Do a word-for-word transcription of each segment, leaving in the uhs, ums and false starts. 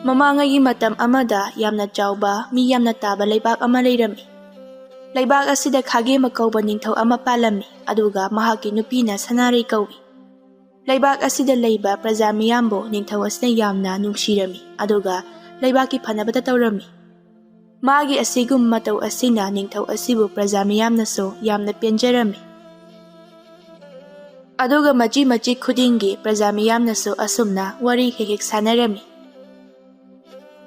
ꯃꯃꯥꯡꯉꯩꯒꯤ ꯃꯇꯝ ꯑꯃꯗ ꯌꯥꯝꯅ ꯆꯥꯎꯕ, ꯃꯤ ꯌꯥꯝꯅ ꯇꯥꯕ ꯂꯩꯕꯥꯛ ꯑꯃ ꯂꯩꯔꯝꯃꯤ꯫ ꯂꯩꯕꯥꯛ ꯑꯁꯤꯗ ꯈꯥꯒꯦꯃ ꯀꯧꯕ ꯅꯤꯡꯊꯧ ꯑꯃ ꯄꯥꯜꯂꯝꯃꯤ, ꯑꯗꯨꯒ ꯃꯍꯥꯛꯀꯤ ꯅꯨꯄꯤꯅ ꯁꯅꯥꯔꯩ ꯀꯧꯏ꯫ ꯂꯩꯕꯥꯛ ꯑꯁꯤꯗ ꯂꯩꯕ ꯄ꯭ꯔꯖꯥ ꯃꯤꯌꯥꯝꯕꯨ ꯅꯤꯡꯊꯧ ꯑꯁꯤꯅ ꯌꯥꯝꯅ ꯅꯨꯡꯁꯤꯔꯝꯃꯤ, ꯑꯗꯨꯒ ꯂꯩꯕꯥꯛꯀꯤ ꯐꯅꯕꯇ ꯇꯧꯔꯝꯃꯤ꯫ ꯃꯥꯒꯤ ꯑꯁꯤꯒꯨꯝꯕ ꯃꯇꯧ ꯑꯁꯤꯅ ꯅꯤꯡꯊꯧ ꯑꯁꯤꯕꯨ ꯄ꯭ꯔꯖꯥ ꯃꯤꯌꯥꯝꯅꯁꯨ ꯌꯥꯝꯅ ꯄꯦꯟꯖꯔꯝꯃꯤ꯫ ꯑꯗꯨꯒ ꯃꯆꯤ ꯃꯆꯤ ꯈꯨꯗꯤꯡꯒꯤ ꯄ꯭ꯔꯖꯥ ꯃꯤꯌꯥꯝꯅꯁꯨ ꯑꯁꯨꯝꯅ ꯋꯥꯔꯤ ꯍꯦꯛ ꯍꯦꯛ ꯁꯥꯟꯅꯔꯝꯃꯤ꯫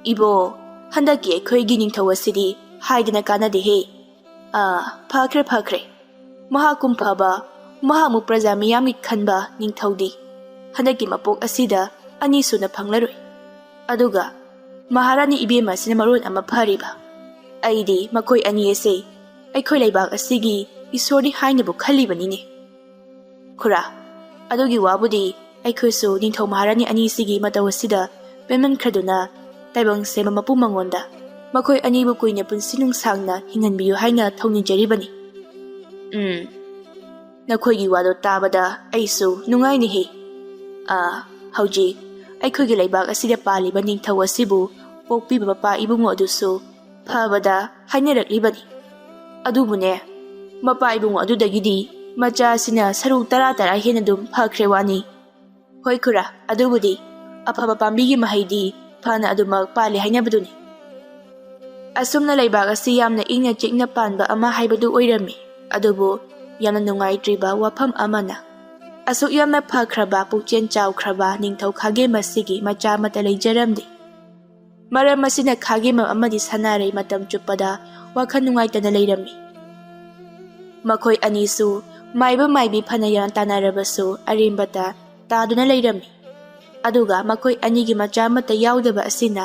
"ꯏꯕꯣ, ꯍꯟꯗꯛꯀꯤ ꯑꯩꯈꯣꯏꯒꯤ ꯅꯤꯡꯊꯧ ꯑꯁꯤꯗꯤ ꯍꯥꯏꯗꯅ ꯀꯥꯟꯅꯗꯦꯍꯦ꯫ ꯑꯥ, ꯐꯈ꯭ꯔꯦ, ꯐꯈ꯭ꯔꯦ꯫ ꯃꯍꯥꯛꯀꯨꯝ ꯐꯕ, ꯃꯍꯥꯛꯃꯨꯛ ꯄ꯭ꯔꯖꯥ ꯃꯤꯌꯥꯝꯒꯤ ꯈꯟꯕ ꯅꯤꯡꯊꯧꯗꯤ ꯍꯟꯗꯛꯀꯤ ꯃꯄꯣꯛ ꯑꯁꯤꯗ ꯑꯅꯤꯁꯨꯅ ꯐꯪꯂꯔꯣꯏ꯫ ꯑꯗꯨꯒ ꯃꯍꯥꯔꯥꯅꯤ ꯏꯕꯦꯝꯃ ꯑꯁꯤꯅ ꯃꯔꯣꯟ ꯑꯃ ꯐꯔꯤꯕ꯫ ꯑꯩꯗꯤ ꯃꯈꯣꯏ ꯑꯅꯤ ꯑꯁꯦ ꯑꯩꯈꯣꯏ ꯂꯩꯕꯥꯛ ꯑꯁꯤꯒꯤ ꯏꯁꯣꯔꯅꯤ ꯍꯥꯏꯅꯕꯨ ꯈꯜꯂꯤꯕꯅꯤꯅꯦ꯫ ꯈꯨꯔꯥ, ꯑꯗꯨꯒꯤ ꯋꯥꯕꯨꯗꯤ ꯑꯩꯈꯣꯏꯁꯨ ꯅꯤꯡꯊꯧ ꯃꯍꯥꯔꯥꯅꯤ ꯑꯅꯤꯁꯤꯒꯤ ꯃꯇꯧ ꯑꯁꯤꯗ ꯄꯦꯟꯃꯟꯈ꯭ꯔꯗꯨꯅ ꯇꯥꯏꯕꯪ ꯁꯦꯝꯕ ꯃꯄꯨ ꯃꯉꯣꯟꯗ ꯃꯈꯣꯏ ꯑꯅꯤꯕꯨ ꯀꯨꯏꯅ ꯄꯨꯟꯁꯤ ꯅꯨꯡꯁꯥꯡꯅ ꯍꯤꯡꯍꯟꯕꯤꯌꯨ ꯍꯥꯏꯅ ꯊꯧꯅꯤꯖꯔꯤꯕꯅꯤ꯫ ꯎꯝ, ꯅꯈꯣꯏꯒꯤ ꯋꯥꯗꯣ ꯇꯥꯕꯗ ꯑꯩꯁꯨ ꯅꯨꯡꯉꯥꯏꯅꯤꯍꯦ꯫ ꯑꯥ, ꯍꯧꯖꯤꯛ ꯑꯩꯈꯣꯏꯒꯤ ꯂꯩꯕꯥꯛ ꯑꯁꯤꯗ ꯄꯥꯜꯂꯤꯕ ꯅꯤꯡꯊꯧ ꯑꯁꯤꯕꯨ ꯄꯣꯛꯄꯤꯕ ꯃꯄꯥ ꯏꯕꯨꯡꯉꯣ ꯑꯗꯨꯁꯨ ꯐꯕꯗ ꯍꯥꯏꯅꯔꯛꯂꯤꯕꯅꯤ꯫ ꯑꯗꯨꯕꯨꯅꯦ, ꯃꯄꯥ ꯏꯕꯨꯡꯉꯣ ꯑꯗꯨꯗꯒꯤꯗꯤ ꯃꯆꯥ ꯑꯁꯤꯅ ꯁꯔꯨꯛ ꯇꯔꯥ ꯇꯔꯥ ꯍꯦꯟꯅ ꯑꯗꯨꯝ ꯐꯈ꯭ꯔꯦ ꯋꯥꯅꯤ꯫ ꯍꯣꯏ ꯈꯨꯔꯥ, ꯑꯗꯨꯕꯨꯗꯤ ꯑꯐꯕ ꯄꯥꯝꯕꯤꯒꯤ ꯃꯍꯩꯗꯤ ꯐꯅ ꯑꯗꯨꯃꯛ ꯄꯥꯜꯂꯤ ꯍꯥꯏꯅꯕꯗꯨꯅꯤ꯫ ꯑꯁꯨꯝꯅ ꯂꯩꯕꯥꯛ ꯑꯁꯤ ꯌꯥꯝꯅ ꯏꯪꯅ ꯆꯤꯛꯅ ꯄꯥꯟꯕ ꯑꯃ ꯍꯥꯏꯕꯗꯨ ꯑꯣꯏꯔꯝꯃꯤ꯫ ꯑꯗꯨꯕꯨ ꯌꯥꯝꯅ ꯅꯨꯡꯉꯥꯏꯇ꯭ꯔꯤꯕ ꯋꯥꯐꯝ ꯑꯃꯅ, ꯑꯁꯨꯛ ꯌꯥꯝꯅ ꯐꯈ꯭ꯔꯕ, ꯄꯨꯛꯆꯦꯜ ꯆꯥꯎꯈ꯭ꯔꯕ ꯅꯤꯡꯊꯧ ꯈꯥꯒꯦꯝ ꯑꯁꯤꯒꯤ ꯃꯆꯥ ꯑꯃꯠꯇ ꯂꯩꯖꯔꯝꯗꯦ꯫ ꯃꯔꯝ ꯑꯁꯤꯅ ꯈꯥꯒꯦꯝꯕꯝ ꯑꯃꯗꯤ ꯁꯅꯥꯔꯩ ꯃꯇꯝ ꯆꯨꯞꯄꯗ ꯋꯥꯈꯜ ꯅꯨꯡꯉꯥꯏꯇꯅ ꯂꯩꯔꯝꯃꯤ꯫ ꯃꯈꯣꯏ ꯑꯅꯤꯁꯨ ꯃꯥꯏꯕ ꯃꯥꯏꯕꯤ ꯐꯅ ꯌꯥꯝꯅ ꯇꯥꯟꯅꯔꯕꯁꯨ ꯑꯔꯦꯝꯕꯇ ꯇꯥꯗꯨꯅ ꯂꯩꯔꯝꯃꯤ꯫ ꯑꯗꯨꯒ ꯃꯈꯣꯏ ꯑꯅꯤꯒꯤ ꯃꯆꯥ ꯑꯃꯠꯇ ꯌꯥꯎꯗꯕ ꯑꯁꯤꯅ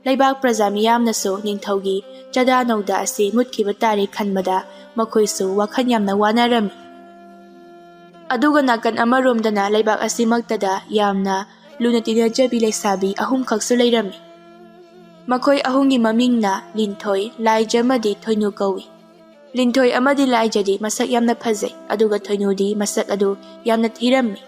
ꯂꯩꯕꯥꯛ ꯄ꯭ꯔꯖꯥ ꯃꯤꯌꯥꯝꯅꯁꯨ ꯅꯤꯡꯊꯧꯒꯤ ꯆꯥꯗꯥ ꯅꯧꯗꯥ ꯑꯁꯤ ꯃꯨꯠꯈꯤꯕ ꯇꯥꯔꯦ ꯈꯟꯕꯗ ꯃꯈꯣꯏꯁꯨ ꯋꯥꯈꯜ ꯌꯥꯝꯅ ꯋꯥꯅꯔꯝꯃꯤ꯫ ꯑꯗꯨꯒ ꯅꯥꯀꯟ ꯑꯃꯔꯣꯝꯗꯅ ꯂꯩꯕꯥꯛ ꯑꯁꯤꯃꯛꯇꯗ ꯌꯥꯝꯅ ꯂꯨꯅ ꯇꯤꯟꯅꯖꯕꯤ ꯂꯩꯁꯥꯕꯤ ꯑꯍꯨꯝꯈꯛꯁꯨ ꯂꯩꯔꯝꯃꯤ꯫ ꯃꯈꯣꯏ ꯑꯍꯨꯝꯒꯤ ꯃꯃꯤꯡꯅ ꯂꯤꯟꯊꯣꯏ, ꯂꯥꯏꯖ ꯑꯃꯗꯤ ꯊꯣꯏꯅꯨ ꯀꯧꯏ꯫ ꯂꯤꯟꯊꯣꯏ ꯑꯃꯗꯤ ꯂꯥꯏꯖꯗꯤ ꯃꯁꯛ ꯌꯥꯝꯅ ꯐꯖꯩ, ꯑꯗꯨꯒ ꯊꯣꯏꯅꯨꯗꯤ ꯃꯁꯛ ꯑꯗꯨ ꯌꯥꯝꯅ ꯊꯤꯔꯝꯃꯤ꯫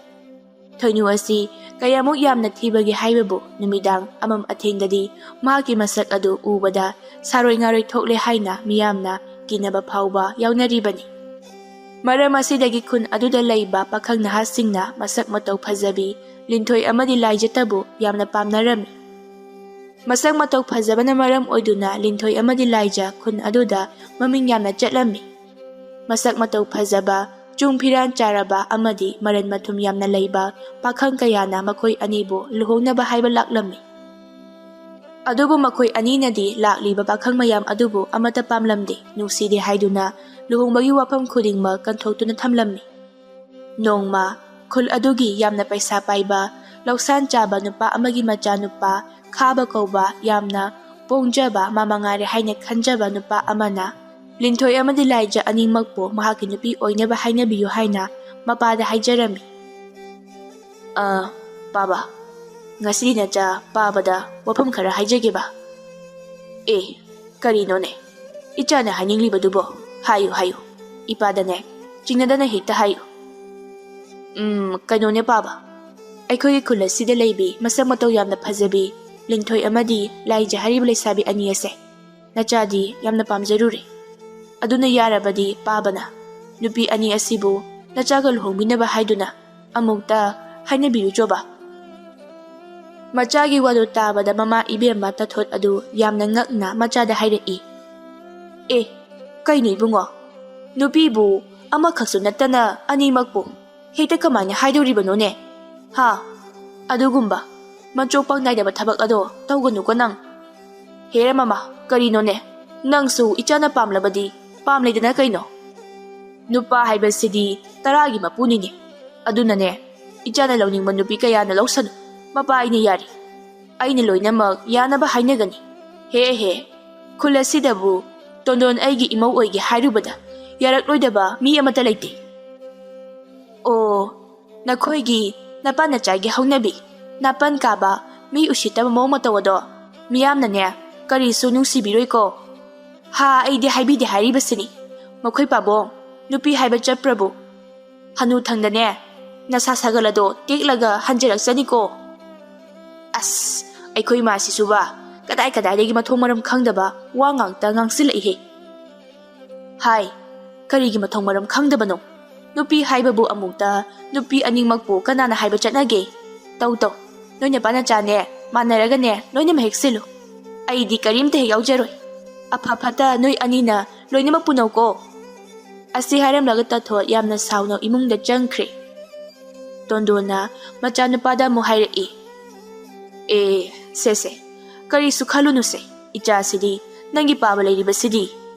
ꯊꯣꯏꯅꯨ ꯑꯁꯤ ꯀꯌꯥꯃꯨꯛ ꯌꯥꯝꯅ ꯊꯤꯕꯒꯦ ꯍꯥꯏꯕꯕꯨ, ꯅꯨꯃꯤꯗꯥꯡ ꯑꯃꯝ ꯑꯊꯦꯡꯗꯗꯤ ꯃꯍꯥꯛꯀꯤ ꯃꯁꯛ ꯑꯗꯨ ꯎꯕꯗ ꯁꯥꯔꯣꯏ ꯉꯥꯔꯣꯏ ꯊꯣꯛꯂꯦ ꯍꯥꯏꯅ ꯃꯤꯌꯥꯝꯅ ꯀꯤꯅꯕ ꯐꯥꯎꯕ ꯌꯥꯎꯅꯔꯤꯕꯅꯤ꯫ ꯃꯔꯝ ꯑꯁꯤꯗꯒꯤ ꯈꯨꯟ ꯑꯗꯨꯗ ꯂꯩꯕ ꯄꯥꯈꯪ ꯅꯍꯥꯁꯤꯡꯅ ꯃꯁꯛ ꯃꯇꯧ ꯐꯖꯕꯤ ꯂꯤꯟꯊꯣꯏ ꯑꯃꯗꯤ ꯂꯥꯏꯖꯇꯕꯨ ꯌꯥꯝꯅ ꯄꯥꯝꯅꯔꯝꯃꯤ꯫ ꯃꯁꯛ ꯃꯇꯧ ꯐꯖꯕꯅ ꯃꯔꯝ ꯑꯣꯏꯗꯨꯅ ꯂꯤꯟꯊꯣꯏ ꯑꯃꯗꯤ ꯂꯥꯏꯖ ꯈꯨꯟ ꯑꯗꯨꯗ ꯃꯃꯤꯡ ꯌꯥꯝꯅ ꯆꯠꯂꯝꯃꯤ꯫ ꯃꯁꯛ ꯃꯇꯧ ꯐꯖꯕ, ꯆꯨꯡ ꯐꯤꯔꯥꯟ ꯆꯥꯔꯕ ꯑꯃꯗꯤ ꯃꯔꯟ ꯃꯊꯨꯝ ꯌꯥꯝꯅ ꯂꯩꯕ ꯄꯥꯈꯪ ꯀꯌꯥꯅ ꯃꯈꯣꯏ ꯑꯅꯤꯕꯨ ꯂꯨꯍꯣꯡꯅꯕ ꯍꯥꯏꯕ ꯂꯥꯛꯂꯝꯃꯤ꯫ ꯑꯗꯨꯕꯨ ꯃꯈꯣꯏ ꯑꯅꯤꯅꯗꯤ ꯂꯥꯛꯂꯤꯕ ꯄꯥꯈꯪ ꯃꯌꯥꯝ ꯑꯗꯨꯕꯨ ꯑꯃꯠꯇ ꯄꯥꯝꯂꯝꯗꯦ, ꯅꯨꯡꯁꯤꯗꯦ ꯍꯥꯏꯗꯨꯅ ꯂꯨꯍꯣꯡꯕꯒꯤ ꯋꯥꯐꯝ ꯈꯨꯗꯤꯡꯃꯛ ꯀꯟꯊꯣꯛꯇꯨꯅ ꯊꯝꯂꯝꯃꯤ꯫ ꯅꯣꯡꯃ ꯈꯨꯜ ꯑꯗꯨꯒꯤ ꯌꯥꯝꯅ ꯄꯩꯁꯥ ꯄꯥꯏꯕ, ꯂꯧꯁꯥꯟ ꯆꯥꯕ ꯅꯨꯄꯥ ꯑꯃꯒꯤ ꯃꯆꯥꯅꯨꯄꯥ ꯈꯥꯕ ꯀꯧꯕ ꯌꯥꯝꯅ ꯄꯣꯡꯖꯕ, ꯃꯥ ꯃꯉꯥꯏꯔꯦ ꯍꯥꯏꯅ ꯈꯟꯖꯕ ꯅꯨꯄꯥ ꯑꯃꯅ ꯂꯤꯟꯊꯣꯏ ꯑꯃꯗꯤ ꯂꯥꯏꯖ ꯑꯅꯤꯃꯛꯄꯨ ꯃꯍꯥꯛꯀꯤ ꯅꯨꯄꯤ ꯑꯣꯏꯅꯕ ꯍꯥꯏꯅꯕꯤꯌꯨ ꯍꯥꯏꯅ ꯃꯄꯥꯗ ꯍꯥꯏꯖꯔꯝꯃꯤ꯫ "ꯑ, ꯄꯥꯕ, ꯉꯁꯤꯗꯤ ꯅꯆꯥ ꯄꯥꯕꯗ ꯋꯥꯐꯝ ꯈꯔ ꯍꯥꯏꯖꯒꯦꯕ꯫" "ꯑꯦ, ꯀꯔꯤꯅꯣꯅꯦ? ꯏꯆꯥꯅ ꯍꯥꯏꯅꯤꯡꯂꯤꯕꯗꯨꯕꯣ? ꯍꯥꯏꯌꯨ, ꯍꯥꯏꯌꯨ꯫ ꯏꯄꯥꯗꯅꯦ, ꯆꯤꯡꯅꯗꯅ ꯍꯦꯛꯇ ꯍꯥꯏꯌꯨ꯫" "ꯎꯝ, ꯀꯩꯅꯣꯅꯦ ꯄꯥꯕ, ꯑꯩꯈꯣꯏꯒꯤ ꯈꯨꯜ ꯑꯁꯤꯗ ꯂꯩꯕꯤ ꯃꯁꯛ ꯃꯇꯧ ꯌꯥꯝꯅ ꯐꯖꯕꯤ ꯂꯤꯟꯊꯣꯏ ꯑꯃꯗꯤ ꯂꯥꯏꯖ ꯍꯥꯏꯔꯤꯕ ꯂꯩꯁꯥꯕꯤ ꯑꯅꯤ ꯑꯁꯦ ꯅꯆꯥꯗꯤ ꯌꯥꯝꯅ ꯄꯥꯝꯖꯔꯨꯔꯦ꯫ ꯑꯗꯨꯅ ꯌꯥꯔꯕꯗꯤ ꯄꯥꯕꯅ ꯅꯨꯄꯤ ꯑꯅꯤ ꯑꯁꯤꯕꯨ ꯅꯆꯥꯒ ꯂꯨꯍꯣꯡꯕꯤꯅꯕ ꯍꯥꯏꯗꯨꯅ ꯑꯃꯨꯛꯇ ꯍꯥꯏꯅꯕꯤꯌꯨꯆꯣꯕ꯫" ꯃꯆꯥꯒꯤ ꯋꯥꯗꯨ ꯇꯥꯕꯗ ꯃꯃꯥ ꯏꯕꯦꯝꯃ ꯇꯊꯣꯠ ꯑꯗꯨ ꯌꯥꯝꯅ ꯉꯛꯅ ꯃꯆꯥꯗ ꯍꯥꯏꯔꯛꯏ꯫ "ꯑꯦ, ꯀꯩꯅꯣ ꯏꯕꯨꯡꯉꯣ? ꯅꯨꯄꯤꯕꯨ ꯑꯃꯈꯛꯁꯨ ꯅꯠꯇꯅ ꯑꯅꯤꯃꯛꯄꯨ ꯍꯦꯛꯇ ꯀꯃꯥꯏꯅ ꯍꯥꯏꯗꯧꯔꯤꯕꯅꯣꯅꯦ? ꯍꯥ? ꯑꯗꯨꯒꯨꯝꯕ ꯃꯆꯣꯛ ꯄꯪ ꯅꯥꯏꯗꯕ ꯊꯕꯛ ꯑꯗꯣ ꯇꯧꯒꯅꯨꯀꯣ ꯅꯪ꯫" "ꯍꯦꯔꯥ ꯃꯃꯥ, ꯀꯔꯤꯅꯣꯅꯦ? ꯅꯪꯁꯨ ꯏꯆꯥꯅ ꯄꯥꯝꯂꯕꯗꯤ ꯄꯥꯝꯂꯦꯗꯅ ꯀꯩꯅꯣ? ꯅꯨꯄꯥ ꯍꯥꯏꯕꯁꯤꯗꯤ ꯇꯔꯥꯒꯤ ꯃꯄꯨꯅꯤꯅꯦ꯫ ꯑꯗꯨꯅꯅꯦ, ꯏꯆꯥꯅ ꯂꯧꯅꯤꯡꯕ ꯅꯨꯄꯤ ꯀꯌꯥꯅ ꯂꯧꯁꯅꯨ꯫ ꯃꯄꯥ ꯑꯩꯅ ꯌꯥꯔꯤ꯫ ꯑꯩꯅ ꯂꯣꯏꯅꯃꯛ ꯌꯥꯅꯕ ꯍꯥꯏꯅꯒꯅꯤ꯫ ꯍꯦ ꯍꯦ, ꯈꯨꯜ ꯑꯁꯤꯗꯕꯨ ꯇꯣꯟꯗꯣꯟ ꯑꯩꯒꯤ ꯏꯃꯧ ꯑꯣꯏꯒꯦ ꯍꯥꯏꯔꯨꯕꯗ ꯌꯥꯔꯛꯂꯣꯏꯗꯕ ꯃꯤ ꯑꯃꯠꯇ ꯂꯩꯇꯦ꯫" "ꯑꯣ, ꯅꯈꯣꯏꯒꯤ ꯅꯄꯥ ꯅꯆꯥꯒꯤ ꯍꯧꯅꯕꯤ, ꯅꯥꯄꯟ ꯀꯥꯕ, ꯃꯤ ꯎꯁꯤꯠꯇꯕ ꯃꯑꯣꯡ ꯃꯇꯧ ꯑꯗꯣ ꯃꯤꯌꯥꯝꯅꯅꯦ ꯀꯔꯤꯁꯨ ꯅꯨꯡꯁꯤꯕꯤꯔꯣꯏꯀꯣ꯫ ꯍꯥ, ꯑꯩꯗꯤ ꯍꯥꯏꯕꯤꯗꯦ ꯍꯥꯏꯔꯤꯕꯁꯤꯅꯤ꯫ ꯃꯈꯣꯏ ꯄꯥꯕꯣꯡ, ꯅꯨꯄꯤ ꯍꯥꯏꯕ ꯆꯠꯄ꯭ꯔꯕꯨ ꯍꯅꯨꯊꯪꯗꯅꯦ ꯅꯁꯥ ꯁꯥꯒꯠꯂꯗꯣ ꯇꯦꯛꯂꯒ ꯍꯟꯖꯔꯛꯆꯅꯤꯀꯣ꯫ ꯑꯁ, ꯑꯩꯈꯣꯏ ꯃꯥꯁꯤꯁꯨꯕ ꯀꯗꯥꯏ ꯀꯗꯥꯏꯗꯒꯤ ꯃꯊꯣꯡ ꯃꯔꯝ ꯈꯪꯗꯕ ꯋꯥ ꯉꯥꯛꯇ ꯉꯥꯡꯁꯤꯜꯂꯛꯏꯍꯦ꯫ ꯍꯥꯏ, ꯀꯔꯤꯒꯤ ꯃꯊꯣꯡ ꯃꯔꯝ ꯈꯪꯗꯕꯅꯣ? ꯅꯨꯄꯤ ꯍꯥꯏꯕꯕꯨ ꯑꯃꯨꯛꯇ ꯅꯨꯄꯤ ꯑꯅꯤꯃꯛꯄꯨ ꯀꯅꯥꯅ ꯍꯥꯏꯕ ꯆꯠꯅꯒꯦ? ꯇꯧ ꯇꯧ, ꯅꯣꯏ ꯅꯄꯥ ꯅꯆꯥꯅꯦ ꯃꯥꯟꯅꯔꯒꯅꯦ ꯂꯣꯏꯅꯃꯛ ꯍꯦꯛ ꯁꯤꯜꯂꯨ꯫ ꯑꯩꯗꯤ ꯀꯔꯤꯝꯇ ꯍꯦꯛ ꯌꯥꯎꯖꯔꯣꯏ꯫ ꯑꯐ ꯐꯠꯇ ꯅꯣꯏ ꯑꯅꯤꯅ ꯂꯣꯏꯅꯃꯛ ꯄꯨꯅꯧꯀꯣ꯫ ꯑꯁꯤ ꯍꯥꯏꯔꯝꯂꯒ ꯇꯥꯊꯣꯠ ꯌꯥꯝꯅ ꯁꯥꯎꯅ ꯏꯃꯨꯡꯗ ꯆꯪꯈ꯭ꯔꯦ꯫ ꯇꯣꯟꯗꯣꯟꯅ ꯃꯆꯥꯅꯨꯄꯥꯗ ꯑꯃꯨꯛ ꯍꯥꯏꯔꯛꯏ, ꯑꯦ, ꯁꯦ ꯁꯦ, ꯀꯔꯤꯁꯨ ꯈꯜꯂꯨꯅꯨꯁꯦ, ꯏꯆꯥꯁꯤꯗꯤ, ꯅꯪꯒꯤ ꯄꯥꯕ ꯂꯩꯔꯤꯕꯁꯤꯗꯤ꯫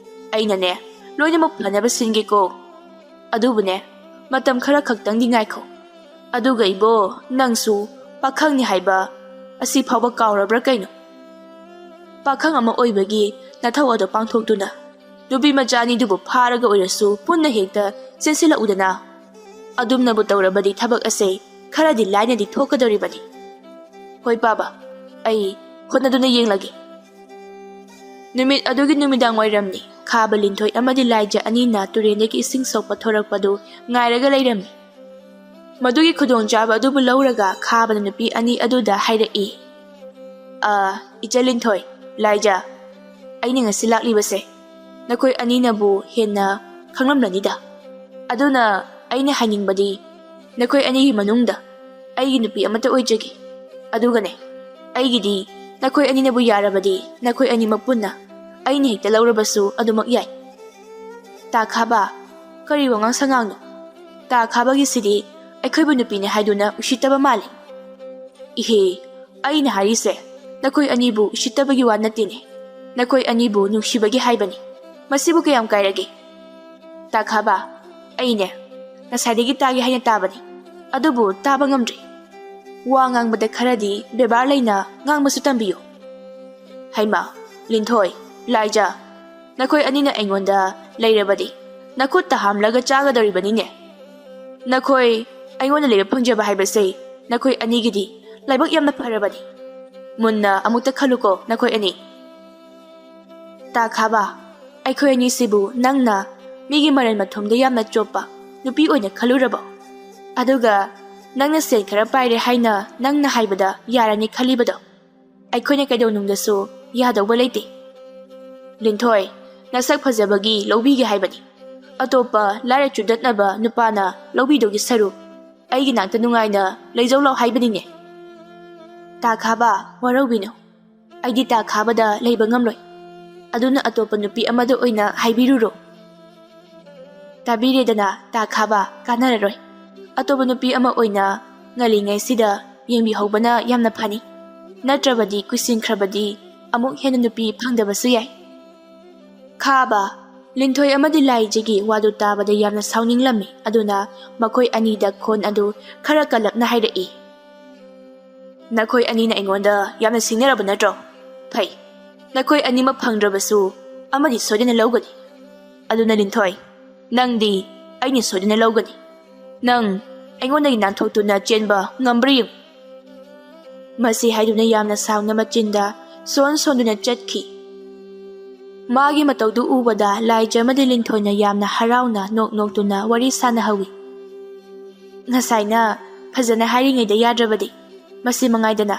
ꯑꯩꯅꯅꯦ ꯂꯣꯏꯅꯃꯛ ꯐꯅꯕ ꯁꯤꯟꯒꯦꯀꯣ꯫ ꯑꯗꯨꯕꯨꯅꯦ, ꯃꯇꯝ ꯈꯔ ꯈꯛꯇꯪꯗꯤ ꯉꯥꯏꯈꯣ꯫ ꯑꯗꯨꯒ ꯏꯕꯣ, ꯅꯪꯁꯨ ꯄꯥꯈꯪꯅꯤ ꯍꯥꯏꯕ ꯑꯁꯤ ꯐꯥꯎꯕ ꯀꯥꯎꯔꯕ꯭ꯔꯥ ꯀꯩꯅꯣ? ꯄꯥꯈꯪ ꯑꯃ ꯑꯣꯏꯕꯒꯤ ꯅꯊꯧ ꯑꯗꯣ ꯄꯥꯡꯊꯣꯛꯇꯨꯅ ꯅꯨꯄꯤ ꯃꯆꯥ ꯑꯅꯤꯗꯨꯕꯨ ꯐꯥꯔꯒ ꯑꯣꯏꯔꯁꯨ ꯄꯨꯟꯅ ꯍꯦꯛꯇ ꯆꯦꯟꯁꯤꯜꯂꯛꯎꯗꯅ꯫ ꯑꯗꯨꯝꯅꯕꯨ ꯇꯧꯔꯕꯗꯤ ꯊꯕꯛ ꯑꯁꯦ ꯈꯔꯗꯤ ꯂꯥꯏꯅꯗꯤ ꯊꯣꯛꯀꯗꯧꯔꯤꯕꯅꯤ꯫ ꯍꯣꯏ ꯄꯥꯕ, ꯑꯩ ꯍꯣꯠꯅꯗꯨꯅ ꯌꯦꯡꯂꯒꯦ꯫ ꯅꯨꯃꯤꯠ ꯑꯗꯨꯒꯤ ꯅꯨꯃꯤꯗꯥꯡ ꯋꯥꯏꯔꯝꯅꯤ꯫ ꯈꯥꯕ ꯂꯤꯟꯊꯣꯏ ꯑꯃꯗꯤ ꯂꯥꯏꯖ ꯑꯅꯤꯅ ꯇꯨꯔꯦꯟꯗꯒꯤ ꯏꯁꯤꯡ ꯁꯣꯛꯄ ꯊꯣꯔꯛꯄꯗꯨ ꯉꯥꯏꯔꯒ ꯂꯩꯔꯝꯃꯤ꯫ ꯃꯗꯨꯒꯤ ꯈꯨꯗꯣꯡꯆꯥꯕ ꯑꯗꯨꯕꯨ ꯂꯧꯔꯒ ꯈꯥꯕꯅ ꯅꯨꯄꯤ ꯑꯅꯤ ꯑꯗꯨꯗ ꯍꯥꯏꯔꯛꯏ, "ꯑ, ꯏꯆꯦ ꯂꯤꯟꯊꯣꯏ, ꯂꯥꯏꯖ, ꯑꯩꯅ ꯉꯁꯤ ꯂꯥꯛꯂꯤꯕꯁꯦ ꯅꯈꯣꯏ ꯑꯅꯤꯅꯕꯨ ꯍꯦꯟꯅ ꯈꯪꯂꯝꯂꯅꯤꯗ꯫ ꯑꯗꯨꯅ ꯑꯩꯅ ꯍꯥꯏꯅꯤꯡꯕꯗꯤ ꯅꯈꯣꯏ ꯑꯅꯤꯒꯤ ꯃꯅꯨꯡꯗ ꯑꯩꯒꯤ ꯅꯨꯄꯤ ꯑꯃꯠꯇ ꯑꯣꯏꯖꯒꯦ꯫ ꯑꯗꯨꯒꯅꯦ, ꯑꯩꯒꯤꯗꯤ ꯅꯈꯣꯏ ꯑꯅꯤꯅꯕꯨ ꯌꯥꯔꯕꯗꯤ ꯅꯈꯣꯏ ꯑꯅꯤꯃꯛ ꯄꯨꯟꯅ ꯑꯩꯅ ꯍꯦꯛꯇ ꯂꯧꯔꯕꯁꯨ ꯑꯗꯨꯃꯛ ꯌꯥꯏ꯫" ꯇꯥ ꯈꯥꯕ, ꯀꯔꯤ ꯋꯥꯉꯥꯡ ꯁꯉꯥꯡꯅꯣ? ꯇꯥ ꯈꯥꯕꯒꯤꯁꯤꯗꯤ ꯑꯩꯈꯣꯏꯕꯨ ꯅꯨꯄꯤꯅꯦ ꯍꯥꯏꯗꯨꯅ ꯎꯁꯤꯠꯇꯕ ꯃꯥꯜꯂꯤ꯫ ꯏꯍꯦ, ꯑꯩꯅ ꯍꯥꯏꯔꯤꯁꯦ ꯅꯈꯣꯏ ꯑꯅꯤꯕꯨ ꯎꯁꯤꯠꯇꯕꯒꯤ ꯋꯥ ꯅꯠꯇꯦꯅꯦ, ꯅꯈꯣꯏ ꯑꯅꯤꯕꯨ ꯅꯨꯡꯁꯤꯕꯒꯤ ꯍꯥꯏꯕꯅꯤ꯫ ꯃꯁꯤꯕꯨ ꯀꯌꯥꯝ ꯀꯥꯏꯔꯒꯦ? ꯇꯥ ꯈꯥꯕ, ꯑꯩꯅꯦ ꯉꯁꯥꯏꯗꯒꯤ ꯇꯥꯒꯦ ꯍꯥꯏꯅ ꯇꯥꯕꯅꯤ, ꯑꯗꯨꯕꯨ ꯇꯥꯕ ꯉꯝꯗ꯭ꯔꯤ꯫ ꯋꯥ ꯉꯥꯡꯕꯗ ꯈꯔꯗꯤ ꯕꯦꯕꯥꯔ ꯂꯩꯅ ꯉꯥꯡꯕꯁꯨ ꯇꯝꯕꯤꯌꯨ꯫ ꯍꯩꯃꯥ, ꯂꯤꯟꯊꯣꯏ, ꯂꯥꯏꯖ, ꯅꯈꯣꯏ ꯑꯅꯤꯅ ꯑꯩꯉꯣꯟꯗ ꯂꯩꯔꯕꯗꯤ ꯅꯈꯨꯠꯇ ꯍꯥꯝꯂꯒ ꯆꯥꯒꯗꯧꯔꯤꯕꯅꯤꯅꯦ꯫ ꯅꯈꯣꯏ ꯑꯩꯉꯣꯟꯗ ꯂꯩꯕ ꯐꯪꯖꯕ ꯍꯥꯏꯕꯁꯦ ꯅꯈꯣꯏ ꯑꯅꯤꯒꯤꯗꯤ ꯂꯥꯏꯕꯛ ꯌꯥꯝꯅ ꯐꯔꯕꯅꯤ꯫ ꯃꯨꯟꯅ ꯑꯃꯨꯛꯇ ꯈꯜꯂꯨꯀꯣ ꯅꯈꯣꯏ ꯑꯅꯤ꯫ ꯇꯥ ꯈꯥꯕ, ꯑꯩꯈꯣꯏ ꯑꯅꯤꯁꯤꯕꯨ ꯅꯪꯅ ꯃꯤꯒꯤ ꯃꯔꯟ ꯃꯊꯨꯝꯗ ꯌꯥꯝꯅ ꯆꯣꯞꯄ ꯅꯨꯄꯤ ꯑꯣꯏꯅ ꯈꯜꯂꯨꯔꯕꯣ? ꯑꯗꯨꯒ ꯅꯪꯅ ꯁꯦꯟ ꯈꯔ ꯄꯥꯏꯔꯦ ꯍꯥꯏꯅ ꯅꯪꯅ ꯍꯥꯏꯕꯗ ꯌꯥꯔꯅꯤ ꯈꯜꯂꯤꯕꯗꯣ ꯑꯩꯈꯣꯏꯅ ꯀꯩꯗꯧꯅꯨꯡꯗꯁꯨ ꯌꯥꯗꯧꯕ ꯂꯩꯇꯦ꯫ ꯂꯤꯟꯊꯣꯏ, ꯅꯁꯛ ꯐꯖꯕꯒꯤ ꯂꯧꯕꯤꯒꯦ ꯍꯥꯏꯕꯅꯤ꯫ ꯑꯇꯣꯞꯄ ꯂꯥꯏꯔ ꯆꯨꯗꯠꯅꯕ ꯅꯨꯄꯥꯅ ꯂꯧꯕꯤꯗꯧꯒꯤ ꯁꯔꯨꯛ ꯑꯩꯒꯤ ꯅꯥꯛꯇ ꯅꯨꯡꯉꯥꯏꯅ ꯂꯩꯖꯧ ꯂꯥꯎ ꯍꯥꯏꯕꯅꯤꯅꯦ꯫ ꯇꯥ ꯈꯥꯕ, ꯋꯥꯔꯧꯕꯤꯅꯨ꯫ ꯑꯩꯗꯤ ꯇꯥ ꯈꯥꯕꯗ ꯂꯩꯕ ꯉꯝꯂꯣꯏ꯫ ꯑꯗꯨꯅ ꯑꯇꯣꯞꯄ ꯅꯨꯄꯤ ꯑꯃꯗ ꯑꯣꯏꯅ ꯍꯥꯏꯕꯤꯔꯨꯔꯣ꯫ ꯇꯥꯕꯤꯔꯦꯗꯅ ꯇꯥ ꯈꯥꯕ, ꯀꯥꯟꯅꯔꯔꯣꯏ꯫ ꯑꯇꯣꯞꯄ ꯅꯨꯄꯤ ꯑꯃ ꯑꯣꯏꯅ ꯉꯜꯂꯤꯉꯩꯁꯤꯗ ꯌꯦꯡꯕꯤꯍꯧꯕꯅ ꯌꯥꯝꯅ ꯐꯅꯤ꯫ ꯅꯠꯇ꯭ꯔꯕꯗꯤ ꯀꯨꯏꯁꯤꯟꯈ꯭ꯔꯕꯗꯤ ꯑꯃꯨꯛ ꯍꯦꯟꯅ ꯅꯨꯄꯤ ꯐꯪꯗꯕꯁꯨ ꯌꯥꯏ꯫ ꯈꯥꯕ, ꯂꯤꯟꯊꯣꯏ ꯑꯃꯗꯤ ꯂꯥꯏꯖꯒꯤ ꯋꯥꯗꯨ ꯇꯥꯕꯗ ꯌꯥꯝꯅ ꯁꯥꯎꯅꯤꯡꯂꯝꯃꯤ꯫ ꯑꯗꯨꯅ ꯃꯈꯣꯏ ꯑꯅꯤꯗ ꯈꯣꯟ ꯑꯗꯨ ꯈꯔ ꯀꯜꯂꯞꯅ ꯍꯥꯏꯔꯛꯏ꯫ ꯅꯈꯣꯏ ꯑꯅꯤꯅ ꯑꯩꯉꯣꯟꯗ ꯌꯥꯝꯅ ꯁꯤꯡꯅꯔꯕ ꯅꯠꯇ꯭ꯔꯣ? ꯐꯩ, ꯅꯈꯣꯏ ꯑꯅꯤꯃꯛ ꯐꯪꯗ꯭ꯔꯕꯁꯨ ꯑꯃꯗꯤ ꯁꯣꯏꯗꯅ ꯂꯧꯒꯅꯤ꯫ ꯑꯗꯨꯅ ꯂꯤꯟꯊꯣꯏ, ꯅꯪꯗꯤ ꯑꯩꯅ ꯁꯣꯏꯗꯅ ꯂꯧꯒꯅꯤ꯫ ꯅꯪ ꯑꯩꯉꯣꯟꯗꯒꯤ ꯅꯥꯟꯊꯣꯛꯇꯨꯅ ꯆꯦꯟꯕ ꯉꯝꯕ꯭ꯔꯥ ꯌꯦꯡꯉꯨ꯫ ꯃꯁꯤ ꯍꯥꯏꯗꯨꯅ ꯌꯥꯝꯅ ꯁꯥꯎꯅ ꯃꯆꯤꯟꯗ ꯁꯣꯟ ꯁꯣꯟꯗꯨꯅ ꯆꯠꯈꯤ꯫ ꯃꯥꯒꯤ ꯃꯇꯧꯗꯨ ꯎꯕꯗ ꯂꯥꯏꯖ ꯑꯃꯗꯤ ꯂꯤꯟꯊꯣꯏꯅ ꯌꯥꯝꯅ ꯍꯔꯥꯎꯅ ꯅꯣꯛ ꯅꯣꯛꯇꯨꯅ ꯋꯥꯔꯤ ꯁꯥꯟꯅꯍꯧꯏ꯫ ꯉꯁꯥꯏꯅ ꯐꯖꯅ ꯍꯥꯏꯔꯤꯉꯩꯗ ꯌꯥꯗ꯭ꯔꯕꯗꯤ ꯃꯁꯤ ꯃꯉꯥꯏꯗꯅ꯫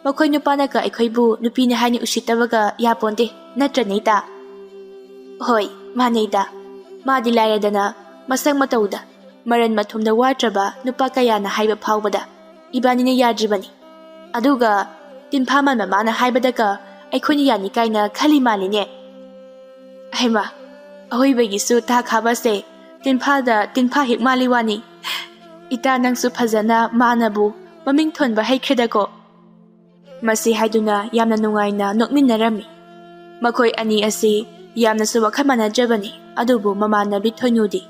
ꯃꯈꯣꯏ ꯅꯨꯄꯥꯅꯒ ꯑꯩꯈꯣꯏꯕꯨ ꯅꯨꯄꯤꯅꯤ ꯍꯥꯏꯅ ꯎꯁꯤꯠꯇꯕꯒ ꯌꯥꯄꯣꯟꯇꯦ, ꯅꯠꯇ꯭ꯔꯅꯦ ꯏꯇꯥ? ꯍꯣꯏ, ꯃꯥꯅꯦ ꯏꯇꯥ꯫ ꯃꯥꯗꯤ ꯂꯥꯏꯔꯗꯅ ꯃꯁꯛ ꯃꯇꯧꯗ ꯃꯔꯟ ꯃꯊꯨꯝꯗ ꯋꯥꯠꯇ꯭ꯔꯕ ꯅꯨꯄꯥ ꯀꯌꯥꯅ ꯍꯥꯏꯕ ꯐꯥꯎꯕꯗ ꯏꯕꯥꯅꯤꯅ ꯌꯥꯗ꯭ꯔꯤꯕꯅꯤ꯫ ꯑꯗꯨꯒ ꯇꯤꯟꯐꯥ ꯃꯥꯟꯕ ꯃꯥꯅ ꯍꯥꯏꯕꯗꯒ ꯑꯩꯈꯣꯏꯅ ꯌꯥꯅꯤ ꯀꯥꯏꯅ ꯈꯜꯂꯤ ꯃꯥꯜꯂꯤꯅꯦ꯫ ꯍꯩꯃꯥ, ꯑꯍꯣꯏꯕꯒꯤꯁꯨ ꯇꯥ ꯈꯥꯕꯁꯦ ꯇꯤꯟꯐꯥꯗ ꯇꯤꯟꯐꯥ ꯍꯦꯛ ꯃꯥꯜꯂꯤ ꯋꯥꯅꯤ꯫ ꯏꯇꯥ ꯅꯪꯁꯨ ꯐꯖꯅ ꯃꯥꯅꯕꯨ ꯃꯃꯤꯡ ꯊꯣꯟꯕ ꯍꯩꯈ꯭ꯔꯦꯗꯀꯣ꯫ ꯃꯁꯤ ꯍꯥꯏꯗꯨꯅ ꯌꯥꯝꯅ ꯅꯨꯡꯉꯥꯏꯅ ꯅꯣꯛꯃꯤꯟꯅꯔꯝꯃꯤ꯫ ꯃꯈꯣꯏ ꯑꯅꯤ ꯑꯁꯤ ꯌꯥꯝꯅꯁꯨ ꯋꯥꯈꯜ ꯃꯥꯟꯅꯖꯕꯅꯤ, ꯑꯗꯨꯕꯨ ꯃꯃꯥꯟꯅꯕꯤ ꯊꯣꯏꯅꯨꯗꯤ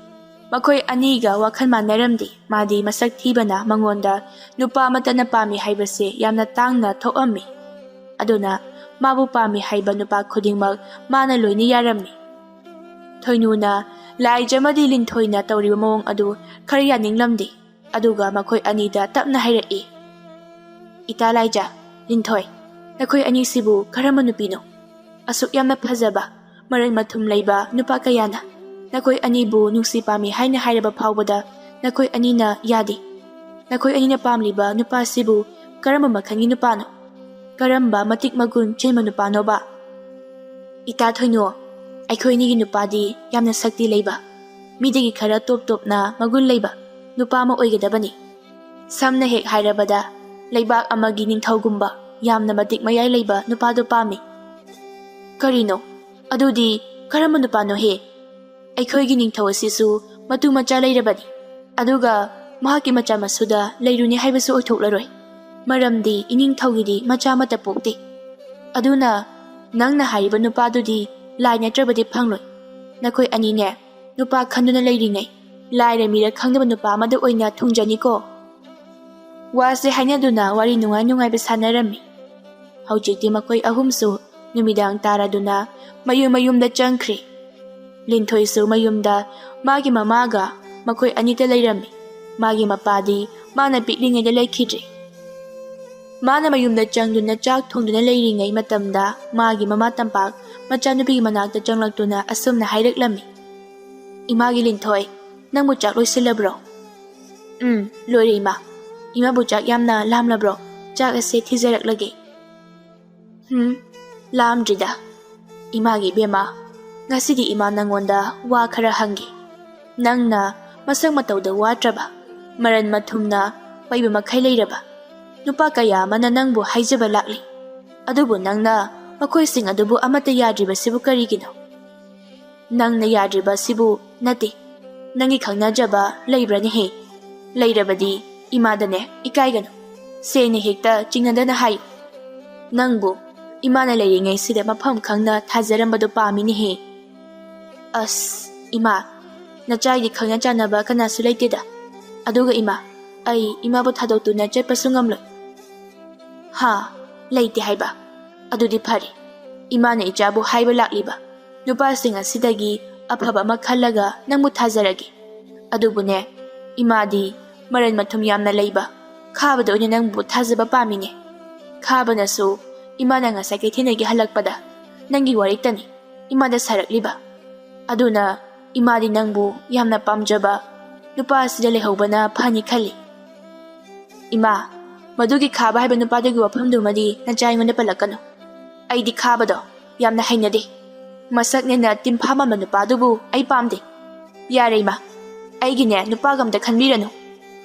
ꯃꯈꯣꯏ ꯑꯅꯤꯒ ꯋꯥꯈꯜ ꯃꯥꯟꯅꯔꯝꯗꯦ꯫ ꯃꯥꯗꯤ ꯃꯁꯛ ꯊꯤꯕꯅ ꯃꯉꯣꯟꯗ ꯅꯨꯄꯥ ꯑꯃꯠꯇꯅ ꯄꯥꯝꯃꯤ ꯍꯥꯏꯕꯁꯦ ꯌꯥꯝꯅ ꯇꯥꯡꯅ ꯊꯣꯛꯑꯝꯃꯤ꯫ ꯑꯗꯨꯅ ꯃꯥꯕꯨ ꯄꯥꯝꯃꯤ ꯍꯥꯏꯕ ꯅꯨꯄꯥ ꯈꯨꯗꯤꯡꯃꯛ ꯃꯥꯅ ꯂꯣꯏꯅ ꯌꯥꯔꯝꯃꯤ꯫ ꯊꯣꯏꯅꯨꯅ ꯂꯥꯏꯖ ꯑꯃꯗꯤ ꯂꯤꯟꯊꯣꯏꯅ ꯇꯧꯔꯤꯕ ꯃꯑꯣꯡ ꯑꯗꯨ ꯈꯔ ꯌꯥꯅꯤꯡꯂꯝꯗꯦ꯫ ꯑꯗꯨꯒ ꯃꯈꯣꯏ ꯑꯅꯤꯗ ꯇꯞꯅ ꯍꯥꯏꯔꯛꯏ, "ꯏꯇꯥ ꯂꯥꯏꯖ, ꯂꯤꯟꯊꯣꯏ, ꯅꯈꯣꯏ ꯑꯅꯤꯁꯤꯕꯨ ꯀꯔꯝꯕ ꯅꯨꯄꯤꯅꯣ? ꯑꯁꯨꯛ ꯌꯥꯝꯅ ꯐꯖꯕ, ꯃꯔꯟ ꯃꯊꯨꯝ ꯂꯩꯕ ꯅꯨꯄꯥ ꯀꯌꯥꯅ ꯅꯈꯣꯏ ꯑꯅꯤꯕꯨ ꯅꯨꯡꯁꯤ ꯄꯥꯝꯃꯤ ꯍꯥꯏꯅ ꯍꯥꯏꯔꯕ ꯐꯥꯎꯕꯗ ꯅꯈꯣꯏ ꯑꯅꯤꯅ ꯌꯥꯗꯦ꯫ ꯅꯈꯣꯏ ꯑꯅꯤꯅ ꯄꯥꯝꯂꯤꯕ ꯅꯨꯄꯥꯁꯤꯕꯨ ꯀꯔꯝꯕ ꯃꯈꯜꯒꯤ ꯅꯨꯄꯥꯅꯣ? ꯀꯔꯝꯕ ꯃꯇꯤꯛ ꯃꯒꯨꯟ ꯆꯦꯟꯕ ꯅꯨꯄꯥꯅꯣꯕ? ꯏꯇꯥ ꯊꯣꯏꯅꯣ, ꯑꯩꯈꯣꯏ ꯑꯅꯤꯒꯤ ꯅꯨꯄꯥꯗꯤ ꯌꯥꯝꯅ ꯁꯛꯇꯤ ꯂꯩꯕ, ꯃꯤꯗꯒꯤ ꯈꯔ ꯇꯣꯞ ꯇꯣꯞꯅ ꯃꯒꯨꯟ ꯂꯩꯕ ꯅꯨꯄꯥ ꯑꯃ ꯑꯣꯏꯒꯗꯕꯅꯤ꯫ ꯁꯝꯅ ꯍꯦꯛ ꯍꯥꯏꯔꯕꯗ, ꯂꯩꯕꯥꯛ ꯑꯃꯒꯤ ꯅꯤꯡꯊꯧꯒꯨꯝꯕ ꯌꯥꯝꯅ ꯃꯇꯤꯛ ꯃꯌꯥꯏ ꯂꯩꯕ ꯅꯨꯄꯥꯗꯣ ꯄꯥꯝꯃꯤ꯫ ꯀꯔꯤꯅꯣ? ꯑꯗꯨꯗꯤ ꯀꯔꯝꯕ ꯅꯨꯄꯥꯅꯣꯍꯦ? ꯑꯩꯈꯣꯏꯒꯤ ꯅꯤꯡꯊꯧ ꯑꯁꯤꯁꯨ ꯃꯇꯨ ꯃꯆꯥ ꯂꯩꯔꯕꯅꯤ, ꯑꯗꯨꯒ ꯃꯍꯥꯛꯀꯤ ꯃꯆꯥ ꯃꯁꯨꯗ ꯂꯩꯔꯨꯅꯤ ꯍꯥꯏꯕꯁꯨ ꯑꯣꯏꯊꯣꯛꯂꯔꯣꯏ, ꯃꯔꯝꯗꯤ ꯏꯅꯤꯡꯊꯧꯒꯤꯗꯤ ꯃꯆꯥ ꯑꯃꯠꯇ ꯄꯣꯛꯇꯦ꯫ ꯑꯗꯨꯅ ꯅꯪꯅ ꯍꯥꯏꯔꯤꯕ ꯅꯨꯄꯥꯗꯨꯗꯤ ꯂꯥꯏ ꯅꯠꯇ꯭ꯔꯕꯗꯤ ꯐꯪꯂꯣꯏ꯫ ꯅꯈꯣꯏ ꯑꯅꯤꯅꯦ, ꯅꯨꯄꯥ ꯈꯟꯗꯨꯅ ꯂꯩꯔꯤꯉꯩ ꯂꯥꯏꯔ ꯃꯤꯔ ꯈꯪꯗꯕ ꯅꯨꯄꯥ ꯑꯃꯗ ꯑꯣꯏꯅ ꯊꯨꯡꯖꯅꯤꯀꯣ꯫ ꯋꯥꯁꯦ ꯍꯥꯏꯅꯗꯨꯅ ꯋꯥꯔꯤ ꯅꯨꯡꯉꯥꯏ ꯅꯨꯡꯉꯥꯏꯕ ꯁꯥꯟꯅꯔꯝꯃꯤ꯫ ꯍꯧꯖꯤꯛꯇꯤ ꯃꯈꯣꯏ ꯑꯍꯨꯝꯁꯨ ꯅꯨꯃꯤꯗꯥꯡ ꯇꯥꯔꯗꯨꯅ ꯃꯌꯨꯝ ꯃꯌꯨꯝꯗ ꯆꯪꯈ꯭ꯔꯦ꯫ ꯂꯤꯟꯊꯣꯏꯁꯨ ꯃꯌꯨꯝꯗ ꯃꯥꯒꯤ ꯃꯃꯥꯒ ꯃꯈꯣꯏ ꯑꯅꯤꯇ ꯂꯩꯔꯝꯃꯤ꯫ ꯃꯥꯒꯤ ꯃꯄꯥꯗꯤ ꯃꯥꯅ ꯄꯤꯛꯂꯤꯉꯩꯗ ꯂꯩꯈꯤꯗ꯭ꯔꯦ꯫ ꯃꯥꯅ ꯃꯌꯨꯝꯗ ꯆꯪꯗꯨꯅ ꯆꯥꯛ ꯊꯣꯡꯗꯨꯅ ꯂꯩꯔꯤꯉꯩ ꯃꯇꯝꯗ ꯃꯥꯒꯤ ꯃꯃꯥ ꯇꯝꯄꯥꯛ ꯃꯆꯥꯅꯨꯄꯤꯒꯤ ꯃꯅꯥꯛꯇ ꯆꯪꯂꯛꯇꯨꯅ ꯑꯁꯨꯝꯅ ꯍꯥꯏꯔꯛꯂꯝꯃꯤ, "ꯏꯃꯥꯒꯤ ꯂꯤꯟꯊꯣꯏ, ꯅꯪꯕꯨ ꯆꯥꯛ ꯂꯣꯏꯁꯤꯜꯂꯕ꯭ꯔꯣ?" "ꯎꯝ, ꯂꯣꯏꯔꯦ ꯏꯃꯥ꯫ ꯏꯃꯥꯕꯨ ꯆꯥꯛ ꯌꯥꯝꯅ ꯂꯥꯝꯂꯕ꯭ꯔꯣ? ꯆꯥꯛ ꯑꯁꯦ ꯊꯤꯖꯔꯛꯂꯒꯦ꯫" "ꯍꯨꯝ, ꯂꯥꯝꯗ꯭ꯔꯤꯗ꯫ ꯏꯃꯥꯒꯤ ꯏꯕꯦꯝꯃ, ꯉꯁꯤꯗꯤ ꯏꯃꯥ ꯅꯪꯉꯣꯟꯗ ꯋꯥ ꯈꯔ ꯍꯪꯒꯦ꯫ ꯅꯪꯅ ꯃꯁꯛ ꯃꯇꯧꯗ ꯋꯥꯠꯇ꯭ꯔꯕ, ꯃꯔꯟ ꯃꯊꯨꯝꯅ ꯄꯩꯕ ꯃꯈꯩ ꯂꯩꯔꯕ ꯅꯨꯄꯥ ꯀꯌꯥ ꯑꯃꯅ ꯅꯪꯕꯨ ꯍꯥꯏꯖꯕ ꯂꯥꯛꯂꯤ꯫ ꯑꯗꯨꯕꯨ ꯅꯪꯅ ꯃꯈꯣꯏꯁꯤꯡ ꯑꯗꯨꯕꯨ ꯑꯃꯠꯇ ꯌꯥꯗ꯭ꯔꯤꯕꯁꯤꯕꯨ ꯀꯔꯤꯒꯤꯅꯣ?" "ꯅꯪꯅ ꯌꯥꯗ꯭ꯔꯤꯕ ꯑꯁꯤꯕꯨ ꯅꯠꯇꯦ, ꯅꯪꯒꯤ ꯈꯪꯅꯖꯕ ꯂꯩꯕ꯭ꯔꯅꯦꯍꯦ? ꯂꯩꯔꯕꯗꯤ ꯏꯃꯥꯗꯅꯦ ꯏꯀꯥꯏꯒꯅꯨ, ꯁꯦꯡꯅ ꯍꯦꯛꯇ ꯆꯤꯡꯅꯗꯅ ꯍꯥꯏꯌꯨ꯫ ꯅꯪꯕꯨ ꯏꯃꯥꯅ ꯂꯩꯔꯤꯉꯩꯁꯤꯗ ꯃꯐꯝ ꯈꯪꯅ ꯊꯥꯖꯔꯝꯕꯗꯣ ꯄꯥꯝꯃꯤꯅꯦꯍꯦ꯫" "ꯑꯁ, ꯏꯃꯥ, ꯅꯆꯥꯒꯤ ꯈꯪꯅ ꯆꯥꯟꯅꯕ ꯀꯅꯥꯁꯨ ꯂꯩꯇꯦꯗ꯫ ꯑꯗꯨꯒ ꯏꯃꯥ, ꯑꯩ ꯏꯃꯥꯕꯨ ꯊꯥꯗꯣꯛꯇꯨꯅ ꯆꯠꯄꯁꯨ ꯉꯝꯂꯣꯏ꯫" "ꯍꯥ, ꯂꯩꯇꯦ ꯍꯥꯏꯕ? ꯑꯗꯨꯗꯤ ꯐꯔꯦ꯫ ꯏꯃꯥꯅ ꯏꯆꯥꯕꯨ ꯍꯥꯏꯕ ꯂꯥꯛꯂꯤꯕ ꯅꯨꯄꯥꯁꯤꯡ ꯑꯁꯤꯗꯒꯤ ꯑꯐꯕ ꯑꯃ ꯈꯜꯂꯒ ꯅꯪꯕꯨ ꯊꯥꯖꯔꯒꯦ꯫ ꯑꯗꯨꯕꯨꯅꯦ, ꯏꯃꯥꯗꯤ ꯃꯔꯟ ꯃꯊꯨꯝ ꯌꯥꯝꯅ ꯂꯩꯕ, ꯈꯥꯕꯗ ꯑꯣꯏꯅ ꯅꯪꯕꯨ ꯊꯥꯖꯕ ꯄꯥꯝꯃꯤꯅꯦ꯫ ꯈꯥꯕꯅꯁꯨ ꯏꯃꯥꯅ ꯉꯁꯥꯏ ꯀꯩꯊꯦꯜꯗꯒꯤ ꯍꯜꯂꯛꯄꯗ ꯅꯪꯒꯤ ꯋꯥꯔꯤꯛꯇꯅꯤ ꯏꯃꯥꯗ ꯁꯥꯔꯛꯂꯤꯕ꯫ ꯑꯗꯨꯅ ꯏꯃꯥꯗꯤ ꯅꯪꯕꯨ ꯌꯥꯝꯅ ꯄꯥꯝꯖꯕ, ꯅꯨꯄꯥ ꯑꯁꯤꯗ ꯂꯩꯍꯧꯕꯅ ꯐꯅꯤ ꯈꯜꯂꯤ꯫ ꯏꯃꯥ, ꯃꯗꯨꯒꯤ ꯈꯥꯕ ꯍꯥꯏꯕ ꯅꯨꯄꯥꯗꯨꯒꯤ ꯋꯥꯐꯝꯗꯨꯃꯗꯤ ꯅꯆꯥ ꯑꯩꯉꯣꯟꯗ ꯄꯜꯂꯛꯀꯅꯨ꯫ ꯑꯩꯗꯤ ꯈꯥꯕꯗꯣ ꯌꯥꯝꯅ ꯍꯩꯅꯗꯦ꯫ ꯃꯁꯛꯅꯦꯅ ꯇꯤꯟꯐꯥ ꯃꯥꯟꯕ ꯅꯨꯄꯥꯗꯨꯕꯨ ꯑꯩ ꯄꯥꯝꯗꯦ꯫ ꯌꯥꯔꯦ ꯏꯃꯥ, ꯑꯩꯒꯤꯅꯦ ꯅꯨꯄꯥꯒ ꯑꯝꯇ ꯈꯟꯕꯤꯔꯅꯨ꯫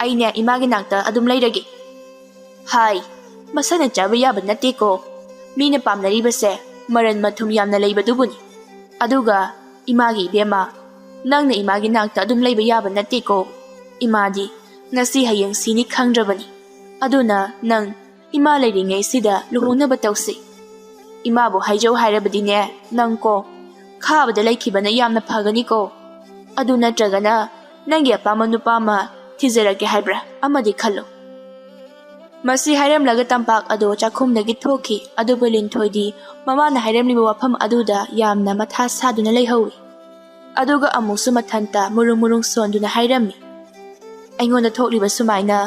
ꯑꯩꯅꯦ ꯏꯃꯥꯒꯤ ꯅꯥꯛꯇ ꯑꯗꯨꯝ ꯂꯩꯔꯒꯦ꯫ ꯍꯥꯏ, ꯃꯁꯛꯅ ꯆꯥꯕ ꯌꯥꯕ ꯅꯠꯇꯦꯀꯣ꯫ ꯃꯤꯅ ꯄꯥꯝꯅꯔꯤꯕꯁꯦ ꯃꯔꯟ ꯃꯊꯨꯝ ꯌꯥꯝꯅ ꯂꯩꯕꯗꯨꯕꯨꯅꯤ꯫ ꯑꯗꯨꯒ ꯏꯃꯥꯒꯤ ꯏꯕꯦꯝꯃ, ꯅꯪꯅ ꯏꯃꯥꯒꯤ ꯅꯥꯛꯇ ꯑꯗꯨꯝ ꯂꯩꯕ ꯌꯥꯕ ꯅꯠꯇꯦꯀꯣ꯫ ꯏꯃꯥꯗꯤ ꯉꯁꯤ ꯍꯌꯦꯡ ꯁꯤꯅꯤ ꯈꯪꯗ꯭ꯔꯕꯅꯤ꯫ ꯑꯗꯨꯅ ꯅꯪ ꯏꯃꯥ ꯂꯩꯔꯤꯉꯩꯁꯤꯗ ꯂꯨꯍꯣꯡꯅꯕ ꯇꯧꯁꯤ꯫ ꯏꯃꯥꯕꯨ ꯍꯥꯏꯖꯧ ꯍꯥꯏꯔꯕꯗꯤꯅꯦ, ꯅꯪ ꯀꯣ ꯈꯥꯕꯗ ꯂꯩꯈꯤꯕꯅ ꯌꯥꯝꯅ ꯐꯒꯅꯤꯀꯣ꯫ ꯑꯗꯨ ꯅꯠꯇ꯭ꯔꯒꯅ ꯅꯪꯒꯤ ꯑꯄꯥꯝꯕ ꯅꯨꯄꯥ ꯑꯃ ꯊꯤꯖꯔꯛꯀꯦ ꯍꯥꯏꯕ꯭ꯔꯥ? ꯑꯃꯗꯤ ꯈꯜꯂꯨ꯫ ꯃꯁꯤ ꯍꯥꯏꯔꯝꯂꯒ ꯇꯝꯄꯥꯛ ꯑꯗꯨ ꯆꯥꯛꯈꯨꯝꯗꯒꯤ ꯊꯣꯛꯈꯤ꯫ ꯑꯗꯨꯕꯨ ꯂꯤꯟꯊꯣꯏꯗꯤ ꯃꯃꯥꯅ ꯍꯥꯏꯔꯝꯂꯤꯕ ꯋꯥꯐꯝ ꯑꯗꯨꯗ ꯌꯥꯝꯅ ꯃꯊꯥ ꯁꯥꯗꯨꯅ ꯂꯩꯍꯧꯏ꯫ ꯑꯗꯨꯒ ꯑꯃꯨꯛꯁꯨ ꯃꯊꯟꯇ ꯃꯨꯔꯨꯝ ꯃꯨꯔꯨꯝ ꯁꯣꯟꯗꯨꯅ ꯍꯥꯏꯔꯝꯃꯤ, "ꯑꯩꯉꯣꯟꯗ ꯊꯣꯛꯂꯤꯕ ꯁꯨꯃꯥꯏꯅ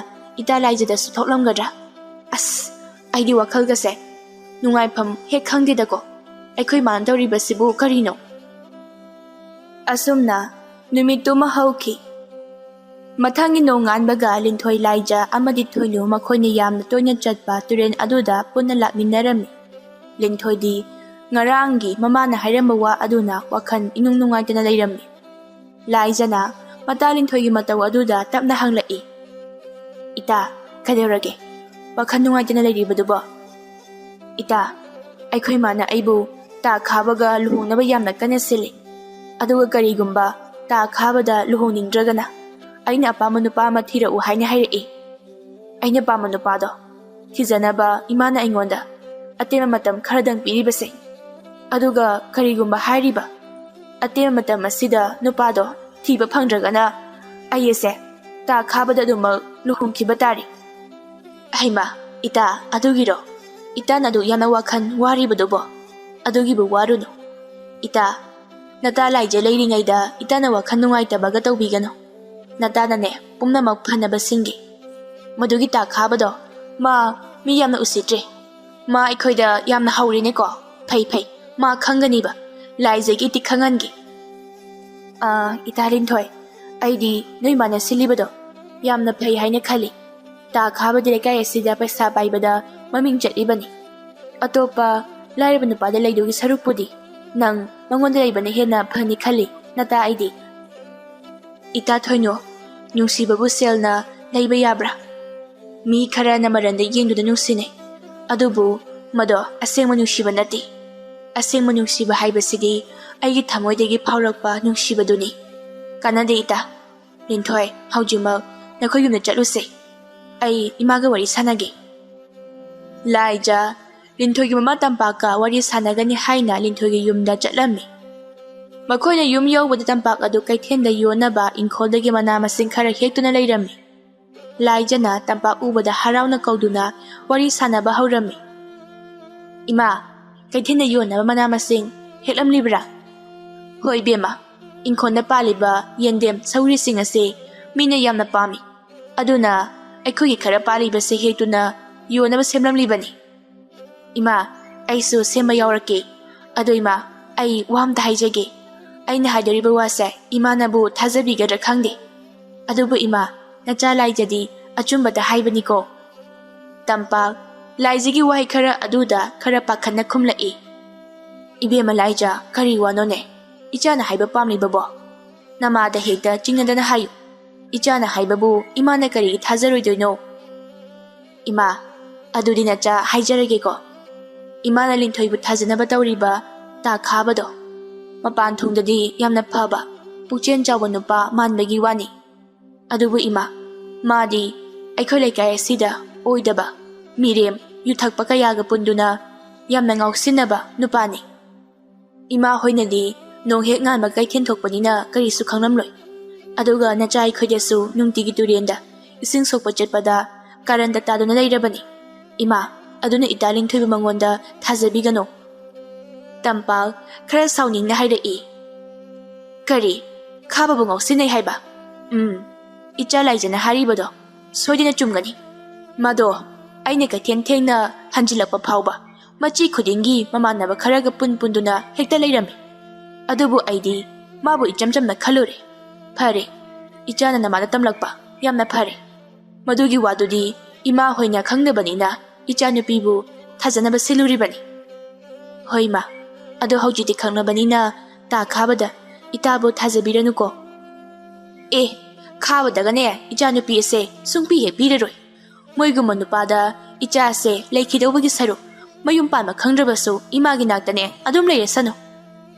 ꯏꯇꯥ ꯂꯥꯏꯖꯗꯁꯨ ꯊꯣꯛꯂꯝꯒꯗ꯭ꯔꯥ? ꯑꯁ, ꯑꯩꯗꯤ ꯋꯥꯈꯜꯒꯁꯦ ꯅꯨꯡꯉꯥꯏꯐꯝ ꯍꯦꯛ ꯈꯪꯗꯦꯗꯀꯣ꯫ ꯑꯩꯈꯣꯏ ꯃꯥꯅ ꯇꯧꯔꯤꯕꯁꯤꯕꯨ ꯀꯔꯤꯅꯣ?" ꯑꯁꯨꯝꯅ ꯅꯨꯃꯤꯠꯇꯨꯃ ꯍꯧꯈꯤ꯫ ꯃꯊꯪꯒꯤ ꯅꯣꯡꯉꯥꯟꯕꯒ ꯂꯤꯟꯊꯣꯏ ꯂꯥꯏꯖ ꯑꯃꯗꯤ ꯊꯣꯏꯅꯨ ꯃꯈꯣꯏꯅ ꯌꯥꯝꯅ ꯇꯣꯏꯅ ꯆꯠꯄ ꯇꯨꯔꯦꯜ ꯑꯗꯨꯗ ꯄꯨꯟꯅ ꯂꯥꯛꯃꯤꯟꯅꯔꯝꯃꯤ꯫ ꯂꯤꯟꯊꯣꯏꯗꯤ ꯉꯔꯥꯡꯒꯤ ꯃꯃꯥꯅ ꯍꯥꯏꯔꯝꯕ ꯋꯥ ꯑꯗꯨꯅ ꯋꯥꯈꯜ ꯏꯅꯨꯡ ꯅꯨꯡꯉꯥꯏꯇꯅ ꯂꯩꯔꯝꯃꯤ꯫ ꯂꯥꯏꯖꯅ ꯃꯇꯥ ꯂꯤꯟꯊꯣꯏꯒꯤ ꯃꯇꯧ ꯑꯗꯨꯗ ꯇꯞꯅ ꯍꯪꯂꯛꯏ, "ꯏꯇꯥ, ꯀꯩꯗꯧꯔꯒꯦ? ꯋꯥꯈꯜ ꯅꯨꯡꯉꯥꯏꯇꯅ ꯂꯩꯔꯤꯕꯗꯨꯕꯣ?" "ꯏꯇꯥ, ꯑꯩꯈꯣꯏ ꯃꯥꯅ ꯑꯩꯕꯨ ꯇꯥ ꯈꯥꯕꯒ ꯂꯨꯍꯣꯡꯅꯕ ꯌꯥꯝꯅ ꯀꯟꯅ ꯁꯤꯜꯂꯤ꯫ ꯑꯗꯨꯒ ꯀꯔꯤꯒꯨꯝꯕ ꯇꯥ ꯈꯥꯕꯗ ꯂꯨꯍꯣꯡꯅꯤꯡꯗ꯭ꯔꯒꯅ ꯑꯩꯅ ꯑꯄꯥꯝꯕ ꯅꯨꯄꯥ ꯑꯃ ꯊꯤꯔꯛꯎ ꯍꯥꯏꯅ ꯍꯥꯏꯔꯛꯏ꯫ ꯑꯩꯅ ꯄꯥꯝꯕ ꯅꯨꯄꯥꯗꯣ ꯊꯤꯖꯅꯕ ꯏꯃꯥꯅ ꯑꯩꯉꯣꯟꯗ ꯑꯇꯦꯟꯕ ꯃꯇꯝ ꯈꯔꯗꯪ ꯄꯤꯔꯤꯕꯁꯦ꯫ ꯑꯗꯨꯒ ꯀꯔꯤꯒꯨꯝꯕ ꯍꯥꯏꯔꯤꯕ ꯑꯇꯦꯟꯕ ꯃꯇꯝ ꯑꯁꯤꯗ ꯅꯨꯄꯥꯗꯣ ꯊꯤꯕ ꯐꯪꯗ꯭ꯔꯒꯅ ꯑꯩ ꯑꯁꯦ ꯇꯥ ꯈꯥꯕꯗ ꯑꯗꯨꯃꯛ ꯂꯨꯍꯣꯡꯈꯤꯕ ꯇꯥꯔꯦ꯫" "ꯍꯩꯃꯥ, ꯏꯇꯥ, ꯑꯗꯨꯒꯤꯔꯣ? ꯏꯇꯥꯅ ꯑꯗꯨ ꯌꯥꯝꯅ ꯋꯥꯈꯜ ꯋꯥꯔꯤꯕꯗꯨꯕꯣ? ꯑꯗꯨꯒꯤꯕꯨ ꯋꯥꯔꯨꯅꯨ꯫ ꯏꯇꯥ, ꯅꯇꯥ ꯂꯥꯏꯖ ꯂꯩꯔꯤꯉꯩꯗ ꯏꯇꯥꯅ ꯋꯥꯈꯜ ꯅꯨꯡꯉꯥꯏꯇꯕꯒ ꯇꯧꯕꯤꯒꯅꯨ꯫ ꯅꯇꯥꯅꯅꯦ ꯄꯨꯝꯅꯃꯛ ꯐꯅꯕ ꯁꯤꯟꯒꯦ꯫ ꯃꯗꯨꯒꯤ ꯇꯥ ꯈꯥꯕꯗꯣ ꯃꯥ ꯃꯤ ꯌꯥꯝꯅ ꯎꯁꯤꯠꯇ꯭ꯔꯦ꯫ ꯃꯥ ꯑꯩꯈꯣꯏꯗ ꯌꯥꯝꯅ ꯍꯧꯔꯦꯅꯦꯀꯣ꯫ ꯐꯩ, ꯐꯩ, ꯃꯥ ꯈꯪꯒꯅꯤꯕ꯫ ꯂꯥꯏꯖꯒꯤ ꯏꯇꯤꯛ ꯈꯪꯍꯟꯒꯦ꯫" "ꯑꯥ, ꯏꯇꯥ ꯂꯤꯟꯊꯣꯏ, ꯑꯩꯗꯤ ꯅꯣꯏ ꯃꯥꯅ ꯁꯤꯜꯂꯤꯕꯗꯣ ꯌꯥꯝꯅ ꯐꯩ ꯍꯥꯏꯅ ꯈꯜꯂꯤ꯫ ꯇꯥ ꯈꯥꯕꯗꯤ ꯂꯩꯀꯥꯏ ꯑꯁꯤꯗ ꯄꯩꯁꯥ ꯄꯥꯏꯕꯗ ꯃꯃꯤꯡ ꯆꯠꯂꯤꯕꯅꯤ꯫ ꯑꯇꯣꯞꯄ ꯂꯥꯏꯔꯕ ꯅꯨꯄꯥꯗ ꯂꯩꯗꯨꯒꯤ ꯁꯔꯨꯛꯄꯨꯗꯤ ꯅꯪ ꯃꯉꯣꯟꯗ ꯂꯩꯕꯅ ꯍꯦꯟꯅ ꯐꯅꯤ ꯈꯜꯂꯤ, ꯅꯇꯥ ꯑꯩꯗꯤ꯫ ꯏꯇꯥ ꯊꯣꯏꯅꯣ, ꯅꯨꯡꯁꯤꯕꯕꯨ ꯁꯦꯜꯅ ꯂꯩꯕ ꯌꯥꯕ꯭ꯔꯥ? ꯃꯤ ꯈꯔꯅ ꯃꯔꯟꯗ ꯌꯦꯡꯗꯨꯅ ꯅꯨꯡꯁꯤꯅꯩ, ꯑꯗꯨꯕꯨ ꯃꯗꯣ ꯑꯁꯦꯡꯕ ꯅꯨꯡꯁꯤꯕ ꯅꯠꯇꯦ꯫ ꯑꯁꯦꯡꯕ ꯅꯨꯡꯁꯤꯕ ꯍꯥꯏꯕꯁꯤꯗꯤ ꯑꯩꯒꯤ ꯊꯃꯣꯏꯗꯒꯤ ꯐꯥꯎꯔꯛꯄ ꯅꯨꯡꯁꯤꯕꯗꯨꯅꯤ꯫ ꯀꯥꯟꯅꯗꯦ ꯏꯇꯥ꯫ ꯂꯤꯟꯊꯣꯏ, ꯍꯧꯖꯤꯛꯃꯛ ꯅꯈꯣꯏ ꯌꯨꯝꯗ ꯆꯠꯂꯨꯁꯦ꯫ ꯑꯩ ꯏꯃꯥꯒ ꯋꯥꯔꯤ ꯁꯥꯟꯅꯒꯦ꯫ ꯂꯥꯏꯖ ꯂꯤꯟꯊꯣꯏꯒꯤ ꯃꯃꯥ ꯇꯝꯄꯥꯛꯀ ꯋꯥꯔꯤ ꯁꯥꯟꯅꯒꯅꯤ ꯍꯥꯏꯅ ꯂꯤꯟꯊꯣꯏꯒꯤ ꯌꯨꯝꯗ ꯆꯠꯂꯝꯃꯤ꯫ ꯃꯈꯣꯏꯅ ꯌꯨꯝ ꯌꯧꯕꯗ ꯇꯝꯄꯥꯛ ꯑꯗꯨ ꯀꯩꯊꯦꯜꯗ ꯌꯣꯟꯅꯕ ꯏꯪꯈꯣꯜꯗꯒꯤ ꯃꯅꯥ ꯃꯁꯤꯡ ꯈꯔ ꯍꯦꯛꯇꯨꯅ ꯂꯩꯔꯝꯃꯤ꯫ ꯂꯥꯏꯖꯅ ꯇꯝꯄꯥꯛ ꯎꯕꯗ ꯍꯔꯥꯎꯅ ꯀꯧꯗꯨꯅ ꯋꯥꯔꯤ ꯁꯥꯟꯅꯕ ꯍꯧꯔꯝꯃꯤ꯫ "ꯏꯃꯥ, ꯀꯩꯊꯦꯜꯗ ꯌꯣꯟꯅꯕ ꯃꯅꯥ ꯃꯁꯤꯡ ꯍꯦꯛꯂꯝꯂꯤꯕ꯭ꯔꯥ?" "ꯍꯣꯏ ꯏꯕꯦꯝꯃ, ꯏꯪꯈꯣꯜꯗ ꯄꯥꯜꯂꯤꯕ ꯌꯦꯟꯗꯦꯝ, ꯁꯧꯒ꯭ꯔꯤꯁꯤꯡ ꯑꯁꯤ ꯃꯤꯅ ꯌꯥꯝꯅ ꯄꯥꯝꯃꯤ꯫ ꯑꯗꯨꯅ ꯑꯩꯈꯣꯏꯒꯤ ꯈꯔ ꯄꯥꯜꯂꯤꯕꯁꯦ ꯍꯦꯛꯇꯨꯅ ꯌꯣꯟꯅꯕ ꯁꯦꯝꯂꯝꯂꯤꯕꯅꯤ꯫" "ꯏꯃꯥ, ꯑꯩꯁꯨ ꯁꯦꯝꯕ ꯌꯥꯎꯔꯛꯀꯦ꯫ ꯑꯗꯣ ꯏꯃꯥ, ꯑꯩ ꯋꯥ ꯑꯝꯇ ꯍꯥꯏꯖꯒꯦ꯫ ꯑꯩꯅ ꯍꯥꯏꯗꯣꯔꯤꯕ ꯋꯥꯁꯦ ꯏꯃꯥꯅꯕꯨ ꯊꯥꯖꯕꯤꯒꯗ꯭ꯔꯥ ꯈꯪꯗꯦ꯫ ꯑꯗꯨꯕꯨ ꯏꯃꯥ, ꯅꯆꯥ ꯂꯥꯏꯖꯗꯤ ꯑꯆꯨꯝꯕꯇ ꯍꯥꯏꯕꯅꯤꯀꯣ꯫" ꯇꯝꯄꯥꯛ ꯂꯥꯏꯖꯒꯤ ꯋꯥꯍꯩ ꯈꯔ ꯑꯗꯨꯗ ꯈꯔ ꯄꯥꯈꯠꯅ ꯈꯨꯝꯂꯛꯏ꯫ "ꯏꯕꯦꯝꯃ ꯂꯥꯏꯖ, ꯀꯔꯤ ꯋꯥꯅꯣꯅꯦ? ꯏꯆꯥꯅ ꯍꯥꯏꯕ ꯄꯥꯝꯂꯤꯕꯕꯣ? ꯅꯃꯥꯗ ꯍꯦꯛꯇ ꯆꯤꯡꯅꯗꯅ ꯍꯥꯏꯌꯨ꯫ ꯏꯆꯥꯅ ꯍꯥꯏꯕꯕꯨ ꯏꯃꯥꯅ ꯀꯔꯤꯒꯤ ꯊꯥꯖꯔꯣꯏꯗꯣꯏꯅꯣ?" "ꯏꯃꯥ, ꯑꯗꯨꯗꯤ ꯅꯆꯥ ꯍꯥꯏꯖꯔꯒꯦꯀꯣ꯫ ꯏꯃꯥꯅ ꯂꯤꯟꯊꯣꯏꯕꯨ ꯊꯥꯖꯅꯕ ꯇꯧꯔꯤꯕ ꯇꯥ ꯈꯥꯕꯗꯣ, ꯃꯄꯥꯟ ꯊꯣꯡꯗꯗꯤ ꯌꯥꯝꯅ ꯐꯕ, ꯄꯨꯛꯆꯦꯜ ꯆꯥꯎꯕ ꯅꯨꯄꯥ ꯃꯥꯟꯕꯒꯤ ꯋꯥꯅꯤ꯫ ꯑꯗꯨꯕꯨ ꯏꯃꯥ, ꯃꯥꯗꯤ ꯑꯩꯈꯣꯏ ꯂꯩꯀꯥꯏ ꯑꯁꯤꯗ ꯑꯣꯏꯗꯕ, ꯃꯤꯔꯦꯝ, ꯌꯨ ꯊꯛꯄ ꯀꯌꯥꯒ ꯄꯨꯟꯗꯨꯅ ꯌꯥꯝꯅ ꯉꯥꯎꯁꯤꯟꯅꯕ ꯅꯨꯄꯥꯅꯤ꯫ ꯏꯃꯥ ꯍꯣꯏꯅꯗꯤ ꯅꯣꯡ ꯍꯦꯛ ꯉꯥꯟꯕ ꯀꯩꯊꯦꯜ ꯊꯣꯛꯄꯅꯤꯅ ꯀꯔꯤꯁꯨ ꯈꯪꯂꯝꯂꯣꯏ꯫ ꯑꯗꯨꯒ ꯅꯆꯥ ꯑꯩꯈꯣꯏꯗꯁꯨ ꯅꯨꯡꯇꯤꯒꯤ ꯇꯨꯔꯦꯟꯗ ꯏꯁꯤꯡ ꯁꯣꯛꯄ ꯆꯠꯄꯗ ꯀꯥꯔꯟꯗ ꯇꯥꯗꯨꯅ ꯂꯩꯔꯕꯅꯤ꯫ ꯏꯃꯥ, ꯑꯗꯨꯅ ꯏꯇꯥ ꯂꯤꯟꯊꯣꯏꯕ ꯃꯉꯣꯟꯗ ꯊꯥꯖꯕꯤꯒꯅꯨ꯫" ꯇꯝꯄꯥꯛ ꯈꯔ ꯁꯥꯎꯅꯤꯡꯅ ꯍꯥꯏꯔꯛꯏ꯫ "ꯀꯔꯤ? ꯈꯥꯕꯕꯨ ꯉꯥꯎꯁꯤꯟꯅꯩ ꯍꯥꯏꯕ? ꯎꯝ, ꯏꯆꯥ ꯂꯥꯏꯖꯅ ꯍꯥꯏꯔꯤꯕꯗꯣ ꯁꯣꯏꯗꯅ ꯆꯨꯝꯒꯅꯤ꯫ ꯃꯗꯣ ꯑꯩꯅ ꯀꯩꯊꯦꯜ ꯊꯦꯡꯅ ꯍꯟꯖꯤꯜꯂꯛꯄ ꯐꯥꯎꯕ ꯃꯆꯤ ꯈꯨꯗꯤꯡꯒꯤ ꯃꯃꯥꯟꯅꯕ ꯈꯔꯒ ꯄꯨꯟ ꯄꯨꯟꯗꯨꯅ ꯍꯦꯛꯇ ꯂꯩꯔꯝꯃꯤ꯫ ꯑꯗꯨꯕꯨ ꯑꯩꯗꯤ ꯃꯥꯕꯨ ꯏꯆꯝ ꯆꯝꯅ ꯈꯜꯂꯨꯔꯦ꯫ ꯐꯔꯦ, ꯏꯆꯥꯅ ꯅꯃꯥꯗ ꯇꯝꯂꯛꯄ꯫ ꯌꯥꯝꯅ ꯐꯔꯦ꯫ ꯃꯗꯨꯒꯤ ꯋꯥꯗꯨꯗꯤ ꯏꯃꯥ ꯍꯣꯏꯅ ꯈꯪꯗꯕꯅꯤꯅ ꯏꯆꯥꯅꯨꯄꯤꯕꯨ ꯊꯥꯖꯅꯕ ꯁꯤꯜꯂꯨꯔꯤꯕꯅꯤ꯫ ꯍꯣꯏ ꯃꯥ, ꯑꯗꯣ ꯍꯧꯖꯤꯛꯇꯤ ꯈꯪꯂꯕꯅꯤꯅ ꯇꯥ ꯈꯥꯕꯗ ꯏꯇꯥꯕꯨ ꯊꯥꯖꯕꯤꯔꯅꯨꯀꯣ꯫ ꯑꯦ, ꯈꯥꯕꯗꯒꯅꯦ ꯏꯆꯥꯅꯨꯄꯤ ꯑꯁꯦ ꯁꯨꯡꯄꯤ ꯍꯦꯛ ꯄꯤꯔꯔꯣꯏ꯫ ꯃꯣꯏꯒꯨꯝꯕ ꯅꯨꯄꯥꯗ ꯏꯆꯥꯁꯦ ꯂꯩꯈꯤꯗꯧꯕꯒꯤ ꯁꯔꯨꯛ ꯃꯌꯨꯝ ꯄꯥꯟꯕ ꯈꯪꯗ꯭ꯔꯕꯁꯨ ꯏꯃꯥꯒꯤ ꯅꯥꯛꯇꯅꯦ ꯑꯗꯨꯝ ꯂꯩꯔꯁꯅꯨ꯫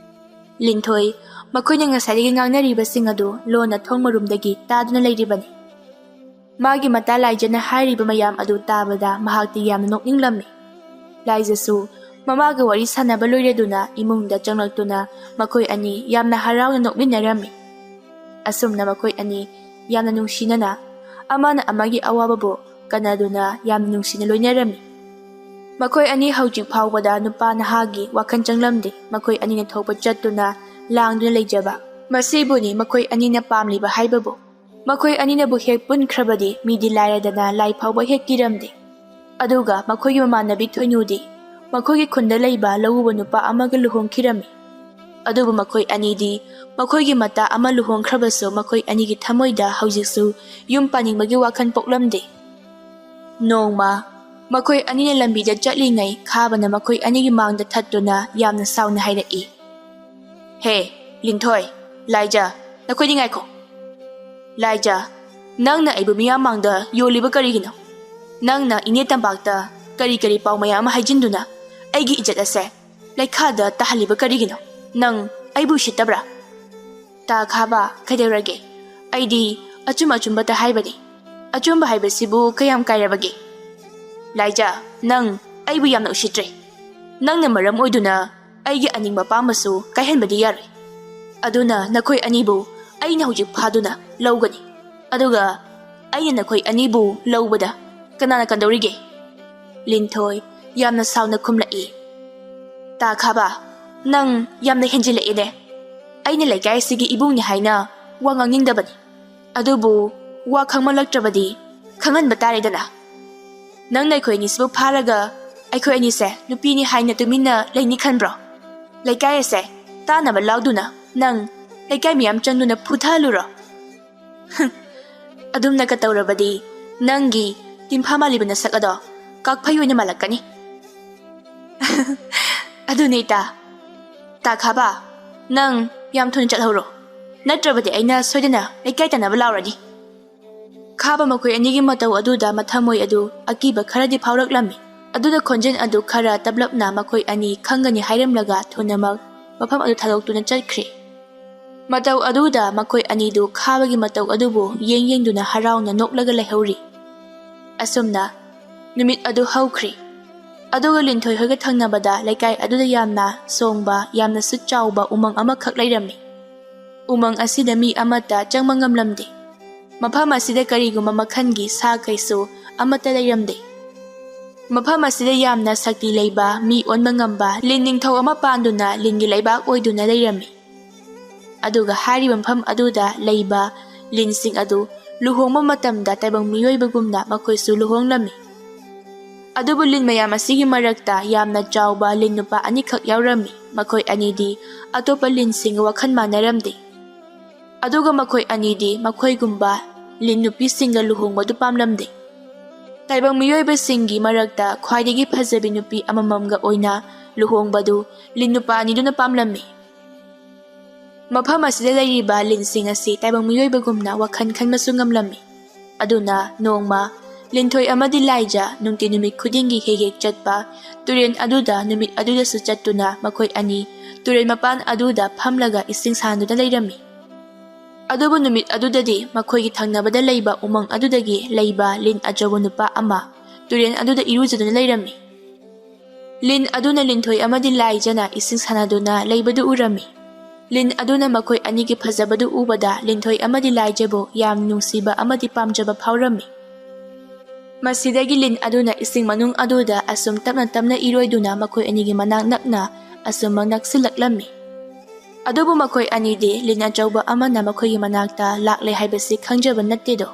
ꯂꯤꯟꯊꯣꯏ ꯃꯈꯣꯏꯅ ꯉꯁꯥꯏꯗꯒꯤ ꯉꯥꯡꯅꯔꯤꯕꯁꯤꯡ ꯑꯗꯨ ꯂꯣꯟꯅ ꯊꯣꯡ ꯃꯔꯨꯝꯗꯒꯤ ꯇꯥꯗꯨꯅ ꯂꯩꯔꯤꯕꯅꯤ꯫ ꯃꯥꯒꯤ ꯃꯇꯥ ꯂꯥꯏꯖꯅ ꯍꯥꯏꯔꯤꯕ ꯃꯌꯥꯝ ꯑꯗꯨ ꯇꯥꯕꯗ ꯃꯍꯥꯛꯇꯤ ꯌꯥꯝꯅ ꯅꯣꯛꯅꯤꯡꯂꯝꯃꯤ꯫ ꯂꯥꯏꯖꯁꯨ ꯃꯃꯥꯒ ꯋꯥꯔꯤ ꯁꯥꯟꯅꯕ ꯂꯣꯏꯔꯗꯨꯅ ꯏꯃꯨꯡꯗ ꯆꯪꯂꯛꯇꯨꯅ ꯃꯈꯣꯏ ꯑꯅꯤ ꯌꯥꯝꯅ ꯍꯔꯥꯎꯅ ꯅꯣꯛꯃꯤꯟꯅꯔꯝꯃꯤ꯫ ꯑꯁꯨꯝꯅ ꯃꯈꯣꯏ ꯑꯅꯤ ꯌꯥꯝꯅ ꯅꯨꯡꯁꯤꯅꯅ ꯑꯃꯅ ꯑꯃꯒꯤ ꯑꯋꯥꯕꯕꯨ ꯀꯟꯅꯗꯨꯅ ꯌꯥꯝꯅ ꯅꯨꯡꯁꯤꯅ ꯂꯣꯏꯅꯔꯝꯃꯤ꯫ ꯃꯈꯣꯏ ꯑꯅꯤ ꯍꯧꯖꯤꯛ ꯐꯥꯎꯕꯗ ꯅꯨꯄꯥ ꯅꯍꯥꯒꯤ ꯋꯥꯈꯜ ꯆꯪꯂꯝꯗꯦ꯫ ꯃꯈꯣꯏ ꯑꯅꯤꯅ ꯊꯣꯛꯄ ꯆꯠꯇꯨꯅ ꯂꯥꯡꯗꯨꯅ ꯂꯩꯖꯕ꯫ ꯃꯁꯤꯕꯨꯅꯤ ꯃꯈꯣꯏ ꯑꯅꯤꯅ ꯄꯥꯝꯂꯤꯕ ꯍꯥꯏꯕꯕꯨ꯫ ꯃꯈꯣꯏ ꯑꯅꯤꯅꯕꯨ ꯍꯦꯛ ꯄꯨꯟꯈ꯭ꯔꯕꯗꯤ ꯃꯤꯗꯤ ꯂꯥꯏꯔꯗꯅ ꯂꯥꯏ ꯐꯥꯎꯕ ꯍꯦꯛ ꯀꯤꯔꯝꯗꯦ꯫ ꯑꯗꯨꯒ ꯃꯈꯣꯏꯒꯤ ꯃꯃꯥꯟꯅꯕꯤ ꯊꯣꯏꯅꯨꯗꯤ ꯃꯈꯣꯏꯒꯤ ꯈꯨꯟꯗ ꯂꯩꯕ ꯂꯧꯎꯕ ꯅꯨꯄꯥ ꯑꯃꯒ ꯂꯨꯍꯣꯡꯈꯤꯔꯝꯃꯤ꯫ ꯑꯗꯨꯕꯨ ꯃꯈꯣꯏ ꯑꯅꯤꯗꯤ ꯃꯈꯣꯏꯒꯤ ꯃꯇꯥ ꯑꯃ ꯂꯨꯍꯣꯡꯈ꯭ꯔꯕꯁꯨ ꯃꯈꯣꯏ ꯑꯅꯤꯒꯤ ꯊꯃꯣꯏꯗ ꯍꯧꯖꯤꯛꯁꯨ ꯌꯨꯝ ꯄꯥꯅꯤꯡꯕꯒꯤ ꯋꯥꯈꯜ ꯄꯣꯛꯂꯝꯗꯦ꯫ ꯅꯣꯡꯃ ꯃꯈꯣꯏ ꯑꯅꯤꯅ ꯂꯝꯕꯤꯗ ꯆꯠꯂꯤꯉꯩ ꯈꯥꯕꯅ ꯃꯈꯣꯏ ꯑꯅꯤꯒꯤ ꯃꯥꯡꯗ ꯊꯠꯇꯨꯅ ꯌꯥꯝꯅ ꯁꯥꯎꯅ ꯍꯥꯏꯔꯛꯏ, "ꯍꯦ, ꯂꯤꯟꯊꯣꯏ, ꯂꯥꯏꯖ, ꯅꯈꯣꯏꯗꯤ ꯉꯥꯏꯈꯣ!" "ꯂꯥꯏꯖ, ꯅꯪꯅ ꯑꯩꯕꯨ ꯃꯤꯌꯥꯝ ꯃꯥꯡꯗ ꯌꯣꯜꯂꯤꯕ ꯀꯔꯤꯒꯤꯅꯣ? ꯅꯪꯅ ꯏꯅꯦ ꯇꯝꯄꯥꯛꯇ ꯀꯔꯤ ꯀꯔꯤ ꯄꯥꯎ ꯃꯌꯥꯝ ꯑꯃ ꯍꯥꯏꯖꯤꯟꯗꯨꯅ ꯑꯩꯒꯤ ꯏꯖꯠ ꯑꯁꯦ ꯂꯩꯈꯥꯗ ꯇꯥꯍꯜꯂꯤꯕ ꯀꯔꯤꯒꯤꯅꯣ? ꯅꯪ ꯑꯩꯕꯨ ꯎꯁꯤꯠꯇꯕ꯭ꯔꯥ?" "ꯇꯥ ꯈꯥꯕ, ꯀꯩꯗꯧꯔꯒꯦ? ꯑꯩꯗꯤ ꯑꯆꯨꯝ ꯑꯆꯨꯝꯕꯇ ꯍꯥꯏꯕꯅꯤ꯫ ꯑꯆꯨꯝꯕ ꯍꯥꯏꯕꯁꯤꯕꯨ ꯀꯌꯥꯝ ꯀꯥꯏꯔꯕꯒꯦ?" "ꯂꯥꯏꯖ, ꯅꯪ ꯑꯩꯕꯨ ꯌꯥꯝꯅ ꯎꯁꯤꯠꯇ꯭ꯔꯦ꯫ ꯅꯪꯅ ꯃꯔꯝ ꯑꯣꯏꯗꯨꯅ ꯑꯩꯒꯤ ꯑꯅꯤꯡꯕ ꯑꯄꯥꯝꯕꯁꯨ ꯀꯥꯏꯍꯟꯕꯗꯤ ꯌꯥꯔꯣꯏ꯫ ꯑꯗꯨꯅ ꯅꯈꯣꯏ ꯑꯅꯤꯕꯨ ꯑꯩꯅ ꯍꯧꯖꯤꯛ ꯐꯥꯗꯨꯅ ꯂꯧꯒꯅꯤ꯫ ꯑꯗꯨꯒ ꯑꯩꯅ ꯅꯈꯣꯏ ꯑꯅꯤꯕꯨ ꯂꯧꯕꯗ ꯀꯅꯥꯅ ꯀꯟꯗꯧꯔꯤꯒꯦ?" ꯂꯤꯟꯊꯣꯏ ꯌꯥꯝꯅ ꯁꯥꯎꯅ ꯈꯨꯝꯂꯛꯏ, "ꯇꯥ ꯈꯥꯕ, ꯅꯪ ꯌꯥꯝꯅ ꯍꯦꯟꯖꯤꯜꯂꯛꯑꯦꯅꯦ꯫ ꯑꯩꯅ ꯂꯩꯀꯥꯏ ꯑꯁꯤꯒꯤ ꯏꯕꯨꯡꯅꯤ ꯍꯥꯏꯅ ꯋꯥ ꯉꯥꯡꯅꯤꯡꯗꯕꯅꯤ꯫ ꯑꯗꯨꯕꯨ ꯋꯥ ꯈꯪꯃꯜꯂꯛꯇ꯭ꯔꯕꯗꯤ ꯈꯪꯍꯟꯕ ꯇꯥꯔꯦꯗꯅ꯫ ꯅꯪꯅ ꯑꯩꯈꯣꯏ ꯑꯅꯤꯁꯤꯕꯨ ꯐꯥꯔꯒ ꯑꯩꯈꯣꯏ ꯑꯅꯤꯁꯦ ꯅꯨꯄꯤꯅꯤ ꯍꯥꯏꯅ ꯇꯨꯃꯤꯟꯅ ꯂꯩꯅꯤ ꯈꯟꯕ꯭ꯔꯣ? ꯂꯩꯀꯥꯏ ꯑꯁꯦ ꯇꯥꯅꯕ ꯂꯥꯎꯗꯨꯅ ꯅꯪ ꯂꯩꯀꯥꯏ ꯃꯤꯌꯥꯝ ꯆꯪꯗꯨꯅ ꯐꯨꯊꯍꯜꯂꯨꯔꯣ?" ꯑꯗꯨꯝꯅꯒ ꯇꯧꯔꯕꯗꯤ ꯅꯪꯒꯤ ꯇꯤꯝꯐꯥ ꯃꯥꯜꯂꯤꯕ ꯅꯁꯛ ꯑꯗꯣ ꯀꯥꯛꯐꯩ ꯑꯣꯏꯅ ꯃꯥꯜꯂꯛꯀꯅꯤ꯫ ꯑꯗꯨꯅꯦ ꯏꯇꯥ꯫ ꯇꯥ ꯈꯥꯕ, ꯅꯪ ꯌꯥꯝ ꯊꯨꯅ ꯆꯠꯍꯧꯔꯣ, ꯅꯠꯇ꯭ꯔꯕꯗꯤ ꯑꯩꯅ ꯁꯣꯏꯗꯅ ꯂꯩꯀꯥꯏ ꯇꯥꯟꯅꯕ ꯂꯥꯎꯔꯅꯤ꯫ ꯈꯥꯕ ꯃꯈꯣꯏ ꯑꯅꯤꯒꯤ ꯃꯇꯧ ꯑꯗꯨꯗ ꯃꯊꯃꯣꯏ ꯑꯗꯨ ꯑꯀꯤꯕ ꯈꯔꯗꯤ ꯐꯥꯎꯔꯛꯂꯝꯃꯤ꯫ ꯑꯗꯨꯅ ꯈꯣꯟꯖꯦꯜ ꯑꯗꯨ ꯈꯔ ꯇꯞꯂꯞꯅ ꯃꯈꯣꯏ ꯑꯅꯤ ꯈꯪꯒꯅꯤ ꯍꯥꯏꯔꯝꯂꯒ ꯊꯨꯅꯃꯛ ꯃꯐꯝ ꯑꯗꯨ ꯊꯥꯗꯣꯛꯇꯨꯅ ꯆꯠꯈ꯭ꯔꯦ꯫ ꯃꯇꯧ ꯑꯗꯨꯗ ꯃꯈꯣꯏ ꯑꯅꯤꯗꯨ ꯈꯥꯕꯒꯤ ꯃꯇꯧ ꯑꯗꯨꯕꯨ ꯌꯦꯡ ꯌꯦꯡꯗꯨꯅ ꯍꯔꯥꯎꯅ ꯅꯣꯛꯂꯒ ꯂꯩꯍꯧꯔꯤ꯫ ꯑꯁꯨꯝꯅ ꯅꯨꯃꯤꯠ ꯑꯗꯨ ꯍꯧꯈ꯭ꯔꯦ꯫ ꯑꯗꯨꯒ ꯂꯤꯟꯊꯣꯏ ꯍꯣꯏꯒ ꯊꯪꯅꯕꯗ ꯂꯩꯀꯥꯏ ꯑꯗꯨꯗ ꯌꯥꯝꯅ ꯁꯣꯡꯕ, ꯌꯥꯝꯅꯁꯨ ꯆꯥꯎꯕ ꯎꯃꯪ ꯑꯃꯈꯛ ꯂꯩꯔꯝꯃꯤ꯫ ꯎꯃꯪ ꯑꯁꯤꯗ ꯃꯤ ꯑꯃꯠꯇ ꯆꯪꯕ ꯉꯝꯂꯝꯗꯦ꯫ ꯃꯐꯝ ꯑꯁꯤꯗ ꯀꯔꯤꯒꯨꯝꯕ ꯃꯈꯜꯒꯤ ꯁꯥ ꯀꯩꯁꯨ ꯑꯃꯠꯇ ꯂꯩꯔꯝꯗꯦ꯫ ꯃꯐꯝ ꯑꯁꯤꯗ ꯌꯥꯝꯅ ꯁꯛꯇꯤ ꯂꯩꯕ, ꯃꯤ ꯑꯣꯟꯕ ꯉꯝꯕ ꯂꯤꯟ ꯅꯤꯡꯊꯧ ꯑꯃ ꯄꯥꯟꯗꯨꯅ ꯂꯤꯟꯒꯤ ꯂꯩꯕꯥꯛ ꯑꯣꯏꯗꯨꯅ ꯂꯩꯔꯝꯃꯤ꯫ ꯑꯗꯨꯒ ꯍꯥꯏꯔꯤꯕ ꯃꯐꯝ ꯑꯗꯨꯗ ꯂꯩꯕ ꯂꯤꯟꯁꯤꯡ ꯑꯗꯨ ꯂꯨꯍꯣꯡꯕ ꯃꯇꯝꯗ ꯇꯥꯏꯕꯪ ꯃꯤꯑꯣꯏꯕꯒꯨꯝꯅ ꯃꯈꯣꯏꯁꯨ ꯂꯨꯍꯣꯡꯂꯝꯃꯤ꯫ ꯑꯗꯨꯕꯨ ꯂꯤꯟ ꯃꯌꯥꯝ ꯑꯁꯤꯒꯤ ꯃꯔꯛꯇ ꯌꯥꯝꯅ ꯆꯥꯎꯕ ꯂꯤꯟ ꯅꯨꯄꯥ ꯑꯅꯤꯈꯛ ꯌꯥꯎꯔꯝꯃꯤ꯫ ꯃꯈꯣꯏ ꯑꯅꯤꯗꯤ ꯑꯇꯣꯞꯄ ꯂꯤꯟꯁꯤꯡꯒ ꯋꯥꯈꯜ ꯃꯥꯟꯅꯔꯝꯗꯦ꯫ ꯑꯗꯨꯒ ꯃꯈꯣꯏ ꯑꯅꯤꯗꯤ ꯃꯈꯣꯏꯒꯨꯝꯕ ꯂꯤꯟ ꯅꯨꯄꯤꯁꯤꯡꯒ ꯂꯨꯍꯣꯡꯕꯗꯨ ꯄꯥꯝꯂꯝꯗꯦ꯫ ꯇꯥꯏꯕꯪ ꯃꯤꯑꯣꯏꯕꯁꯤꯡꯒꯤ ꯃꯔꯛꯇ ꯈ꯭ꯋꯥꯏꯗꯒꯤ ꯐꯖꯕꯤ ꯅꯨꯄꯤ ꯑꯃꯃꯝꯒ ꯑꯣꯏꯅ ꯂꯨꯍꯣꯡꯕꯗꯨ ꯂꯤꯟ ꯅꯨꯄꯥ ꯑꯅꯤꯗꯨꯅ ꯄꯥꯝꯂꯝꯃꯤ꯫ ꯃꯐꯝ ꯑꯁꯤꯗ ꯂꯩꯔꯤꯕ ꯂꯤꯟꯁꯤꯡ ꯑꯁꯤ ꯇꯥꯏꯕꯪ ꯃꯤꯑꯣꯏꯕꯒꯨꯝꯅ ꯋꯥꯈꯜ ꯈꯟꯕꯁꯨ ꯉꯝꯂꯝꯃꯤ꯫ ꯑꯗꯨꯅ ꯅꯣꯡꯃ ꯂꯤꯟꯊꯣꯏ ꯑꯃꯗꯤ ꯂꯥꯏꯖ ꯅꯨꯡꯇꯤ ꯅꯨꯃꯤꯠ ꯈꯨꯗꯤꯡꯒꯤ ꯍꯦꯛ ꯍꯦꯛ ꯆꯠꯄ ꯇꯨꯔꯦꯜ ꯑꯗꯨꯗ ꯅꯨꯃꯤꯠ ꯑꯗꯨꯗꯁꯨ ꯆꯠꯇꯨꯅ ꯃꯈꯣꯏ ꯑꯅꯤ ꯇꯨꯔꯦꯜ ꯃꯄꯥꯟ ꯑꯗꯨꯗ ꯐꯝꯂꯒ ꯏꯁꯤꯡ ꯁꯥꯟꯅꯗꯨꯅ ꯂꯩꯔꯝꯃꯤ꯫ ꯑꯗꯨꯕꯨ ꯅꯨꯃꯤꯠ ꯑꯗꯨꯗꯗꯤ ꯃꯈꯣꯏꯒꯤ ꯊꯪꯅꯕꯗ ꯂꯩꯕ ꯎꯃꯪ ꯑꯗꯨꯗꯒꯤ ꯂꯩꯕ ꯂꯤꯟ ꯑꯆꯧꯕ ꯅꯨꯄꯥ ꯑꯃ ꯇꯨꯔꯦꯜ ꯑꯗꯨꯗ ꯏꯔꯨꯖꯗꯨꯅ ꯂꯩꯔꯝꯃꯤ꯫ ꯂꯤꯟ ꯑꯗꯨꯅ ꯂꯤꯟꯊꯣꯏ ꯑꯃꯗꯤ ꯂꯥꯏꯖꯅ ꯏꯁꯤꯡ ꯁꯥꯟꯅꯗꯨꯅ ꯂꯩꯕꯗꯨ ꯎꯔꯝꯃꯤ꯫ ꯂꯤꯟ ꯑꯗꯨꯅ ꯃꯈꯣꯏ ꯑꯅꯤꯒꯤ ꯐꯖꯕꯗꯨ ꯎꯕꯗ ꯂꯤꯟꯊꯣꯏ ꯑꯃꯗꯤ ꯂꯥꯏꯖꯕꯨ ꯌꯥꯝ ꯅꯨꯡꯁꯤꯕ ꯑꯃꯗꯤ ꯄꯥꯝꯖꯕ ꯐꯥꯎꯔꯝꯃꯤ꯫ ꯃꯁꯤꯗꯒꯤ ꯂꯤꯟ ꯑꯗꯨꯅ ꯏꯁꯤꯡ ꯃꯅꯨꯡ ꯑꯗꯨꯗ ꯑꯁꯨꯝ ꯇꯞꯅ ꯇꯞꯅ ꯏꯔꯣꯏꯗꯨꯅ ꯃꯈꯣꯏ ꯑꯅꯤꯒꯤ ꯃꯅꯥꯛ ꯅꯛꯅ ꯑꯁꯨꯝ ꯅꯛꯁꯤꯜꯂꯛꯂꯝꯃꯤ꯫ ꯑꯗꯨꯕꯨ ꯃꯈꯣꯏ ꯑꯅꯤꯗꯤ ꯂꯤꯟ ꯑꯆꯧꯕ ꯑꯃꯅ ꯃꯈꯣꯏꯒꯤ ꯃꯅꯥꯛꯇ ꯂꯥꯛꯂꯦ ꯍꯥꯏꯕꯁꯤ ꯈꯪꯖꯕ ꯅꯠꯇꯦꯗꯣ꯫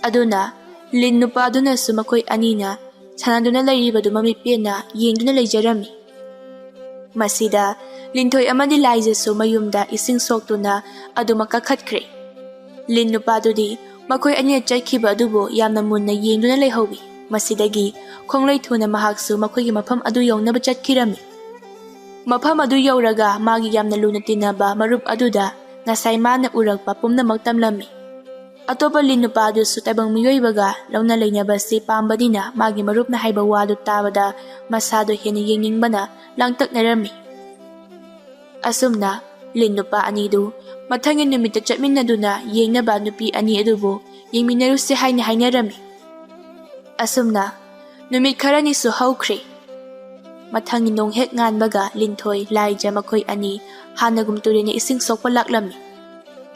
ꯑꯗꯨꯅ ꯂꯤꯟ ꯅꯨꯄꯥꯗꯨꯅꯁꯨ ꯃꯈꯣꯏ ꯑꯅꯤꯅ ꯁꯥꯟꯅꯗꯨꯅ ꯂꯩꯔꯤꯕꯗꯨ ꯃꯃꯤꯠ ꯄꯦꯟꯅ ꯌꯦꯡꯗꯨꯅ ꯂꯩꯖꯔꯝꯃꯤ꯫ ꯃꯁꯤꯗ ꯂꯤꯟꯊꯣꯏ ꯑꯃꯗꯤ ꯂꯥꯏꯖꯁꯨ ꯃꯌꯨꯝꯗ ꯏꯁꯤꯡ ꯁꯣꯛꯇꯨꯅ ꯑꯗꯨꯃꯛ ꯀꯥꯈꯠꯈ꯭ꯔꯦ꯫ ꯂꯤꯟ ꯅꯨꯄꯥꯗꯨꯗꯤ ꯃꯈꯣꯏ ꯑꯅꯤꯅ ꯆꯠꯈꯤꯕ ꯑꯗꯨꯕꯨ ꯌꯥꯝꯅ ꯃꯨꯟꯅ ꯌꯦꯡꯗꯨꯅ ꯂꯩꯍꯧꯏ꯫ ꯃꯁꯤꯗꯒꯤ ꯈꯣꯡꯂꯩ ꯊꯨꯅ ꯃꯍꯥꯛꯁꯨ ꯃꯈꯣꯏꯒꯤ ꯃꯐꯝ ꯑꯗꯨ ꯌꯧꯅꯕ ꯆꯠꯈꯤꯔꯝꯃꯤ꯫ ꯃꯐꯝ ꯑꯗꯨ ꯌꯧꯔꯒ ꯃꯥꯒꯤ ꯌꯥꯝꯅ ꯂꯨꯅ ꯇꯤꯟꯅꯕ ꯃꯔꯨꯞ ꯑꯗꯨꯗ ꯉꯁꯥꯏ ꯃꯥꯅ ꯎꯔꯛꯄ ꯄꯨꯝꯅꯃꯛ ꯇꯝꯂꯝꯃꯤ꯫ ꯑꯇꯣꯞꯄ ꯂꯤꯟ ꯅꯨꯄꯥ ꯑꯗꯨꯁꯨ ꯇꯥꯏꯕꯪ ꯃꯤꯑꯣꯏꯕꯒ ꯂꯧꯅ ꯂꯩꯅꯕꯁꯤ ꯄꯥꯝꯕꯅꯤꯅ ꯃꯥꯒꯤ ꯃꯔꯨꯞꯅ ꯍꯥꯏꯕ ꯋꯥꯗꯨ ꯇꯥꯕꯗ ꯃꯁꯥꯗꯣ ꯍꯦꯟꯅ ꯌꯦꯡꯅꯤꯡꯕꯅ ꯂꯥꯡꯇꯛꯅꯔꯝꯃꯤ꯫ ꯑꯁꯨꯝꯅ ꯂꯤꯟ ꯅꯨꯄꯥ ꯑꯅꯤꯗꯨ ꯃꯊꯪꯒꯤ ꯅꯨꯃꯤꯠꯇ ꯆꯠꯃꯤꯟꯅꯗꯨꯅ ꯌꯦꯡꯅꯕ ꯅꯨꯄꯤ ꯑꯅꯤ ꯑꯗꯨꯕꯨ ꯌꯦꯡꯃꯤꯟꯅꯔꯨꯁꯦ ꯍꯥꯏꯅ ꯍꯥꯏꯅꯔꯝꯃꯤ꯫ ꯑꯁꯨꯝꯅ ꯅꯨꯃꯤꯠ ꯈꯔꯅꯤꯁꯨ ꯍꯧꯈ꯭ꯔꯦ꯫ ꯃꯊꯪꯒꯤ ꯅꯣꯡ ꯍꯦꯛ ꯉꯥꯟꯕꯒ ꯂꯤꯟꯊꯣꯏ, ꯂꯥꯏꯖ ꯃꯈꯣꯏ ꯑꯅꯤ ꯍꯥꯟꯅꯒꯨꯝ ꯇꯨꯔꯦꯟꯗ ꯏꯁꯤꯡ ꯁꯣꯛꯄ ꯂꯥꯛꯂꯝꯃꯤ꯫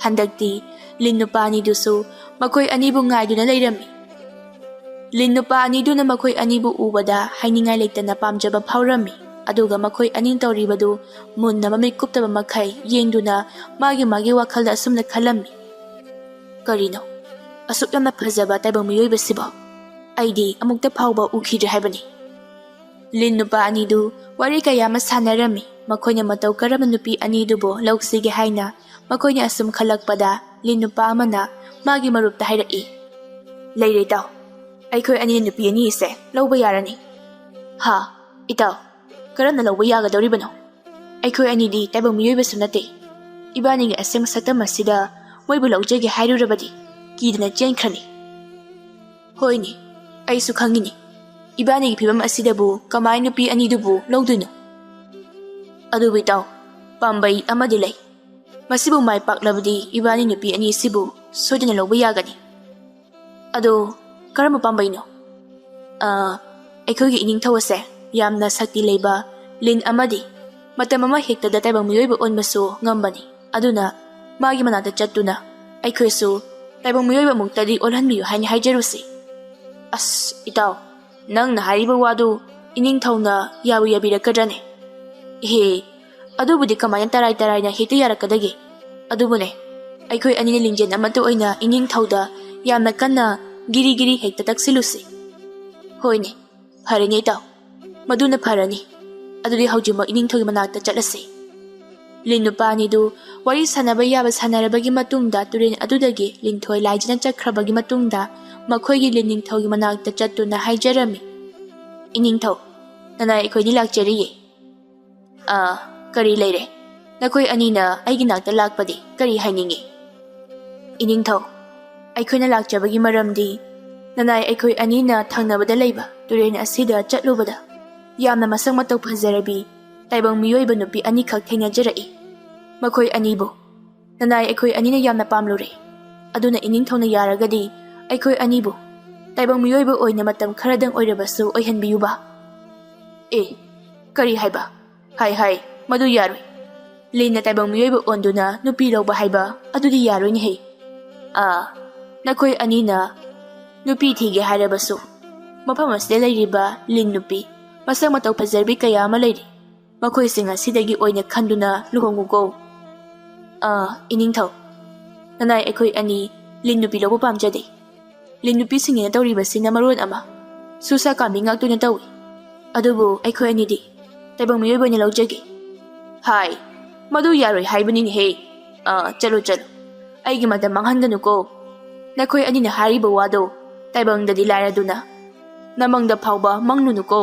ꯍꯟꯗꯛꯇꯤ ꯂꯤꯟ ꯅꯨꯄꯥ ꯑꯅꯤꯗꯨꯁꯨ ꯃꯈꯣꯏ ꯑꯅꯤꯕꯨ ꯉꯥꯏꯗꯨꯅ ꯂꯩꯔꯝꯃꯤ꯫ ꯂꯤꯟ ꯅꯨꯄꯥ ꯑꯅꯤꯗꯨꯅ ꯃꯈꯣꯏ ꯑꯅꯤꯕꯨ ꯎꯕꯗ ꯍꯥꯏꯅꯤꯡꯉꯥꯏ ꯂꯩꯇꯅ ꯄꯥꯝꯖꯕ ꯐꯥꯎꯔꯝꯃꯤ꯫ ꯑꯗꯨꯒ ꯃꯈꯣꯏ ꯑꯅꯤ ꯇꯧꯔꯤꯕꯗꯨ ꯃꯨꯟꯅ ꯃꯃꯤꯠ ꯀꯨꯞꯇꯕ ꯃꯈꯩ ꯌꯦꯡꯗꯨꯅ ꯃꯥꯒꯤ ꯃꯥꯒꯤ ꯋꯥꯈꯜꯗ ꯑꯁꯨꯝꯅ ꯈꯜꯂꯝꯃꯤ, "ꯀꯔꯤꯅꯣ ꯑꯁꯨꯛ ꯌꯥꯝꯅ ꯐꯖꯕ ꯇꯥꯏꯕꯪ ꯃꯤꯑꯣꯏꯕꯁꯤꯕꯣ? ꯑꯩꯗꯤ ꯑꯃꯨꯛꯇ ꯐꯥꯎꯕ ꯎꯈꯤꯗ꯭ꯔꯤ ꯍꯥꯏꯕꯅꯤ꯫" ꯂꯤꯟ ꯅꯨꯄꯥ ꯑꯅꯤꯗꯨ ꯋꯥꯔꯤ ꯀꯌꯥ ꯑꯃ ꯁꯥꯟꯅꯔꯝꯃꯤ꯫ ꯃꯈꯣꯏꯅ ꯃꯇꯧ ꯀꯔꯝꯅ ꯅꯨꯄꯤ ꯑꯅꯤꯗꯨꯕꯨ ꯂꯧꯁꯤꯒꯦ ꯍꯥꯏꯅ ꯃꯈꯣꯏꯅ ꯑꯁꯨꯝ ꯈꯜꯂꯛꯄꯗ ꯂꯤꯟ ꯅꯨꯄꯥ ꯑꯃꯅ ꯃꯥꯒꯤ ꯃꯔꯨꯞꯇ ꯍꯥꯏꯔꯛꯏ, "ꯂꯩꯔꯦ ꯏꯇꯥꯎ, ꯑꯩꯈꯣꯏ ꯑꯅꯤꯅ ꯅꯨꯄꯤ ꯑꯅꯤꯁꯦ ꯂꯧꯕ ꯌꯥꯔꯅꯤ꯫" "ꯍꯥ? ꯏꯇꯥꯎ, ꯀꯔꯝꯅ ꯂꯧꯕ ꯌꯥꯒꯗꯧꯔꯤꯕꯅꯣ? ꯑꯩꯈꯣꯏ ꯑꯅꯤꯗꯤ ꯇꯥꯏꯕꯪ ꯃꯤꯑꯣꯏꯕꯁꯨ ꯅꯠꯇꯦ꯫ ꯏꯕꯥꯅꯤꯒꯤ ꯑꯁꯦꯡꯕ ꯁꯛꯇꯝ ꯑꯁꯤꯗ ꯃꯣꯏꯕꯨ ꯂꯧꯖꯒꯦ ꯍꯥꯏꯔꯨꯔꯕꯗꯤ ꯀꯤꯗꯅ ꯆꯦꯟꯈ꯭ꯔꯅꯤ꯫" "ꯍꯣꯏꯅꯦ, ꯑꯩꯁꯨ ꯈꯪꯉꯤꯅꯦ꯫ ꯏꯕꯥꯅꯤꯒꯤ ꯐꯤꯕꯝ ꯑꯁꯤꯗꯕꯨ ꯀꯃꯥꯏ ꯅꯨꯄꯤ ꯑꯅꯤꯗꯨꯕꯨ ꯂꯧꯗꯣꯏꯅꯣ? ꯑꯗꯨꯕꯨ ꯏꯇꯥꯎ, ꯄꯥꯝꯕꯩ ꯑꯃꯗꯤ ꯂꯩ꯫ ꯃꯁꯤꯕꯨ ꯃꯥꯏ ꯄꯥꯛꯂꯕꯗꯤ ꯏꯕꯥꯅꯤ ꯅꯨꯄꯤ ꯑꯅꯤꯁꯤꯕꯨ ꯁꯣꯏꯗꯅ ꯂꯧꯕ ꯌꯥꯒꯅꯤ꯫" "ꯑꯗꯣ ꯀꯔꯝꯕ ꯄꯥꯝꯕꯩꯅꯣ?" "ꯑ, ꯑꯩꯈꯣꯏꯒꯤ ꯏꯅꯤꯡꯊꯧ ꯑꯁꯦ ꯌꯥꯝꯅ ꯁꯛꯇꯤ ꯂꯩꯕ ꯂꯤꯟ ꯑꯃꯗꯤ ꯃꯇꯝ ꯑꯃ ꯍꯦꯛꯇꯗ ꯇꯥꯏꯕꯪ ꯃꯤꯑꯣꯏꯕ ꯑꯣꯟꯕꯁꯨ ꯉꯝꯕꯅꯤ꯫ ꯑꯗꯨꯅ ꯃꯥꯒꯤ ꯃꯅꯥꯛꯇ ꯆꯠꯇꯨꯅ ꯑꯩꯈꯣꯏꯁꯨ ꯇꯥꯏꯕꯪ ꯃꯤꯑꯣꯏꯕ ꯑꯃꯨꯛꯇꯗꯤ ꯑꯣꯜꯍꯟꯕꯤꯌꯨ ꯍꯥꯏꯅ ꯍꯥꯏꯖꯔꯨꯁꯤ꯫" "ꯑꯁ ꯏꯇꯥꯎ, ꯅꯪꯅ ꯍꯥꯏꯔꯤꯕ ꯋꯥꯗꯨ ꯏꯅꯤꯡꯊꯧꯅ ꯌꯥꯕꯨ ꯌꯥꯕꯤꯔꯛꯀꯗ꯭ꯔꯅꯦ?" "ꯏꯍꯦ, ꯑꯗꯨꯕꯨꯗꯤ ꯀꯃꯥꯏꯅ ꯇꯔꯥꯏ ꯇꯔꯥꯏꯅ ꯍꯦꯛꯇ ꯌꯥꯔꯛꯀꯗꯒꯦ? ꯑꯗꯨꯕꯨꯅꯦ, ꯑꯩꯈꯣꯏ ꯑꯅꯤꯅ ꯂꯤꯡꯖꯦꯜ ꯑꯃꯠꯇ ꯑꯣꯏꯅ ꯏꯅꯤꯡꯊꯧꯗ ꯌꯥꯝꯅ ꯀꯟꯅ ꯒꯤꯔꯤ ꯒꯤꯔꯤ ꯍꯦꯛꯇ ꯇꯛꯁꯤꯜꯂꯨꯁꯤ꯫" "ꯍꯣꯏꯅꯦ, ꯐꯔꯦꯅꯦ ꯏꯇꯥꯎ, ꯃꯗꯨꯅ ꯐꯔꯅꯤ꯫ ꯑꯗꯨꯗꯤ ꯍꯧꯖꯤꯛꯃꯛ ꯏꯅꯤꯡꯊꯧꯒꯤ ꯃꯅꯥꯛꯇ ꯆꯠꯂꯁꯤ꯫" ꯂꯤꯟ ꯅꯨꯄꯥ ꯑꯅꯤꯗꯨ ꯋꯥꯔꯤ ꯁꯥꯟꯅꯕ ꯌꯥꯕ ꯁꯥꯟꯅꯔꯕꯒꯤ ꯃꯇꯨꯡꯗ, ꯇꯨꯔꯦꯜ ꯑꯗꯨꯗꯒꯤ ꯂꯤꯟꯊꯣꯏ ꯂꯥꯏꯖꯅ ꯆꯠꯈ꯭ꯔꯕꯒꯤ ꯃꯇꯨꯡꯗ, ꯃꯈꯣꯏꯒꯤ ꯂꯤꯟ ꯅꯤꯡꯊꯧꯒꯤ ꯃꯅꯥꯛꯇ ꯆꯠꯇꯨꯅ ꯍꯥꯏꯖꯔꯝꯃꯤ, "ꯏꯅꯤꯡꯊꯧ, ꯅꯅꯥꯏ ꯑꯩꯈꯣꯏꯅꯤ ꯂꯥꯛꯆꯔꯤꯌꯦ꯫ ꯑꯥ, ꯀꯔꯤ ꯂꯩꯔꯦ? ꯅꯈꯣꯏ ꯑꯅꯤꯅ ꯑꯩꯒꯤ ꯅꯥꯛꯇ ꯂꯥꯛꯄꯗꯤ ꯀꯔꯤ ꯍꯥꯏꯅꯤꯡꯉꯤ?" "ꯏꯅꯤꯡꯊꯧ, ꯑꯩꯈꯣꯏꯅ ꯂꯥꯛꯆꯕꯒꯤ ꯃꯔꯝꯗꯤ, ꯅꯅꯥꯏ ꯑꯩꯈꯣꯏ ꯑꯅꯤꯅ ꯊꯪꯅꯕꯗ ꯂꯩꯕ ꯇꯨꯔꯦꯜ ꯑꯁꯤꯗ ꯆꯠꯂꯨꯕꯗ, ꯌꯥꯝꯅ ꯃꯁꯛ ꯃꯇꯧ ꯐꯖꯔꯕꯤ ꯇꯥꯏꯕꯪ ꯃꯤꯑꯣꯏꯕ ꯅꯨꯄꯤ ꯑꯅꯤꯈꯛ ꯊꯦꯡꯅꯖꯔꯛꯏ꯫ ꯃꯈꯣꯏ ꯑꯅꯤꯕꯨ ꯅꯅꯥꯏ ꯑꯩꯈꯣꯏ ꯑꯅꯤꯅ ꯌꯥꯝꯅ ꯄꯥꯝꯂꯨꯔꯦ꯫ ꯑꯗꯨꯅ ꯏꯅꯤꯡꯊꯧꯅ ꯌꯥꯔꯒꯗꯤ ꯑꯩꯈꯣꯏ ꯑꯅꯤꯕꯨ ꯇꯥꯏꯕꯪ ꯃꯤꯑꯣꯏꯕ ꯑꯣꯏꯅ ꯃꯇꯝ ꯈꯔꯗꯪ ꯑꯣꯏꯔꯕꯁꯨ ꯑꯣꯏꯍꯟꯕꯤꯌꯨꯕ꯫" "ꯑꯦ, ꯀꯔꯤ ꯍꯥꯏꯕ? ꯍꯥꯏ ꯍꯥꯏ, ꯃꯗꯨ ꯌꯥꯔꯣꯏ꯫ ꯂꯤꯟꯅ ꯇꯥꯏꯕꯪ ꯃꯤꯑꯣꯏꯕ ꯑꯣꯟꯗꯨꯅ ꯅꯨꯄꯤ ꯂꯧꯕ ꯍꯥꯏꯕ ꯑꯗꯨꯗꯤ ꯌꯥꯔꯣꯏꯅꯦꯍꯦ꯫ ꯑꯥ, ꯅꯈꯣꯏ ꯑꯅꯤꯅ ꯅꯨꯄꯤ ꯊꯤꯒꯦ ꯍꯥꯏꯔꯕꯁꯨ, ꯃꯐꯝ ꯑꯁꯤꯗ ꯂꯩꯔꯤꯕ ꯂꯤꯟ ꯅꯨꯄꯤ ꯃꯁꯛ ꯃꯇꯧ ꯐꯖꯔꯕꯤ ꯀꯌꯥ ꯑꯃ ꯂꯩꯔꯤ꯫ ꯃꯈꯣꯏꯁꯤꯡ ꯑꯁꯤꯗꯒꯤ ꯑꯣꯏꯅ ꯈꯟꯗꯨꯅ ꯂꯨꯍꯣꯡꯉꯨꯀꯣ꯫" "ꯑꯥ, ꯏꯅꯤꯡꯊꯧ, ꯅꯅꯥꯏ ꯑꯩꯈꯣꯏ ꯑꯅꯤ ꯂꯤꯟ ꯅꯨꯄꯤ ꯂꯧꯕ ꯄꯥꯝꯖꯗꯦ꯫ ꯂꯤꯟ ꯅꯨꯄꯤꯁꯤꯡꯅ ꯇꯧꯔꯤꯕꯁꯤꯅ ꯃꯔꯣꯟ ꯑꯃ, ꯁꯨꯁꯥ ꯀꯥꯝꯕꯤ ꯉꯥꯛꯇꯨꯅ ꯇꯧꯏ꯫ ꯑꯗꯨꯕꯨ ꯑꯩꯈꯣꯏ ꯑꯅꯤꯗꯤ ꯇꯥꯏꯕꯪ ꯃꯤꯑꯣꯏꯕ ꯑꯣꯏꯅ ꯂꯧꯖꯒꯦ꯫" "ꯍꯥꯏ, ꯃꯗꯨ ꯌꯥꯔꯣꯏ ꯍꯥꯏꯕꯅꯤꯅꯦꯍꯦ꯫ ꯑꯥ, ꯆꯠꯂꯨ, ꯆꯠꯂꯨ꯫ ꯑꯩꯒꯤ ꯃꯇꯝ ꯃꯥꯡꯍꯟꯒꯅꯨꯀꯣ꯫ ꯅꯈꯣꯏ ꯑꯅꯤꯅ ꯍꯥꯏꯔꯤꯕ ꯋꯥꯗꯣ ꯇꯥꯏꯕꯪꯗꯗꯤ ꯂꯥꯏꯔꯗꯨꯅ, ꯅꯃꯪꯗ ꯐꯥꯎꯕ ꯃꯪꯂꯨꯅꯨꯀꯣ꯫"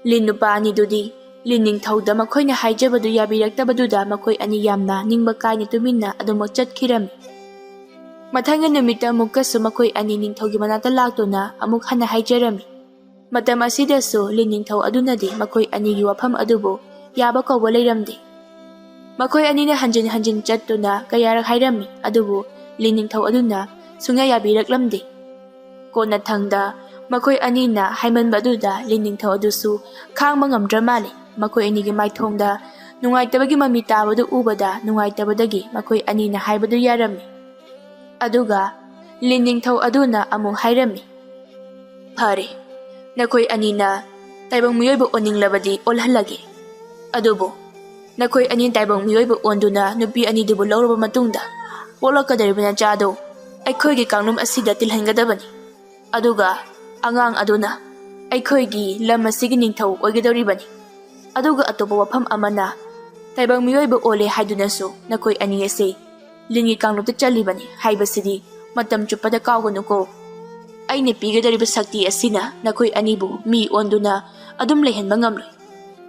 ꯂꯤꯟ ꯅꯨꯄꯥ ꯑꯅꯤꯗꯨꯗꯤ ꯂꯤꯟ ꯅꯤꯡꯊꯧꯗ ꯃꯈꯣꯏꯅ ꯍꯥꯏꯖꯕꯗꯨ ꯌꯥꯕꯤꯔꯛꯇꯕꯗꯨꯗ ꯃꯈꯣꯏ ꯑꯅꯤ ꯌꯥꯝꯅ ꯅꯤꯡꯕ ꯀꯥꯏꯅ ꯇꯨꯃꯤꯟꯅ ꯑꯗꯨꯃꯛ ꯆꯠꯈꯤꯔꯝꯃꯤ꯫ ꯃꯊꯪꯒꯤ ꯅꯨꯃꯤꯠꯇ ꯑꯃꯨꯛꯀꯁꯨ ꯃꯈꯣꯏ ꯑꯅꯤ ꯅꯤꯡꯊꯧꯒꯤ ꯃꯅꯥꯛꯇ ꯂꯥꯛꯇꯨꯅ ꯑꯃꯨꯛ ꯍꯟꯅ ꯍꯥꯏꯖꯔꯝꯃꯤ꯫ ꯃꯇꯝ ꯑꯁꯤꯗꯁꯨ ꯂꯤꯟ ꯅꯤꯡꯊꯧ ꯑꯗꯨꯅꯗꯤ ꯃꯈꯣꯏ ꯑꯅꯤꯒꯤ ꯋꯥꯐꯝ ꯑꯗꯨꯕꯨ ꯌꯥꯕ ꯀꯧꯕ ꯂꯩꯔꯝꯗꯦ꯫ ꯃꯈꯣꯏ ꯑꯅꯤꯅ ꯍꯟꯖꯤꯟ ꯍꯟꯖꯤꯟ ꯆꯠꯇꯨꯅ ꯀꯌꯥꯔꯛ ꯍꯥꯏꯔꯝꯃꯤ, ꯑꯗꯨꯕꯨ ꯂꯤꯟ ꯅꯤꯡꯊꯧ ꯑꯗꯨꯅ ꯁꯨꯡꯌꯥ ꯌꯥꯕꯤꯔꯛꯂꯝꯗꯦ꯫ ꯀꯣꯟꯅꯊꯪꯗ ꯃꯈꯣꯏ ꯑꯅꯤꯅ ꯍꯥꯏꯃꯟꯕ ꯑꯗꯨꯗ ꯂꯤꯟ ꯅꯤꯡꯊꯧ ꯑꯗꯨꯁꯨ ꯈꯥꯡꯕ ꯉꯝꯗ꯭ꯔ ꯃꯥꯜꯂꯦ꯫ ꯃꯈꯣꯏ ꯑꯅꯤꯒꯤ ꯃꯥꯏꯊꯣꯡꯗ ꯅꯨꯡꯉꯥꯏꯇꯕꯒꯤ ꯃꯃꯤ ꯇꯥꯕꯗꯨ ꯎꯕꯗ ꯅꯨꯡꯉꯥꯏꯇꯕꯗꯒꯤ ꯃꯈꯣꯏ ꯑꯅꯤꯅ ꯍꯥꯏꯕꯗꯨ ꯌꯥꯔꯝꯃꯤ꯫ ꯑꯗꯨꯒ ꯂꯤꯟ ꯅꯤꯡꯊꯧ ꯑꯗꯨꯅ ꯑꯃꯨꯛ ꯍꯥꯏꯔꯝꯃꯤ, "ꯐꯔꯦ, ꯅꯈꯣꯏ ꯑꯅꯤꯅ ꯇꯥꯏꯕꯪ ꯃꯤꯑꯣꯏꯕ ꯑꯣꯟꯅꯤꯡꯂꯕꯗꯤ ꯑꯣꯜꯍꯜꯂꯒꯦ꯫ ꯑꯗꯨꯕꯨ ꯅꯈꯣꯏ ꯑꯅꯤ ꯇꯥꯏꯕꯪ ꯃꯤꯑꯣꯏꯕ ꯑꯣꯟꯗꯨꯅ ꯅꯨꯄꯤ ꯑꯅꯤꯗꯨꯕꯨ ꯂꯧꯔꯕ ꯃꯇꯨꯡꯗ, ꯄꯣꯛꯂꯛꯀꯗꯧꯔꯤꯕ ꯅꯆꯥꯗꯣ ꯑꯩꯈꯣꯏꯒꯤ ꯀꯥꯡꯂꯨꯞ ꯑꯁꯤꯗ ꯇꯤꯜꯍꯟꯒꯗꯕꯅꯤ꯫ ꯑꯗꯨꯒ ꯑꯉꯥꯡ ꯑꯗꯨꯅ ꯑꯩꯈꯣꯏꯒꯤ ꯂꯝ ꯑꯁꯤꯒꯤ ꯅꯤꯡꯊꯧ ꯑꯣꯏꯒꯗꯧꯔꯤꯕꯅꯤ꯫ ꯑꯗꯨꯒ ꯑꯇꯣꯞꯄ ꯋꯥꯐꯝ ꯑꯃꯅ, ꯇꯥꯏꯕꯪ ꯃꯤꯑꯣꯏꯕ ꯑꯣꯜꯂꯦ ꯍꯥꯏꯗꯨꯅꯁꯨ ꯅꯈꯣꯏ ꯑꯅꯤ ꯑꯁꯤ ꯂꯤꯟꯒꯤ ꯀꯥꯡꯂꯨꯞꯇ ꯆꯜꯂꯤꯕꯅꯤ ꯍꯥꯏꯕꯁꯤꯗꯤ ꯃꯇꯝ ꯆꯨꯞꯄꯗ ꯀꯥꯎꯒꯅꯨꯀꯣ꯫ ꯑꯩꯅ ꯄꯤꯒꯗꯧꯔꯤꯕ ꯁꯛꯇꯤ ꯑꯁꯤꯅ ꯅꯈꯣꯏ ꯑꯅꯤꯕꯨ ꯃꯤ ꯑꯣꯟꯗꯨꯅ ꯑꯗꯨꯝ ꯂꯩꯍꯟꯕ ꯉꯝꯂꯣꯏ꯫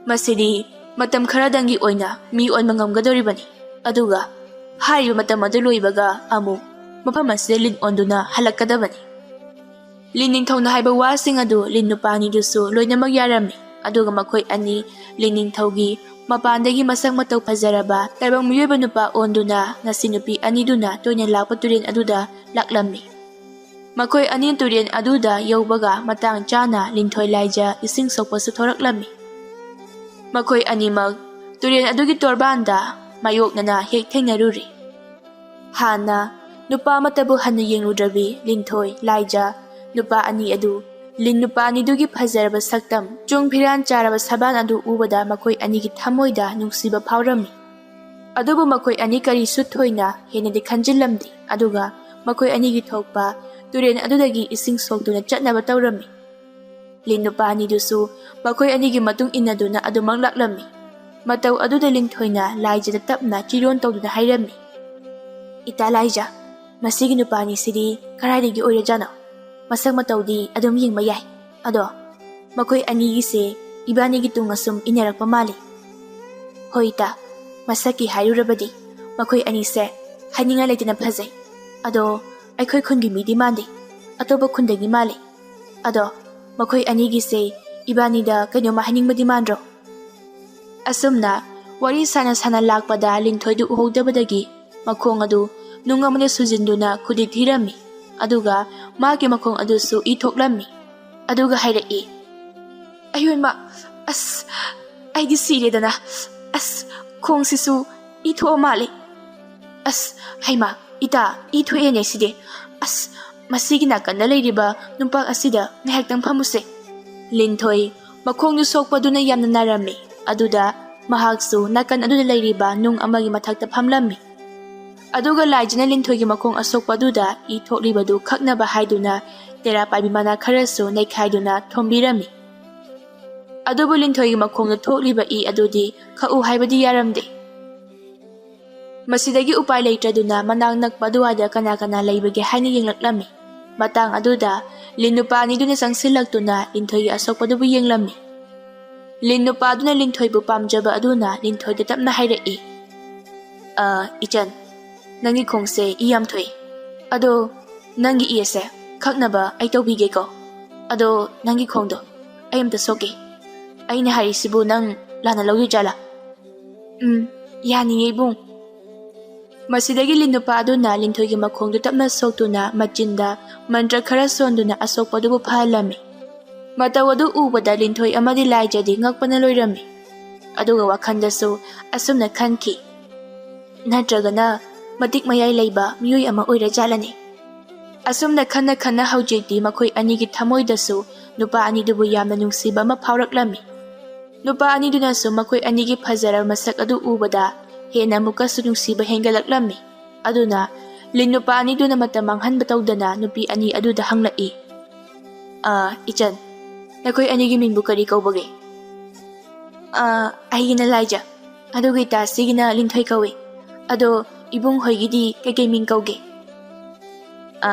ꯃꯁꯤꯗꯤ ꯃꯇꯝ ꯈꯔꯗꯪꯒꯤ ꯑꯣꯏꯅ ꯃꯤ ꯑꯣꯟꯕ ꯉꯝꯒꯗꯧꯔꯤꯕꯅꯤ꯫ ꯑꯗꯨꯒ ꯍꯥꯏꯔꯤꯕ ꯃꯇꯝ ꯑꯗꯨ ꯂꯣꯏꯕꯒ ꯑꯃꯨꯛ ꯃꯐꯝ ꯑꯁꯤꯗ ꯂꯤꯟ ꯑꯣꯟꯗꯨꯅ ꯍꯜꯂꯛꯀꯗꯕꯅꯤ꯫ ꯂꯤꯟ ꯅꯤꯡꯊꯧꯅ ꯍꯥꯏꯕ ꯋꯥꯁꯤꯡ ꯑꯗꯨ ꯂꯤꯟ ꯅꯨꯄꯥ ꯑꯅꯤꯗꯨꯁꯨ ꯂꯣꯏꯅꯃꯛ ꯌꯥꯔꯝꯃꯤ꯫ ꯑꯗꯨꯒ ꯃꯈꯣꯏ ꯑꯅꯤ ꯂꯤꯟ ꯅꯤꯡꯊꯧꯒꯤ ꯃꯄꯥꯟꯗꯒꯤ ꯃꯁꯛ ꯃꯇꯧ ꯐꯖꯔꯕ ꯇꯥꯏꯕꯪ ꯃꯤꯑꯣꯏꯕ ꯅꯨꯄꯥ ꯑꯣꯟꯗꯨꯅ ꯉꯁꯤ ꯅꯨꯄꯤ ꯑꯅꯤꯗꯨꯅ ꯇꯣꯏꯅ ꯂꯥꯛꯄ ꯇꯨꯔꯦꯜ ꯑꯗꯨꯗ ꯂꯥꯛꯂꯝꯃꯤ꯫ ꯃꯈꯣꯏ ꯑꯅꯤ ꯇꯨꯔꯦꯜ ꯑꯗꯨꯗ ꯌꯧꯕꯒ ꯃꯇꯥꯡ ꯆꯥꯅ ꯂꯤꯟꯊꯣꯏ ꯂꯥꯏꯖ ꯏꯁꯤꯡ ꯁꯣꯛꯄꯁꯨ ꯊꯣꯔꯛꯂꯝꯃꯤ꯫ ꯃꯈꯣꯏ ꯑꯅꯤꯃꯛ ꯇꯨꯔꯦꯜ ꯑꯗꯨꯒꯤ ꯇꯣꯔꯕꯥꯟꯗ ꯃꯥꯌꯣꯛꯅꯅ ꯍꯦꯛ ꯊꯦꯡꯅꯔꯨꯔꯦ꯫ ꯍꯥꯟꯅ ꯅꯨꯄꯥ ꯑꯃꯠꯇꯕꯨ ꯍꯟꯅ ꯌꯦꯡꯂꯨꯗ꯭ꯔꯕꯤ ꯂꯤꯟꯊꯣꯏ ꯂꯥꯏꯖ ꯅꯨꯄꯥ ꯑꯅꯤ ꯑꯗꯨ, ꯂꯤꯟ ꯅꯨꯄꯥ ꯑꯅꯤꯗꯨꯒꯤ ꯐꯖꯔꯕ ꯁꯛꯇꯝ, ꯆꯨꯡ ꯐꯤꯔꯥꯟ ꯆꯥꯔꯕ ꯁꯕꯥꯟ ꯑꯗꯨ ꯎꯕꯗ ꯃꯈꯣꯏ ꯑꯅꯤꯒꯤ ꯊꯃꯣꯏꯗ ꯅꯨꯡꯁꯤꯕ ꯐꯥꯎꯔꯝꯃꯤ꯫ ꯑꯗꯨꯕꯨ ꯃꯈꯣꯏ ꯑꯅꯤ ꯀꯔꯤꯁꯨ ꯊꯣꯏꯅ ꯍꯦꯟꯅꯗꯤ ꯈꯟꯖꯤꯜꯂꯝꯗꯦ꯫ ꯑꯗꯨꯒ ꯃꯈꯣꯏ ꯑꯅꯤꯒꯤ ꯊꯣꯛꯄ ꯇꯨꯔꯦꯜ ꯑꯗꯨꯗꯒꯤ ꯏꯁꯤꯡ ꯁꯣꯛꯇꯨꯅ ꯆꯠꯅꯕ ꯇꯧꯔꯝꯃꯤ꯫ ꯂꯤꯟ ꯅꯨꯄꯥ ꯑꯅꯤꯗꯨꯁꯨ ꯃꯈꯣꯏ ꯑꯅꯤꯒꯤ ꯃꯇꯨꯡ ꯏꯟꯅꯗꯨꯅ ꯑꯗꯨꯃꯛ ꯂꯥꯛꯂꯝꯃꯤ꯫ ꯃꯇꯧ ꯑꯗꯨꯗ ꯂꯤꯟꯊꯣꯏꯅ ꯂꯥꯏꯖꯗ ꯇꯞꯅ ꯆꯤꯔꯣꯟ ꯇꯧꯗꯨꯅ ꯍꯥꯏꯔꯝꯃꯤ, "ꯏꯇꯥ ꯂꯥꯏꯖ, ꯃꯁꯤꯒꯤ ꯅꯨꯄꯥ ꯑꯅꯤꯁꯤꯗꯤ ꯀꯗꯥꯏꯗꯒꯤ ꯑꯣꯏꯔꯖꯥꯠꯅꯣ? ꯃꯁꯛ ꯃꯇꯧꯗꯤ ꯑꯗꯨꯝ ꯌꯦꯡꯕ ꯌꯥꯏ, ꯑꯗꯣ ꯃꯈꯣꯏ ꯑꯅꯤꯒꯤꯁꯦ ꯏꯕꯥꯅꯤꯒꯤ ꯇꯨꯡ ꯑꯁꯨꯝ ꯏꯟꯅꯔꯛꯄ ꯃꯥꯜꯂꯤ꯫ ꯍꯣꯏ ꯏꯇꯥ, ꯃꯁꯛꯀꯤ ꯍꯥꯏꯔꯨꯔꯕꯗꯤ ꯃꯈꯣꯏ ꯑꯅꯤꯁꯦ ꯍꯥꯏꯅꯤꯡꯉꯥꯏ ꯂꯩꯇꯅ ꯐꯖꯩ꯫ ꯑꯗꯣ ꯑꯩꯈꯣꯏ ꯈꯨꯟꯒꯤ ꯃꯤꯗꯤ ꯃꯥꯟꯗꯦ, ꯑꯇꯣꯞꯄ ꯈꯨꯟꯗꯒꯤ ꯃꯥꯜꯂꯤ꯫ ꯑꯗꯣ ꯃꯈꯣꯏ ꯑꯅꯤꯒꯤꯁꯦ ꯏꯕꯥꯅꯤꯗ ꯀꯩꯅꯣꯝꯃ ꯍꯥꯏꯅꯤꯡꯕꯗꯤ ꯃꯥꯟꯗ꯭ꯔꯣ?" ꯑꯁꯨꯝꯅ ꯋꯥꯔꯤ ꯁꯥꯅ ꯁꯥꯅ ꯂꯥꯛꯄꯗ ꯂꯤꯟꯊꯣꯏꯗꯨ ꯎꯍꯧꯗꯕꯗꯒꯤ ꯃꯈꯣꯡ ꯑꯗꯨ ꯅꯨꯡ ꯑꯃꯅ ꯁꯨꯖꯤꯟꯗꯨꯅ ꯈꯨꯗꯤꯛ ꯊꯤꯔꯝꯃꯤ꯫ ꯑꯗꯨꯒ ꯃꯥꯒꯤ ꯃꯈꯣꯡ ꯑꯗꯨꯁꯨ ꯏ ꯊꯣꯛꯂꯝꯃꯤ꯫ ꯑꯗꯨꯒ ꯍꯥꯏꯔꯛꯏ, "ꯑꯌꯣꯏꯃ, ꯑꯁ, ꯑꯩꯗꯤ ꯁꯤꯔꯦꯗꯅ꯫ ꯑꯁ, ꯈꯣꯡꯁꯤꯁꯨ ꯏ ꯊꯣꯛꯑ ꯃꯥꯜꯂꯦ꯫ ꯑꯁ, ꯍꯩꯃꯥ, ꯏꯇꯥ, ꯏ ꯊꯣꯛꯑꯦꯅꯦ ꯁꯤꯗꯤ꯫ ꯑꯁ, ꯃꯁꯤꯒꯤ ꯅꯥꯀꯟꯗ ꯂꯩꯔꯤꯕ ꯅꯨꯡꯄꯥꯛ ꯑꯁꯤꯗ ꯉꯥꯏꯍꯥꯛꯇꯪ ꯐꯝꯃꯨꯁꯦ꯫" ꯂꯤꯟꯊꯣꯏ ꯃꯈꯣꯡꯗꯨ ꯁꯣꯛꯄꯗꯨꯅ ꯌꯥꯝꯅ ꯅꯥꯔꯝꯃꯤ꯫ ꯑꯗꯨꯗ ꯃꯍꯥꯛꯁꯨ ꯅꯥꯀꯟ ꯑꯗꯨꯗ ꯂꯩꯔꯤꯕ ꯅꯨꯡ ꯑꯃꯒꯤ ꯃꯊꯛꯇ ꯐꯝꯂꯝꯃꯤ꯫ ꯑꯗꯨꯒ ꯂꯥꯏꯖꯅ ꯂꯤꯟꯊꯣꯏꯒꯤ ꯃꯈꯣꯡ ꯑꯁꯣꯛꯄꯗꯨꯗ ꯏ ꯊꯣꯛꯂꯤꯕꯗꯨ ꯈꯛꯅꯕ ꯍꯥꯏꯗꯨꯅ ꯇꯦꯔꯥ ꯄꯥꯏꯕꯤ ꯃꯅꯥ ꯈꯔꯁꯨ ꯅꯩꯈꯥꯏꯗꯨꯅ ꯊꯣꯝꯕꯤꯔꯝꯃꯤ꯫ ꯑꯗꯨꯕꯨ ꯂꯤꯟꯊꯣꯏꯒꯤ ꯃꯈꯣꯡꯗ ꯊꯣꯛꯂꯤꯕ ꯏ ꯑꯗꯨꯗꯤ ꯈꯛꯎ ꯍꯥꯏꯕꯗꯤ ꯌꯥꯔꯝꯗꯦ꯫ ꯃꯁꯤꯗꯒꯤ ꯎꯄꯥꯏ ꯂꯩꯇ꯭ꯔꯗꯨꯅ ꯃꯅꯥꯛ ꯅꯛꯄ ꯑꯗꯨꯋꯥꯏꯗ ꯀꯅꯥ ꯀꯅꯥ ꯂꯩꯕꯒꯦ ꯍꯥꯏꯅ ꯌꯦꯡꯂꯛꯂꯝꯃꯤ꯫ ꯃꯇꯥꯡ ꯑꯗꯨꯗ ꯂꯤꯟ ꯅꯨꯄꯥ ꯑꯅꯤꯗꯨꯅ ꯆꯪꯁꯤꯜꯂꯛꯇꯨꯅ ꯂꯤꯟꯊꯣꯏꯒꯤ ꯑꯁꯣꯛꯄꯗꯨꯕꯨ ꯌꯦꯡꯂꯝꯃꯤ꯫ ꯂꯤꯟ ꯅꯨꯄꯥꯗꯨꯅ ꯂꯤꯟꯊꯣꯏꯕꯨ ꯄꯥꯝꯖꯕ ꯑꯗꯨꯅ ꯂꯤꯟꯊꯣꯏꯗ ꯇꯞꯅ ꯍꯥꯏꯔꯛꯏ, "ꯑ, ꯏꯆꯟ, ꯅꯪꯒꯤ ꯈꯣꯡꯁꯦ ꯏ ꯌꯥꯝ ꯊꯣꯛꯏ꯫ ꯑꯗꯣ ꯅꯪꯒꯤ ꯏ ꯑꯁꯦ ꯈꯛꯅꯕ ꯑꯩ ꯇꯧꯕꯤꯒꯦꯀꯣ꯫ ꯑꯗꯣ ꯅꯪꯒꯤ ꯈꯣꯡꯗꯣ ꯑꯩ ꯑꯝꯇ ꯁꯣꯛꯀꯦ꯫ ꯑꯩꯅ ꯍꯥꯏꯔꯤꯁꯤꯕꯨ ꯅꯪ ꯂꯥꯟꯅ ꯂꯧꯗꯣꯏ ꯖꯥꯠꯂꯥ?" "ꯎꯝ, ꯌꯥꯅꯤꯌꯦ ꯏꯕꯨꯡ꯫" ꯃꯁꯤꯗꯒꯤ ꯂꯤꯟ ꯅꯨꯄꯥ ꯑꯗꯨꯅ ꯂꯤꯟꯊꯣꯏꯒꯤ ꯃꯈꯣꯡꯗꯨ ꯇꯞꯅ ꯁꯣꯛꯇꯨꯅ ꯃꯆꯤꯟꯗ ꯃꯟꯇ꯭ꯔ ꯈꯔ ꯁꯣꯟꯗꯨꯅ ꯑꯁꯣꯛꯄꯗꯨꯕꯨ ꯐꯍꯜꯂꯝꯃꯤ꯫ ꯃꯇꯧ ꯑꯗꯨ ꯎꯕꯗ ꯂꯤꯟꯊꯣꯏ ꯑꯃꯗꯤ ꯂꯥꯏꯖꯗꯤ ꯉꯛꯄꯅ ꯂꯣꯏꯔꯝꯃꯤ꯫ ꯑꯗꯨꯒ ꯋꯥꯈꯜꯗꯁꯨ ꯑꯁꯨꯝꯅ ꯈꯟꯈꯤ, "ꯅꯠꯇ꯭ꯔꯒꯅ ꯃꯇꯤꯛ ꯃꯌꯥꯏ ꯂꯩꯕ ꯃꯤꯑꯣꯏ ꯑꯃ ꯑꯣꯏꯔꯖꯥꯠꯂꯅꯦ?" ꯑꯁꯨꯝꯅ ꯈꯟꯅ ꯈꯟꯅ ꯍꯧꯖꯤꯛꯇꯤ ꯃꯈꯣꯏ ꯑꯅꯤꯒꯤ ꯊꯃꯣꯏꯗꯁꯨ ꯅꯨꯄꯥ ꯑꯅꯤꯗꯨꯕꯨ ꯌꯥꯝꯅ ꯅꯨꯡꯁꯤꯕ ꯑꯃ ꯐꯥꯎꯔꯛꯂꯝꯃꯤ꯫ ꯅꯨꯄꯥ ꯑꯅꯤꯗꯨꯅꯁꯨ ꯃꯈꯣꯏ ꯑꯅꯤꯒꯤ ꯐꯖꯔꯕ ꯃꯁꯛ ꯑꯗꯨ ꯎꯕꯗ ꯍꯦꯟꯅ ꯑꯃꯨꯛꯀꯁꯨ ꯅꯨꯡꯁꯤꯕ ꯍꯦꯟꯒꯠꯂꯛꯂꯝꯃꯤ꯫ ꯑꯗꯨꯅ ꯂꯤꯟ ꯅꯨꯄꯥ ꯑꯅꯤꯗꯨꯅ ꯃꯇꯝ ꯃꯥꯡꯍꯟꯕ ꯇꯧꯗꯅ ꯅꯨꯄꯤ ꯑꯅꯤ ꯑꯗꯨꯗ ꯍꯪꯂꯛꯏ, "ꯑ, ꯏꯆꯟ, ꯅꯈꯣꯏ ꯑꯅꯤꯒꯤ ꯃꯤꯡꯕꯨ ꯀꯔꯤ ꯀꯧꯕꯒꯦ?" "ꯑ, ꯑꯩꯒꯤꯅ ꯂꯥꯏꯖ, ꯑꯗꯨꯒ ꯏꯇꯥꯁꯤꯒꯤꯅ ꯂꯤꯟꯊꯣꯏ ꯀꯧꯏ꯫ ꯑꯗꯣ ꯏꯕꯨꯡ ꯍꯣꯏꯒꯤꯗꯤ ꯀꯩꯀꯩ ꯃꯤꯡ ꯀꯧꯒꯦ?" "ꯑ,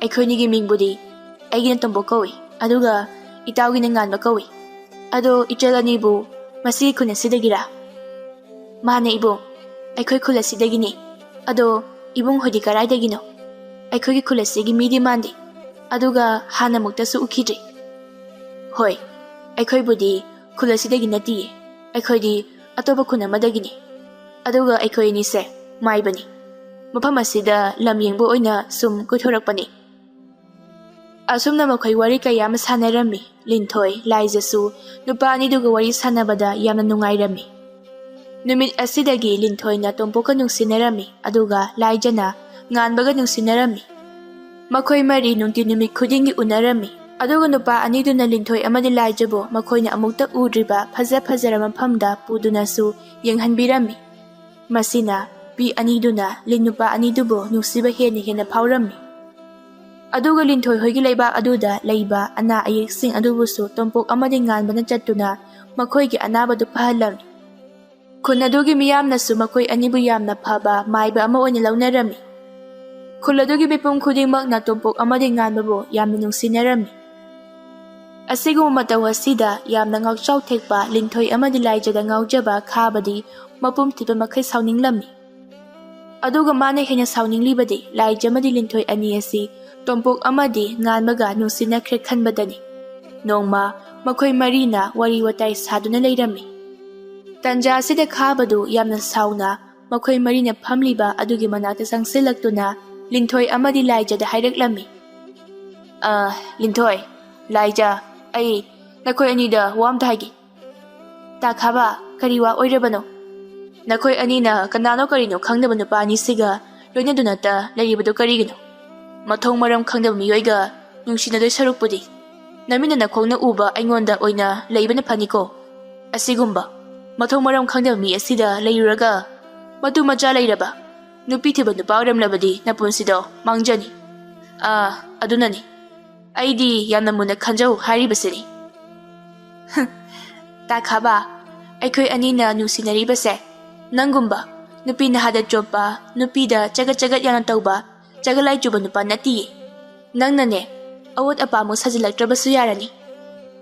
ꯑꯩꯈꯣꯏꯅꯤꯒꯤ ꯃꯤꯡꯕꯨꯗꯤ ꯑꯩꯒꯤꯅ ꯇꯣꯝꯕꯣ ꯀꯧꯏ, ꯑꯗꯨꯒ ꯏꯇꯥꯎꯒꯤꯅ ꯉꯥꯟꯕ ꯀꯧꯏ꯫ ꯑꯗꯣ ꯏꯆꯜ ꯑꯅꯤꯕꯨ ꯃꯁꯤꯒꯤ ꯈꯨꯟ ꯑꯁꯤꯗꯒꯤꯔꯥ?" "ꯃꯥꯅꯦ ꯏꯕꯨꯡ, ꯑꯩꯈꯣꯏ ꯈꯨꯜ ꯑꯁꯤꯗꯒꯤꯅꯤ꯫ ꯑꯗꯣ ꯏꯕꯨꯡ ꯍꯣꯏꯗꯤ ꯀꯔꯥꯏꯗꯒꯤꯅꯣ? ꯑꯩꯈꯣꯏꯒꯤ ꯈꯨꯜ ꯑꯁꯤꯒꯤ ꯃꯤꯗꯤ ꯃꯥꯟꯗꯦ, ꯑꯗꯨꯒ ꯍꯥꯟꯅꯃꯨꯛꯇꯁꯨ ꯎꯈꯤꯗ꯭ꯔꯤ꯫" "ꯍꯣꯏ, ꯑꯩꯈꯣꯏꯕꯨꯗꯤ ꯈꯨꯜ ꯑꯁꯤꯗꯒꯤ ꯅꯠꯇꯤꯌꯦ, ꯑꯩꯈꯣꯏꯗꯤ ꯑꯇꯣꯞꯄ ꯈꯨꯟ ꯑꯃꯗꯒꯤꯅꯤ꯫ ꯑꯗꯨꯒ ꯑꯩꯈꯣꯏ ꯑꯅꯤꯁꯦ ꯃꯥꯏꯕꯅꯤ꯫ ꯃꯐꯝ ꯑꯁꯤꯗ ꯂꯝ ꯌꯦꯡꯕ ꯑꯣꯏꯅ ꯁꯨꯝ ꯀꯣꯏꯊꯣꯔꯛꯄꯅꯤ꯫" ꯑꯁꯨꯝꯅ ꯃꯈꯣꯏ ꯋꯥꯔꯤ ꯀꯌꯥ ꯑꯃ ꯁꯥꯟꯅꯔꯝꯃꯤ꯫ ꯂꯤꯟꯊꯣꯏ, ꯂꯥꯏꯖꯁꯨ ꯅꯨꯄꯥ ꯑꯅꯤꯗꯨꯒ ꯋꯥꯔꯤ ꯁꯥꯟꯅꯕꯗ ꯌꯥꯝꯅ ꯅꯨꯡꯉꯥꯏꯔꯝꯃꯤ꯫ ꯅꯨꯃꯤꯠ ꯑꯁꯤꯗꯒꯤ ꯂꯤꯟꯊꯣꯏꯅ ꯇꯣꯝꯄꯣꯛꯀ ꯅꯨꯡꯁꯤꯅꯔꯝꯃꯤ, ꯑꯗꯨꯒ ꯂꯥꯏꯖꯅ ꯉꯥꯟꯕꯒ ꯅꯨꯡꯁꯤꯅꯔꯝꯃꯤ꯫ ꯃꯈꯣꯏ ꯃꯔꯤ ꯅꯨꯡꯇꯤ ꯅꯨꯃꯤꯠ ꯈꯨꯗꯤꯡꯒꯤ ꯎꯅꯔꯝꯃꯤ, ꯑꯗꯨꯒ ꯅꯨꯄꯥ ꯑꯅꯤꯗꯨꯅ ꯂꯤꯟꯊꯣꯏ ꯑꯃꯗꯤ ꯂꯥꯏꯖꯕꯨ ꯃꯈꯣꯏꯅ ꯑꯃꯨꯛꯇ ꯎꯗ꯭ꯔꯤꯕ ꯐꯖ ꯐꯖꯔꯕ ꯃꯐꯝꯗ ꯄꯨꯗꯨꯅꯁꯨ ꯌꯦꯡꯍꯟꯕꯤꯔꯝꯃꯤ꯫ ꯃꯁꯤꯅ ꯄꯤ ꯑꯅꯤꯗꯨꯅ ꯂꯤꯟ ꯅꯨꯄꯥ ꯑꯅꯤꯗꯨꯕꯨ ꯅꯨꯡꯁꯤꯕ ꯍꯦꯟꯅ ꯍꯦꯟꯅ ꯐꯥꯎꯔꯝꯃꯤ꯫ ꯑꯗꯨꯒ ꯂꯤꯟꯊꯣꯏ ꯍꯣꯏꯒꯤ ꯂꯩꯕꯥꯛ ꯑꯗꯨꯗ ꯂꯩꯕ ꯑꯅꯥ ꯑꯌꯦꯛꯁꯤꯡ ꯑꯗꯨꯕꯨꯁꯨ ꯇꯣꯝꯄꯣꯛ ꯑꯃꯗꯤ ꯉꯥꯟꯕꯅ ꯆꯠꯇꯨꯅ ꯃꯈꯣꯏꯒꯤ ꯑꯅꯥꯕꯗꯨ ꯐꯍꯜꯂꯝꯃꯤ꯫ ꯈꯨꯟ ꯑꯗꯨꯒꯤ ꯃꯤꯌꯥꯝꯅꯁꯨ ꯃꯈꯣꯏ ꯑꯅꯤꯕꯨ ꯌꯥꯝꯅ ꯐꯕ ꯃꯥꯏꯕ ꯑꯃ ꯑꯣꯏꯅ ꯂꯧꯅꯔꯝꯃꯤ꯫ ꯈꯨꯜ ꯑꯗꯨꯒꯤ ꯃꯤꯄꯨꯝ ꯈꯨꯗꯤꯡꯃꯛꯅ ꯇꯣꯝꯄꯣꯛ ꯑꯃꯗꯤ ꯉꯥꯟꯕꯕꯨ ꯌꯥꯝꯅ ꯅꯨꯡꯁꯤꯅꯔꯝꯃꯤ꯫ ꯑꯁꯤꯒꯨꯝꯕ ꯃꯇꯧ ꯑꯁꯤꯗ ꯌꯥꯝꯅ ꯉꯥꯎꯆꯥꯎ ꯊꯦꯛꯄ ꯂꯤꯟꯊꯣꯏ ꯑꯃꯗꯤ ꯂꯥꯏꯖꯗ ꯉꯥꯎꯖꯕ ꯈꯥꯕꯗꯤ ꯃꯄꯨꯝ ꯊꯤꯕ ꯃꯈꯩ ꯁꯥꯎꯅꯤꯡꯂꯝꯃꯤ꯫ ꯑꯗꯨꯒ ꯃꯥꯅ ꯍꯦꯟꯅ ꯁꯥꯎꯅꯤꯡꯂꯤꯕꯗꯤ ꯂꯥꯏꯖ ꯑꯃꯗꯤ ꯂꯤꯟꯊꯣꯏ ꯑꯅꯤ ꯑꯁꯤ ꯇꯣꯝꯄꯣꯛ ꯑꯃꯗꯤ ꯉꯥꯟꯕꯒ ꯅꯨꯡꯁꯤꯅꯈ꯭ꯔꯦ ꯈꯟꯕꯗꯅꯤ꯫ ꯅꯣꯡꯃ ꯃꯈꯣꯏ ꯃꯔꯤꯅ ꯋꯥꯔꯤ ꯋꯥꯇꯥꯏ ꯁꯥꯗꯨꯅ ꯂꯩꯔꯝꯃꯤ꯫ ꯇꯟꯖꯥ ꯑꯁꯤꯗ ꯈꯥꯕꯗꯨ ꯌꯥꯝꯅ ꯁꯥꯎꯅ ꯃꯈꯣꯏ ꯃꯔꯤꯅ ꯐꯝꯂꯤꯕ ꯑꯗꯨꯒꯤ ꯃꯅꯥꯛꯇ ꯆꯪꯁꯤꯜꯂꯛꯇꯨꯅ ꯂꯤꯟꯊꯣꯏ ꯑꯃꯗꯤ ꯂꯥꯏꯖꯗ ꯍꯥꯏꯔꯛꯂꯝꯃꯤ꯫ "ꯑ, ꯂꯤꯟꯊꯣꯏ, ꯂꯥꯏꯖ, ꯑꯩ ꯅꯈꯣꯏ ꯑꯅꯤꯗ ꯋꯥ ꯑꯝꯇ ꯍꯥꯏꯒꯦ꯫" "ꯇꯥꯈꯥꯕ, ꯀꯔꯤ ꯋꯥ ꯑꯣꯏꯔꯕꯅꯣ?" "ꯅꯈꯣꯏ ꯑꯅꯤꯅ ꯀꯅꯥꯅꯣ ꯀꯔꯤꯅꯣ ꯈꯪꯗꯕ ꯅꯨꯄꯥ ꯑꯅꯤꯁꯤꯒ ꯂꯣꯏꯅꯗꯨꯅꯇ ꯂꯩꯔꯤꯕꯗꯨ ꯀꯔꯤꯒꯤꯅꯣ? ꯃꯊꯣꯡ ꯃꯔꯝ ꯈꯪꯗꯕ ꯃꯤꯑꯣꯏꯒ ꯅꯨꯡꯁꯤꯅꯗꯣꯏ ꯁꯔꯨꯛꯄꯨꯗꯤ ꯅꯃꯤꯠꯅ ꯅꯈꯣꯡꯅ ꯎꯕ ꯑꯩꯉꯣꯟꯗ ꯑꯣꯏꯅ ꯂꯩꯕꯅ ꯐꯅꯤꯀꯣ꯫ ꯑꯁꯤꯒꯨꯝꯕ ꯃꯊꯣꯡ ꯃꯔꯝ ꯈꯪꯗꯕ ꯃꯤ ꯑꯁꯤꯗ ꯂꯩꯔꯨꯔꯒ ꯃꯇꯨ ꯃꯆꯥ ꯂꯩꯔꯕ ꯅꯨꯄꯤ ꯊꯤꯕ ꯅꯨꯄꯥ ꯑꯣꯏꯔꯝꯂꯕꯗꯤ ꯅꯄꯨꯟꯁꯤꯗꯣ ꯃꯥꯡꯖꯅꯤ꯫ ꯑꯥ, ꯑꯗꯨꯅꯅꯤ ꯑꯩꯗꯤ ꯌꯥꯝꯅ ꯃꯨꯟꯅ ꯈꯟꯖꯧ ꯍꯥꯏꯔꯤꯕꯁꯤꯅꯤ꯫" "ꯇꯥꯈꯥꯕ, ꯑꯩꯈꯣꯏ ꯑꯅꯤꯅ ꯅꯨꯡꯁꯤꯅꯔꯤꯕꯁꯦ ꯅꯪꯒꯨꯝꯕ ꯅꯨꯄꯤ ꯅꯍꯥꯗ ꯆꯣꯞꯄ, ꯅꯨꯄꯤꯗ ꯆꯒꯠ ꯆꯒꯠ ꯌꯥꯝꯅ ꯇꯧꯕ, ꯆꯒꯠ ꯂꯥꯏ ꯆꯨꯕ ꯅꯨꯄꯥ ꯅꯠꯇꯤꯌꯦ꯫ ꯅꯪꯅꯅꯦ, ꯑꯋꯣꯠ ꯑꯄꯥꯃꯨꯛ ꯁꯥꯖꯤꯜꯂꯛꯇ꯭ꯔꯕꯁꯨ ꯌꯥꯔꯅꯤ꯫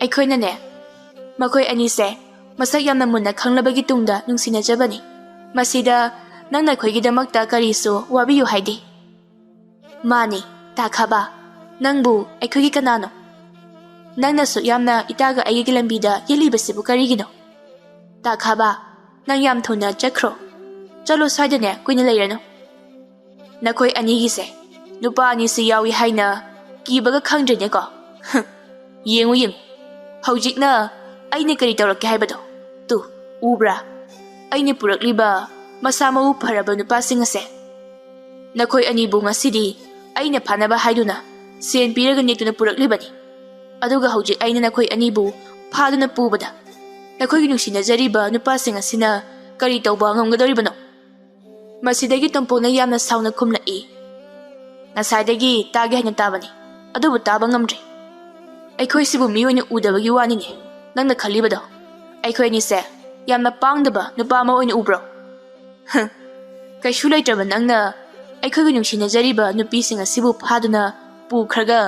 ꯑꯩꯈꯣꯏꯅꯅꯦ, ꯃꯈꯣꯏ ꯑꯅꯤꯁꯦ ꯃꯁꯛ ꯌꯥꯝꯅ ꯃꯨꯟꯅ ꯈꯪꯂꯕꯒꯤ ꯇꯨꯡꯗ ꯅꯨꯡꯁꯤꯅꯖꯕꯅꯤ꯫ ꯃꯁꯤꯗ ꯅꯪꯅ ꯑꯩꯈꯣꯏꯒꯤꯗꯃꯛꯇ ꯀꯔꯤꯁꯨ ꯋꯥꯕꯤꯌꯨ ꯍꯥꯏꯗꯦ꯫" "ꯃꯥꯅꯤ, ꯇꯥꯈꯥꯕ, ꯅꯪꯕꯨ ꯑꯩꯈꯣꯏꯒꯤ ꯀꯅꯥꯅꯣ? ꯅꯪꯅꯁꯨ ꯌꯥꯝꯅ ꯏꯇꯥꯒ ꯑꯩꯒꯤ ꯂꯝꯕꯤꯗ ꯌꯦꯠꯂꯤꯕꯁꯤꯕꯨ ꯀꯔꯤꯒꯤꯅꯣ? ꯇꯥꯈꯥꯕ, ꯅꯪ ꯌꯥꯝ ꯊꯨꯅ ꯆꯠꯈ꯭ꯔꯣ꯫ ꯆꯠꯂꯣ, ꯁ꯭ꯋꯥꯏꯗꯅꯦ ꯀꯨꯏꯅ ꯂꯩꯔꯅꯨ꯫ ꯅꯈꯣꯏ ꯑꯅꯤꯒꯤꯁꯦ ꯅꯨꯄꯥ ꯑꯅꯤꯁꯤ ꯌꯥꯎꯏ ꯍꯥꯏꯅ ꯀꯤꯕꯒ ꯈꯪꯗ꯭ꯔꯦꯅꯦꯀꯣ꯫ ꯌꯦꯡꯉꯨ, ꯌꯦꯡꯉꯨ, ꯍꯧꯖꯤꯛꯅ ꯑꯩꯅ ꯀꯔꯤ ꯇꯧꯔꯛꯀꯦ ꯍꯥꯏꯕꯗꯣ꯫ ꯇꯨ, ꯎꯕ꯭ꯔꯥ? ꯑꯩꯅ ꯄꯨꯔꯛꯂꯤꯕ ꯃꯁꯥ ꯃꯎ ꯐꯔꯕ ꯅꯨꯄꯥꯁꯤꯡ ꯑꯁꯦ꯫ ꯅꯈꯣꯏ ꯑꯅꯤꯕꯨ ꯉꯁꯤꯗꯤ ꯑꯩꯅ ꯐꯥꯅꯕ ꯍꯥꯏꯗꯨꯅ ꯁꯦꯟ ꯄꯤꯔꯒ ꯅꯦꯛꯇꯨꯅ ꯄꯨꯔꯛꯂꯤꯕꯅꯤ꯫ ꯑꯗꯨꯒ ꯍꯧꯖꯤꯛ ꯑꯩꯅ ꯅꯈꯣꯏ ꯑꯅꯤꯕꯨ ꯐꯥꯗꯨꯅ ꯄꯨꯕꯗ ꯅꯈꯣꯏꯒꯤ ꯅꯨꯡꯁꯤꯅꯖꯔꯤꯕ ꯅꯨꯄꯥꯁꯤꯡ ꯑꯁꯤꯅ ꯀꯔꯤ ꯇꯧꯕ ꯉꯝꯒꯗꯧꯔꯤꯕꯅꯣ?" ꯃꯁꯤꯗꯒꯤ ꯇꯣꯝꯄꯣꯛꯅ ꯌꯥꯝꯅ ꯁꯥꯎꯅ ꯈꯨꯝꯂꯛꯏ꯫ "ꯉꯁꯥꯏꯗꯒꯤ ꯇꯥꯒꯦ ꯍꯥꯏꯅ ꯇꯥꯕꯅꯤ, ꯑꯗꯨꯕꯨ ꯇꯥꯕ ꯉꯝꯗ꯭ꯔꯤ꯫ ꯑꯩꯈꯣꯏꯁꯤꯕꯨ ꯃꯤ ꯑꯣꯏꯅ ꯎꯗꯕꯒꯤ ꯋꯥꯅꯤꯅꯦ ꯅꯪꯅ ꯈꯜꯂꯤꯕꯗꯣ꯫ ꯑꯩꯈꯣꯏ ꯑꯅꯤꯁꯦ ꯌꯥꯝꯅ ꯄꯥꯡꯗꯕ ꯅꯨꯄꯥ ꯑꯃ ꯑꯣꯏꯅ ꯎꯕ꯭ꯔꯣ? ꯍ, ꯀꯩꯁꯨ ꯂꯩꯇ꯭ꯔꯕ ꯅꯪꯅ ꯑꯩꯈꯣꯏꯒꯤ ꯅꯨꯡꯁꯤꯅꯖꯔꯤꯕ ꯅꯨꯄꯤꯁꯤꯡ ꯑꯁꯤꯕꯨ ꯐꯥꯗꯨꯅ ꯄꯨꯈ꯭ꯔꯒ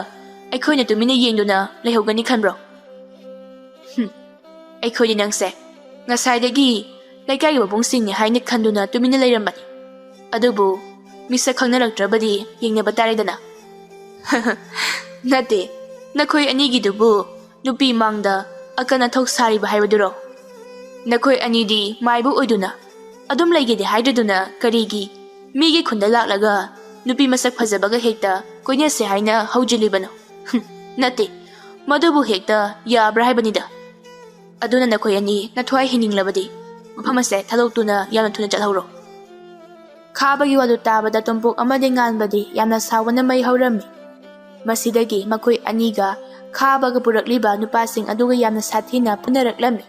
ꯑꯩꯈꯣꯏꯅ ꯇꯨꯃꯤꯟꯅ ꯌꯦꯡꯗꯨꯅ ꯂꯩꯍꯧꯒꯅꯤ ꯈꯟꯕ꯭ꯔꯣ? ꯍꯨꯝ, ꯑꯩꯈꯣꯏꯗꯤ ꯅꯪꯁꯦ ꯉꯁꯥꯏꯗꯒꯤ ꯂꯩꯀꯥꯏꯒꯤ ꯃꯕꯨꯡꯁꯤꯡꯅꯤ ꯍꯥꯏꯅ ꯈꯟꯗꯨꯅ ꯇꯨꯃꯤꯟꯅ ꯂꯩꯔꯝꯕꯅꯤ꯫ ꯑꯗꯨꯕꯨ ꯃꯤꯁꯛ ꯈꯪꯅꯔꯛꯇ꯭ꯔꯕꯗꯤ ꯌꯦꯡꯅꯕ ꯇꯥꯔꯦꯗꯅ꯫" "ꯅꯠꯇꯦ, ꯅꯈꯣꯏ ꯑꯅꯤꯒꯤꯗꯨꯕꯨ ꯅꯨꯄꯤ ꯃꯥꯡꯗ ꯑꯀꯟ ꯑꯊꯧ ꯁꯥꯔꯤꯕ ꯍꯥꯏꯕꯗꯨꯔꯣ? ꯅꯈꯣꯏ ꯑꯅꯤꯗꯤ ꯃꯥꯏꯕ ꯑꯣꯏꯗꯨꯅ ꯑꯗꯨꯝ ꯂꯩꯒꯦꯗꯤ ꯍꯥꯏꯗ꯭ꯔꯗꯨꯅ ꯀꯔꯤꯒꯤ ꯃꯤꯒꯤ ꯈꯨꯟꯗ ꯂꯥꯛꯂꯒ ꯅꯨꯄꯤ ꯃꯁꯛ ꯐꯖꯕꯒ ꯍꯦꯛꯇ ꯀꯣꯏꯅꯁꯦ ꯍꯥꯏꯅ ꯍꯧꯖꯤꯜꯂꯤꯕꯅꯣ? ꯍꯨꯝ, ꯅꯠꯇꯦ, ꯃꯗꯨꯕꯨ ꯍꯦꯛꯇ ꯌꯥꯕ꯭ꯔꯥ ꯍꯥꯏꯕꯅꯤꯗ꯫ ꯑꯗꯨꯅ ꯅꯈꯣꯏ ꯑꯅꯤ ꯅꯊ꯭ꯋꯥꯏ ꯍꯤꯡꯅꯤꯡꯂꯕꯗꯤ ꯃꯐꯝ ꯑꯁꯦ ꯊꯥꯗꯣꯛꯇꯨꯅ ꯌꯥꯝꯅ ꯊꯨꯅ ꯆꯠꯍꯧꯔꯣ꯫" ꯈꯥꯕꯒꯤ ꯋꯥꯗꯨ ꯇꯥꯕꯗ ꯇꯣꯝꯄꯣꯛ ꯑꯃꯗꯤ ꯉꯥꯟꯕꯗꯤ ꯌꯥꯝꯅ ꯁꯥꯎꯕꯅ ꯃꯩ ꯍꯧꯔꯝꯃꯤ꯫ ꯃꯁꯤꯗꯒꯤ ꯃꯈꯣꯏ ꯑꯅꯤꯒ ꯈꯥꯕꯒ ꯄꯨꯔꯛꯂꯤꯕ ꯅꯨꯄꯥꯁꯤꯡ ꯑꯗꯨꯒ ꯌꯥꯝꯅ ꯁꯥꯊꯤꯅ ꯐꯨꯅꯔꯛꯂꯝꯃꯤ꯫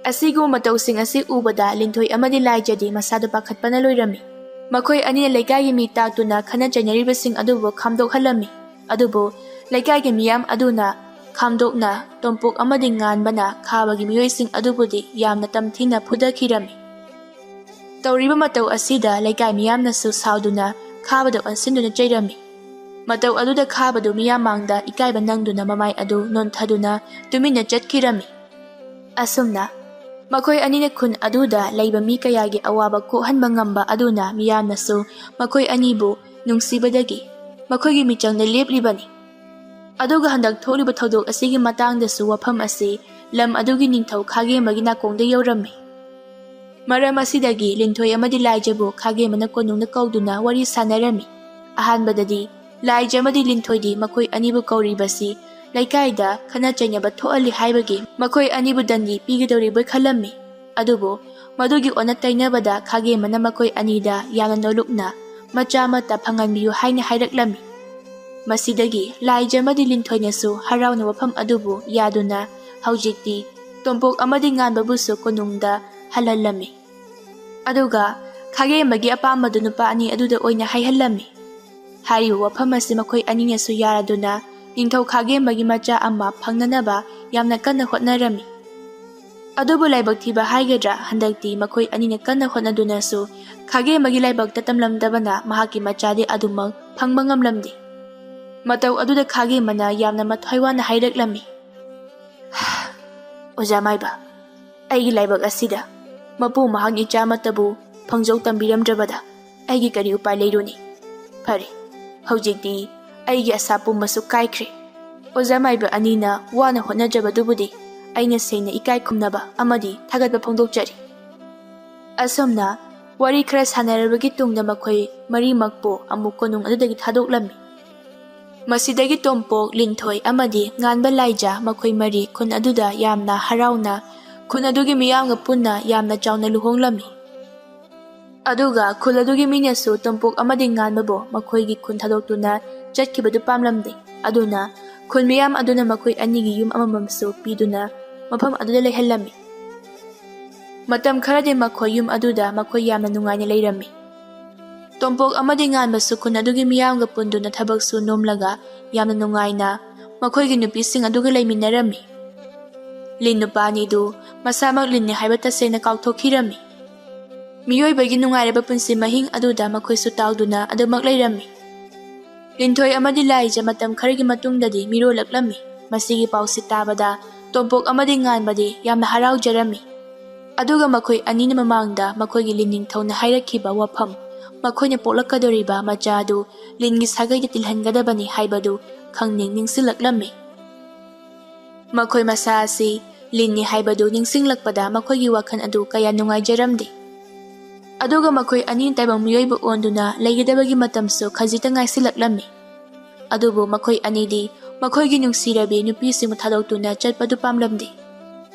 ꯑꯁꯤꯒꯨꯝꯕ ꯃꯇꯧꯁꯤꯡ ꯑꯁꯤ ꯎꯕꯗ ꯂꯤꯟꯊꯣꯏ ꯑꯃꯗꯤ ꯂꯥꯏꯖꯗꯤ ꯃꯁꯥꯗꯨ ꯄꯥꯈꯠꯄꯅ ꯂꯣꯏꯔꯝꯃꯤ꯫ ꯃꯈꯣꯏ ꯑꯅꯤꯅ ꯂꯩꯀꯥꯏꯒꯤ ꯃꯤ ꯇꯥꯛꯇꯨꯅ ꯈꯠꯅ ꯆꯩꯅꯔꯤꯕꯁꯤꯡ ꯑꯗꯨꯕꯨ ꯈꯥꯝꯗꯣꯛꯍꯜꯂꯝꯃꯤ꯫ ꯑꯗꯨꯕꯨ ꯂꯩꯀꯥꯏꯒꯤ ꯃꯤꯌꯥꯝ ꯑꯗꯨꯅ ꯈꯥꯝꯗꯣꯛꯅ ꯇꯣꯝꯄꯣꯛ ꯑꯃꯗꯤ ꯉꯥꯟꯕꯅ ꯈꯥꯕꯒꯤ ꯃꯤꯑꯣꯏꯁꯤꯡ ꯑꯗꯨꯕꯨꯗꯤ ꯌꯥꯝꯅ ꯇꯝꯊꯤꯅ ꯐꯨꯊꯈꯤꯔꯝꯃꯤ꯫ ꯇꯧꯔꯤꯕ ꯃꯇꯧ ꯑꯁꯤꯗ ꯂꯩꯀꯥꯏ ꯃꯤꯌꯥꯝꯅꯁꯨ ꯁꯥꯎꯗꯨꯅ ꯈꯥꯕꯗ ꯑꯣꯟꯁꯤꯟꯗꯨꯅ ꯆꯩꯔꯝꯃꯤ꯫ ꯃꯇꯧ ꯑꯗꯨꯗ ꯈꯥꯕꯗꯨ ꯃꯤꯌꯥꯝ ꯃꯥꯡꯗ ꯏꯀꯥꯏꯕ ꯅꯪꯗꯨꯅ ꯃꯃꯥꯏ ꯑꯗꯨ ꯅꯣꯟꯊꯗꯨꯅ ꯇꯨꯃꯤꯟꯅ ꯆꯠꯈꯤꯔꯝꯃꯤ꯫ ꯑꯁꯨꯝꯅ ꯃꯈꯣꯏ ꯑꯅꯤꯅ ꯈꯨꯟ ꯑꯗꯨꯗ ꯂꯩꯕ ꯃꯤ ꯀꯌꯥꯒꯤ ꯑꯋꯥꯕ ꯀꯣꯛꯍꯟꯕ ꯉꯝꯕ ꯑꯗꯨꯅ ꯃꯤꯌꯥꯝꯅꯁꯨ ꯃꯈꯣꯏ ꯑꯅꯤꯕꯨ ꯅꯨꯡꯁꯤꯕꯗꯒꯤ ꯃꯈꯣꯏꯒꯤ ꯃꯤꯆꯪꯗ ꯂꯦꯞꯂꯤꯕꯅꯤ꯫ ꯑꯗꯨꯒ ꯍꯟꯗꯛ ꯊꯣꯛꯂꯤꯕ ꯊꯧꯗꯣꯛ ꯑꯁꯤꯒꯤ ꯃꯇꯥꯡꯗꯁꯨ ꯋꯥꯐꯝ ꯑꯁꯤ ꯂꯝ ꯑꯗꯨꯒꯤ ꯅꯤꯡꯊꯧ ꯈꯥꯒꯦꯝꯕꯒꯤ ꯅꯥꯀꯣꯡꯗ ꯌꯧꯔꯝꯃꯤ꯫ ꯃꯔꯝ ꯑꯁꯤꯗꯒꯤ ꯂꯤꯟꯊꯣꯏ ꯑꯃꯗꯤ ꯂꯥꯏꯖꯕꯨ ꯈꯥꯒꯦꯝꯕꯅ ꯀꯣꯅꯨꯡꯗ ꯀꯧꯗꯨꯅ ꯋꯥꯔꯤ ꯁꯥꯟꯅꯔꯝꯃꯤ꯫ ꯑꯍꯥꯟꯕꯗꯗꯤ ꯂꯥꯏꯖ ꯑꯃꯗꯤ ꯂꯤꯟꯊꯣꯏꯗꯤ ꯃꯈꯣꯏ ꯑꯅꯤꯕꯨ ꯀꯧꯔꯤꯕꯁꯤ ꯂꯩꯀꯥꯏꯗ ꯈꯠꯅ ꯆꯩꯅꯕ ꯊꯣꯛꯍꯜꯂꯤ ꯍꯥꯏꯕꯒꯤ ꯃꯈꯣꯏ ꯑꯅꯤꯕꯨ ꯗꯟꯗꯤ ꯄꯤꯒꯗꯧꯔꯤꯕꯣꯏ ꯈꯜꯂꯝꯃꯤ꯫ ꯑꯗꯨꯕꯨ ꯃꯗꯨꯒꯤ ꯑꯣꯟꯅ ꯇꯩꯅꯕꯗ ꯈꯥꯒꯦꯝꯕꯅ ꯃꯈꯣꯏ ꯑꯅꯤꯗ ꯌꯥꯝꯅ ꯅꯣꯂꯨꯛꯅ ꯃꯆꯥ ꯑꯃꯠꯇ ꯐꯪꯍꯟꯕꯤꯌꯨ ꯍꯥꯏꯅ ꯍꯥꯏꯔꯛꯂꯝꯃꯤ꯫ ꯃꯁꯤꯗꯒꯤ ꯂꯥꯏꯖ ꯑꯃꯗꯤ ꯂꯤꯟꯊꯣꯏꯅꯁꯨ ꯍꯔꯥꯎꯅ ꯋꯥꯐꯝ ꯑꯗꯨꯕꯨ ꯌꯥꯗꯨꯅ ꯍꯧꯖꯤꯛꯇꯤ ꯇꯣꯝꯄꯣꯛ ꯑꯃꯗꯤ ꯉꯥꯟꯕꯕꯨꯁꯨ ꯀꯣꯅꯨꯡꯗ ꯍꯜꯍꯜꯂꯝꯃꯤ꯫ ꯑꯗꯨꯒ ꯈꯥꯒꯦꯝꯕꯒꯤ ꯑꯄꯥꯝꯕꯗꯨ ꯅꯨꯄꯥ ꯑꯅꯤ ꯑꯗꯨꯗ ꯑꯣꯏꯅ ꯍꯥꯏꯍꯜꯂꯝꯃꯤ꯫ ꯍꯥꯏꯔꯤꯕ ꯋꯥꯐꯝ ꯑꯁꯤ ꯃꯈꯣꯏ ꯑꯅꯤꯅꯁꯨ ꯌꯥꯔꯗꯨꯅ ꯅꯤꯡꯊꯧ ꯈꯥꯒꯦꯝꯕꯒꯤ ꯃꯆꯥ ꯑꯃ ꯐꯪꯅꯅꯕ ꯌꯥꯝꯅ ꯀꯟꯅ ꯍꯣꯠꯅꯔꯝꯃꯤ꯫ ꯑꯗꯨꯕꯨ ꯂꯥꯏꯕꯛ ꯊꯤꯕ ꯍꯥꯏꯒꯗ꯭ꯔꯥ, ꯍꯟꯗꯛꯇꯤ ꯃꯈꯣꯏ ꯑꯅꯤꯅ ꯀꯟꯅ ꯍꯣꯠꯅꯗꯨꯅꯁꯨ ꯈꯥꯒꯦꯝꯕꯒꯤ ꯂꯥꯏꯕꯛꯇ ꯇꯝꯂꯝꯗꯕꯅ ꯃꯍꯥꯛꯀꯤ ꯃꯆꯥꯗꯤ ꯑꯗꯨꯃꯛ ꯐꯪꯕ ꯉꯝꯂꯝꯗꯦ꯫ ꯃꯇꯧ ꯑꯗꯨꯗ ꯈꯥꯒꯦꯝꯕꯅ ꯌꯥꯝꯅ ꯃꯊ꯭ꯋꯥꯏ ꯋꯥꯅ ꯍꯥꯏꯔꯛꯂꯝꯃꯤ, "ꯑꯣꯖꯥ ꯃꯥꯏꯕ, ꯑꯩꯒꯤ ꯂꯥꯏꯕꯛ ꯑꯁꯤꯗ ꯃꯄꯨ ꯃꯍꯥꯛ ꯏꯆꯥ ꯑꯃꯠꯇꯕꯨ ꯐꯪꯖꯧ ꯇꯝꯕꯤꯔꯝꯗ꯭ꯔꯕꯗ ꯑꯩꯒꯤ ꯀꯔꯤ ꯎꯄꯥꯏ ꯂꯩꯔꯨꯅꯤ? ꯐꯔꯦ, ꯍꯧꯖꯤꯛꯇꯤ ꯑꯩꯒꯤ ꯑꯁꯥ ꯄꯨꯝꯕꯁꯨ ꯀꯥꯏꯈ꯭ꯔꯦ꯫ ꯑꯣꯖꯥ ꯃꯥꯏꯕ ꯑꯅꯤꯅ ꯋꯥꯅ ꯍꯣꯠꯅꯖꯕꯗꯨꯕꯨꯗꯤ ꯑꯩꯅ ꯁꯦꯡꯅ ꯏꯀꯥꯏ ꯈꯨꯝꯅꯕ ꯑꯃꯗꯤ ꯊꯥꯒꯠꯄ ꯐꯣꯡꯗꯣꯛꯆꯔꯤ꯫" ꯑꯁꯨꯝꯅ ꯋꯥꯔꯤ ꯈꯔ ꯁꯥꯟꯅꯔꯕꯒꯤ ꯇꯨꯡꯗ ꯃꯈꯣꯏ ꯃꯔꯤꯃꯛꯄꯨ ꯑꯃꯨꯛ ꯀꯣꯅꯨꯡ ꯑꯗꯨꯗꯒꯤ ꯊꯥꯗꯣꯛꯂꯝꯃꯤ꯫ ꯃꯁꯤꯗꯒꯤ ꯇꯣꯝꯄꯣꯛ, ꯂꯤꯟꯊꯣꯏ ꯑꯃꯗꯤ ꯉꯥꯟꯕ ꯂꯥꯏꯖꯥ ꯃꯈꯣꯏ ꯃꯔꯤ ꯈꯨꯟ ꯑꯗꯨꯗ ꯌꯥꯝꯅ ꯍꯔꯥꯎꯅ ꯈꯨꯟ ꯑꯗꯨꯒꯤ ꯃꯤꯌꯥꯝꯒ ꯄꯨꯟꯅ ꯌꯥꯝꯅ ꯆꯥꯎꯅ ꯂꯨꯍꯣꯡꯂꯝꯃꯤ꯫ ꯑꯗꯨꯒ ꯈꯨꯜ ꯑꯗꯨꯒꯤ ꯃꯤꯅꯁꯨ ꯇꯣꯝꯄꯣꯛ ꯑꯃꯗꯤ ꯉꯥꯟꯕꯕꯨ ꯃꯈꯣꯏꯒꯤ ꯈꯨꯟ ꯊꯥꯗꯣꯛꯇꯨꯅ ꯆꯠꯈꯤꯕꯗꯨ ꯄꯥꯝꯂꯝꯗꯦ꯫ ꯑꯗꯨꯅ ꯈꯨꯟ ꯃꯤꯌꯥꯝ ꯑꯗꯨꯅ ꯃꯈꯣꯏ ꯑꯅꯤꯒꯤ ꯌꯨꯝ ꯑꯃꯃꯝꯁꯨ ꯄꯤꯗꯨꯅ ꯃꯐꯝ ꯑꯗꯨꯗ ꯂꯩꯍꯜꯂꯝꯃꯤ꯫ ꯃꯇꯝ ꯈꯔꯗꯤ ꯃꯈꯣꯏ ꯌꯨꯝ ꯑꯗꯨꯗ ꯃꯈꯣꯏ ꯌꯥꯝꯅ ꯅꯨꯡꯉꯥꯏꯅ ꯂꯩꯔꯝꯃꯤ꯫ ꯇꯣꯝꯄꯣꯛ ꯑꯃꯗꯤ ꯉꯥꯟꯕꯁꯨ ꯈꯨꯟ ꯑꯗꯨꯒꯤ ꯃꯤꯌꯥꯝꯒ ꯄꯨꯟꯗꯨꯅ ꯊꯕꯛꯁꯨ ꯅꯣꯝꯂꯒ ꯌꯥꯝꯅ ꯅꯨꯡꯉꯥꯏꯅ ꯃꯈꯣꯏꯒꯤ ꯅꯨꯄꯤꯁꯤꯡ ꯑꯗꯨꯒ ꯂꯩꯃꯤꯟꯅꯔꯝꯃꯤ꯫ ꯂꯤꯟ ꯅꯨꯄꯥ ꯑꯅꯤꯗꯨ ꯃꯁꯥꯃꯛ ꯂꯤꯟꯅꯤ ꯍꯥꯏꯕ ꯇꯁꯦꯡꯅ ꯀꯥꯎꯊꯣꯛꯈꯤꯔꯝꯃꯤ꯫ ꯃꯤꯑꯣꯏꯕꯒꯤ ꯅꯨꯡꯉꯥꯏꯔꯕ ꯄꯨꯟꯁꯤ ꯃꯍꯤꯡ ꯑꯗꯨꯗ ꯃꯈꯣꯏꯁꯨ ꯇꯥꯎꯗꯨꯅ ꯑꯗꯨꯃꯛ ꯂꯩꯔꯝꯃꯤ꯫ ꯂꯤꯟꯊꯣꯏ ꯑꯃꯗꯤ ꯂꯥꯏꯖ ꯃꯇꯝ ꯈꯔꯒꯤ ꯃꯇꯨꯡꯗꯗꯤ ꯃꯤꯔꯣꯜꯂꯛꯂꯝꯃꯤ꯫ ꯃꯁꯤꯒꯤ ꯄꯥꯎꯁꯤ ꯇꯥꯕꯗ ꯇꯣꯝꯄꯣꯛ ꯑꯃꯗꯤ ꯉꯥꯟꯕꯗꯤ ꯌꯥꯝꯅ ꯍꯔꯥꯎꯖꯔꯝꯃꯤ꯫ ꯑꯗꯨꯒ ꯃꯈꯣꯏ ꯑꯅꯤꯅ ꯃꯃꯥꯡꯗ ꯃꯈꯣꯏꯒꯤ ꯂꯤꯟ ꯅꯤꯡꯊꯧꯅ ꯍꯥꯏꯔꯛꯈꯤꯕ ꯋꯥꯐꯝ, ꯃꯈꯣꯏꯅ ꯄꯣꯛꯂꯛꯀꯗꯧꯔꯤꯕ ꯃꯆꯥ ꯑꯗꯨ ꯂꯤꯟꯒꯤ ꯁꯥꯒꯩꯗ ꯇꯤꯜꯍꯟꯒꯗꯕꯅꯤ ꯍꯥꯏꯕꯗꯨ ꯈꯪꯅꯤꯡ ꯅꯤꯡꯁꯤꯡꯂꯛꯂꯝꯃꯤ꯫ ꯃꯈꯣꯏ ꯃꯁꯥ ꯑꯁꯤ ꯂꯤꯟꯅꯤ ꯍꯥꯏꯕꯗꯨ ꯅꯤꯡꯁꯤꯡꯂꯛꯄꯗ ꯃꯈꯣꯏꯒꯤ ꯋꯥꯈꯜ ꯑꯗꯨ ꯀꯌꯥ ꯅꯨꯡꯉꯥꯏꯖꯔꯝꯗꯦ꯫ ꯑꯗꯨꯒ ꯃꯈꯣꯏ ꯑꯅꯤ ꯇꯥꯏꯕꯪ ꯃꯤꯑꯣꯏꯕ ꯑꯣꯟꯗꯨꯅ ꯂꯩꯒꯗꯕꯒꯤ ꯃꯇꯝꯁꯨ ꯈꯖꯤꯛꯇ ꯉꯥꯏꯁꯤꯜꯂꯛꯂꯝꯃꯤ꯫ ꯑꯗꯨꯕꯨ ꯃꯈꯣꯏ ꯑꯅꯤꯗꯤ ꯃꯈꯣꯏꯒꯤ ꯅꯨꯡꯁꯤꯔꯕꯤ ꯅꯨꯄꯤꯁꯤꯡꯕꯨ ꯊꯥꯗꯣꯛꯇꯨꯅ ꯆꯠꯄꯗꯨ ꯄꯥꯝꯂꯝꯗꯦ꯫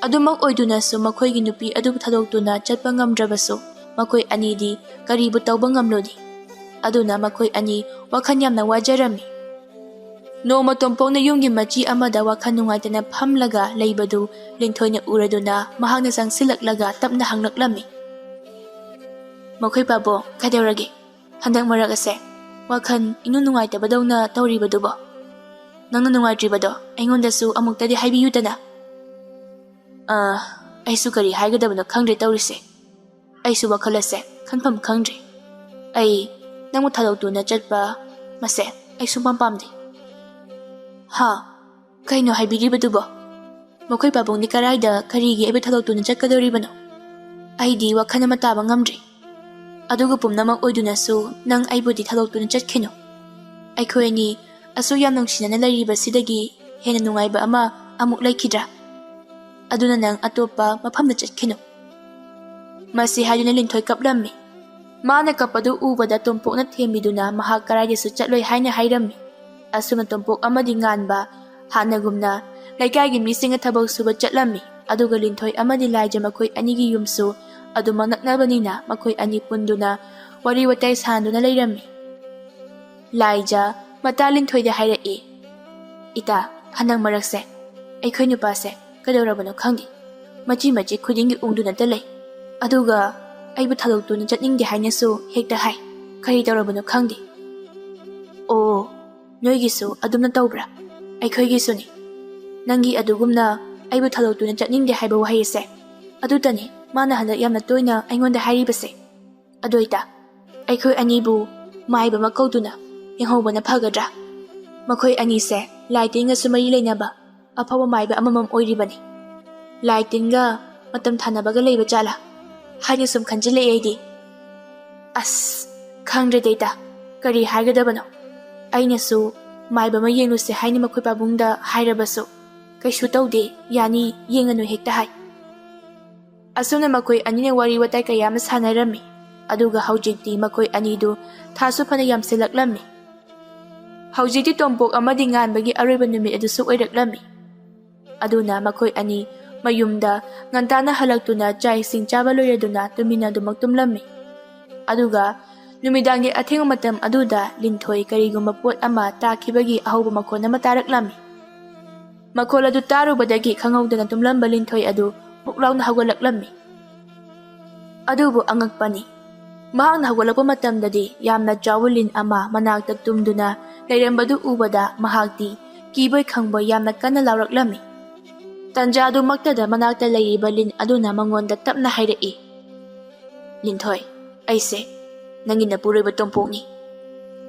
ꯑꯗꯨꯃꯛ ꯑꯣꯏꯗꯨꯅꯁꯨ ꯃꯈꯣꯏꯒꯤ ꯅꯨꯄꯤ ꯑꯗꯨꯕꯨ ꯊꯥꯗꯣꯛꯇꯨꯅ ꯆꯠꯄ ꯉꯝꯗ꯭ꯔꯕꯁꯨ ꯃꯈꯣꯏ ꯑꯅꯤꯗꯤ ꯀꯔꯤꯕꯨ ꯇꯧꯕ ꯉꯝꯂꯨꯅꯤ? ꯑꯗꯨꯅ ꯃꯈꯣꯏ ꯑꯅꯤ ꯋꯥꯈꯜ ꯌꯥꯝꯅ ꯋꯥꯖꯔꯝꯃꯤ꯫ ꯅꯣꯡꯃ ꯇꯣꯝꯄꯣꯛꯅ ꯌꯨꯝꯒꯤ ꯃꯆꯤ ꯑꯃꯗ ꯋꯥꯈꯜ ꯅꯨꯡꯉꯥꯏꯇꯅ ꯐꯝꯂꯒ ꯂꯩꯕꯗꯨ ꯂꯤꯟꯊꯣꯏꯅ ꯎꯔꯗꯨꯅ ꯃꯍꯥꯛꯅ ꯆꯪꯁꯤꯜꯂꯛꯂꯒ ꯇꯞꯅ ꯍꯪꯂꯛꯂꯝꯃꯤ, "ꯃꯈꯣꯏ ꯄꯥꯕꯨꯡ, ꯀꯩꯗꯧꯔꯒꯦ? ꯍꯟꯗꯛ ꯃꯔꯛ ꯑꯁꯦ ꯋꯥꯈꯜ ꯏꯅꯨꯡ ꯅꯨꯡꯉꯥꯏꯇꯕꯗꯧꯅ ꯇꯧꯔꯤꯕꯗꯨꯕꯣ? ꯅꯪꯅ ꯅꯨꯡꯉꯥꯏꯇ꯭ꯔꯤꯕꯗꯣ ꯑꯩꯉꯣꯟꯗꯁꯨ ꯑꯃꯨꯛꯇꯗꯤ ꯍꯥꯏꯕꯤꯌꯨꯗꯅ꯫ ꯑꯥ, ꯑꯩꯁꯨ ꯀꯔꯤ ꯍꯥꯏꯒꯗꯕꯅꯣ ꯈꯪꯗ꯭ꯔꯦ ꯇꯧꯔꯤꯁꯦ꯫ ꯑꯩꯁꯨ ꯋꯥꯈꯜ ꯑꯁꯦ ꯈꯟꯐꯝ ꯈꯪꯗ꯭ꯔꯦ꯫ ꯑꯩ ꯅꯪꯕꯨ ꯊꯥꯗꯣꯛꯇꯨꯅ ꯆꯠꯄ ꯃꯁꯦ ꯑꯩ ꯁꯨꯡꯄꯥꯝ ꯄꯥꯝꯗꯦ꯫ ꯍꯥ? ꯀꯩꯅꯣ ꯍꯥꯏꯕꯤꯔꯤꯕꯗꯨꯕꯣ? ꯃꯈꯣꯏ ꯄꯥꯕꯨꯡꯗꯤ ꯀꯔꯥꯏꯗ ꯀꯔꯤꯒꯤ ꯑꯩꯕꯨ ꯊꯥꯗꯣꯛꯇꯨꯅ ꯆꯠꯀꯗꯧꯔꯤꯕꯅꯣ? ꯑꯩꯗꯤ ꯋꯥꯈꯜ ꯑꯃ ꯇꯥꯕ ꯉꯝꯗ꯭ꯔꯦ꯫ ꯑꯗꯨꯒ ꯄꯨꯝꯅꯃꯛ ꯑꯣꯏꯗꯨꯅꯁꯨ ꯅꯪ ꯑꯩꯕꯨꯗꯤ ꯊꯥꯗꯣꯛꯇꯨꯅ ꯆꯠꯈꯤꯅꯨ꯫ ꯑꯩꯈꯣꯏ ꯑꯅꯤ ꯑꯁꯨꯛ ꯌꯥꯝ ꯅꯨꯡꯁꯤꯅꯅ ꯂꯩꯔꯤꯕꯁꯤꯗꯒꯤ ꯍꯦꯟꯅ ꯅꯨꯡꯉꯥꯏꯕ ꯑꯃ ꯑꯃꯨꯛ ꯂꯩꯈꯤꯗ꯭ꯔꯥ? ꯑꯗꯨꯅ ꯅꯪ ꯑꯇꯣꯞꯄ ꯃꯐꯝꯗ ꯆꯠꯈꯤꯅꯨ꯫ ꯃꯁꯤ ꯍꯥꯏꯗꯨꯅ ꯂꯤꯟꯊꯣꯏ ꯀꯞꯂꯝꯃꯤ꯫ ꯃꯥꯅ ꯀꯞꯄꯗꯨ ꯎꯕꯗ ꯇꯣꯝꯄꯣꯛꯅ ꯊꯦꯝꯕꯤꯗꯨꯅ ꯃꯍꯥꯛ ꯀꯗꯥꯏꯗꯁꯨ ꯆꯠꯂꯣꯏ ꯍꯥꯏꯅ ꯍꯥꯏꯔꯝꯃꯤ꯫ ꯑꯁꯨꯝꯅ ꯇꯣꯝꯄꯣꯛ ꯑꯃꯗꯤ ꯉꯥꯟꯕ ꯍꯥꯟꯅꯒꯨꯝꯅ ꯂꯩꯀꯥꯏꯒꯤ ꯃꯤꯁꯤꯡꯒ ꯊꯕꯛ ꯁꯨꯕ ꯆꯠꯂꯝꯃꯤ꯫ ꯑꯗꯨꯒ ꯂꯤꯟꯊꯣꯏ ꯑꯃꯗꯤ ꯂꯥꯏꯖ ꯃꯈꯣꯏ ꯑꯅꯤꯒꯤ ꯌꯨꯝꯁꯨ ꯑꯗꯨꯃꯛ ꯅꯛꯅꯕꯅꯤꯅ ꯃꯈꯣꯏ ꯑꯅꯤ ꯄꯨꯟꯗꯨꯅ ꯋꯥꯔꯤ ꯋꯥꯇꯥꯏ ꯁꯥꯟꯗꯨꯅ ꯂꯩꯔꯝꯃꯤ꯫ ꯂꯥꯏꯖ ꯃꯇꯥ ꯂꯤꯟꯊꯣꯏꯗ ꯍꯥꯏꯔꯛꯏ, "ꯏꯇꯥ, ꯍꯟꯗꯛ ꯃꯔꯛꯁꯦ ꯑꯩꯈꯣꯏ ꯅꯨꯄꯥꯁꯦ ꯀꯩꯗꯧꯔꯕꯅꯣ ꯈꯪꯗꯦ꯫ ꯃꯆꯤ ꯃꯆꯤ ꯈꯨꯗꯤꯡꯒꯤ ꯎꯪꯗꯨꯅꯇ ꯂꯩ꯫ ꯑꯗꯨꯒ ꯑꯩꯕꯨ ꯊꯥꯗꯣꯛꯇꯨꯅ ꯆꯠꯅꯤꯡꯗꯦ ꯍꯥꯏꯅꯁꯨ ꯍꯦꯛꯇ ꯍꯥꯏ꯫ ꯀꯔꯤ ꯇꯧꯔꯕꯅꯣ ꯈꯪꯗꯦ꯫" "ꯑꯣ, ꯅꯣꯏꯒꯤꯁꯨ ꯑꯗꯨꯝꯅ ꯇꯧꯕ꯭ꯔꯥ? ꯑꯩꯈꯣꯏꯒꯤꯁꯨꯅꯤ꯫ ꯅꯪꯒꯤ ꯑꯗꯨꯒꯨꯝꯅ ꯑꯩꯕꯨ ꯊꯥꯗꯣꯛꯇꯨꯅ ꯆꯠꯅꯤꯡꯗꯦ ꯍꯥꯏꯕ ꯋꯥꯍꯩ ꯑꯁꯦ ꯑꯗꯨꯇꯅꯤ ꯃꯥꯅ ꯍꯟꯗꯛ ꯌꯥꯝꯅ ꯇꯣꯏꯅ ꯑꯩꯉꯣꯟꯗ ꯍꯥꯏꯔꯤꯕꯁꯦ꯫ ꯑꯗꯣ ꯏꯇꯥ, ꯑꯩꯈꯣꯏ ꯑꯅꯤꯕꯨ ꯃꯥꯏꯕ ꯑꯃ ꯀꯧꯗꯨꯅ ꯌꯦꯡꯍꯧꯕꯅ ꯐꯒꯗ꯭ꯔꯥ? ꯃꯈꯣꯏ ꯑꯅꯤꯁꯦ ꯂꯥꯏ ꯇꯤꯟꯒꯁꯨ ꯃꯔꯤ ꯂꯩꯅꯕ ꯑꯐꯥꯎꯕ ꯃꯥꯏꯕ ꯑꯃꯃꯝ ꯑꯣꯏꯔꯤꯕꯅꯤ꯫ ꯂꯥꯏ ꯇꯤꯟꯒ ꯃꯇꯝ ꯊꯥꯅꯕꯒ ꯂꯩꯕ ꯖꯥꯠꯂꯥ ꯍꯥꯏꯅ ꯁꯨꯝ ꯈꯟꯖꯤꯜꯂꯛꯑꯦ ꯑꯩꯗꯤ꯫" "ꯑꯁ, ꯈꯪꯗ꯭ꯔꯦꯗ ꯏꯇꯥ, ꯀꯔꯤ ꯍꯥꯏꯒꯗꯕꯅꯣ? ꯑꯩꯅꯁꯨ ꯃꯥꯏꯕ ꯑꯃ ꯌꯦꯡꯂꯨꯁꯦ ꯍꯥꯏꯅ ꯃꯈꯣꯏ ꯄꯥꯕꯨꯡꯗ ꯍꯥꯏꯔꯕꯁꯨ, ꯀꯩꯁꯨ ꯇꯧꯗꯦ, ꯌꯥꯅꯤ, ꯌꯦꯡꯉꯅꯨ ꯍꯦꯛꯇ ꯍꯥꯏ꯫" ꯑꯁꯨꯝꯅ ꯃꯈꯣꯏ ꯑꯅꯤꯅ ꯋꯥꯔꯤ ꯋꯥꯇꯥꯏ ꯀꯌꯥ ꯑꯃ ꯁꯥꯟꯅꯔꯝꯃꯤ꯫ ꯑꯗꯨꯒ ꯍꯧꯖꯤꯛꯇꯤ ꯃꯈꯣꯏ ꯑꯅꯤꯗꯨ ꯊꯥꯁꯨ ꯐꯅ ꯌꯥꯝꯁꯤꯜꯂꯛꯂꯝꯃꯤ꯫ ꯍꯧꯖꯤꯛꯇꯤ ꯇꯣꯝꯄꯣꯛ ꯑꯃꯗꯤ ꯉꯥꯟꯕꯒꯤ ꯑꯔꯣꯏꯕ ꯅꯨꯃꯤꯠ ꯑꯗꯨꯁꯨ ꯑꯣꯏꯔꯛꯂꯝꯃꯤ꯫ ꯑꯗꯨꯅ ꯃꯈꯣꯏ ꯑꯅꯤ ꯃꯌꯨꯝꯗ ꯉꯟꯇꯥꯅ ꯍꯜꯂꯛꯇꯨꯅ ꯆꯥꯛ ꯏꯁꯤꯡ ꯆꯥꯕ ꯂꯣꯏꯔꯗꯨꯅ ꯇꯨꯃꯤꯟꯅꯗꯨꯃꯛ ꯇꯨꯝꯂꯝꯃꯤ꯫ ꯑꯗꯨꯒ ꯅꯨꯃꯤꯗꯥꯡꯒꯤ ꯑꯊꯦꯡꯕ ꯃꯇꯝ ꯑꯗꯨꯗ ꯂꯤꯟꯊꯣꯏ ꯀꯔꯤꯒꯨꯝꯕ ꯄꯣꯠ ꯑꯃ ꯇꯥꯈꯤꯕꯒꯤ ꯑꯍꯧꯕ ꯃꯈꯣꯟ ꯑꯃ ꯇꯥꯔꯛꯂꯝꯃꯤ꯫ ꯃꯈꯣꯜ ꯑꯗꯨ ꯇꯥꯔꯨꯕꯗꯒꯤ ꯈꯪꯍꯧꯗꯅ ꯇꯨꯝꯂꯝꯕ ꯂꯤꯟꯊꯣꯏ ꯑꯗꯨ ꯄꯨꯛ ꯂꯥꯎꯅ ꯍꯧꯒꯠꯂꯛꯂꯝꯃꯤ꯫ ꯑꯗꯨꯕꯨ ꯑꯉꯛꯄꯅꯤ, ꯃꯍꯥꯛꯅ ꯍꯧꯒꯠꯂꯛꯄ ꯃꯇꯝꯗꯗꯤ ꯌꯥꯝꯅ ꯆꯥꯎꯕ ꯂꯤꯟ ꯑꯃ ꯃꯅꯥꯛꯇ ꯇꯨꯝꯗꯨꯅ ꯂꯩꯔꯝꯕꯗꯨ ꯎꯕꯗ ꯃꯍꯥꯛꯇꯤ ꯀꯤꯕꯣꯏ ꯈꯪꯕꯣꯏ ꯌꯥꯝꯅ ꯀꯟꯅ ꯂꯥꯎꯔꯛꯂꯝꯃꯤ꯫ ꯇꯟꯖꯥꯗꯨꯃꯛꯇꯗ ꯃꯅꯥꯛꯇ ꯂꯩꯔꯤꯕ ꯂꯤꯟ ꯑꯗꯨꯅ ꯃꯉꯣꯟꯗ ꯇꯞꯅ ꯍꯥꯏꯔꯛꯏ, "ꯂꯤꯟꯊꯣꯏ, ꯑꯩꯁꯦ ꯅꯪꯒꯤ ꯅꯄꯨꯔꯣꯏꯕ ꯇꯣꯝꯄꯣꯛꯅꯤ꯫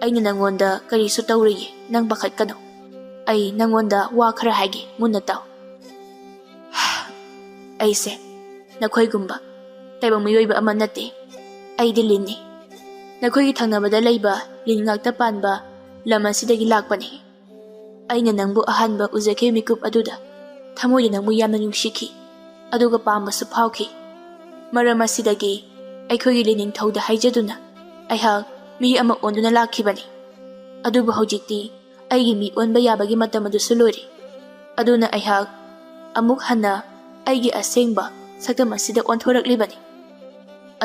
ꯑꯩꯅ ꯅꯪꯉꯣꯟꯗ ꯀꯔꯤꯁꯨ ꯇꯧꯔꯣꯏꯌꯦ, ꯅꯪ ꯄꯥꯈꯠꯀꯅꯨ꯫ ꯑꯩ ꯅꯪꯉꯣꯟꯗ ꯋꯥ ꯈꯔ ꯍꯥꯏꯒꯦ, ꯃꯨꯟꯅ ꯇꯥꯎ꯫ ꯑꯩꯁꯦ ꯅꯈꯣꯏꯒꯨꯝꯕ ꯇꯥꯏꯕꯪ ꯃꯤꯑꯣꯏꯕ ꯑꯃ ꯅꯠꯇꯦ꯫ ꯑꯩꯗꯤ ꯂꯤꯟꯅꯤ꯫ ꯅꯈꯣꯏꯒꯤ ꯊꯪꯅꯕꯗ ꯂꯩꯕ ꯂꯤꯟ ꯉꯥꯛꯇ ꯄꯥꯟꯕ ꯂꯝ ꯑꯁꯤꯗꯒꯤ ꯂꯥꯛꯄꯅꯤ꯫ ꯑꯩꯅ ꯅꯪꯕꯨ ꯑꯍꯥꯟꯕ ꯎꯖꯈꯤꯕ ꯃꯤꯀꯨꯞ ꯑꯗꯨꯗ ꯊꯃꯣꯏꯗ ꯅꯪꯕꯨ ꯌꯥꯝꯅ ꯅꯨꯡꯁꯤꯈꯤ, ꯑꯗꯨꯒ ꯄꯥꯝꯕꯁꯨ ꯐꯥꯎꯈꯤ꯫ ꯃꯔꯝ ꯑꯁꯤꯗꯒꯤ ꯑꯩꯈꯣꯏꯒꯤ ꯂꯤꯅꯤꯡꯊꯧꯗ ꯍꯥꯏꯖꯗꯨꯅ ꯑꯩꯍꯥꯛ ꯃꯤ ꯑꯃ ꯑꯣꯟꯗꯨꯅ ꯂꯥꯛꯈꯤꯕꯅꯤ꯫ ꯑꯗꯨꯕꯨ ꯍꯧꯖꯤꯛꯇꯤ ꯑꯩꯒꯤ ꯃꯤ ꯑꯣꯟꯕ ꯌꯥꯕꯒꯤ ꯃꯇꯝ ꯑꯗꯨꯁꯨ ꯂꯣꯏꯔꯦ꯫ ꯑꯗꯨꯅ ꯑꯩꯍꯥꯛ ꯑꯃꯨꯛ ꯍꯟꯅ ꯑꯩꯒꯤ ꯑꯁꯦꯡꯕ ꯁꯛꯇꯝ ꯑꯁꯤꯗ ꯑꯣꯟꯊꯣꯔꯛꯂꯤꯕꯅꯤ꯫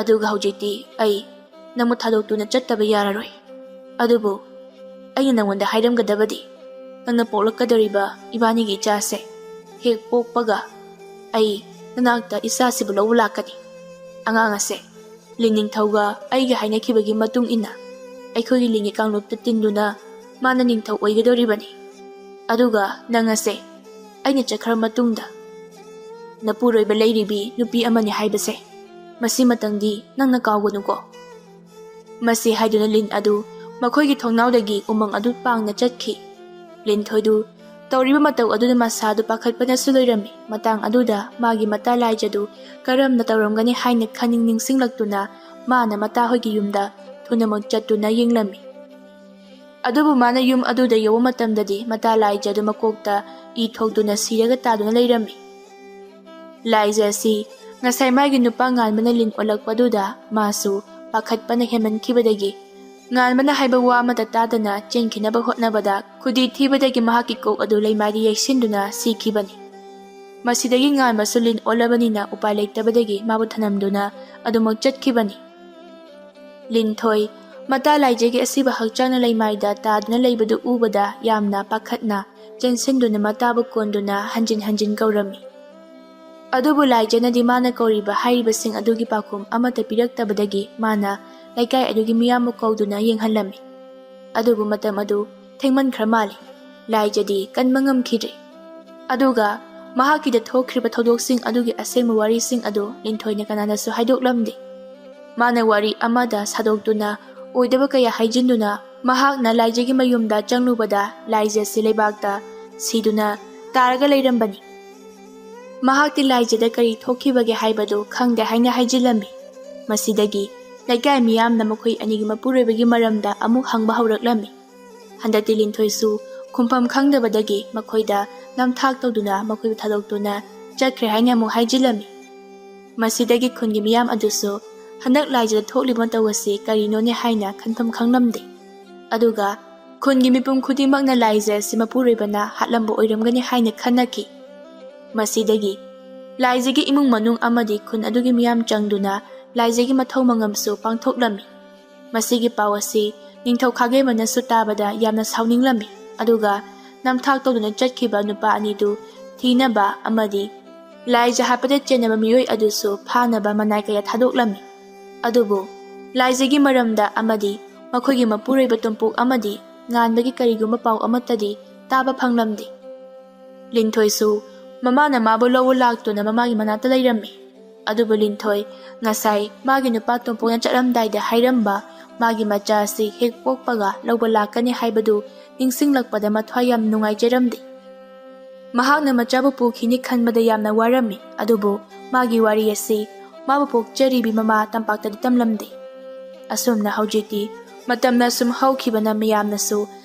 ꯑꯗꯨꯒ ꯍꯧꯖꯤꯛꯇꯤ ꯑꯩ ꯅꯪꯕꯨ ꯊꯥꯗꯣꯛꯇꯨꯅ ꯆꯠꯇꯕ ꯌꯥꯔꯔꯣꯏ꯫ ꯑꯗꯨꯕꯨ ꯑꯩꯅ ꯅꯪꯉꯣꯟꯗ ꯍꯥꯏꯔꯝꯒꯗꯕꯗꯤ, ꯅꯪꯅ ꯄꯣꯛꯂꯛꯀꯗꯧꯔꯤꯕ ꯏꯕꯥꯅꯤꯒꯤ ꯏꯆꯥꯁꯦ ꯍꯦꯛ ꯄꯣꯛꯄꯒ ꯑꯩ ꯅꯅꯥꯛꯇ ꯏꯆꯥꯁꯤꯕꯨ ꯂꯧꯕ ꯂꯥꯛꯀꯅꯤ꯫ ꯑꯉꯥꯡ ꯑꯁꯦ ꯂꯤꯟ ꯅꯤꯡꯊꯧꯒ ꯑꯩꯒ ꯍꯥꯏꯅꯈꯤꯕꯒꯤ ꯃꯇꯨꯡ ꯏꯟꯅ ꯑꯩꯈꯣꯏꯒꯤ ꯂꯤꯟꯒꯤ ꯀꯥꯡꯂꯨꯞꯇ ꯇꯤꯟꯗꯨꯅ ꯃꯥꯅ ꯅꯤꯡꯊꯧ ꯑꯣꯏꯒꯗꯧꯔꯤꯕꯅꯤ꯫ ꯑꯗꯨꯒ ꯅꯪ ꯑꯁꯦ ꯑꯩꯅ ꯆꯠꯈ꯭ꯔ ꯃꯇꯨꯡꯗ ꯅꯄꯨꯔꯣꯏꯕ ꯂꯩꯔꯤꯕꯤ ꯅꯨꯄꯤ ꯑꯃꯅꯤ ꯍꯥꯏꯕꯁꯦ ꯃꯁꯤꯃꯇꯪꯗꯤ ꯅꯪꯅ ꯀꯥꯎꯒꯅꯨꯀꯣ꯫" ꯃꯁꯤ ꯍꯥꯏꯗꯨꯅ ꯂꯤꯟ ꯑꯗꯨ ꯃꯈꯣꯏꯒꯤ ꯊꯣꯡꯅꯥꯎꯗꯒꯤ ꯎꯃꯪ ꯑꯗꯨ ꯄꯥꯡꯅ ꯆꯠꯈꯤ꯫ ꯂꯤꯟꯊꯣꯏꯗꯨ ꯇꯧꯔꯤꯕ ꯃꯇꯧ ꯑꯗꯨꯗ ꯃꯁꯥꯗꯨ ꯄꯥꯈꯠꯄꯅꯁꯨ ꯂꯣꯏꯔꯝꯃꯤ꯫ ꯃꯇꯥꯡ ꯑꯗꯨꯗ ꯃꯥꯒꯤ ꯃꯇꯥ ꯂꯥꯏꯖꯗꯨ ꯀꯔꯝꯅ ꯇꯧꯔꯝꯒꯅꯤ ꯍꯥꯏꯅ ꯈꯟꯅꯤꯡ ꯅꯤꯡꯁꯤꯡꯂꯛꯇꯨꯅ ꯃꯥꯅ ꯃꯇꯥꯍꯣꯏꯒꯤ ꯌꯨꯝꯗ ꯊꯨꯅꯃꯛ ꯆꯠꯇꯨꯅ ꯌꯦꯡꯂꯝꯃꯤ꯫ ꯑꯗꯨꯕꯨ ꯃꯥꯅ ꯌꯨꯝ ꯑꯗꯨꯗ ꯌꯧꯕ ꯃꯇꯝꯗꯗꯤ ꯃꯇꯥ ꯂꯥꯏꯖꯗꯨ ꯃꯀꯣꯛꯇ ꯏ ꯊꯣꯛꯇꯨꯅ ꯁꯤꯔꯒ ꯇꯥꯗꯨꯅ ꯂꯩꯔꯝꯃꯤ꯫ ꯂꯥꯏꯖ ꯑꯁꯤ ꯉꯁꯥꯏ ꯃꯥꯒꯤ ꯅꯨꯄꯥ ꯉꯥꯟꯕꯅ ꯂꯤꯟ ꯑꯣꯜꯂꯛꯄꯗꯨꯗ ꯃꯥꯁꯨ ꯄꯥꯈꯠꯄꯅ ꯍꯦꯟꯃꯟꯈꯤꯕꯗꯒꯤ ꯉꯥꯟꯕꯅ ꯍꯥꯏꯕ ꯋꯥ ꯑꯃꯠꯇ ꯇꯥꯗꯅ ꯆꯦꯟꯈꯤꯅꯕ ꯍꯣꯠꯅꯕꯗ ꯈꯨꯗꯤ ꯊꯤꯕꯗꯒꯤ ꯃꯍꯥꯛꯀꯤ ꯀꯣꯛ ꯑꯗꯨ ꯂꯩꯃꯥꯏꯗ ꯌꯩꯁꯤꯟꯗꯨꯅ ꯁꯤꯈꯤꯕꯅꯤ꯫ ꯃꯁꯤꯗꯒꯤ ꯉꯥꯟꯕꯁꯨ ꯂꯤꯟ ꯑꯣꯜꯂꯕꯅꯤꯅ ꯎꯄꯥꯏ ꯂꯩꯇꯕꯗꯒꯤ ꯃꯥꯕꯨ ꯊꯅꯝꯗꯨꯅ ꯑꯗꯨꯃꯛ ꯆꯠꯈꯤꯕꯅꯤ꯫ ꯂꯤꯟꯊꯣꯏ ꯃꯇꯥ ꯂꯥꯏꯖꯒꯤ ꯑꯁꯤꯕ ꯍꯛꯆꯥꯡꯅ ꯂꯩꯃꯥꯏꯗ ꯇꯥꯗꯨꯅ ꯂꯩꯕꯗꯨ ꯎꯕꯗ ꯌꯥꯝꯅ ꯄꯥꯈꯠꯅ ꯆꯦꯟꯁꯤꯟꯗꯨꯅ ꯃꯇꯥꯕꯨ ꯀꯣꯟꯗꯨꯅ ꯍꯟꯖꯤꯟ ꯍꯟꯖꯤꯟ ꯀꯧꯔꯝꯃꯤ꯫ ꯑꯗꯨꯕꯨ ꯂꯥꯏꯖꯅꯗꯤ ꯃꯥꯅ ꯀꯧꯔꯤꯕ ꯍꯥꯏꯔꯤꯕꯁꯤꯡ ꯑꯗꯨꯒꯤ ꯄꯥꯎꯈꯨꯝ ꯑꯃꯠꯇ ꯄꯤꯔꯛꯇꯕꯗꯒꯤ ꯃꯥꯅ ꯂꯩꯀꯥꯏ ꯑꯗꯨꯒꯤ ꯃꯤꯌꯥꯝꯕꯨ ꯀꯧꯗꯨꯅ ꯌꯦꯡꯍꯜꯂꯝꯃꯤ꯫ ꯑꯗꯨꯕꯨ ꯃꯇꯝ ꯑꯗꯨ ꯊꯦꯡꯃꯟꯈ꯭ꯔ ꯃꯥꯜꯂꯤ꯫ ꯂꯥꯏꯖꯗꯤ ꯀꯟꯕ ꯉꯝꯈꯤꯗ꯭ꯔꯦ꯫ ꯑꯗꯨꯒ ꯃꯍꯥꯛꯀꯤꯗ ꯊꯣꯛꯈ꯭ꯔꯤꯕ ꯊꯧꯗꯣꯛꯁꯤꯡ ꯑꯗꯨꯒꯤ ꯑꯁꯦꯡꯕ ꯋꯥꯔꯤꯁꯤꯡ ꯑꯗꯨ ꯂꯤꯟꯊꯣꯏꯅ ꯀꯅꯥꯗꯁꯨ ꯍꯥꯏꯗꯣꯛꯂꯝꯗꯦ꯫ ꯃꯥꯅ ꯋꯥꯔꯤ ꯑꯃꯗ ꯁꯥꯗꯣꯛꯇꯨꯅ ꯑꯣꯏꯗꯕ ꯀꯌꯥ ꯍꯥꯏꯖꯤꯟꯗꯨꯅ ꯃꯍꯥꯛꯅ ꯂꯥꯏꯖꯒꯤ ꯃꯌꯨꯝꯗ ꯆꯪꯂꯨꯕꯗ ꯂꯥꯏꯖ ꯑꯁꯤ ꯂꯩꯕꯥꯛꯇ ꯁꯤꯗꯨꯅ ꯇꯥꯔꯒ ꯂꯩꯔꯝꯕꯅꯤ꯫ ꯃꯍꯥꯛꯇꯤ ꯂꯥꯏꯖꯗ ꯀꯔꯤ ꯊꯣꯛꯈꯤꯕꯒꯦ ꯍꯥꯏꯕꯗꯨ ꯈꯪꯗꯦ ꯍꯥꯏꯅ ꯍꯥꯏꯖꯤꯜꯂꯝꯃꯤ꯫ ꯃꯁꯤꯗꯒꯤ ꯂꯩꯀꯥꯏ ꯃꯤꯌꯥꯝꯅ ꯃꯈꯣꯏ ꯑꯅꯤꯒꯤ ꯃꯄꯨꯔꯣꯏꯕꯒꯤ ꯃꯔꯝꯗ ꯑꯃꯨꯛ ꯍꯪꯕ ꯍꯧꯔꯛꯂꯝꯃꯤ꯫ ꯍꯟꯗꯛꯇꯤ ꯂꯤꯟꯊꯣꯏꯁꯨ ꯈꯨꯝꯐꯝ ꯈꯪꯗꯕꯗꯒꯤ ꯃꯈꯣꯏꯗ ꯅꯝꯊꯥꯛ ꯇꯧꯗꯨꯅ ꯃꯈꯣꯏꯕꯨ ꯊꯥꯗꯣꯛꯇꯨꯅ ꯆꯠꯈ꯭ꯔꯦ ꯍꯥꯏꯅ ꯑꯃꯨꯛ ꯍꯥꯏꯖꯤꯜꯂꯝꯃꯤ꯫ ꯃꯁꯤꯗꯒꯤ ꯈꯨꯟꯒꯤ ꯃꯤꯌꯥꯝ ꯑꯗꯨꯁꯨ ꯍꯟꯗꯛ ꯂꯥꯏꯖꯗ ꯊꯣꯛꯂꯤꯕ ꯃꯇꯧ ꯑꯁꯤ ꯀꯔꯤꯅꯣꯅꯦ ꯍꯥꯏꯅ ꯈꯟꯐꯝ ꯈꯪꯂꯝꯗꯦ꯫ ꯑꯗꯨꯒ ꯈꯨꯟꯒꯤ ꯃꯤꯄꯨꯝ ꯈꯨꯗꯤꯡꯃꯛꯅ ꯂꯥꯏꯖ ꯑꯁꯤ ꯃꯄꯨꯔꯣꯏꯕꯅ ꯍꯥꯠꯂꯝꯕ ꯑꯣꯏꯔꯝꯒꯅꯤ ꯍꯥꯏꯅ ꯈꯟꯅꯈꯤ꯫ ꯃꯁꯤꯗꯒꯤ ꯂꯥꯏꯖꯒꯤ ꯏꯃꯨꯡ ꯃꯅꯨꯡ ꯑꯃꯗꯤ ꯈꯨꯟ ꯑꯗꯨꯒꯤ ꯃꯤꯌꯥꯝ ꯆꯪꯗꯨꯅ ꯂꯥꯏꯖꯒꯤ ꯃꯊꯧ ꯃꯉꯝꯁꯨ ꯄꯥꯡꯊꯣꯛꯂꯝꯃꯤ꯫ ꯃꯁꯤꯒꯤ ꯄꯥꯎ ꯑꯁꯤ ꯅꯤꯡꯊꯧ ꯈꯥꯒꯦꯝꯕꯅꯁꯨ ꯇꯥꯕꯗ ꯌꯥꯝꯅ ꯁꯥꯎꯅꯤꯡꯂꯝꯃꯤ꯫ ꯑꯗꯨꯒ ꯅꯝꯊꯥꯛ ꯇꯧꯗꯨꯅ ꯆꯠꯈꯤꯕ ꯅꯨꯄꯥ ꯑꯅꯤꯗꯨ ꯊꯤꯅꯕ ꯑꯃꯗꯤ ꯂꯥꯏꯖ ꯍꯥꯠꯄꯗ ꯆꯦꯟꯅꯕ ꯃꯤꯑꯣꯏ ꯑꯗꯨꯁꯨ ꯐꯥꯅꯕ ꯃꯅꯥꯏ ꯀꯌꯥ ꯊꯥꯗꯣꯛꯂꯝꯃꯤ꯫ ꯑꯗꯨꯕꯨ ꯂꯥꯏꯖꯒꯤ ꯃꯔꯝꯗ ꯑꯃꯗꯤ ꯃꯈꯣꯏꯒꯤ ꯃꯄꯨꯔꯣꯏꯕ ꯇꯣꯝꯄꯣꯛ ꯑꯃꯗꯤ ꯉꯥꯟꯕꯒꯤ ꯀꯔꯤꯒꯨꯝꯕ ꯄꯥꯎ ꯑꯃꯠꯇꯗꯤ ꯇꯥꯕ ꯐꯪꯂꯝꯗꯦ꯫ ꯂꯤꯟꯊꯣꯏꯁꯨ ꯃꯃꯥꯅ ꯃꯥꯕꯨ ꯂꯧꯕ ꯂꯥꯛꯇꯨꯅ ꯃꯃꯥꯒꯤ ꯃꯅꯥꯛꯇ ꯂꯩꯔꯝꯃꯤ꯫ ꯑꯗꯨꯕꯨ ꯂꯤꯟꯊꯣꯏ ꯉꯁꯥꯏ ꯃꯥꯒꯤ ꯅꯨꯄꯥ ꯇꯣꯝꯄꯣꯛꯅ ꯆꯠꯂꯝꯗꯥꯏꯗ ꯍꯥꯏꯔꯝꯕ ꯃꯥꯒꯤ ꯃꯆꯥ ꯑꯁꯤ ꯍꯦꯛ ꯄꯣꯛꯄꯒ ꯂꯧꯕ ꯂꯥꯛꯀꯅꯤ ꯍꯥꯏꯕꯗꯨ ꯅꯤꯡꯁꯤꯡꯂꯛꯄꯗ ꯃꯊ꯭ꯋꯥꯏ ꯌꯥꯝ ꯅꯨꯡꯉꯥꯏꯖꯔꯝꯗꯦ꯫ ꯃꯍꯥꯛꯅ ꯃꯆꯥꯕꯨ ꯄꯨꯈꯤꯅꯤ ꯈꯟꯕꯗ ꯌꯥꯝꯅ ꯋꯥꯔꯝꯃꯤ꯫ ꯑꯗꯨꯕꯨ ꯃꯥꯒꯤ ꯋꯥꯔꯤ ꯑꯁꯤ ꯃꯥꯕꯨ ꯄꯣꯛꯆꯔꯤꯕꯤ ꯃꯃꯥ ꯇꯝꯄꯥꯛꯇꯗꯤ ꯇꯝꯂꯝꯗꯦ꯫ ꯑꯁꯨꯝꯅ ꯍꯧꯖꯤꯛꯇꯤ ꯃꯇꯝꯅ ꯁꯨꯝ ꯍꯧꯈꯤꯕꯅ ꯃꯤꯌꯥꯝꯅꯁꯨ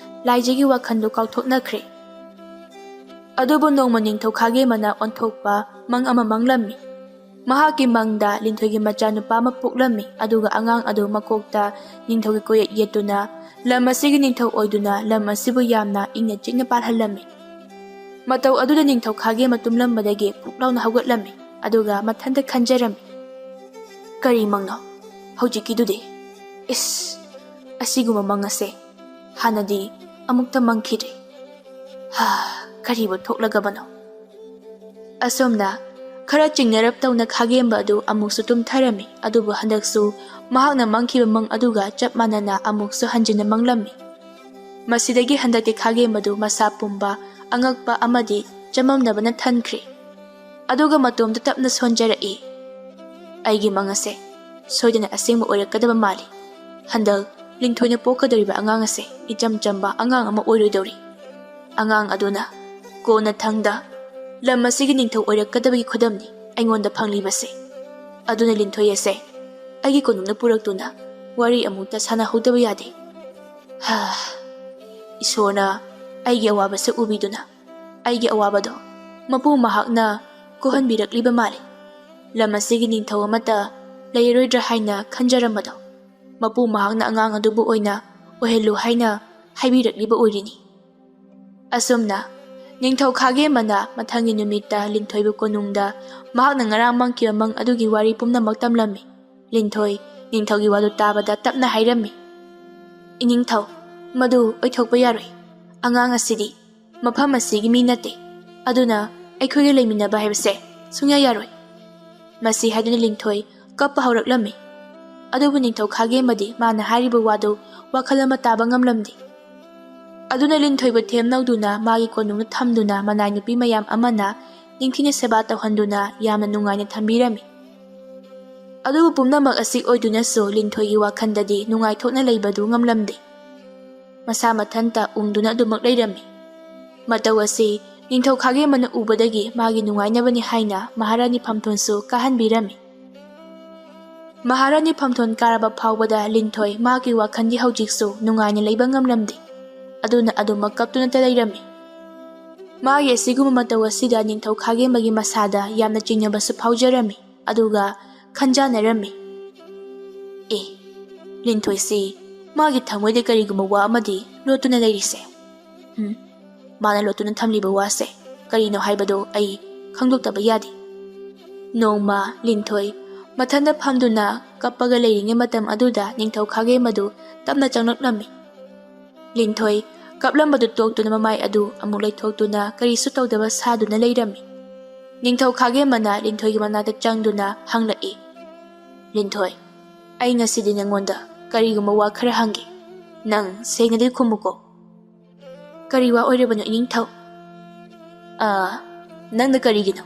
ꯂꯥꯏꯖꯒꯤ ꯋꯥꯈꯜꯗꯨ ꯀꯥꯎꯊꯣꯛꯅꯈ꯭ꯔꯦ꯫ ꯑꯗꯨꯕꯨ ꯅꯣꯡꯃ ꯅꯤꯡꯊꯧ ꯈꯥꯒꯦꯝꯕꯅ ꯑꯣꯟꯊꯣꯛꯄ ꯃꯪ ꯑꯃ ꯃꯪꯂꯝꯃꯤ꯫ ꯃꯍꯥꯛꯀꯤ ꯃꯪꯗ ꯂꯤꯟꯊꯣꯏꯒꯤ ꯃꯆꯥꯅꯨꯄꯥ ꯑꯃ ꯄꯣꯛꯂꯝꯃꯤ꯫ ꯑꯗꯨꯒ ꯑꯉꯥꯡ ꯑꯗꯨ ꯃꯀꯣꯛꯇ ꯅꯤꯡꯊꯧꯒꯤ ꯀꯣꯌꯦꯠ ꯌꯦꯠꯇꯨꯅ ꯂꯝ ꯑꯁꯤꯒꯤ ꯅꯤꯡꯊꯧ ꯑꯣꯏꯗꯨꯅ ꯂꯝ ꯑꯁꯤꯕꯨ ꯌꯥꯝꯅ ꯏꯪꯅ ꯆꯤꯛꯅ ꯄꯥꯜꯍꯜꯂꯝꯃꯤ꯫ ꯃꯇꯧ ꯑꯗꯨꯗ ꯅꯤꯡꯊꯧ ꯈꯥꯒꯦꯝꯕ ꯇꯨꯝꯂꯝꯕꯗꯒꯤ ꯄꯨꯛ ꯂꯥꯎꯅ ꯍꯧꯒꯠꯂꯝꯃꯤ꯫ ꯑꯗꯨꯒ ꯃꯊꯟꯇ ꯈꯟꯖꯔꯝꯃꯤ, "ꯀꯔꯤ ꯃꯪꯅꯣ ꯍꯧꯖꯤꯛꯀꯤꯗꯨꯗꯤ? ꯏꯁ, ꯑꯁꯤꯒꯨꯝꯕ ꯃꯪ ꯑꯁꯦ ꯍꯥꯟꯅꯗꯤ ꯑꯃꯨꯛꯇ ꯃꯪꯈꯤꯗ꯭ꯔꯤ꯫ ꯍꯥ, ꯀꯔꯤꯕꯨ ꯊꯣꯛꯂꯒꯕꯅꯣ?" ꯑꯁꯨꯝꯅ ꯈꯔ ꯆꯤꯡꯅꯔꯞ ꯇꯧꯅ ꯈꯥꯒꯦꯝꯕ ꯑꯗꯨ ꯑꯃꯨꯛꯁꯨ ꯇꯨꯝꯊꯔꯝꯃꯤ, ꯑꯗꯨꯕꯨ ꯍꯟꯗꯛꯁꯨ ꯃꯍꯥꯛꯅ ꯃꯪꯈꯤꯕ ꯃꯪ ꯑꯗꯨꯒ ꯆꯞ ꯃꯥꯟꯅꯅ ꯑꯃꯨꯛꯁꯨ ꯍꯟꯖꯤꯟꯅ ꯃꯪꯂꯝꯃꯤ꯫ ꯃꯁꯤꯗꯒꯤ ꯍꯟꯗꯛꯇꯤ ꯈꯥꯒꯦꯝꯕꯗꯨ ꯃꯁꯥ ꯄꯨꯝꯕ, ꯑꯉꯛꯄ ꯑꯃꯗꯤ ꯆꯃꯝꯅꯕꯅ ꯊꯟꯈ꯭ꯔꯦ꯫ ꯑꯗꯨꯒ ꯃꯇꯣꯝꯇ ꯇꯞꯅ ꯁꯣꯟꯖꯔꯛꯏ꯫ "ꯑꯩꯒꯤ ꯃꯪ ꯑꯁꯦ ꯁꯣꯏꯗꯅ ꯑꯁꯦꯡꯕ ꯑꯣꯏꯔꯛꯀꯗꯕ ꯃꯥꯜꯂꯤ꯫ ꯍꯟꯗꯛ ꯂꯤꯟꯊꯣꯏꯅ ꯄꯣꯛꯀꯗꯧꯔꯤꯕ ꯑꯉꯥꯡ ꯑꯁꯦ ꯏꯆꯝ ꯆꯝꯕ ꯑꯉꯥꯡ ꯑꯃ ꯑꯣꯏꯔꯣꯏꯗꯧꯔꯤ꯫ ꯑꯉꯥꯡ ꯑꯗꯨꯅ ꯀꯣꯟꯅꯊꯪꯗ ꯂꯝ ꯑꯁꯤꯒꯤ ꯅꯤꯡꯊꯧ ꯑꯣꯏꯔꯛꯀꯗꯕꯒꯤ ꯈꯨꯗꯝꯅꯤ ꯑꯩꯉꯣꯟꯗ ꯐꯪꯂꯤꯕꯁꯦ꯫ ꯑꯗꯨꯅ ꯂꯤꯟꯊꯣꯏ ꯑꯁꯦ ꯑꯩꯒꯤ ꯀꯣꯅꯨꯡꯗ ꯄꯨꯔꯛꯇꯨꯅ ꯋꯥꯔꯤ ꯑꯃꯨꯛꯇ ꯁꯥꯟꯅꯍꯧꯗꯕ ꯌꯥꯗꯦ꯫ ꯍꯥ, ꯏꯁꯣꯔꯅ ꯑꯩꯒꯤ ꯑꯋꯥꯕꯁꯦ ꯎꯕꯤꯗꯨꯅ ꯑꯩꯒꯤ ꯑꯋꯥꯕꯗꯣ ꯃꯄꯨ ꯃꯍꯥꯛꯅ ꯀꯣꯛꯍꯟꯕꯤꯔꯛꯂꯤꯕ ꯃꯥꯜꯂꯤ꯫ ꯂꯝ ꯑꯁꯤꯒꯤ ꯅꯤꯡꯊꯧ ꯑꯃꯠꯇ ꯂꯩꯔꯔꯣꯏꯗ꯭ꯔꯥ ꯍꯥꯏꯅ ꯈꯟꯖꯔꯝꯕꯗꯣ ꯃꯄꯨ ꯃꯍꯥꯛꯅ ꯑꯉꯥꯡ ꯑꯗꯨꯕꯨ ꯑꯣꯏꯅ ꯑꯣꯏꯍꯜꯂꯨ ꯍꯥꯏꯅ ꯍꯥꯏꯕꯤꯔꯛꯂꯤꯕ ꯑꯣꯏꯔꯤꯅꯤ"꯫ ꯑꯁꯨꯝꯅ ꯅꯤꯡꯊꯧ ꯈꯥꯒꯦꯝꯕꯅ ꯃꯊꯪꯒꯤ ꯅꯨꯃꯤꯠꯇ ꯂꯤꯟꯊꯣꯏꯕꯨ ꯀꯣꯅꯨꯡꯗ ꯃꯍꯥꯛꯅ ꯉꯔꯥꯡ ꯃꯪꯈꯤꯕ ꯃꯪ ꯑꯗꯨꯒꯤ ꯋꯥꯔꯤ ꯄꯨꯝꯅꯃꯛ ꯇꯝꯂꯝꯃꯤ꯫ ꯂꯤꯟꯊꯣꯏ ꯅꯤꯡꯊꯧꯒꯤ ꯋꯥꯗꯨ ꯇꯥꯕꯗ ꯇꯞꯅ ꯍꯥꯏꯔꯝꯃꯤ, "ꯏꯅꯤꯡꯊꯧ, ꯃꯗꯨ ꯑꯣꯏꯊꯣꯛꯄ ꯌꯥꯔꯣꯏ꯫ ꯑꯉꯥꯡ ꯑꯁꯤꯗꯤ ꯃꯐꯝ ꯑꯁꯤꯒꯤ ꯃꯤ ꯅꯠꯇꯦ꯫ ꯑꯗꯨꯅ ꯑꯩꯈꯣꯏꯒ ꯂꯩꯃꯤꯟꯅꯕ ꯍꯥꯏꯕꯁꯦ ꯁꯨꯡꯌꯥ ꯌꯥꯔꯣꯏ"꯫ ꯃꯁꯤ ꯍꯥꯏꯗꯨꯅ ꯂꯤꯟꯊꯣꯏ ꯀꯞꯄ ꯍꯧꯔꯛꯂꯝꯃꯤ꯫ ꯑꯗꯨꯕꯨ ꯅꯤꯡꯊꯧ ꯈꯥꯒꯦꯝꯕꯗꯤ ꯃꯥꯅ ꯍꯥꯏꯔꯤꯕ ꯋꯥꯗꯨ ꯋꯥꯈꯜ ꯑꯃ ꯇꯥꯕ ꯉꯝꯂꯝꯗꯦ꯫ ꯑꯗꯨꯅ ꯂꯤꯟꯊꯣꯏꯕꯨ ꯊꯦꯝꯅꯧꯗꯨꯅ ꯃꯥꯒꯤ ꯀꯣꯅꯨꯡꯗ ꯊꯝꯗꯨꯅ ꯃꯅꯥꯏ ꯅꯨꯄꯤ ꯃꯌꯥꯝ ꯑꯃꯅ ꯅꯤꯡꯊꯤꯅ ꯁꯦꯕꯥ ꯇꯧꯍꯟꯗꯨꯅ ꯌꯥꯝꯅ ꯅꯨꯡꯉꯥꯏꯅ ꯊꯝꯕꯤꯔꯝꯃꯤ꯫ ꯑꯗꯨꯕꯨ ꯄꯨꯝꯅꯃꯛ ꯑꯁꯤ ꯑꯣꯏꯗꯨꯅꯁꯨ ꯂꯤꯟꯊꯣꯏꯒꯤ ꯋꯥꯈꯜꯗꯗꯤ ꯅꯨꯡꯉꯥꯏꯊꯣꯛꯅ ꯂꯩꯕꯗꯨ ꯉꯝꯂꯝꯗꯦ꯫ ꯃꯁꯥ ꯃꯊꯟꯇ ꯎꯪꯗꯨꯅ ꯑꯗꯨꯃꯛ ꯂꯩꯔꯝꯃꯤ꯫ ꯃꯇꯧ ꯑꯁꯤ ꯅꯤꯡꯊꯧ ꯈꯥꯒꯦꯝꯕꯅ ꯎꯕꯗꯒꯤ ꯃꯥꯒꯤ ꯅꯨꯡꯉꯥꯏꯅꯕꯅꯤ ꯍꯥꯏꯅ ꯃꯍꯥꯔꯥꯅꯤ ꯐꯝꯊꯣꯟꯁꯨ ꯀꯥꯍꯟꯕꯤꯔꯝꯃꯤ꯫ ꯃꯍꯥꯔꯥꯅꯤ ꯐꯝꯊꯣꯟ ꯀꯥꯔꯕ ꯐꯥꯎꯕꯗ ꯂꯤꯟꯊꯣꯏ ꯃꯥꯒꯤ ꯋꯥꯈꯜꯗꯤ ꯍꯧꯖꯤꯛꯁꯨ ꯅꯨꯡꯉꯥꯏꯅ ꯂꯩꯕ ꯉꯝꯂꯝꯗꯦ꯫ ꯑꯗꯨꯅ ꯑꯗꯨꯃꯛ ꯀꯞꯇꯨꯅꯇ ꯂꯩꯔꯝꯃꯤ꯫ ꯃꯥꯒꯤ ꯑꯁꯤꯒꯨꯝꯕ ꯃꯇꯧ ꯑꯁꯤꯗ ꯅꯤꯡꯊꯧ ꯈꯥꯒꯦꯝꯕꯒꯤ ꯃꯁꯥꯗ ꯌꯥꯝꯅ ꯆꯤꯡꯅꯕꯁꯨ ꯐꯥꯎꯖꯔꯝꯃꯤ꯫ ꯑꯗꯨꯒ ꯈꯟꯖꯥꯟꯅꯔꯝꯃꯤ꯫ "ꯑꯦ, ꯂꯤꯟꯊꯣꯏꯁꯤ ꯃꯥꯒꯤ ꯊꯃꯣꯏꯗ ꯀꯔꯤꯒꯨꯝꯕ ꯋꯥ ꯑꯃꯗꯤ ꯂꯣꯠꯇꯨꯅ ꯂꯩꯔꯤꯁꯦ꯫ ꯎꯝ, ꯃꯥꯅ ꯂꯣꯠꯇꯨꯅ ꯊꯝꯂꯤꯕ ꯋꯥꯁꯦ ꯀꯔꯤꯅꯣ ꯍꯥꯏꯕꯗꯨ ꯑꯩ ꯈꯪꯗꯣꯛꯇꯕ ꯌꯥꯗꯦ"꯫ ꯅꯣꯡꯃ ꯂꯤꯟꯊꯣꯏ ꯃꯊꯟꯇ ꯐꯝꯗꯨꯅ ꯀꯞꯄꯒ ꯂꯩꯔꯤꯉꯩ ꯃꯇꯝ ꯑꯗꯨꯗ ꯅꯤꯡꯊꯧ ꯈꯥꯒꯦꯝꯕꯗꯨ ꯇꯞꯅ ꯆꯪꯂꯛꯂꯝꯃꯤ꯫ ꯂꯤꯟꯊꯣꯏ ꯀꯞꯂꯝꯕꯗꯨ ꯇꯣꯛꯇꯨꯅ ꯃꯃꯥꯏ ꯑꯗꯨ ꯑꯃꯨꯛ ꯂꯩꯊꯣꯛꯇꯨꯅ ꯀꯔꯤꯁꯨ ꯇꯧꯗꯕ ꯁꯥꯗꯨꯅ ꯂꯩꯔꯝꯃꯤ꯫ ꯅꯤꯡꯊꯧ ꯈꯥꯒꯦꯝꯕꯅ ꯂꯤꯟꯊꯣꯏꯒꯤ ꯃꯅꯥꯛꯇ ꯆꯪꯗꯨꯅ ꯍꯪꯂꯛꯏ, "ꯂꯤꯟꯊꯣꯏ, ꯑꯩ ꯉꯁꯤꯗꯤ ꯅꯪꯉꯣꯟꯗ ꯀꯔꯤꯒꯨꯝꯕ ꯋꯥ ꯈꯔ ꯍꯪꯒꯦ꯫ ꯅꯪ ꯁꯦꯡꯅꯗꯤ ꯈꯨꯝꯃꯨꯀꯣ꯫" "ꯀꯔꯤ ꯋꯥ ꯑꯣꯏꯔꯕꯅꯣ, ꯏꯅꯤꯡꯊꯧ?" "ꯑꯥ, ꯅꯪꯅ ꯀꯔꯤꯒꯤꯅꯣ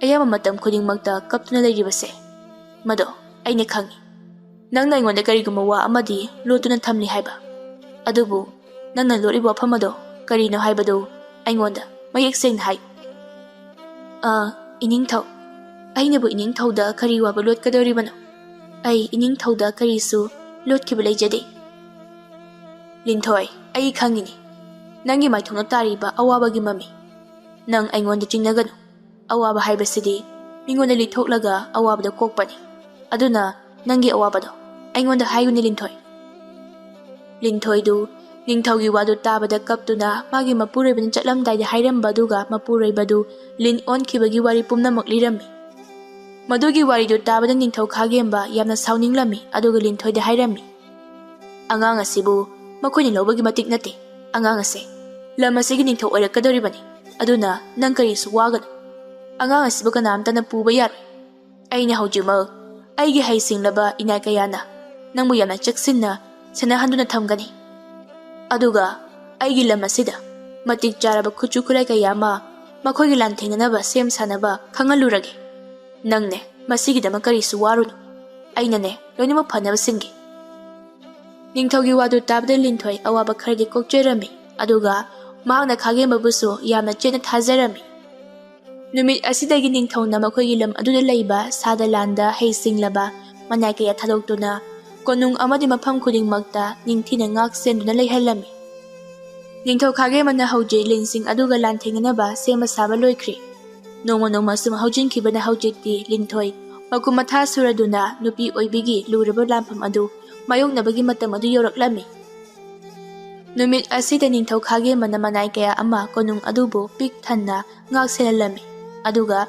ꯑꯌꯥꯝꯕ ꯃꯇꯝ ꯈꯨꯗꯤꯡꯃꯛꯇ ꯀꯞꯇꯨꯅ ꯂꯩꯔꯤꯕꯁꯦ? ꯃꯗꯣ ꯑꯩꯅ ꯈꯪꯏ꯫ ꯅꯪꯅ ꯑꯩꯉꯣꯟꯗ ꯀꯔꯤꯒꯨꯝꯕ ꯋꯥ ꯑꯃꯗꯤ ꯂꯣꯠꯇꯨꯅ ꯊꯝꯂꯤ ꯍꯥꯏꯕ꯫ ꯑꯗꯨꯕꯨ ꯅꯪꯅ ꯂꯣꯠꯂꯤꯕ ꯋꯥꯐꯝ ꯑꯗꯣ ꯀꯔꯤꯅꯣ ꯍꯥꯏꯕꯗꯨ ꯑꯩꯉꯣꯟꯗ ꯃꯌꯦꯛ ꯁꯦꯡꯅ ꯍꯥꯏ꯫" "ꯑꯥ, ꯏꯅꯤꯡꯊꯧ, ꯑꯩꯅꯕꯨ ꯏꯅꯤꯡꯊꯧꯗ ꯀꯔꯤ ꯋꯥꯕ ꯂꯣꯠꯀꯗꯧꯔꯤꯕꯅꯣ? ꯑꯩ ꯏꯅꯤꯡꯊꯧꯗ ꯀꯔꯤꯁꯨ ꯂꯣꯠꯈꯤꯕ ꯂꯩꯖꯗꯦ꯫" "ꯂꯤꯟꯊꯣꯏ, ꯑꯩ ꯈꯪꯉꯤꯅꯤ꯫ ꯅꯪꯒꯤ ꯃꯥꯏꯊꯣꯡꯗ ꯇꯥꯔꯤꯕ ꯑꯋꯥꯕꯒꯤ ꯃꯃꯤ꯫ ꯅꯪ ꯑꯩꯉꯣꯟꯗ ꯆꯤꯡꯅꯒꯅꯨ꯫ ꯑꯋꯥꯕ ꯍꯥꯏꯕꯁꯤꯗꯤ ꯃꯤꯉꯣꯟꯗ ꯂꯤꯊꯣꯛꯂꯒ ꯑꯋꯥꯕꯗ ꯀꯣꯛꯄꯅꯤ꯫ ꯑꯗꯨꯅ ꯅꯪꯒꯤ ꯑꯋꯥꯕꯗꯣ ꯑꯩꯉꯣꯟꯗ ꯍꯥꯏꯌꯨꯅꯦ, ꯂꯤꯟꯊꯣꯏ꯫" ꯂꯤꯟꯊꯣꯏꯗꯨ ꯅꯤꯡꯊꯧꯒꯤ ꯋꯥꯗꯨ ꯇꯥꯕꯗ ꯀꯞꯇꯨꯅ ꯃꯥꯒꯤ ꯃꯄꯨꯔꯣꯏꯕꯅ ꯆꯠꯂꯝꯗꯥꯏꯗ ꯍꯥꯏꯔꯝꯕ ꯑꯗꯨꯒ ꯃꯄꯨꯔꯣꯏꯕꯗꯨ ꯂꯤꯟ ꯑꯣꯟꯈꯤꯕꯒꯤ ꯋꯥꯔꯤ ꯄꯨꯝꯅꯃꯛ ꯂꯤꯔꯝꯃꯤ꯫ ꯃꯗꯨꯒꯤ ꯋꯥꯔꯤꯗꯨ ꯇꯥꯕꯗ ꯅꯤꯡꯊꯧ ꯈꯥꯒꯦꯝꯕ ꯌꯥꯝꯅ ꯁꯥꯎꯅꯤꯡꯂꯝꯃꯤ, ꯑꯗꯨꯒ ꯂꯤꯟꯊꯣꯏꯗ ꯍꯥꯏꯔꯝꯃꯤ, "ꯑꯉꯥꯡ ꯑꯁꯤꯕꯨ ꯃꯈꯣꯏꯅ ꯂꯧꯕꯒꯤ ꯃꯇꯤꯛ ꯅꯠꯇꯦ꯫ ꯑꯉꯥꯡ ꯑꯁꯦ ꯂꯝ ꯑꯁꯤꯒꯤ ꯅꯤꯡꯊꯧ ꯑꯣꯏꯔꯛꯀꯗꯧꯔꯤꯕꯅꯤ꯫ ꯑꯗꯨꯅ ꯅꯪ ꯀꯔꯤꯁꯨ ꯋꯥꯒꯅꯨ꯫ ꯑꯉꯥꯡ ꯑꯁꯤꯕꯨ ꯀꯅꯥꯝꯇꯅ ꯄꯨꯕ ꯌꯥꯔꯣꯏ꯫ ꯑꯩꯅ ꯍꯧꯖꯤꯛꯃꯛ ꯑꯩꯒꯤ ꯍꯩꯁꯤꯡꯂꯕ ꯏꯅꯥꯏ ꯀꯌꯥꯅ ꯅꯪꯕꯨ ꯌꯥꯝꯅ ꯆꯦꯛꯁꯤꯟꯅ ꯁꯦꯟꯅꯍꯟꯗꯨꯅ ꯊꯝꯒꯅꯤ꯫ ꯑꯗꯨꯒ ꯑꯩꯒꯤ ꯂꯝ ꯑꯁꯤꯗ ꯃꯇꯤꯛ ꯆꯥꯔꯕ ꯈꯨꯠꯁꯨ ꯈꯨꯠꯂꯥꯏ ꯀꯌꯥ ꯑꯃ ꯃꯈꯣꯏꯒꯤ ꯂꯥꯟꯊꯦꯡꯅꯅꯕ ꯁꯦꯝ ꯁꯥꯅꯕ ꯈꯪꯍꯜꯂꯨꯔꯒꯦ꯫ ꯅꯪꯅꯦ ꯃꯁꯤꯒꯤꯗꯃꯛ ꯀꯔꯤꯁꯨ ꯋꯥꯔꯨꯅꯨ꯫ ꯑꯩꯅꯅꯦ ꯂꯣꯏꯅꯃꯛ ꯐꯅꯕ ꯁꯤꯟꯒꯦ꯫" ꯅꯤꯡꯊꯧꯒꯤ ꯋꯥꯗꯨ ꯇꯥꯕꯗ ꯂꯤꯟꯊꯣꯏ ꯑꯋꯥꯕ ꯈꯔꯗꯤ ꯀꯣꯛꯆꯔꯝꯃꯤ, ꯑꯗꯨꯒ ꯃꯍꯥꯛꯅ ꯈꯥꯒꯦꯝꯕꯕꯨꯁꯨ ꯌꯥꯝꯅ ꯆꯦꯠꯅ ꯊꯥꯖꯔꯝꯃꯤ꯫ ꯅꯨꯃꯤꯠ ꯑꯁꯤꯗꯒꯤ ꯅꯤꯡꯊꯧꯅ ꯃꯈꯣꯏꯒꯤ ꯂꯝ ꯑꯗꯨꯗ ꯂꯩꯕ ꯁꯥꯗ ꯂꯥꯟꯗ ꯍꯩꯁꯤꯡꯂꯕ ꯃꯅꯥꯏ ꯀꯌꯥ ꯊꯥꯗꯣꯛꯇꯨꯅ ꯀꯣꯅꯨꯡ ꯑꯃꯗꯤ ꯃꯐꯝ ꯈꯨꯗꯤꯡꯃꯛꯇ ꯅꯤꯡꯊꯤꯅ ꯉꯥꯛ ꯁꯦꯟꯗꯨꯅ ꯂꯩꯍꯜꯂꯝꯃꯤ꯫ ꯅꯤꯡꯊꯧ ꯈꯥꯒꯦꯝꯕꯅ ꯍꯧꯖꯤꯛ ꯂꯤꯟꯁꯤꯡ ꯑꯗꯨꯒ ꯂꯥꯟꯊꯦꯡꯅꯅꯕ ꯁꯦꯝꯕ ꯁꯥꯕ ꯂꯣꯏꯈ꯭ꯔꯤ꯫ ꯅꯣꯡꯃ ꯅꯣꯡꯃ ꯁꯨꯝ ꯍꯧꯖꯤꯟꯈꯤꯕꯅ ꯍꯧꯖꯤꯛꯇꯤ ꯂꯤꯟꯊꯣꯏ ꯃꯀꯨꯝ ꯃꯊꯥ ꯁꯨꯔꯗꯨꯅ ꯅꯨꯄꯤ ꯑꯣꯏꯕꯤꯒꯤ ꯂꯨꯔꯕ ꯂꯥꯟꯐꯝ ꯑꯗꯨ ꯃꯥꯌꯣꯛꯅꯕꯒꯤ ꯃꯇꯝ ꯑꯗꯨ ꯌꯧꯔꯛꯂꯝꯃꯤ꯫ ꯅꯨꯃꯤꯠ ꯑꯁꯤꯗ ꯅꯤꯡꯊꯧ ꯈꯥꯒꯦꯝꯕꯅ ꯃꯅꯥꯏ ꯀꯌꯥ ꯑꯃ ꯀꯣꯅꯨꯡ ꯑꯗꯨꯕꯨ ꯄꯤꯛ ꯊꯟꯅ ꯉꯥꯛ ꯁꯦꯜꯍꯜꯂꯝꯃꯤ, ꯑꯗꯨꯒ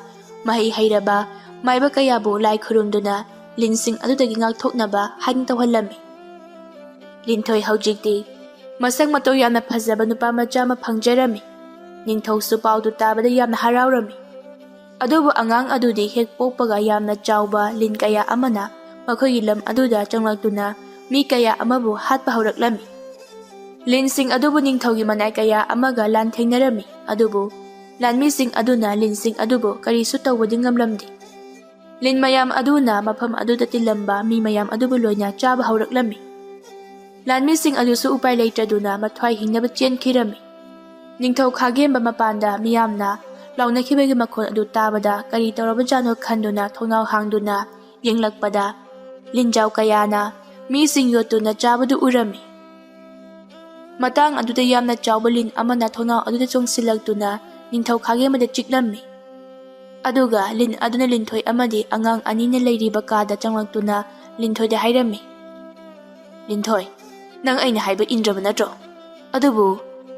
ꯃꯍꯩ ꯍꯩꯔꯕ ꯃꯥꯏꯕ ꯀꯌꯥꯕꯨ ꯂꯥꯏ ꯈꯨꯔꯨꯝꯗꯨꯅ ꯂꯤꯟꯁꯤꯡ ꯑꯗꯨꯗꯒꯤ ꯉꯥꯛꯊꯣꯛꯅꯕ ꯍꯥꯏꯅ ꯇꯧꯍꯜꯂꯝꯃꯤ꯫ ꯂꯤꯟꯊꯣꯏ ꯍꯧꯖꯤꯛꯇꯤ ꯃꯁꯛ ꯃꯇꯧ ꯌꯥꯝꯅ ꯐꯖꯕ ꯅꯨꯄꯥ ꯃꯆꯥ ꯑꯃ ꯐꯪꯖꯔꯝꯃꯤ꯫ ꯅꯤꯡꯊꯧꯁꯨ ꯄꯥꯎꯗꯨ ꯇꯥꯕꯗ ꯌꯥꯝꯅ ꯍꯔꯥꯎꯔꯝꯃꯤ꯫ ꯑꯗꯨꯕꯨ ꯑꯉꯥꯡ ꯑꯗꯨꯗꯤ ꯍꯦꯛ ꯄꯣꯛꯄꯒ ꯌꯥꯝꯅ ꯆꯥꯎꯕ ꯂꯤꯟ ꯀꯌꯥ ꯑꯃꯅ ꯃꯈꯣꯏꯒꯤ ꯂꯝ ꯑꯗꯨꯗ ꯆꯪꯂꯛꯇꯨꯅ ꯃꯤ ꯀꯌꯥ ꯑꯃꯕꯨ ꯍꯥꯠꯄ ꯍꯧꯔꯛꯂꯝꯃꯤ꯫ ꯂꯤꯟꯁꯤꯡ ꯑꯗꯨꯕꯨ ꯅꯤꯡꯊꯧꯒꯤ ꯃꯅꯥꯏ ꯀꯌꯥ ꯑꯃꯒ ꯂꯥꯟꯊꯦꯡꯅꯔꯝꯃꯤ, ꯑꯗꯨꯕꯨ ꯂꯥꯟꯃꯤꯁꯤꯡ ꯑꯗꯨꯅ ꯂꯤꯟꯁꯤꯡ ꯑꯗꯨꯕꯨ ꯀꯔꯤꯁꯨ ꯇꯧꯕꯗꯤ ꯉꯝꯂꯝꯗꯦ꯫ ꯂꯤꯟ ꯃꯌꯥꯝ ꯑꯗꯨꯅ ꯃꯐꯝ ꯑꯗꯨꯗ ꯇꯤꯜꯂꯝꯕ ꯃꯤ ꯃꯌꯥꯝ ꯑꯗꯨꯕꯨ ꯂꯣꯏꯅ ꯆꯥꯕ ꯍꯧꯔꯛꯂꯝꯃꯤ꯫ ꯂꯥꯟꯃꯤꯁꯤꯡ ꯑꯗꯨꯁꯨ ꯎꯄꯥꯏ ꯂꯩꯇ꯭ꯔꯗꯨꯅ ꯃꯊ꯭ꯋꯥꯏ ꯍꯤꯡꯅꯕ ꯆꯦꯟꯈꯤꯔꯝꯃꯤ꯫ ꯅꯤꯡꯊꯧ ꯈꯥꯒꯦꯝꯕ ꯃꯄꯥꯟꯗ ꯃꯤꯌꯥꯝꯅ ꯂꯥꯎꯅꯈꯤꯕꯒꯤ ꯃꯈꯣꯜ ꯑꯗꯨ ꯇꯥꯕꯗ ꯀꯔꯤ ꯇꯧꯔꯕꯖꯥꯠꯅꯣ ꯈꯟꯗꯨꯅ ꯊꯣꯡꯅꯥꯎ ꯍꯥꯡꯗꯨꯅ ꯌꯦꯡꯂꯛꯄꯗ ꯂꯤꯟꯖꯥꯎ ꯀꯌꯥꯅ ꯃꯤꯁꯤꯡ ꯌꯣꯠꯇꯨꯅ ꯆꯥꯕꯗꯨ ꯎꯔꯝꯃꯤ꯫ ꯃꯇꯥꯡ ꯑꯗꯨꯗ ꯌꯥꯝꯅ ꯆꯥꯎꯕ ꯂꯤꯟ ꯑꯃꯅ ꯊꯣꯡꯅꯥꯎ ꯑꯗꯨꯗ ꯆꯣꯡꯁꯤꯜꯂꯛꯇꯨꯅ ꯅꯤꯡꯊꯧ ꯈꯥꯒꯦꯝꯕꯗ ꯆꯤꯛꯂꯝꯃꯤ꯫ ꯑꯗꯨꯒ ꯂꯤꯟ ꯑꯗꯨꯅ ꯂꯤꯟꯊꯣꯏ ꯑꯃꯗꯤ ꯑꯉꯥꯡ ꯑꯅꯤꯅ ꯂꯩꯔꯤꯕ ꯀꯥꯗ ꯆꯪꯂꯛꯇꯨꯅ ꯂꯤꯟꯊꯣꯏꯗ ꯍꯥꯏꯔꯝꯃꯤ, "ꯂꯤꯟꯊꯣꯏ, ꯅꯪ ꯑꯩꯅ ꯍꯥꯏꯕ ꯏꯟꯗ꯭ꯔꯕ ꯅꯠꯇ꯭ꯔꯣ? ꯑꯗꯨꯕꯨ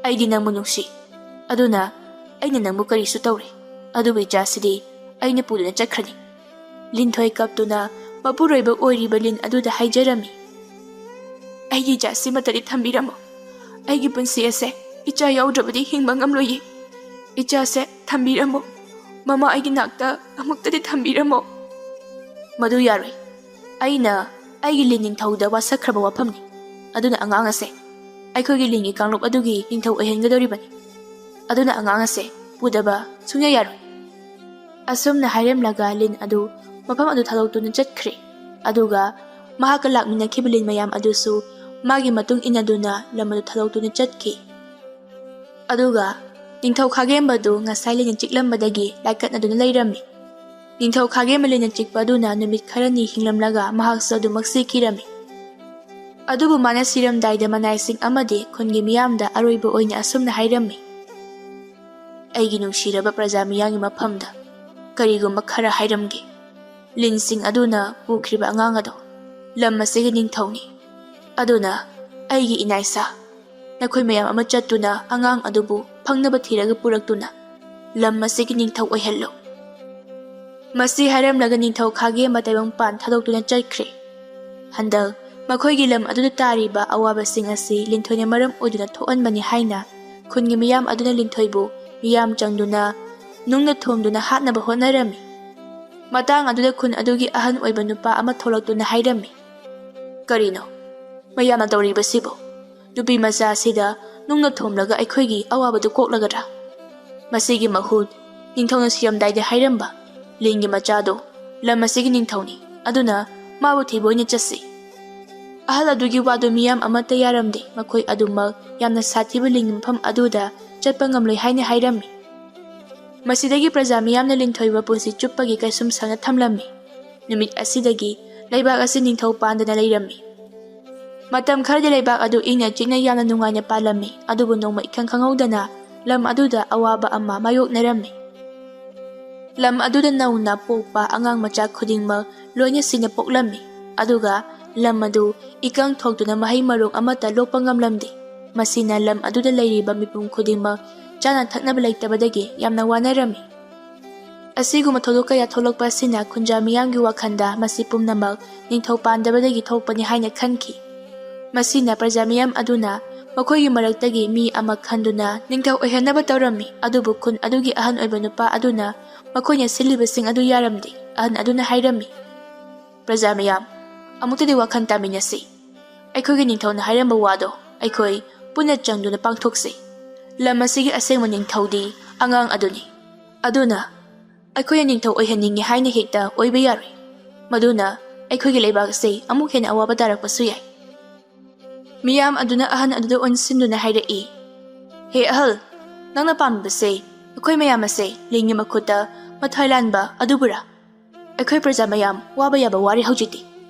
ꯑꯩꯗꯤ ꯅꯪꯕꯨ ꯅꯨꯡꯁꯤ꯫ ꯑꯗꯨꯅ ꯑꯩꯅ ꯅꯪꯕꯨ ꯀꯔꯤꯁꯨ ꯇꯧꯔꯣꯏ꯫ ꯑꯗꯨꯕꯨ ꯏꯆꯥꯁꯤꯗꯤ ꯑꯩꯅ ꯄꯨꯗꯨꯅ ꯆꯠꯈ꯭ꯔꯅꯤ꯫" ꯂꯤꯟꯊꯣꯏ ꯀꯞꯇꯨꯅ ꯃꯄꯨꯔꯣꯏꯕ ꯑꯣꯏꯔꯤꯕ ꯂꯤꯟ ꯑꯗꯨꯗ ꯍꯥꯏꯖꯔꯝꯃꯤ, "ꯑꯩꯒꯤ ꯏꯆꯥꯁꯤꯃꯠꯇꯗꯤ ꯊꯝꯕꯤꯔꯝꯃꯣ꯫ ꯑꯩꯒꯤ ꯄꯨꯟꯁꯤ ꯑꯁꯦ ꯏꯆꯥ ꯌꯥꯎꯗ꯭ꯔꯕꯗꯤ ꯍꯤꯡꯕ ꯉꯝꯂꯣꯏꯌꯦ꯫ ꯏꯆꯥꯁꯦ ꯊꯝꯕꯤꯔꯝꯃꯣ꯫ ꯃꯃꯥ ꯑꯩꯒꯤ ꯅꯥꯛꯇ ꯑꯃꯨꯛꯇꯗꯤ ꯊꯝꯕꯤꯔꯝꯃꯣ꯫" "ꯃꯗꯨ ꯌꯥꯔꯣꯏ꯫ ꯑꯩꯅ ꯑꯩꯒꯤ ꯂꯤꯟ ꯅꯤꯡꯊꯧꯗ ꯋꯥꯁꯛꯈ꯭ꯔꯕ ꯋꯥꯐꯝꯅꯤ꯫ ꯑꯗꯨꯅ ꯑꯉꯥꯡ ꯑꯁꯦ ꯑꯩꯈꯣꯏꯒꯤ ꯂꯤꯟꯒꯤ ꯀꯥꯡꯂꯨꯞ ꯑꯗꯨꯒꯤ ꯅꯤꯡꯊꯧ ꯑꯣꯏꯍꯟꯒꯗꯧꯔꯤꯕꯅꯤ꯫ ꯑꯗꯨꯅ ꯑꯉꯥꯡ ꯑꯁꯦ ꯄꯨꯗꯕ ꯁꯨꯡꯌꯥ ꯌꯥꯔꯣꯏ꯫" ꯑꯁꯨꯝꯅ ꯍꯥꯏꯔꯝꯂꯒ ꯂꯤꯟ ꯑꯗꯨ ꯃꯐꯝ ꯑꯗꯨ ꯊꯥꯗꯣꯛꯇꯨꯅ ꯆꯠꯈ꯭ꯔꯦ꯫ ꯑꯗꯨꯒ ꯃꯍꯥꯛꯀ ꯂꯥꯛꯃꯤꯟꯅꯈꯤꯕ ꯂꯤꯟ ꯃꯌꯥꯝ ꯑꯗꯨꯁꯨ ꯃꯥꯒꯤ ꯃꯇꯨꯡ ꯏꯟꯅꯗꯨꯅ ꯂꯝ ꯑꯗꯨ ꯊꯥꯗꯣꯛꯇꯨꯅ ꯆꯠꯈꯤ꯫ ꯑꯗꯨꯒ ꯅꯤꯡꯊꯧ ꯈꯥꯒꯦꯝꯕꯗꯨ ꯉꯁꯥꯏ ꯂꯤꯟꯅ ꯆꯤꯛꯂꯝꯕꯗꯒꯤ ꯂꯥꯏꯀꯠꯅꯗꯨꯅ ꯂꯩꯔꯝꯃꯤ꯫ ꯅꯤꯡꯊꯧ ꯈꯥꯒꯦꯝꯕ ꯂꯤꯟꯅ ꯆꯤꯛꯄ ꯑꯗꯨꯅ ꯅꯨꯃꯤꯠ ꯈꯔꯅꯤ ꯍꯤꯡꯂꯝꯂꯒ ꯃꯍꯥꯛꯁꯨ ꯑꯗꯨꯃꯛ ꯁꯤꯈꯤꯔꯝꯃꯤ꯫ ꯑꯗꯨꯕꯨ ꯃꯥꯅ ꯁꯤꯔꯝꯗꯥꯏꯗ ꯃꯅꯥꯏꯁꯤꯡ ꯑꯃꯗꯤ ꯈꯨꯟꯒꯤ ꯃꯤꯌꯥꯝꯗ ꯑꯔꯣꯏꯕ ꯑꯣꯏꯅ ꯑꯁꯨꯝꯅ ꯍꯥꯏꯔꯝꯃꯤ, "ꯑꯩꯒꯤ ꯅꯨꯡꯁꯤꯔꯕ ꯄ꯭ꯔꯖꯥ ꯃꯤꯌꯥꯝꯒꯤ ꯃꯐꯝꯗ ꯀꯔꯤꯒꯨꯝꯕ ꯈꯔ ꯍꯥꯏꯔꯝꯒꯦ꯫ ꯂꯤꯟꯁꯤꯡ ꯑꯗꯨꯅ ꯄꯨꯈ꯭ꯔꯤꯕ ꯑꯉꯥꯡ ꯑꯗꯣ ꯂꯝ ꯑꯁꯤꯒꯤ ꯅꯤꯡꯊꯧꯅꯤ꯫ ꯑꯗꯨꯅ ꯑꯩꯒꯤ ꯏꯅꯥꯏꯁꯥ, ꯅꯈꯣꯏ ꯃꯌꯥꯝ ꯑꯃ ꯆꯠꯇꯨꯅ ꯑꯉꯥꯡ ꯑꯗꯨꯕꯨ ꯐꯪꯅꯕ ꯊꯤꯔꯒ ꯄꯨꯔꯛꯇꯨꯅ ꯂꯝ ꯑꯁꯤꯒꯤ ꯅꯤꯡꯊꯧ ꯑꯣꯏꯍꯜꯂꯨ꯫" ꯃꯁꯤ ꯍꯥꯏꯔꯝꯂꯒ ꯅꯤꯡꯊꯧ ꯈꯥꯒꯦꯝꯕ ꯇꯥꯏꯕꯪꯄꯥꯟ ꯊꯥꯗꯣꯛꯇꯨꯅ ꯆꯠꯈ꯭ꯔꯦ꯫ ꯍꯟꯗꯛ ꯃꯈꯣꯏꯒꯤ ꯂꯝ ꯑꯗꯨꯗ ꯇꯥꯔꯤꯕ ꯑꯋꯥꯕꯁꯤꯡ ꯑꯁꯤ ꯂꯤꯟꯊꯣꯏꯅ ꯃꯔꯝ ꯑꯣꯏꯗꯨꯅ ꯊꯣꯛꯍꯟꯕꯅꯤ ꯍꯥꯏꯅ ꯈꯨꯟꯒꯤ ꯃꯤꯌꯥꯝ ꯑꯗꯨꯅ ꯂꯤꯟꯊꯣꯏꯕꯨ ꯃꯤꯌꯥꯝ ꯆꯪꯗꯨꯅ ꯅꯨꯡꯅ ꯊꯣꯝꯗꯨꯅ ꯍꯥꯠꯅꯕ ꯍꯣꯠꯅꯔꯝꯃꯤ꯫ ꯃꯇꯥꯡ ꯑꯗꯨꯗ ꯈꯨꯟ ꯑꯗꯨꯒꯤ ꯑꯍꯟ ꯑꯣꯏꯕ ꯅꯨꯄꯥ ꯑꯃ ꯊꯣꯛꯂꯛꯇꯨꯅ ꯍꯥꯏꯔꯝꯃꯤ, "ꯀꯔꯤꯅꯣ ꯃꯌꯥꯝꯅ ꯇꯧꯔꯤꯕꯁꯤꯕꯨ? ꯅꯨꯄꯤ ꯃꯆꯥ ꯑꯁꯤꯗ ꯅꯨꯡꯅ ꯊꯣꯝꯂꯒ ꯑꯩꯈꯣꯏꯒꯤ ꯑꯋꯥꯕꯗꯨ ꯀꯣꯛꯂꯒꯗ꯭ꯔꯥ? ꯃꯁꯤꯒꯤ ꯃꯍꯨꯠ ꯅꯤꯡꯊꯧꯅ ꯁꯤꯔꯝꯗꯥꯏꯗ ꯍꯥꯏꯔꯝꯕ ꯂꯤꯟꯒꯤ ꯃꯆꯥꯗꯣ ꯂꯝ ꯑꯁꯤꯒꯤ ꯅꯤꯡꯊꯧꯅꯤ, ꯑꯗꯨꯅ ꯃꯥꯕꯨ ꯊꯤꯕ ꯑꯣꯏꯅ ꯆꯠꯁꯤ꯫" ꯑꯍꯜ ꯑꯗꯨꯒꯤ ꯋꯥꯗꯨ ꯃꯤꯌꯥꯝ ꯑꯃꯠꯇ ꯌꯥꯔꯝꯗꯦ꯫ ꯃꯈꯣꯏ ꯑꯗꯨꯃꯛ ꯌꯥꯝꯅ ꯁꯥꯊꯤꯕ ꯂꯤꯟꯒꯤ ꯃꯐꯝ ꯑꯗꯨꯗ ꯆꯠꯄ ꯉꯝꯂꯣꯏ ꯍꯥꯏꯅ ꯍꯥꯏꯔꯝꯃꯤ꯫ ꯃꯁꯤꯗꯒꯤ ꯄ꯭ꯔꯖꯥ ꯃꯤꯌꯥꯝꯅ ꯂꯤꯟꯊꯣꯏꯕ ꯄꯨꯟꯁꯤ ꯆꯨꯞꯄꯒꯤ ꯀꯩꯁꯨꯝꯁꯪꯅ ꯊꯝꯂꯝꯃꯤ꯫ ꯅꯨꯃꯤꯠ ꯑꯁꯤꯗꯒꯤ ꯂꯩꯕꯥꯛ ꯑꯁꯤ ꯅꯤꯡꯊꯧ ꯄꯥꯟꯗꯅ ꯂꯩꯔꯝꯃꯤ꯫ ꯃꯇꯝ ꯈꯔꯗꯤ ꯂꯩꯕꯥꯛ ꯑꯗꯨ ꯏꯪꯅ ꯆꯤꯛꯅ ꯌꯥꯝꯅ ꯅꯨꯡꯉꯥꯏꯅ ꯄꯥꯜꯂꯝꯃꯤ꯫ ꯑꯗꯨꯕꯨ ꯅꯣꯡꯃ ꯏꯈꯪ ꯈꯪꯍꯧꯗꯅ ꯂꯝ ꯑꯗꯨꯗ ꯑꯋꯥꯕ ꯑꯃ ꯃꯥꯌꯣꯛꯅꯔꯝꯃꯤ꯫ ꯂꯝ ꯑꯗꯨꯗ ꯅꯧꯅ ꯄꯣꯛꯄ ꯑꯉꯥꯡ ꯃꯆꯥ ꯈꯨꯗꯤꯡꯃꯛ ꯂꯣꯏꯅ ꯁꯤꯅ ꯄꯣꯛꯂꯝꯃꯤ꯫ ꯑꯗꯨꯒ ꯂꯝ ꯑꯗꯨ ꯏꯀꯪ ꯊꯣꯛꯇꯨꯅ ꯃꯍꯩ ꯃꯔꯣꯡ ꯑꯃꯠꯇ ꯂꯣꯛꯄ ꯉꯝꯂꯝꯗꯦ꯫ ꯃꯁꯤꯅ ꯂꯝ ꯑꯗꯨꯗ ꯂꯩꯔꯤꯕ ꯃꯤꯄꯨꯝ ꯈꯨꯗꯤꯡꯃꯛ ꯆꯥꯅ ꯊꯛꯅꯕ ꯂꯩꯇꯕꯗꯒꯤ ꯌꯥꯝꯅ ꯋꯥꯅꯔꯝꯃꯤ꯫ ꯑꯁꯤꯒꯨꯝꯕ ꯊꯧꯗꯣꯛ ꯀꯌꯥ ꯊꯣꯛꯂꯛꯄ ꯑꯁꯤꯅ ꯈꯨꯟꯖꯥ ꯃꯤꯌꯥꯝꯒꯤ ꯋꯥꯈꯜꯗ ꯃꯁꯤ ꯄꯨꯝꯅꯃꯛ ꯅꯤꯡꯊꯧ ꯄꯥꯟꯗꯕꯗꯒꯤ ꯊꯣꯛꯄꯅꯤ ꯍꯥꯏꯅ ꯈꯟꯈꯤ꯫ ꯃꯁꯤꯅ ꯄ꯭ꯔꯖꯥ ꯃꯤꯌꯥꯝ ꯑꯗꯨꯅ ꯃꯈꯣꯏꯒꯤ ꯃꯔꯛꯇꯒꯤ ꯃꯤ ꯑꯃ ꯈꯟꯗꯨꯅ ꯅꯤꯡꯊꯧ ꯑꯣꯏꯍꯟꯅꯕ ꯇꯧꯔꯝꯃꯤ꯫ ꯑꯗꯨꯕꯨ ꯈꯨꯟ ꯑꯗꯨꯒꯤ ꯑꯍꯟ ꯑꯣꯏꯕ ꯅꯨꯄꯥ ꯑꯗꯨꯅ ꯃꯈꯣꯏꯅ ꯁꯤꯜꯂꯤꯕꯁꯤꯡ ꯑꯗꯨ ꯌꯥꯔꯝꯗꯦ꯫ ꯑꯍꯟ ꯑꯗꯨꯅ ꯍꯥꯏꯔꯝꯃꯤ, "ꯄ꯭ꯔꯖꯥ ꯃꯤꯌꯥꯝ, ꯑꯃꯨꯛꯇꯗꯤ ꯋꯥꯈꯜ ꯇꯥꯃꯤꯟꯅꯁꯤ꯫ ꯑꯩꯈꯣꯏꯒꯤ ꯅꯤꯡꯊꯧꯅ ꯍꯥꯏꯔꯝꯕ ꯋꯥꯗꯣ ꯑꯩꯈꯣꯏ ꯄꯨꯟꯅ ꯆꯪꯗꯨꯅ ꯄꯥꯡꯊꯣꯛꯁꯤ꯫ ꯂꯝ ꯑꯁꯤꯒꯤ ꯑꯁꯦꯡꯕ ꯅꯤꯡꯊꯧꯗꯤ ꯑꯉꯥꯡ ꯑꯗꯨꯅꯤ꯫ ꯑꯗꯨꯅ ꯑꯩꯈꯣꯏꯅ ꯅꯤꯡꯊꯧ ꯑꯣꯏꯍꯟꯅꯤꯡꯉꯤ ꯍꯥꯏꯅ ꯍꯦꯛꯇ ꯑꯣꯏꯕ ꯌꯥꯔꯣꯏ꯫ ꯃꯗꯨꯅ ꯑꯩꯈꯣꯏꯒꯤ ꯂꯩꯕꯥꯛ ꯑꯁꯤ ꯑꯃꯨꯛ ꯍꯦꯟꯅ ꯑꯋꯥꯕ ꯇꯥꯔꯛꯄꯁꯨ ꯌꯥꯏ꯫" ꯃꯤꯌꯥꯝ ꯑꯗꯨꯅ ꯑꯍꯟ ꯑꯗꯨꯗ ꯑꯣꯟꯁꯤꯟꯗꯨꯅ ꯍꯥꯏꯔꯛꯏ, "ꯍꯦ ꯑꯍꯜ, ꯅꯪꯅ ꯄꯥꯝꯂꯤꯕꯁꯦ ꯑꯩꯈꯣꯏ ꯃꯌꯥꯝ ꯑꯁꯦ ꯂꯤꯟꯒꯤ ꯃꯈꯨꯠꯇ ꯃꯊ꯭ꯋꯥꯏ ꯂꯥꯟꯕ ꯑꯗꯨꯕꯨꯔꯥ? ꯑꯩꯈꯣꯏ ꯄ꯭ꯔꯖꯥ ꯃꯌꯥꯝ ꯋꯥꯕ ꯌꯥꯕ ꯋꯥꯔꯦ ꯍꯧꯖꯤꯛꯇꯤ꯫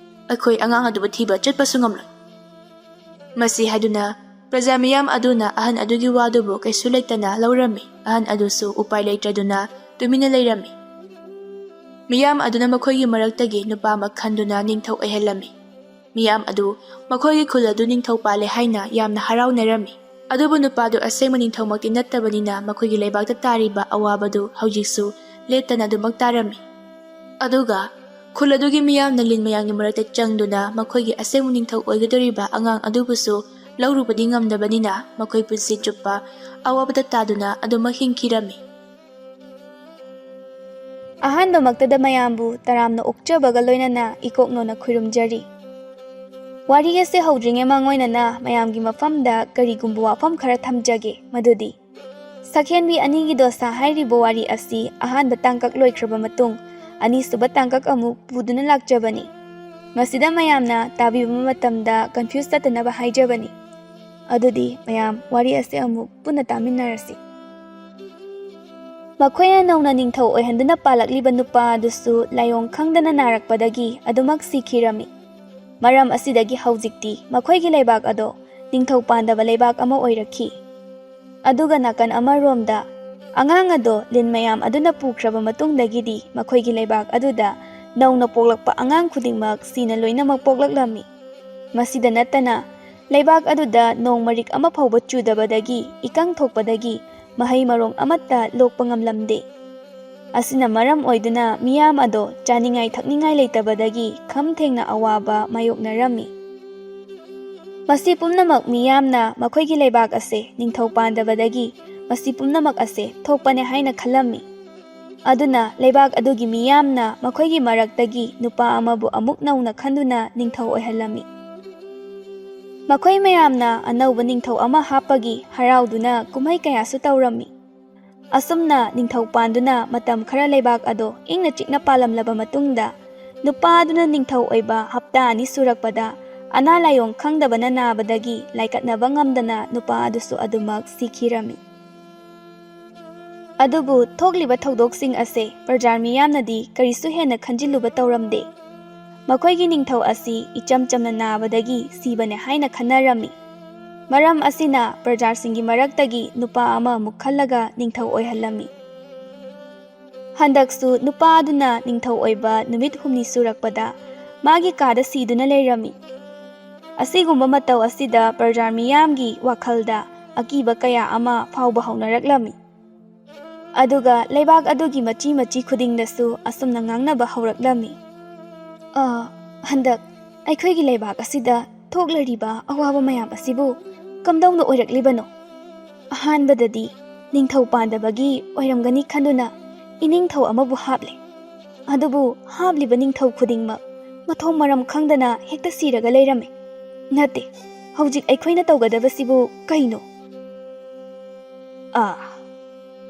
ꯑꯩꯈꯣꯏ ꯑꯉꯥꯡ ꯑꯗꯨꯕꯨ ꯊꯤꯕ ꯆꯠꯄꯁꯨ ꯉꯝꯂꯣꯏ꯫" ꯃꯁꯤ ꯍꯥꯏꯗꯨꯅ ꯄ꯭ꯔꯖꯥ ꯃꯤꯌꯥꯝ ꯑꯗꯨꯅ ꯑꯍꯟ ꯑꯗꯨꯒꯤ ꯋꯥꯗꯨꯕꯨ ꯀꯩꯁꯨ ꯂꯩꯇꯅ ꯂꯧꯔꯝꯃꯤ꯫ ꯑꯍꯟ ꯑꯗꯨꯁꯨ ꯎꯄꯥꯏ ꯂꯩꯇ꯭ꯔꯗꯨꯅ ꯇꯨꯃꯤꯟꯅ ꯂꯩꯔꯝꯃꯤ꯫ ꯃꯤꯌꯥꯝ ꯑꯗꯨꯅ ꯃꯈꯣꯏꯒꯤ ꯃꯔꯛꯇꯒꯤ ꯅꯨꯄꯥ ꯑꯃ ꯈꯟꯗꯨꯅ ꯅꯤꯡꯊꯧ ꯑꯣꯏꯍꯜꯂꯝꯃꯤ꯫ ꯃꯤꯌꯥꯝ ꯑꯗꯨ ꯃꯈꯣꯏꯒꯤ ꯈꯨꯜ ꯑꯗꯨ ꯅꯤꯡꯊꯧ ꯄꯥꯜꯂꯦ ꯍꯥꯏꯅ ꯌꯥꯝꯅ ꯍꯔꯥꯎꯅꯔꯝꯃꯤ꯫ ꯑꯗꯨꯕꯨ ꯅꯨꯄꯥꯗꯨ ꯑꯁꯦꯡꯕ ꯅꯤꯡꯊꯧꯃꯛꯇꯤ ꯅꯠꯇꯕꯅꯤꯅ ꯃꯈꯣꯏꯒꯤ ꯂꯩꯕꯥꯛꯇ ꯇꯥꯔꯤꯕ ꯑꯋꯥꯕꯗꯨ ꯍꯧꯖꯤꯛꯁꯨ ꯂꯦꯞꯇꯅ ꯑꯗꯨꯃꯛ ꯇꯥꯔꯝꯃꯤ꯫ ꯑꯗꯨꯒ ꯈꯨꯜ ꯑꯗꯨꯒꯤ ꯃꯤꯌꯥꯝꯅ ꯂꯤꯟ ꯃꯌꯥꯝꯒꯤ ꯃꯔꯛꯇ ꯆꯪꯗꯨꯅ ꯃꯈꯣꯏꯒꯤ ꯑꯁꯦꯡꯕ ꯅꯤꯡꯊꯧ ꯑꯣꯏꯒꯗꯧꯔꯤꯕ ꯑꯉꯥꯡ ꯑꯗꯨꯕꯨꯁꯨ ꯂꯧꯔꯨꯕꯗꯤ ꯉꯝꯗꯕꯅꯤꯅ ꯃꯈꯣꯏ ꯄꯨꯟꯁꯤ ꯆꯨꯞꯄ ꯑꯋꯥꯕꯗ ꯇꯥꯗꯨꯅ ꯑꯗꯨꯃꯛ ꯍꯤꯡꯈꯤꯔꯝꯃꯤ꯫ ꯑꯍꯥꯟꯕꯃꯛꯇꯗ ꯃꯌꯥꯝꯕꯨ ꯇꯔꯥꯝꯅ ꯑꯣꯛꯆꯕꯒ ꯂꯣꯏꯅꯅ ꯏꯀꯣꯛꯅꯣꯅ ꯈꯨꯔꯨꯝꯖꯔꯤ꯫ ꯋꯥꯔꯤ ꯑꯁꯤ ꯍꯧꯗ꯭ꯔꯤꯉꯩ ꯃꯥꯡꯑꯣꯏꯅꯅ ꯃꯌꯥꯝꯒꯤ ꯃꯐꯝꯗ ꯀꯔꯤꯒꯨꯝꯕ ꯋꯥꯐꯝ ꯈꯔ ꯊꯝꯖꯒꯦ, ꯃꯗꯨꯗꯤ ꯁꯛꯍꯦꯟꯕꯤ ꯑꯅꯤꯒꯤ ꯗꯣꯁꯥ ꯍꯥꯏꯔꯤꯕ ꯋꯥꯔꯤ ꯑꯁꯤ ꯑꯍꯥꯟꯕ ꯇꯥꯡꯀꯛ ꯂꯣꯏꯈ꯭ꯔꯕ ꯃꯇꯨꯡ, ꯑꯅꯤꯁꯨꯕ ꯇꯥꯡꯀꯛ ꯑꯃꯨꯛ ꯄꯨꯗꯨꯅ ꯂꯥꯛꯆꯕꯅꯤ꯫ ꯃꯁꯤꯗ ꯃꯌꯥꯝꯅ ꯇꯥꯕꯤꯕ ꯃꯇꯝꯗ confuse ꯆꯠꯇꯅꯕ ꯍꯥꯏꯖꯕꯅꯤ꯫ ꯑꯗꯨꯗꯤ ꯃꯌꯥꯝ ꯋꯥꯔꯤ ꯑꯁꯤ ꯑꯃꯨꯛ ꯄꯨꯟꯅ ꯇꯥꯃꯤꯟꯅꯔꯁꯤ꯫ ꯃꯈꯣꯏꯅ ꯅꯧꯅ ꯅꯤꯡꯊꯧ ꯑꯣꯏꯍꯟꯗꯨꯅ ꯄꯥꯜꯂꯛꯂꯤꯕ ꯅꯨꯄꯥ ꯑꯗꯨꯁꯨ ꯂꯥꯏꯑꯣꯡ ꯈꯪꯗꯅ ꯅꯥꯔꯛꯄꯗꯒꯤ ꯑꯗꯨꯃꯛ ꯁꯤꯈꯤꯔꯝꯃꯤ꯫ ꯃꯔꯝ ꯑꯁꯤꯗꯒꯤ ꯍꯧꯖꯤꯛꯇꯤ ꯃꯈꯣꯏꯒꯤ ꯂꯩꯕꯥꯛ ꯑꯗꯣ ꯅꯤꯡꯊꯧ ꯄꯥꯟꯗꯕ ꯂꯩꯕꯥꯛ ꯑꯃ ꯑꯣꯏꯔꯛꯈꯤ꯫ ꯑꯗꯨꯒ ꯅꯥꯀꯟ ꯑꯃꯔꯣꯝꯗ, ꯑꯉꯥꯡ ꯑꯗꯣ ꯂꯤꯟ ꯃꯌꯥꯝ ꯑꯗꯨꯅ ꯄꯨꯈ꯭ꯔꯕ ꯃꯇꯨꯡꯗꯒꯤꯗꯤ ꯃꯈꯣꯏꯒꯤ ꯂꯩꯕꯥꯛ ꯑꯗꯨꯗ ꯅꯧꯅ ꯄꯣꯛꯂꯛꯄ ꯑꯉꯥꯡ ꯈꯨꯗꯤꯡꯃꯛ ꯁꯤꯅ ꯂꯣꯏꯅꯃꯛ ꯄꯣꯛꯂꯛꯂꯝꯃꯤ꯫ ꯃꯁꯤꯗ ꯅꯠꯇꯅ, ꯂꯩꯕꯥꯛ ꯑꯗꯨꯗ ꯅꯣꯡ ꯃꯔꯤꯛ ꯑꯃ ꯐꯥꯎꯕ ꯆꯨꯗꯕꯗꯒꯤ ꯏꯀꯪ ꯊꯣꯛꯄꯗꯒꯤ ꯃꯍꯩ ꯃꯔꯣꯡ ꯑꯃꯠꯇ ꯂꯣꯛꯄ ꯉꯝꯂꯝꯗꯦ꯫ ꯑꯁꯤꯅ ꯃꯔꯝ ꯑꯣꯏꯗꯨꯅ ꯃꯤꯌꯥꯝ ꯑꯗꯣ ꯆꯥꯅꯤꯡꯉꯥꯏ ꯊꯛꯅꯤꯡꯉꯥꯏ ꯂꯩꯇꯕꯗꯒꯤ ꯈꯝ ꯊꯦꯡꯅ ꯑꯋꯥꯕ ꯃꯥꯌꯣꯛꯅꯔꯝꯃꯤ꯫ ꯃꯁꯤ ꯄꯨꯝꯅꯃꯛ ꯃꯤꯌꯥꯝꯅ ꯃꯈꯣꯏꯒꯤ ꯂꯩꯕꯥꯛ ꯑꯁꯦ ꯅꯤꯡꯊꯧ ꯄꯥꯟꯗꯕꯗꯒꯤ ꯃꯁꯤ ꯄꯨꯝꯅꯃꯛ ꯑꯁꯦ ꯊꯣꯛꯄꯅꯦ ꯍꯥꯏꯅ ꯈꯜꯂꯝꯃꯤ꯫ ꯑꯗꯨꯅ ꯂꯩꯕꯥꯛ ꯑꯗꯨꯒꯤ ꯃꯤꯌꯥꯝꯅ ꯃꯈꯣꯏꯒꯤ ꯃꯔꯛꯇꯒꯤ ꯅꯨꯄꯥ ꯑꯃꯕꯨ ꯑꯃꯨꯛ ꯅꯧꯅ ꯈꯟꯗꯨꯅ ꯅꯤꯡꯊꯧ ꯑꯣꯏꯍꯜꯂꯝꯃꯤ꯫ ꯃꯈꯣꯏ ꯃꯌꯥꯝꯅ ꯑꯅꯧꯕ ꯅꯤꯡꯊꯧ ꯑꯃ ꯍꯥꯞꯄꯒꯤ ꯍꯔꯥꯎꯗꯨꯅ ꯀꯨꯝꯍꯩ ꯀꯌꯥꯁꯨ ꯇꯧꯔꯝꯃꯤ꯫ ꯑꯁꯨꯝꯅ ꯅꯤꯡꯊꯧ ꯄꯥꯟꯗꯨꯅ ꯃꯇꯝ ꯈꯔ ꯂꯩꯕꯥꯛ ꯑꯗꯣ ꯏꯪꯅ ꯆꯤꯛꯅ ꯄꯥꯜꯂꯝꯂꯕ ꯃꯇꯨꯡꯗ, ꯅꯨꯄꯥ ꯑꯗꯨꯅ ꯅꯤꯡꯊꯧ ꯑꯣꯏꯕ ꯍꯞꯇꯥ ꯑꯅꯤ ꯁꯨꯔꯛꯄꯗ, ꯑꯅꯥ ꯂꯥꯏꯑꯣꯡ ꯈꯪꯗꯕꯅ ꯅꯥꯕꯗꯒꯤ ꯂꯥꯏꯀꯠꯅꯕ ꯉꯝꯗꯅ ꯅꯨꯄꯥ ꯑꯗꯨꯁꯨ ꯑꯗꯨꯃꯛ ꯁꯤꯈꯤꯔꯝꯃꯤ꯫ ꯑꯗꯨꯕꯨ ꯊꯣꯛꯂꯤꯕ ꯊꯧꯗꯣꯛꯁꯤꯡ ꯑꯁꯦ ꯄ꯭ꯔꯖꯥ ꯃꯤꯌꯥꯝꯅꯗꯤ ꯀꯔꯤꯁꯨ ꯍꯦꯟꯅ ꯈꯟꯖꯤꯜꯂꯨꯕ ꯇꯧꯔꯝꯗꯦ꯫ ꯃꯈꯣꯏꯒꯤ ꯅꯤꯡꯊꯧ ꯑꯁꯤ ꯏꯆꯝ ꯆꯝꯅ ꯅꯥꯕꯗꯒꯤ ꯁꯤꯕꯅꯦ ꯍꯥꯏꯅ ꯈꯟꯅꯔꯝꯃꯤ꯫ ꯃꯔꯝ ꯑꯁꯤꯅ ꯄ꯭ꯔꯖꯥꯁꯤꯡꯒꯤ ꯃꯔꯛꯇꯒꯤ ꯅꯨꯄꯥ ꯑꯃ ꯑꯃꯨꯛ ꯈꯜꯂꯒ ꯅꯤꯡꯊꯧ ꯑꯣꯏꯍꯜꯂꯝꯃꯤ꯫ ꯍꯟꯗꯛꯁꯨ ꯅꯨꯄꯥ ꯑꯗꯨꯅ ꯅꯤꯡꯊꯧ ꯑꯣꯏꯕ ꯅꯨꯃꯤꯠ ꯍꯨꯝꯅꯤ ꯁꯨꯔꯛꯄꯗ ꯃꯥꯒꯤ ꯀꯥꯗ ꯁꯤꯗꯨꯅ ꯂꯩꯔꯝꯃꯤ꯫ ꯑꯁꯤꯒꯨꯝꯕ ꯃꯇꯧ ꯑꯁꯤꯗ ꯄ꯭ꯔꯖꯥ ꯃꯤꯌꯥꯝꯒꯤ ꯋꯥꯈꯜꯗ ꯑꯀꯤꯕ ꯀꯌꯥ ꯑꯃ ꯐꯥꯎꯕ ꯍꯧꯅꯔꯛꯂꯝꯃꯤ꯫ ꯑꯗꯨꯒ ꯂꯩꯕꯥꯛ ꯑꯗꯨꯒꯤ ꯃꯆꯤ ꯃꯆꯤ ꯈꯨꯗꯤꯡꯗꯁꯨ ꯑꯁꯨꯝꯅ ꯉꯥꯡꯅꯕ ꯍꯧꯔꯛꯂꯝꯃꯤ꯫ "ꯑ, ꯍꯟꯗꯛ ꯑꯩꯈꯣꯏꯒꯤ ꯂꯩꯕꯥꯛ ꯑꯁꯤꯗ ꯊꯣꯛꯂꯔꯤꯕ ꯑꯋꯥꯕ ꯃꯌꯥꯝ ꯑꯁꯤꯕꯨ ꯀꯝꯗꯧꯅ ꯑꯣꯏꯔꯛꯂꯤꯕꯅꯣ? ꯑꯍꯥꯟꯕꯗꯗꯤ ꯅꯤꯡꯊꯧ ꯄꯥꯟꯗꯕꯒꯤ ꯑꯣꯏꯔꯝꯒꯅꯤ ꯈꯟꯗꯨꯅ ꯏꯅꯤꯡꯊꯧ ꯑꯃꯕꯨ ꯍꯥꯞꯂꯦ꯫ ꯑꯗꯨꯕꯨ ꯍꯥꯞꯂꯤꯕ ꯅꯤꯡꯊꯧ ꯈꯨꯗꯤꯡꯃꯛ ꯃꯊꯣꯡ ꯃꯔꯝ ꯈꯪꯗꯅ ꯍꯦꯛꯇ ꯁꯤꯔꯒ ꯂꯩꯔꯝꯃꯤ꯫ ꯅꯠꯇꯦ, ꯍꯧꯖꯤꯛ ꯑꯩꯈꯣꯏꯅ ꯇꯧꯒꯗꯕꯁꯤꯕꯨ ꯀꯩꯅꯣ? ꯑꯥ,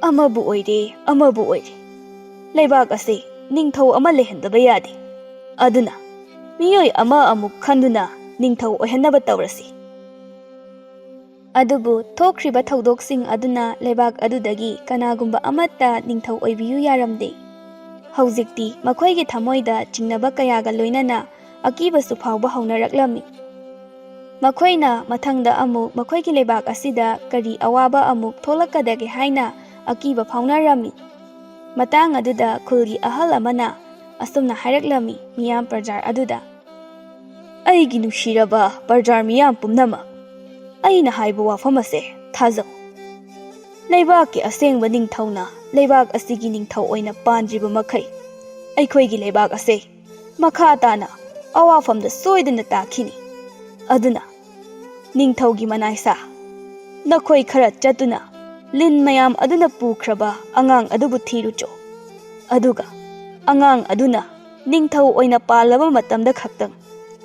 ꯑꯃꯕꯨ ꯑꯣꯏꯔꯦ, ꯑꯃꯕꯨ ꯑꯣꯏꯔꯦ, ꯂꯩꯕꯥꯛ ꯑꯁꯤ ꯅꯤꯡꯊꯧ ꯑꯃ ꯂꯩꯍꯟꯗꯕ ꯌꯥꯗꯦ꯫ ꯑꯗꯨꯅ ꯃꯤꯑꯣꯏ ꯑꯃ ꯑꯃꯨꯛ ꯈꯟꯗꯨꯅ ꯅꯤꯡꯊꯧ ꯑꯣꯏꯍꯟꯅꯕ ꯇꯧꯔꯁꯤ꯫ ꯑꯗꯨꯕꯨ ꯊꯣꯛꯈ꯭ꯔꯤꯕ ꯊꯧꯗꯣꯛꯁꯤꯡ ꯑꯗꯨꯅ ꯂꯩꯕꯥꯛ ꯑꯗꯨꯗꯒꯤ ꯀꯅꯥꯒꯨꯝꯕ ꯑꯃꯠꯇ ꯅꯤꯡꯊꯧ ꯑꯣꯏꯕꯤꯌꯨ ꯌꯥꯔꯝꯗꯦ꯫ ꯍꯧꯖꯤꯛꯇꯤ ꯃꯈꯣꯏꯒꯤ ꯊꯃꯣꯏꯗ ꯆꯤꯡꯅꯕ ꯀꯌꯥꯒ ꯂꯣꯏꯅꯅ ꯑꯀꯤꯕꯁꯨ ꯐꯥꯎꯕ ꯍꯧꯅꯔꯛꯂꯝꯃꯤ꯫ ꯃꯈꯣꯏꯅ ꯃꯊꯪꯗ ꯑꯃꯨꯛ ꯃꯈꯣꯏꯒꯤ ꯂꯩꯕꯥꯛ ꯑꯁꯤꯗ ꯀꯔꯤ ꯑꯋꯥꯕ ꯑꯃꯨꯛ ꯊꯣꯛꯂꯛꯀꯗꯒꯦ ꯍꯥꯏꯅ ꯑꯀꯤꯕ ꯐꯥꯎꯅꯔꯝꯃꯤ꯫ ꯃꯇꯥꯡ ꯑꯗꯨꯗ ꯈꯨꯜꯒꯤ ꯑꯍꯜ ꯑꯃꯅ ꯑꯁꯨꯝꯅ ꯍꯥꯏꯔꯛꯂꯝꯃꯤ ꯃꯤꯌꯥꯝ ꯄ꯭ꯔꯖꯥ ꯑꯗꯨꯗ, "ꯑꯩꯒꯤ ꯅꯨꯡꯁꯤꯔꯕ ꯄ꯭ꯔꯖꯥ ꯃꯤꯌꯥꯝ ꯄꯨꯝꯅꯃꯛ, ꯑꯩꯅ ꯍꯥꯏꯕ ꯋꯥꯐꯝ ꯑꯁꯦ ꯊꯥꯖꯧ꯫ ꯂꯩꯕꯥꯛꯀꯤ ꯑꯁꯦꯡꯕ ꯅꯤꯡꯊꯧꯅ ꯂꯩꯕꯥꯛ ꯑꯁꯤꯒꯤ ꯅꯤꯡꯊꯧ ꯑꯣꯏꯅ ꯄꯥꯟꯗ꯭ꯔꯤꯕ ꯃꯈꯩ ꯑꯩꯈꯣꯏꯒꯤ ꯂꯩꯕꯥꯛ ꯑꯁꯦ ꯃꯈꯥ ꯇꯥꯅ ꯑꯋꯥꯐꯝꯗ ꯁꯣꯏꯗꯅ ꯇꯥꯈꯤꯅꯤ꯫ ꯑꯗꯨꯅ ꯅꯤꯡꯊꯧꯒꯤ ꯃꯅꯥꯏꯁꯥ, ꯅꯈꯣꯏ ꯈꯔ ꯆꯠꯇꯨꯅ ꯂꯤꯟ ꯃꯌꯥꯝ ꯑꯗꯨꯅ ꯄꯨꯈ꯭ꯔꯕ ꯑꯉꯥꯡ ꯑꯗꯨꯕꯨ ꯊꯤꯔꯨꯆꯣ꯫ ꯑꯗꯨꯒ ꯑꯉꯥꯡ ꯑꯗꯨꯅ ꯅꯤꯡꯊꯧ ꯑꯣꯏꯅ ꯄꯥꯜꯂꯕ ꯃꯇꯝꯗ ꯈꯛꯇꯪ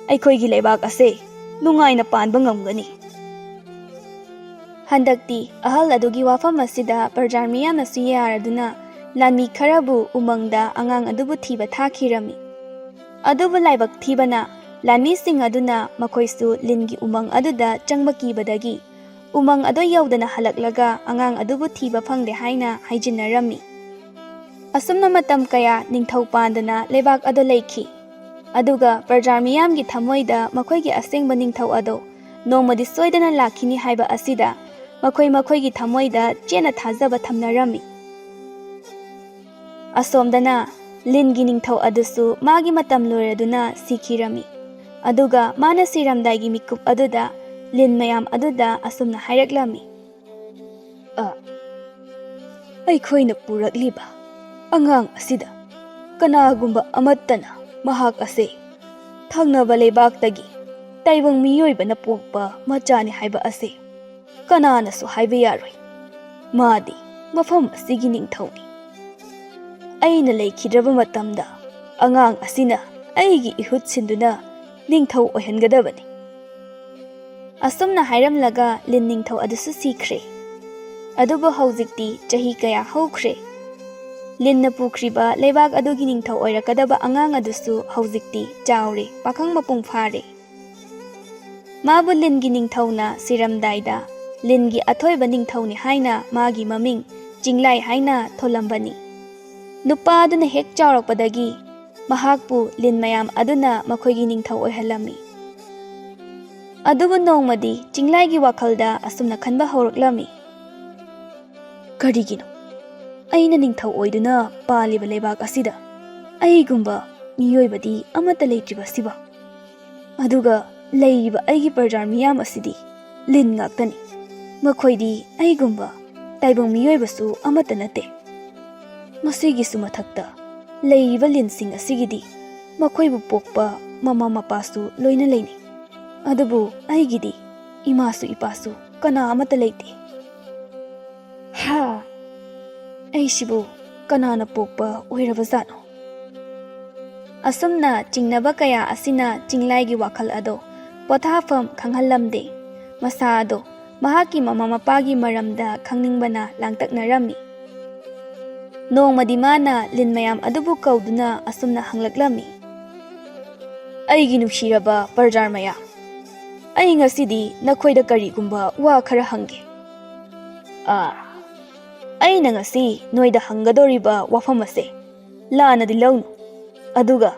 ꯑꯩꯈꯣꯏꯒꯤ ꯂꯩꯕꯥꯛ ꯑꯁꯦ ꯅꯨꯡꯉꯥꯏꯅ ꯄꯥꯟꯕ ꯉꯝꯒꯅꯤ꯫" ꯍꯟꯗꯛꯇꯤ ꯑꯍꯜ ꯑꯗꯨꯒꯤ ꯋꯥꯐꯝ ꯑꯁꯤꯗ ꯄ꯭ꯔꯖꯥ ꯃꯤꯌꯥꯝꯅꯁꯨ ꯌꯥꯔꯗꯨꯅ ꯂꯥꯟꯃꯤ ꯈꯔꯕꯨ ꯎꯃꯪꯗ ꯑꯉꯥꯡ ꯑꯗꯨꯕꯨ ꯊꯤꯕ ꯊꯥꯈꯤꯔꯝꯃꯤ꯫ ꯑꯗꯨꯕꯨ ꯂꯥꯏꯕꯛ ꯊꯤꯕꯅ, ꯂꯥꯟꯃꯤꯁꯤꯡ ꯑꯗꯨꯅ ꯃꯈꯣꯏꯁꯨ ꯂꯤꯟꯒꯤ ꯎꯃꯪ ꯑꯗꯨꯗ ꯆꯪꯕ ꯀꯤꯕꯗꯒꯤ ꯎꯃꯪ ꯑꯗꯨ ꯌꯧꯗꯅ ꯍꯜꯂꯛꯂꯒ ꯑꯉꯥꯡ ꯑꯗꯨꯕꯨ ꯊꯤꯕ ꯐꯪꯗꯦ ꯍꯥꯏꯅ ꯍꯥꯏꯖꯤꯟꯅꯔꯝꯃꯤ꯫ ꯑꯁꯨꯝꯅ ꯃꯇꯝ ꯀꯌꯥ ꯅꯤꯡꯊꯧ ꯄꯥꯟꯗꯅ ꯂꯩꯕꯥꯛ ꯑꯗꯨ ꯂꯩꯈꯤ꯫ ꯑꯗꯨꯒ ꯄ꯭ꯔꯖꯥ ꯃꯤꯌꯥꯝꯒꯤ ꯊꯃꯣꯏꯗ ꯃꯈꯣꯏꯒꯤ ꯑꯁꯦꯡꯕ ꯅꯤꯡꯊꯧ ꯑꯗꯣ ꯅꯣꯡꯃꯗꯤ ꯁꯣꯏꯗꯅ ꯂꯥꯛꯈꯤꯅꯤ ꯍꯥꯏꯕ ꯑꯁꯤꯗ ꯃꯈꯣꯏ ꯃꯈꯣꯏꯒꯤ ꯊꯃꯣꯏꯗ ꯆꯦꯠꯅ ꯊꯥꯖꯕ ꯊꯝꯅꯔꯝꯃꯤ꯫ ꯑꯁꯣꯝꯗꯅ ꯂꯤꯟꯒꯤ ꯅꯤꯡꯊꯧ ꯑꯗꯨꯁꯨ ꯃꯥꯒꯤ ꯃꯇꯝ ꯂꯣꯏꯔꯗꯨꯅ ꯁꯤꯈꯤꯔꯝꯃꯤ꯫ ꯑꯗꯨꯒ ꯃꯥꯅ ꯁꯤꯔꯝꯗꯥꯏꯒꯤ ꯃꯤꯀꯨꯞ ꯑꯗꯨꯗ ꯂꯤꯟ ꯃꯌꯥꯝ ꯑꯗꯨꯗ ꯑꯁꯨꯝꯅ ꯍꯥꯏꯔꯛꯂꯝꯃꯤ, "ꯑ, ꯑꯩꯈꯣꯏꯅ ꯄꯨꯔꯛꯂꯤꯕ ꯑꯉꯥꯡ ꯑꯁꯤꯗ ꯀꯅꯥꯒꯨꯝꯕ ꯑꯃꯠꯇꯅ ꯃꯍꯥꯛ ꯑꯁꯦ ꯊꯪꯅꯕ ꯂꯩꯕꯥꯛꯇꯒꯤ ꯇꯥꯏꯕꯪ ꯃꯤꯑꯣꯏꯕꯅ ꯄꯣꯛꯄ ꯃꯆꯥꯅꯤ ꯍꯥꯏꯕ ꯑꯁꯦ ꯀꯅꯥꯅꯁꯨ ꯍꯥꯏꯕ ꯌꯥꯔꯣꯏ꯫ ꯃꯥꯗꯤ ꯃꯐꯝ ꯑꯁꯤꯒꯤ ꯅꯤꯡꯊꯧꯅꯤ꯫" ꯑꯩꯅ ꯂꯩꯈꯤꯗ꯭ꯔꯕ ꯃꯇꯝꯗ ꯑꯉꯥꯡ ꯑꯁꯤꯅ ꯑꯩꯒꯤ ꯏꯍꯨꯠ ꯁꯤꯟꯗꯨꯅ ꯅꯤꯡꯊꯧ ꯑꯣꯏꯍꯟꯒꯗꯕꯅꯤ꯫ ꯑꯁꯨꯝꯅ ꯍꯥꯏꯔꯝꯂꯒ ꯂꯤꯟ ꯅꯤꯡꯊꯧ ꯑꯗꯨꯁꯨ ꯁꯤꯈ꯭ꯔꯦ꯫ ꯑꯗꯨꯕꯨ ꯍꯧꯖꯤꯛꯇꯤ ꯆꯍꯤ ꯀꯌꯥ ꯍꯧꯈ꯭ꯔꯦ꯫ ꯂꯤꯟꯅ ꯄꯨꯈ꯭ꯔꯤꯕ ꯂꯩꯕꯥꯛ ꯑꯗꯨꯒꯤ ꯅꯤꯡꯊꯧ ꯑꯣꯏꯔꯛꯀꯗꯕ ꯑꯉꯥꯡ ꯑꯗꯨꯁꯨ ꯍꯧꯖꯤꯛꯇꯤ ꯆꯥꯎꯔꯦ, ꯄꯥꯈꯪ ꯃꯄꯨꯡ ꯐꯥꯔꯦ꯫ ꯃꯥꯕꯨ ꯂꯤꯟꯒꯤ ꯅꯤꯡꯊꯧꯅ ꯁꯤꯔꯝꯗꯥꯏꯗ ꯂꯤꯟꯒꯤ ꯑꯊꯣꯏꯕ ꯅꯤꯡꯊꯧꯅꯤ ꯍꯥꯏꯅ ꯃꯥꯒꯤ ꯃꯃꯤꯡ ꯆꯤꯡꯂꯥꯏ ꯍꯥꯏꯅ ꯊꯣꯜꯂꯝꯕꯅꯤ꯫ ꯅꯨꯄꯥ ꯑꯗꯨꯅ ꯍꯦꯛ ꯆꯥꯎꯔꯛꯄꯗꯒꯤ ꯃꯍꯥꯛꯄꯨ ꯂꯤꯟ ꯃꯌꯥꯝ ꯑꯗꯨꯅ ꯃꯈꯣꯏꯒꯤ ꯅꯤꯡꯊꯧ ꯑꯣꯏꯍꯜꯂꯝꯃꯤ꯫ ꯑꯗꯨꯕꯨ ꯅꯣꯡꯃꯗꯤ ꯆꯤꯡꯂꯥꯏꯒꯤ ꯋꯥꯈꯜꯗ ꯑꯁꯨꯝꯅ ꯈꯟꯕ ꯍꯧꯔꯛꯂꯝꯃꯤ, "ꯀꯔꯤꯒꯤꯅꯣ ꯑꯩꯅ ꯅꯤꯡꯊꯧ ꯑꯣꯏꯗꯨꯅ ꯄꯥꯜꯂꯤꯕ ꯂꯩꯕꯥꯛ ꯑꯁꯤꯗ ꯑꯩꯒꯨꯝꯕ ꯃꯤꯑꯣꯏꯕꯗꯤ ꯑꯃꯠꯇ ꯂꯩꯇ꯭ꯔꯤꯕꯁꯤꯕꯣ? ꯑꯗꯨꯒ ꯂꯩꯔꯤꯕ ꯑꯩꯒꯤ ꯄ꯭ꯔꯖꯥ ꯃꯤꯌꯥꯝ ꯑꯁꯤꯗꯤ ꯂꯤꯟ ꯉꯥꯛꯇꯅꯤ꯫ ꯃꯈꯣꯏꯗꯤ ꯑꯩꯒꯨꯝꯕ ꯇꯥꯏꯕꯪ ꯃꯤꯑꯣꯏꯕꯁꯨ ꯑꯃꯠꯇ ꯅꯠꯇꯦ꯫ ꯃꯁꯤꯒꯤꯁꯨ ꯃꯊꯛꯇ ꯂꯩꯔꯤꯕ ꯂꯤꯟꯁꯤꯡ ꯑꯁꯤꯒꯤꯗꯤ ꯃꯈꯣꯏꯕꯨ ꯄꯣꯛꯄ ꯃꯃꯥ ꯃꯄꯥꯁꯨ ꯂꯣꯏꯅ ꯂꯩꯅꯩ꯫ ꯑꯗꯨꯕꯨ ꯑꯩꯒꯤꯗꯤ ꯏꯃꯥꯁꯨ ꯏꯄꯥꯁꯨ ꯀꯅꯥ ꯑꯃꯠꯇ ꯂꯩꯇꯦ꯫ ꯍꯥ! ꯑꯩꯁꯤꯕꯨ ꯀꯅꯥꯅ ꯄꯣꯛꯄ ꯑꯣꯏꯔꯕꯖꯥꯠꯅꯣ?" ꯑꯁꯨꯝꯅ ꯆꯤꯡꯅꯕ ꯀꯌꯥ ꯑꯁꯤꯅ ꯆꯤꯡꯂꯥꯏꯒꯤ ꯋꯥꯈꯜ ꯑꯗꯣ ꯄꯣꯊꯥꯐꯝ ꯈꯪꯍꯜꯂꯝꯗꯦ꯫ ꯃꯁꯥ ꯑꯗꯣ ꯃꯍꯥꯛꯀꯤ ꯃꯃꯥ ꯃꯄꯥꯒꯤ ꯃꯔꯝꯗ ꯈꯪꯅꯤꯡꯕꯅ ꯂꯥꯡꯇꯛꯅꯔꯝꯃꯤ꯫ ꯅꯣꯡꯃꯗꯤ ꯃꯥꯅ ꯂꯤꯟ ꯃꯌꯥꯝ ꯑꯗꯨꯕꯨ ꯀꯧꯗꯨꯅ ꯑꯁꯨꯝꯅ ꯍꯪꯂꯛꯂꯝꯃꯤ, "ꯑꯩꯒꯤ ꯅꯨꯡꯁꯤꯔꯕ ꯄ꯭ꯔꯖꯥ ꯃꯌꯥꯝ, ꯑꯩ ꯉꯁꯤꯗꯤ ꯅꯈꯣꯏꯗ ꯀꯔꯤꯒꯨꯝꯕ ꯋꯥ ꯈꯔ ꯍꯪꯒꯦ꯫ ꯑꯥ, ꯑꯩꯅ ꯉꯁꯤ ꯅꯣꯏꯗ ꯍꯪꯒꯗꯧꯔꯤꯕ ꯋꯥꯐꯝ ꯑꯁꯦ ꯂꯥꯟꯅꯗꯤ ꯂꯧꯅꯨ꯫ ꯑꯗꯨꯒ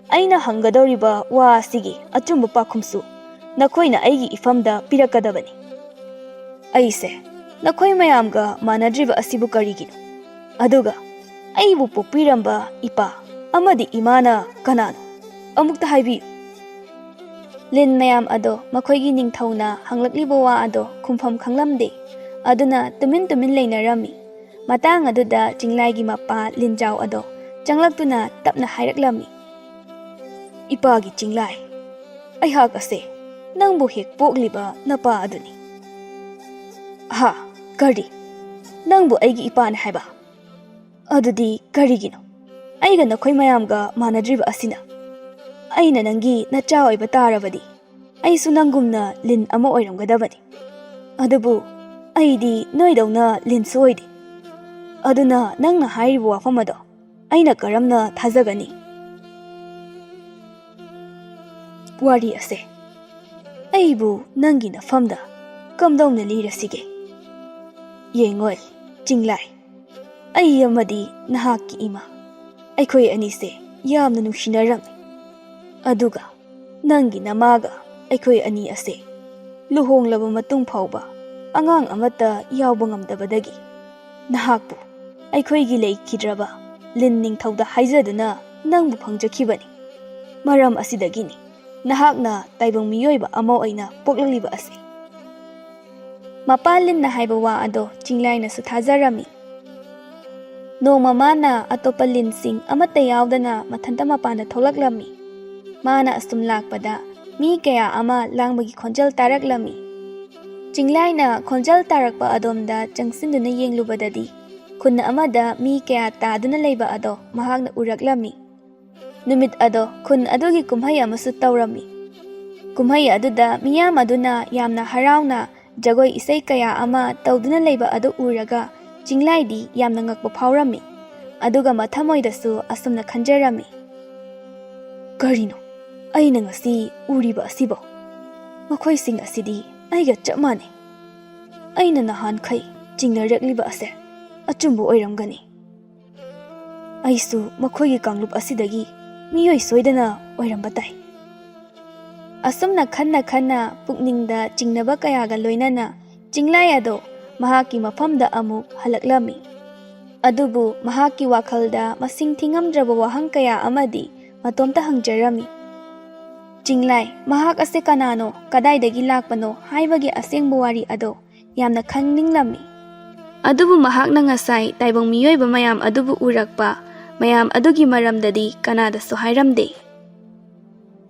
ꯑꯩꯅ ꯍꯪꯒꯗꯧꯔꯤꯕ ꯋꯥ ꯑꯁꯤꯒꯤ ꯑꯆꯨꯝꯕ ꯄꯥꯎꯈꯨꯝꯁꯨ ꯅꯈꯣꯏꯅ ꯑꯩꯒꯤ ꯏꯐꯝꯗ ꯄꯤꯔꯛꯀꯗꯕꯅꯤ꯫ ꯑꯩꯁꯦ ꯅꯈꯣꯏ ꯃꯌꯥꯝꯒ ꯃꯥꯟꯅꯗ꯭ꯔꯤꯕ ꯑꯁꯤꯕꯨ ꯀꯔꯤꯒꯤꯅꯣ? ꯑꯗꯨꯒ ꯑꯩꯕꯨ ꯄꯣꯛꯄꯤꯔꯝꯕ ꯏꯄꯥ ꯑꯃꯗꯤ ꯏꯃꯥꯅ ꯀꯅꯥꯅꯣ? ꯑꯃꯨꯛꯇ ꯍꯥꯏꯕꯤꯌꯨ꯫" ꯂꯤꯟ ꯃꯌꯥꯝ ꯑꯗꯣ ꯃꯈꯣꯏꯒꯤ ꯅꯤꯡꯊꯧꯅ ꯍꯪꯂꯛꯂꯤꯕ ꯋꯥ ꯑꯗꯣ ꯈꯨꯝꯐꯝ ꯈꯪꯂꯝꯗꯦ꯫ ꯑꯗꯨꯅ ꯇꯨꯃꯤꯟ ꯇꯨꯃꯤꯟ ꯂꯩꯅꯔꯝꯃꯤ꯫ ꯃꯇꯥꯡ ꯑꯗꯨꯗ ꯆꯤꯡꯂꯥꯏꯒꯤ ꯃꯄꯥ ꯂꯤꯟꯖꯥꯎ ꯑꯗꯣ ꯆꯪꯂꯛꯇꯨꯅ ꯇꯞꯅ ꯍꯥꯏꯔꯛꯂꯝꯃꯤ, "ꯏꯄꯥꯒꯤ ꯆꯤꯡꯂꯥꯏ, ꯑꯩꯍꯥꯛ ꯑꯁꯦ ꯅꯪꯕꯨ ꯍꯦꯛ ꯄꯣꯛꯂꯤꯕ ꯅꯄꯥ ꯑꯗꯨꯅꯤ꯫" "ꯍꯥ? ꯀꯔꯤ? ꯅꯪꯕꯨ ꯑꯩꯒꯤ ꯏꯄꯥꯅꯤ ꯍꯥꯏꯕ?" ꯑꯗꯨꯗꯤ ꯀꯔꯤꯒꯤꯅꯣ ꯑꯩꯒ ꯅꯈꯣꯏ ꯃꯌꯥꯝꯒ ꯃꯥꯟꯅꯗ꯭ꯔꯤꯕ ꯑꯁꯤꯅ? ꯑꯩꯅ ꯅꯪꯒꯤ ꯅꯆꯥ ꯑꯣꯏꯕ ꯇꯥꯔꯕꯗꯤ ꯑꯩꯁꯨ ꯅꯪꯒꯨꯝꯅ ꯂꯤꯟ ꯑꯃ ꯑꯣꯏꯔꯝꯒꯗꯕꯅꯤ꯫ ꯑꯗꯨꯕꯨ ꯑꯩꯗꯤ ꯅꯣꯏꯗꯧꯅ ꯂꯤꯟꯁꯨ ꯑꯣꯏꯗꯦ꯫ ꯑꯗꯨꯅ ꯅꯪꯅ ꯍꯥꯏꯔꯤꯕ ꯋꯥꯐꯝ ꯑꯗꯣ ꯑꯩꯅ ꯀꯔꯝꯅ ꯊꯥꯖꯒꯅꯤ? ꯋꯥꯔꯤ ꯑꯁꯦ ꯑꯩꯕꯨ ꯅꯪꯒꯤ ꯅꯐꯝꯗ ꯀꯝꯗꯧꯅ ꯂꯤꯔꯁꯤꯒꯦ? ꯌꯦꯡꯉꯣꯏ, ꯆꯤꯡꯂꯥꯏ, ꯑꯩ ꯑꯃꯗꯤ ꯅꯍꯥꯛꯀꯤ ꯏꯃꯥ, ꯑꯩꯈꯣꯏ ꯑꯅꯤꯁꯦ ꯌꯥꯝꯅ ꯅꯨꯡꯁꯤꯅꯔꯝꯃꯤ꯫ ꯑꯗꯨꯒ ꯅꯪꯒꯤ ꯅꯃꯥꯒ ꯑꯩꯈꯣꯏ ꯑꯅꯤ ꯑꯁꯦ ꯂꯨꯍꯣꯡꯂꯕ ꯃꯇꯨꯡ ꯐꯥꯎꯕ ꯑꯉꯥꯡ ꯑꯃꯠꯇ ꯌꯥꯎꯕ ꯉꯝꯗꯕꯗꯒꯤ ꯅꯍꯥꯛꯄꯨ ꯑꯩꯈꯣꯏꯒꯤ ꯂꯩꯈꯤꯗ꯭ꯔꯕ ꯂꯤꯟ ꯅꯤꯡꯊꯧꯗ ꯍꯥꯏꯖꯗꯨꯅ ꯅꯪꯕꯨ ꯐꯪꯖꯈꯤꯕꯅꯤ꯫ ꯃꯔꯝ ꯑꯁꯤꯗꯒꯤꯅꯤ ꯅꯍꯥꯛꯅ ꯇꯥꯏꯕꯪ ꯃꯤꯑꯣꯏꯕ ꯑꯃ ꯑꯣꯏꯅ ꯄꯣꯛꯂꯛꯂꯤꯕ ꯑꯁꯤ꯫ ꯃꯄꯥ ꯂꯤꯟꯅ ꯍꯥꯏꯕ ꯋꯥ ꯑꯗꯣ ꯆꯤꯡꯂꯥꯏꯅꯁꯨ ꯊꯥꯖꯔꯝꯃꯤ꯫ ꯅꯣꯡꯃ ꯃꯥꯅ ꯑꯇꯣꯞꯄ ꯂꯤꯟꯁꯤꯡ ꯑꯃꯠꯇ ꯌꯥꯎꯗꯅ ꯃꯊꯟꯇ ꯃꯄꯥꯟꯗ ꯊꯣꯛꯂꯛꯂꯝꯃꯤ꯫ ꯃꯥꯅ ꯑꯁꯨꯝ ꯂꯥꯛꯄꯗ ꯃꯤ ꯀꯌꯥ ꯑꯃ ꯂꯥꯡꯕꯒꯤ ꯈꯣꯟꯖꯦꯜ ꯇꯥꯔꯛꯂꯝꯃꯤ꯫ ꯆꯤꯡꯂꯥꯏꯅ ꯈꯣꯟꯖꯦꯜ ꯇꯥꯔꯛꯄ ꯑꯗꯣꯝꯗ ꯆꯪꯁꯤꯟꯗꯨꯅ ꯌꯦꯡꯂꯨꯕꯗꯗꯤ ꯈꯨꯟ ꯑꯃꯗ ꯃꯤ ꯀꯌꯥ ꯇꯥꯗꯨꯅ ꯂꯩꯕ ꯑꯗꯣ ꯃꯍꯥꯛꯅ ꯎꯔꯛꯂꯝꯃꯤ꯫ ꯅꯨꯃꯤꯠ ꯑꯗꯣ ꯈꯨꯟ ꯑꯗꯨꯒꯤ ꯀꯨꯝꯍꯩ ꯑꯃꯁꯨ ꯇꯧꯔꯝꯃꯤ꯫ ꯀꯨꯝꯍꯩ ꯑꯗꯨꯗ ꯃꯤꯌꯥꯝ ꯑꯗꯨꯅ ꯌꯥꯝꯅ ꯍꯔꯥꯎꯅ ꯖꯒꯣꯏ ꯏꯁꯩ ꯀꯌꯥ ꯑꯃ ꯇꯧꯗꯨꯅ ꯂꯩꯕ ꯑꯗꯨ ꯎꯔꯒ ꯆꯤꯡꯂꯥꯏꯗꯤ ꯌꯥꯝꯅ ꯉꯛꯄ ꯐꯥꯎꯔꯝꯃꯤ꯫ ꯑꯗꯨꯒ ꯃꯊꯃꯣꯏꯗꯁꯨ ꯑꯁꯨꯝꯅ ꯈꯟꯖꯔꯝꯃꯤ, "ꯀꯔꯤꯅꯣ ꯑꯩꯅ ꯉꯁꯤ ꯎꯔꯤꯕ ꯑꯁꯤꯕꯣ? ꯃꯈꯣꯏꯁꯤꯡ ꯑꯁꯤꯗꯤ ꯑꯩꯒ ꯆꯞ ꯃꯥꯟꯅꯩ꯫ ꯑꯩꯅ ꯅꯍꯥꯟꯈꯩ ꯆꯤꯡꯅꯔꯛꯂꯤꯕ ꯑꯁꯦ ꯑꯆꯨꯝꯕ ꯑꯣꯏꯔꯝꯒꯅꯤ꯫ ꯑꯩꯁꯨ ꯃꯈꯣꯏꯒꯤ ꯀꯥꯡꯂꯨꯞ ꯑꯁꯤꯗꯒꯤ ꯃꯤꯑꯣꯏ ꯁꯣꯏꯗꯅ ꯑꯣꯏꯔꯝꯕ ꯇꯥꯏ"꯫ ꯑꯁꯨꯝꯅ ꯈꯟꯅ ꯈꯟꯅ ꯄꯨꯛꯅꯤꯡꯗ ꯆꯤꯡꯅꯕ ꯀꯌꯥꯒ ꯂꯣꯏꯅꯅ ꯆꯤꯡꯂꯥꯏ ꯑꯗꯣ ꯃꯍꯥꯛꯀꯤ ꯃꯐꯝꯗ ꯑꯃꯨꯛ ꯍꯜꯂꯛꯂꯝꯃꯤ꯫ ꯑꯗꯨꯕꯨ ꯃꯍꯥꯛꯀꯤ ꯋꯥꯈꯜꯗ ꯃꯁꯤꯡ ꯊꯤꯉꯝꯗ꯭ꯔꯕ ꯋꯥꯍꯪ ꯀꯌꯥ ꯑꯃꯗꯤ ꯃꯇꯣꯝꯇ ꯍꯪꯖꯔꯝꯃꯤ꯫ ꯆꯤꯡꯂꯥꯏ, ꯃꯍꯥꯛ ꯑꯁꯦ ꯀꯅꯥꯅꯣ, ꯀꯗꯥꯏꯗꯒꯤ ꯂꯥꯛꯄꯅꯣ ꯍꯥꯏꯕꯒꯤ ꯑꯁꯦꯡꯕ ꯋꯥꯔꯤ ꯑꯗꯣ ꯌꯥꯝꯅ ꯈꯪꯅꯤꯡꯂꯝꯃꯤ꯫ ꯑꯗꯨꯕꯨ ꯃꯍꯥꯛꯅ ꯉꯁꯥꯏ ꯇꯥꯏꯕꯪ ꯃꯤꯑꯣꯏꯕ ꯃꯌꯥꯝ ꯑꯗꯨꯕꯨ ꯎꯔꯛꯄ ꯃꯌꯥꯝ ꯑꯗꯨꯒꯤ ꯃꯔꯝꯗꯗꯤ ꯀꯅꯥꯗꯁꯨ ꯍꯥꯏꯔꯝꯗꯦ꯫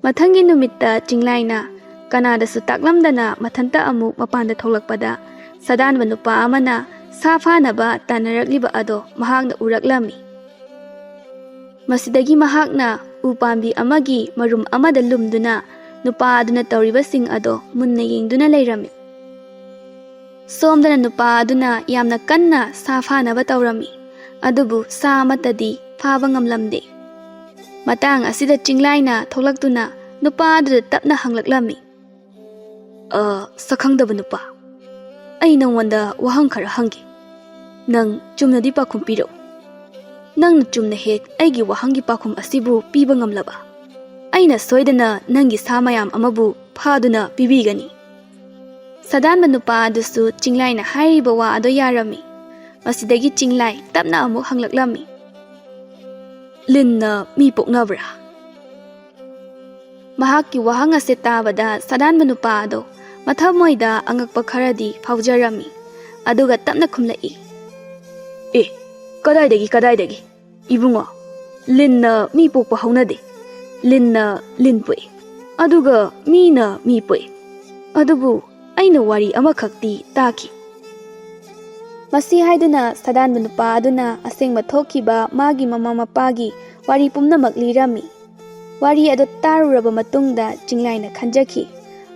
ꯃꯊꯪꯒꯤ ꯅꯨꯃꯤꯠꯇ ꯆꯤꯡꯂꯥꯏꯅ ꯀꯅꯥꯗꯁꯨ ꯇꯥꯛꯂꯝꯗꯅ ꯃꯊꯟꯇ ꯑꯃꯨꯛ ꯃꯄꯥꯟꯗ ꯊꯣꯛꯂꯛꯄꯗ ꯁꯗꯥꯟꯕ ꯅꯨꯄꯥ ꯑꯃꯅ ꯁꯥ ꯐꯥꯅꯕ ꯇꯥꯟꯅꯔꯛꯂꯤꯕ ꯑꯗꯣ ꯃꯍꯥꯛꯅ ꯎꯔꯛꯂꯝꯃꯤ꯫ ꯃꯁꯤꯗꯒꯤ ꯃꯍꯥꯛꯅ ꯎ ꯄꯥꯝꯕꯤ ꯑꯃꯒꯤ ꯃꯔꯨꯝ ꯑꯃꯗ ꯂꯨꯝꯗꯨꯅ ꯅꯨꯄꯥ ꯑꯗꯨꯅ ꯇꯧꯔꯤꯕꯁꯤꯡ ꯑꯗꯣ ꯃꯨꯟꯅ ꯌꯦꯡꯗꯨꯅ ꯂꯩꯔꯝꯃꯤ꯫ ꯁꯣꯝꯗꯅ ꯅꯨꯄꯥ ꯑꯗꯨꯅ ꯌꯥꯝꯅ ꯀꯟꯅ ꯁꯥ ꯐꯥꯅꯕ ꯇꯧꯔꯝꯃꯤ, ꯑꯗꯨꯕꯨ ꯁꯥ ꯑꯃꯠꯇꯗꯤ ꯐꯥꯕ ꯉꯝꯂꯝꯗꯦ꯫ ꯃꯇꯥꯡ ꯑꯁꯤꯗ ꯆꯤꯡꯂꯥꯏꯅ ꯊꯣꯛꯂꯛꯇꯨꯅ ꯅꯨꯄꯥ ꯑꯗꯨꯗ ꯇꯞꯅ ꯍꯪꯂꯛꯂꯝꯃꯤ, "ꯑ, ꯁꯛꯈꯪꯗꯕ ꯅꯨꯄꯥ, ꯑꯩ ꯅꯉꯣꯟꯗ ꯋꯥꯍꯪ ꯈꯔ ꯍꯪꯒꯦ꯫ ꯅꯪ ꯆꯨꯝꯅꯗꯤ ꯄꯥꯎꯈꯨꯝ ꯄꯤꯔꯛꯎ꯫ ꯅꯪꯅ ꯆꯨꯝꯅ ꯍꯦꯛ ꯑꯩꯒꯤ ꯋꯥꯍꯪꯒꯤ ꯄꯥꯎꯈꯨꯝ ꯑꯁꯤꯕꯨ ꯄꯤꯕ ꯉꯝꯂꯕ, ꯑꯩꯅ ꯁꯣꯏꯗꯅ ꯅꯪꯒꯤ ꯁꯥ ꯃꯌꯥꯝ ꯑꯃꯕꯨ ꯐꯥꯗꯨꯅ ꯄꯤꯕꯤꯒꯅꯤ꯫" ꯁꯥꯗꯥꯟꯕ ꯅꯨꯄꯥ ꯑꯗꯨꯁꯨ ꯆꯤꯡꯂꯥꯏꯅ ꯍꯥꯏꯔꯤꯕ ꯋꯥ ꯑꯗꯨ ꯌꯥꯔꯝꯃꯤ꯫ ꯃꯁꯤꯗꯒꯤ ꯆꯤꯡꯂꯥꯏ ꯇꯞꯅ ꯑꯃꯨꯛ ꯍꯪꯂꯛꯂꯝꯃꯤ, "ꯂꯤꯟꯅ ꯃꯤ ꯄꯣꯛꯅꯕ꯭ꯔꯥ?" ꯃꯍꯥꯛꯀꯤ ꯋꯥꯍꯪ ꯑꯁꯤ ꯇꯥꯕꯗ ꯁꯥꯗꯥꯟꯕ ꯅꯨꯄꯥ ꯑꯗꯣ ꯃꯊꯃꯣꯏꯗ ꯑꯉꯛꯄ ꯈꯔꯗꯤ ꯐꯥꯎꯖꯔꯝꯃꯤ, ꯑꯗꯨꯒ ꯇꯞꯅ ꯈꯨꯝꯂꯛꯏ, "ꯑꯦ, ꯀꯗꯥꯏꯗꯒꯤ, ꯀꯗꯥꯏꯗꯒꯤ? ꯏꯕꯨꯡꯉꯣ, ꯂꯤꯟꯅ ꯃꯤ ꯄꯣꯛꯄ ꯍꯧꯅꯗꯦ꯫ ꯂꯤꯟꯅ ꯂꯤꯟ ꯄꯣꯛꯏ, ꯑꯗꯨꯒ ꯃꯤꯅ ꯃꯤ ꯄꯣꯛꯏ꯫ ꯑꯗꯨꯕꯨ ꯑꯩꯅ ꯋꯥꯔꯤ ꯑꯃꯈꯛꯇꯤ ꯇꯥꯈꯤ꯫" ꯃꯁꯤ ꯍꯥꯏꯗꯨꯅ ꯁꯥꯗꯥꯟꯕ ꯅꯨꯄꯥ ꯑꯗꯨꯅ ꯑꯁꯦꯡꯕ ꯊꯣꯛꯈꯤꯕ ꯃꯥꯒꯤ ꯃꯃꯥ ꯃꯄꯥꯒꯤ ꯋꯥꯔꯤ ꯄꯨꯝꯅꯃꯛ ꯂꯤꯔꯝꯃꯤ꯫ ꯋꯥꯔꯤ ꯑꯗꯨ ꯇꯥꯔꯨꯔꯕ ꯃꯇꯨꯡꯗ ꯆꯤꯡꯂꯥꯏꯅ ꯈꯟꯖꯈꯤ,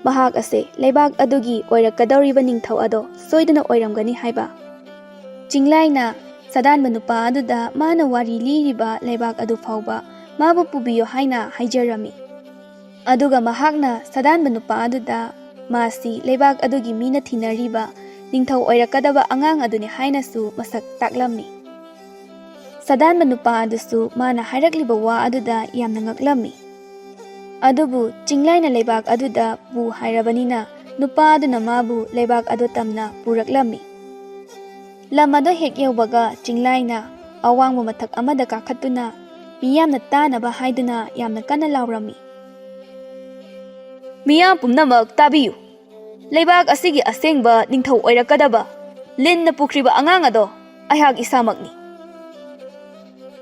ꯃꯍꯥꯛ ꯑꯁꯦ ꯂꯩꯕꯥꯛ ꯑꯗꯨꯒꯤ ꯑꯣꯏꯔꯛꯀꯗꯧꯔꯤꯕ ꯅꯤꯡꯊꯧ ꯑꯗꯣ ꯁꯣꯏꯗꯅ ꯑꯣꯏꯔꯝꯒꯅꯤ ꯍꯥꯏꯕ꯫ ꯆꯤꯡꯂꯥꯏꯅ ꯁꯥꯗꯥꯟꯕ ꯅꯨꯄꯥ ꯑꯗꯨꯗ ꯃꯥꯅ ꯋꯥꯔꯤ ꯂꯤꯔꯤꯕ ꯂꯩꯕꯥꯛ ꯑꯗꯨ ꯐꯥꯎꯕ ꯃꯥꯕꯨ ꯄꯨꯕꯤꯌꯨ ꯍꯥꯏꯅ ꯍꯥꯏꯖꯔꯝꯃꯤ꯫ ꯑꯗꯨꯒ ꯃꯍꯥꯛꯅ ꯁꯥꯗꯥꯟꯕ ꯅꯨꯄꯥ ꯑꯗꯨꯗ ꯃꯥꯁꯤ ꯂꯩꯕꯥꯛ ꯑꯗꯨꯒꯤ ꯃꯤꯅ ꯊꯤꯅꯔꯤꯕ ꯅꯤꯡꯊꯧ ꯑꯣꯏꯔꯛꯀꯗꯕ ꯑꯉꯥꯡ ꯑꯗꯨꯅꯤ ꯍꯥꯏꯅꯁꯨ ꯃꯁꯛ ꯇꯥꯛꯂꯝꯃꯤ꯫ ꯁꯥꯗꯥꯟꯕ ꯅꯨꯄꯥ ꯑꯗꯨꯁꯨ ꯃꯥꯅ ꯍꯥꯏꯔꯛꯂꯤꯕ ꯋꯥ ꯑꯗꯨꯗ ꯌꯥꯝꯅ ꯉꯛꯂꯝꯃꯤ꯫ ꯑꯗꯨꯕꯨ ꯆꯤꯡꯂꯥꯏꯅ ꯂꯩꯕꯥꯛ ꯑꯗꯨꯗ ꯄꯨ ꯍꯥꯏꯔꯕꯅꯤꯅ ꯅꯨꯄꯥ ꯑꯗꯨꯅ ꯃꯥꯕꯨ ꯂꯩꯕꯥꯛ ꯑꯗꯨ ꯇꯝꯅ ꯄꯨꯔꯛꯂꯝꯃꯤ꯫ ꯂꯝ ꯑꯗꯨ ꯍꯦꯛ ꯌꯧꯕꯒ ꯆꯤꯡꯂꯥꯏꯅ ꯑꯋꯥꯡꯕ ꯃꯊꯛ ꯑꯃꯗ ꯀꯥꯈꯠꯇꯨꯅ ꯃꯤꯌꯥꯝꯅ ꯇꯥꯅꯕ ꯍꯥꯏꯗꯨꯅ ꯌꯥꯝꯅ ꯀꯟꯅ ꯂꯥꯎꯔꯝꯃꯤ, "ꯃꯤꯌꯥꯝ ꯄꯨꯝꯅꯃꯛ ꯇꯥꯕꯤꯌꯨ꯫ ꯂꯩꯕꯥꯛ ꯑꯁꯤꯒꯤ ꯑꯁꯦꯡꯕ ꯅꯤꯡꯊꯧ ꯑꯣꯏꯔꯛꯀꯗꯕ ꯂꯤꯟꯅ ꯄꯨꯈ꯭ꯔꯤꯕ ꯑꯉꯥꯡ ꯑꯗꯣ ꯑꯩꯍꯥꯛ ꯏꯁꯥꯃꯛꯅꯤ꯫"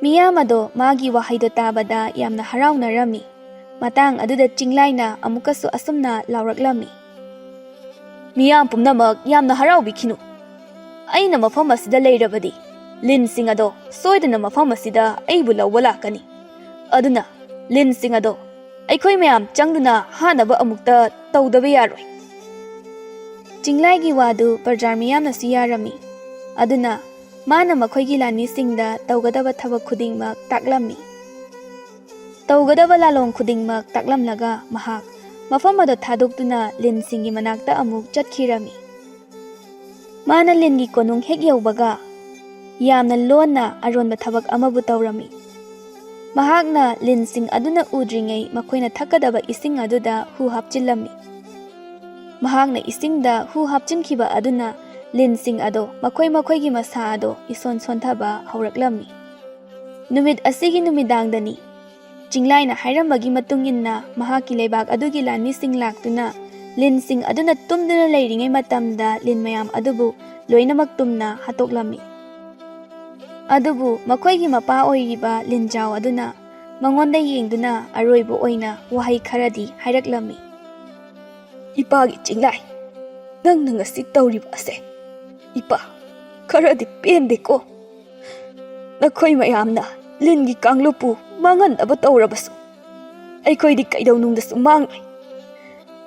ꯃꯤꯌꯥꯝ ꯑꯗꯣ ꯃꯥꯒꯤ ꯋꯥꯍꯩꯗꯣ ꯇꯥꯕꯗ ꯌꯥꯝꯅ ꯍꯔꯥꯎꯅꯔꯝꯃꯤ꯫ ꯃꯇꯥꯡ ꯑꯗꯨꯗ ꯆꯤꯡꯂꯥꯏꯅ ꯑꯃꯨꯛꯀꯁꯨ ꯑꯁꯨꯝꯅ ꯂꯥꯎꯔꯛꯂꯝꯃꯤ, "ꯃꯤꯌꯥꯝ ꯄꯨꯝꯅꯃꯛ ꯌꯥꯝꯅ ꯍꯔꯥꯎꯕꯤꯈꯤꯅꯨ꯫ ꯑꯩꯅ ꯃꯐꯝ ꯑꯁꯤꯗ ꯂꯩꯔꯕꯗꯤ ꯂꯤꯟꯁꯤꯡ ꯑꯗꯣ ꯁꯣꯏꯗꯅ ꯃꯐꯝ ꯑꯁꯤꯗ ꯑꯩꯕꯨ ꯂꯧꯕ ꯂꯥꯛꯀꯅꯤ꯫ ꯑꯗꯨꯅ ꯂꯤꯟꯁꯤꯡ ꯑꯗꯣ ꯑꯩꯈꯣꯏ ꯃꯌꯥꯝ ꯆꯪꯗꯨꯅ ꯍꯥꯠꯅꯕ ꯑꯃꯨꯛꯇ ꯇꯧꯗꯕ ꯌꯥꯔꯣꯏ꯫ ꯆꯤꯡꯂꯥꯏꯒꯤ ꯋꯥꯗꯨ ꯄ꯭ꯔꯖꯥ ꯃꯤꯌꯥꯝꯅꯁꯨ ꯌꯥꯔꯝꯃꯤ꯫ ꯑꯗꯨꯅ ꯃꯥꯅ ꯃꯈꯣꯏꯒꯤ ꯂꯥꯟꯃꯤꯁꯤꯡꯗ ꯇꯧꯒꯗꯕ ꯊꯕꯛ ꯈꯨꯗꯤꯡꯃꯛ ꯇꯥꯛꯂꯝꯃꯤ꯫ ꯇꯧꯒꯗꯕ ꯂꯥꯂꯣꯡ ꯈꯨꯗꯤꯡꯃꯛ ꯇꯥꯛꯂꯝꯂꯒ ꯃꯍꯥꯛ ꯃꯐꯝ ꯑꯗꯨ ꯊꯥꯗꯣꯛꯇꯨꯅ ꯂꯤꯟꯁꯤꯡꯒꯤ ꯃꯅꯥꯛꯇ ꯑꯃꯨꯛ ꯆꯠꯈꯤꯔꯝꯃꯤ꯫ ꯃꯥꯅ ꯂꯤꯟꯒꯤ ꯀꯣꯅꯨꯡ ꯍꯦꯛ ꯌꯧꯕꯒ ꯌꯥꯝꯅ ꯂꯣꯟꯅ ꯑꯔꯣꯟꯕ ꯊꯕꯛ ꯑꯃꯕꯨ ꯇꯧꯔꯝꯃꯤ꯫ ꯃꯍꯥꯛꯅ ꯂꯤꯟꯁꯤꯡ ꯑꯗꯨꯅ ꯎꯗ꯭ꯔꯤꯉꯩ ꯃꯈꯣꯏꯅ ꯊꯛꯀꯗꯕ ꯏꯁꯤꯡ ꯑꯗꯨꯗ ꯍꯨ ꯍꯥꯞꯆꯤꯜꯂꯝꯃꯤ꯫ ꯃꯍꯥꯛꯅ ꯏꯁꯤꯡꯗ ꯍꯨ ꯍꯥꯞꯆꯤꯟꯈꯤꯕ ꯑꯗꯨꯅ ꯂꯤꯟꯁꯤꯡ ꯑꯗꯣ ꯃꯈꯣꯏ ꯃꯈꯣꯏꯒꯤ ꯃꯁꯥ ꯑꯗꯣ ꯏꯁꯣꯟ ꯁꯣꯟꯊꯕ ꯍꯧꯔꯛꯂꯝꯃꯤ꯫ ꯅꯨꯃꯤꯠ ꯑꯁꯤꯒꯤ ꯅꯨꯃꯤꯗꯥꯡꯗꯅꯤ꯫ ꯆꯤꯡꯂꯥꯏꯅ ꯍꯥꯏꯔꯝꯕꯒꯤ ꯃꯇꯨꯡ ꯏꯟꯅ ꯃꯍꯥꯛꯀꯤ ꯂꯩꯕꯥꯛ ꯑꯗꯨꯒꯤ ꯂꯥꯟꯃꯤꯁꯤꯡ ꯂꯥꯛꯇꯨꯅ ꯂꯤꯟꯁꯤꯡ ꯑꯗꯨꯅ ꯇꯨꯝꯗꯨꯅ ꯂꯩꯔꯤꯉꯩ ꯃꯇꯝꯗ ꯂꯤꯟ ꯃꯌꯥꯝ ꯑꯗꯨꯕꯨ ꯂꯣꯏꯅꯃꯛ ꯇꯨꯝꯅ ꯍꯥꯠꯇꯣꯛꯂꯝꯃꯤ꯫ ꯑꯗꯨꯕꯨ ꯃꯈꯣꯏꯒꯤ ꯃꯄꯥ ꯑꯣꯏꯔꯤꯕ ꯂꯤꯟꯖꯥꯎ ꯑꯗꯨꯅ ꯃꯉꯣꯟꯗ ꯌꯦꯡꯗꯨꯅ ꯑꯔꯣꯏꯕ ꯑꯣꯏꯅ ꯋꯥꯍꯩ ꯈꯔꯗꯤ ꯍꯥꯏꯔꯛꯂꯝꯃꯤ꯫ "ꯏꯄꯥꯒꯤ ꯆꯤꯡꯂꯥꯏ, ꯅꯪꯅ ꯉꯁꯤ ꯇꯧꯔꯤꯕ ꯑꯁꯦ, ꯏꯄꯥ, ꯈꯔꯗꯤ ꯄꯦꯟꯗꯦꯀꯣ꯫ ꯅꯈꯣꯏ ꯃꯌꯥꯝꯅ ꯂꯤꯟꯒꯤ ꯀꯥꯡꯂꯨꯞꯄꯨ ꯃꯥꯡꯍꯟꯅꯕ ꯇꯧꯔꯕꯁꯨ, ꯑꯩꯈꯣꯏꯗꯤ ꯀꯩꯗꯧꯅꯨꯡꯗꯁꯨ ꯃꯥꯡꯂꯣꯏ꯫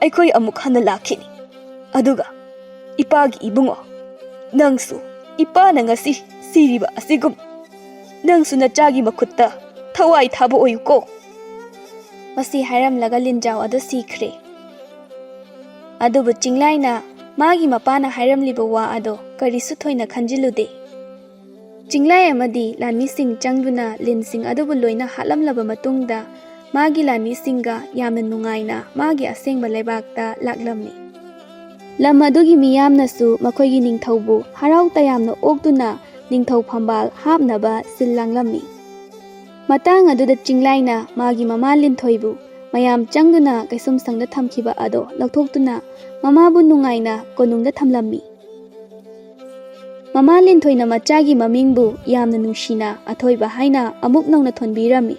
ꯑꯩꯈꯣꯏ ꯑꯃꯨꯛ ꯍꯟꯅ ꯂꯥꯛꯈꯤꯅꯤ꯫ ꯑꯗꯨꯒ ꯏꯄꯥꯒꯤ ꯏꯕꯨꯡꯉꯣ, ꯅꯪꯁꯨ ꯏꯄꯥꯅ ꯉꯁꯤ ꯁꯤꯔꯤꯕ ꯑꯁꯤꯒꯨꯝ ꯅꯪꯁꯨ ꯅꯆꯥꯒꯤ ꯃꯈꯨꯠꯇ ꯊꯋꯥꯏ ꯊꯥꯕ ꯑꯣꯏꯌꯨꯀꯣ"꯫ ꯃꯁꯤ ꯍꯥꯏꯔꯝꯂꯒ ꯂꯤꯟꯖꯥꯎ ꯑꯗꯨ ꯁꯤꯈ꯭ꯔꯦ꯫ ꯑꯗꯨꯕꯨ ꯆꯤꯡꯂꯥꯏꯅ ꯃꯥꯒꯤ ꯃꯄꯥꯅ ꯍꯥꯏꯔꯝꯂꯤꯕ ꯋꯥ ꯑꯗꯣ ꯀꯔꯤꯁꯨ ꯊꯣꯏꯅ ꯈꯟꯖꯤꯜꯂꯨꯗꯦ꯫ ꯆꯤꯡꯂꯥꯏ ꯑꯃꯗꯤ ꯂꯥꯟꯃꯤꯁꯤꯡ ꯆꯪꯗꯨꯅ ꯂꯤꯟꯁꯤꯡ ꯑꯗꯨꯕꯨ ꯂꯣꯏꯅ ꯍꯥꯠꯂꯝꯂꯕ ꯃꯇꯨꯡꯗ ꯃꯥꯒꯤ ꯂꯥꯟꯃꯤꯁꯤꯡꯒ ꯌꯥꯝꯅ ꯅꯨꯡꯉꯥꯏꯅ ꯃꯥꯒꯤ ꯑꯁꯦꯡꯕ ꯂꯩꯕꯥꯛꯇ ꯂꯥꯛꯂꯝꯃꯤ꯫ ꯂꯝ ꯑꯗꯨꯒꯤ ꯃꯤꯌꯥꯝꯅꯁꯨ ꯃꯈꯣꯏꯒꯤ ꯅꯤꯡꯊꯧꯕꯨ ꯍꯔꯥꯎ ꯇꯌꯥꯝꯅ ꯑꯣꯛꯇꯨꯅ ꯅꯤꯡꯊꯧ ꯐꯝꯕꯥꯜ ꯍꯥꯞꯅꯕ ꯁꯤꯜ ꯂꯥꯡꯂꯝꯃꯤ꯫ ꯃꯇꯥꯡ ꯑꯗꯨꯗ ꯆꯤꯡꯂꯥꯏꯅ ꯃꯥꯒꯤ ꯃꯃꯥ ꯂꯤꯟꯊꯣꯏꯕꯨ ꯃꯌꯥꯝ ꯆꯪꯗꯨꯅ ꯀꯩꯁꯨꯝꯁꯪꯗ ꯊꯝꯈꯤꯕ ꯑꯗꯣ ꯂꯧꯊꯣꯛꯇꯨꯅ ꯃꯃꯥꯕꯨ ꯅꯨꯡꯉꯥꯏꯅ ꯀꯣꯅꯨꯡꯗ ꯊꯝꯂꯝꯃꯤ꯫ ꯃꯃꯥ ꯂꯤꯟꯊꯣꯏꯅ ꯃꯆꯥꯒꯤ ꯃꯃꯤꯡꯕꯨ ꯌꯥꯝꯅ ꯅꯨꯡꯁꯤꯅ ꯑꯊꯣꯏꯕ ꯍꯥꯏꯅ ꯑꯃꯨꯛ ꯅꯧꯅ ꯊꯣꯟꯕꯤꯔꯝꯃꯤ꯫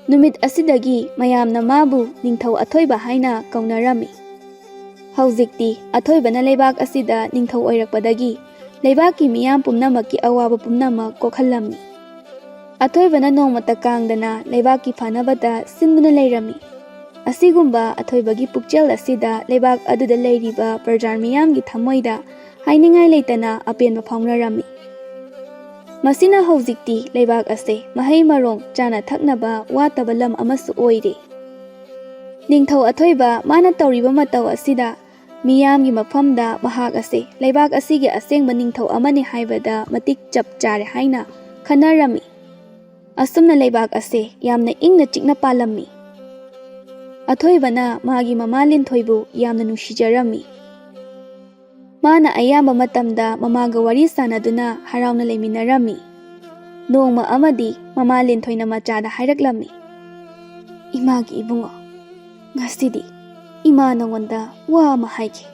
ꯅꯨꯃꯤꯠ ꯑꯁꯤꯗꯒꯤ ꯃꯌꯥꯝꯅ ꯃꯥꯕꯨ ꯅꯤꯡꯊꯧ ꯑꯊꯣꯏꯕ ꯍꯥꯏꯅ ꯀꯧꯅꯔꯝꯃꯤ꯫ ꯍꯧꯖꯤꯛꯇꯤ ꯑꯊꯣꯏꯕꯅ ꯂꯩꯕꯥꯛ ꯑꯁꯤꯗ ꯅꯤꯡꯊꯧ ꯑꯣꯏꯔꯛꯄꯗꯒꯤ ꯂꯩꯕꯥꯛꯀꯤ ꯃꯤꯌꯥꯝ ꯄꯨꯝꯅꯃꯛꯀꯤ ꯑꯋꯥꯕ ꯄꯨꯝꯅꯃꯛ ꯀꯣꯛꯍꯜꯂꯝꯃꯤ꯫ ꯑꯊꯣꯏꯕꯅ ꯅꯣꯡꯃꯇ ꯀꯥꯡꯗꯅ ꯂꯩꯕꯥꯛꯀꯤ ꯐꯅꯕꯇ ꯁꯤꯟꯗꯨꯅ ꯂꯩꯔꯝꯃꯤ꯫ ꯑꯁꯤꯒꯨꯝꯕ ꯑꯊꯣꯏꯕꯒꯤ ꯄꯨꯛꯆꯦꯜ ꯑꯁꯤꯗ ꯂꯩꯕꯥꯛ ꯑꯗꯨꯗ ꯂꯩꯔꯤꯕ ꯄ꯭ꯔꯖꯥ ꯃꯤꯌꯥꯝꯒꯤ ꯊꯃꯣꯏꯗ ꯍꯥꯏꯅꯤꯡꯉꯥꯏ ꯂꯩꯇꯅ ꯑꯄꯦꯟꯕ ꯐꯥꯎꯅꯔꯝꯃꯤ꯫ ꯃꯁꯤꯅ ꯍꯧꯖꯤꯛꯇꯤ ꯂꯩꯕꯥꯛ ꯑꯁꯦ ꯃꯍꯩ ꯃꯔꯣꯡ, ꯆꯥꯅ ꯊꯛꯅꯕ ꯋꯥꯠꯇꯕ ꯂꯝ ꯑꯃꯁꯨ ꯑꯣꯏꯔꯦ꯫ ꯅꯤꯡꯊꯧ ꯑꯊꯣꯏꯕ ꯃꯥꯅ ꯇꯧꯔꯤꯕ ꯃꯇꯧ ꯑꯁꯤꯗ ꯃꯤꯌꯥꯝꯒꯤ ꯃꯐꯝꯗ ꯃꯍꯥꯛ ꯑꯁꯦ ꯂꯩꯕꯥꯛ ꯑꯁꯤꯒꯤ ꯑꯁꯦꯡꯕ ꯅꯤꯡꯊꯧ ꯑꯃꯅꯤ ꯍꯥꯏꯕꯗ ꯃꯇꯤꯛ ꯆꯞ ꯆꯥꯔꯦ ꯍꯥꯏꯅ ꯈꯟꯅꯔꯝꯃꯤ꯫ ꯑꯁꯨꯝꯅ ꯂꯩꯕꯥꯛ ꯑꯁꯦ ꯌꯥꯝꯅ ꯏꯪꯅ ꯆꯤꯛꯅ ꯄꯥꯜꯂꯝꯃꯤ꯫ ꯑꯊꯣꯏꯕꯅ ꯃꯥꯒꯤ ꯃꯃꯥ ꯂꯤꯟꯊꯣꯏꯕꯨ ꯌꯥꯝꯅ ꯅꯨꯡꯁꯤꯖꯔꯝꯃꯤ꯫ ꯃꯥꯅ ꯑꯌꯥꯝꯕ ꯃꯇꯝꯗ ꯃꯃꯥꯒ ꯋꯥꯔꯤ ꯁꯥꯟꯅꯗꯨꯅ ꯍꯔꯥꯎꯅ ꯂꯩꯃꯤꯟꯅꯔꯝꯃꯤ꯫ ꯅꯣꯡꯃ ꯑꯃꯗꯤ ꯃꯃꯥ ꯂꯤꯟꯊꯣꯏꯅ ꯃꯆꯥꯗ ꯍꯥꯏꯔꯛꯂꯝꯃꯤ, "ꯏꯃꯥꯒꯤ ꯏꯕꯨꯡꯉꯣ, ꯉꯁꯤꯗꯤ ꯏꯃꯥ ꯅꯉꯣꯟꯗ ꯋꯥ ꯑꯃ ꯍꯥꯏꯒꯦ꯫"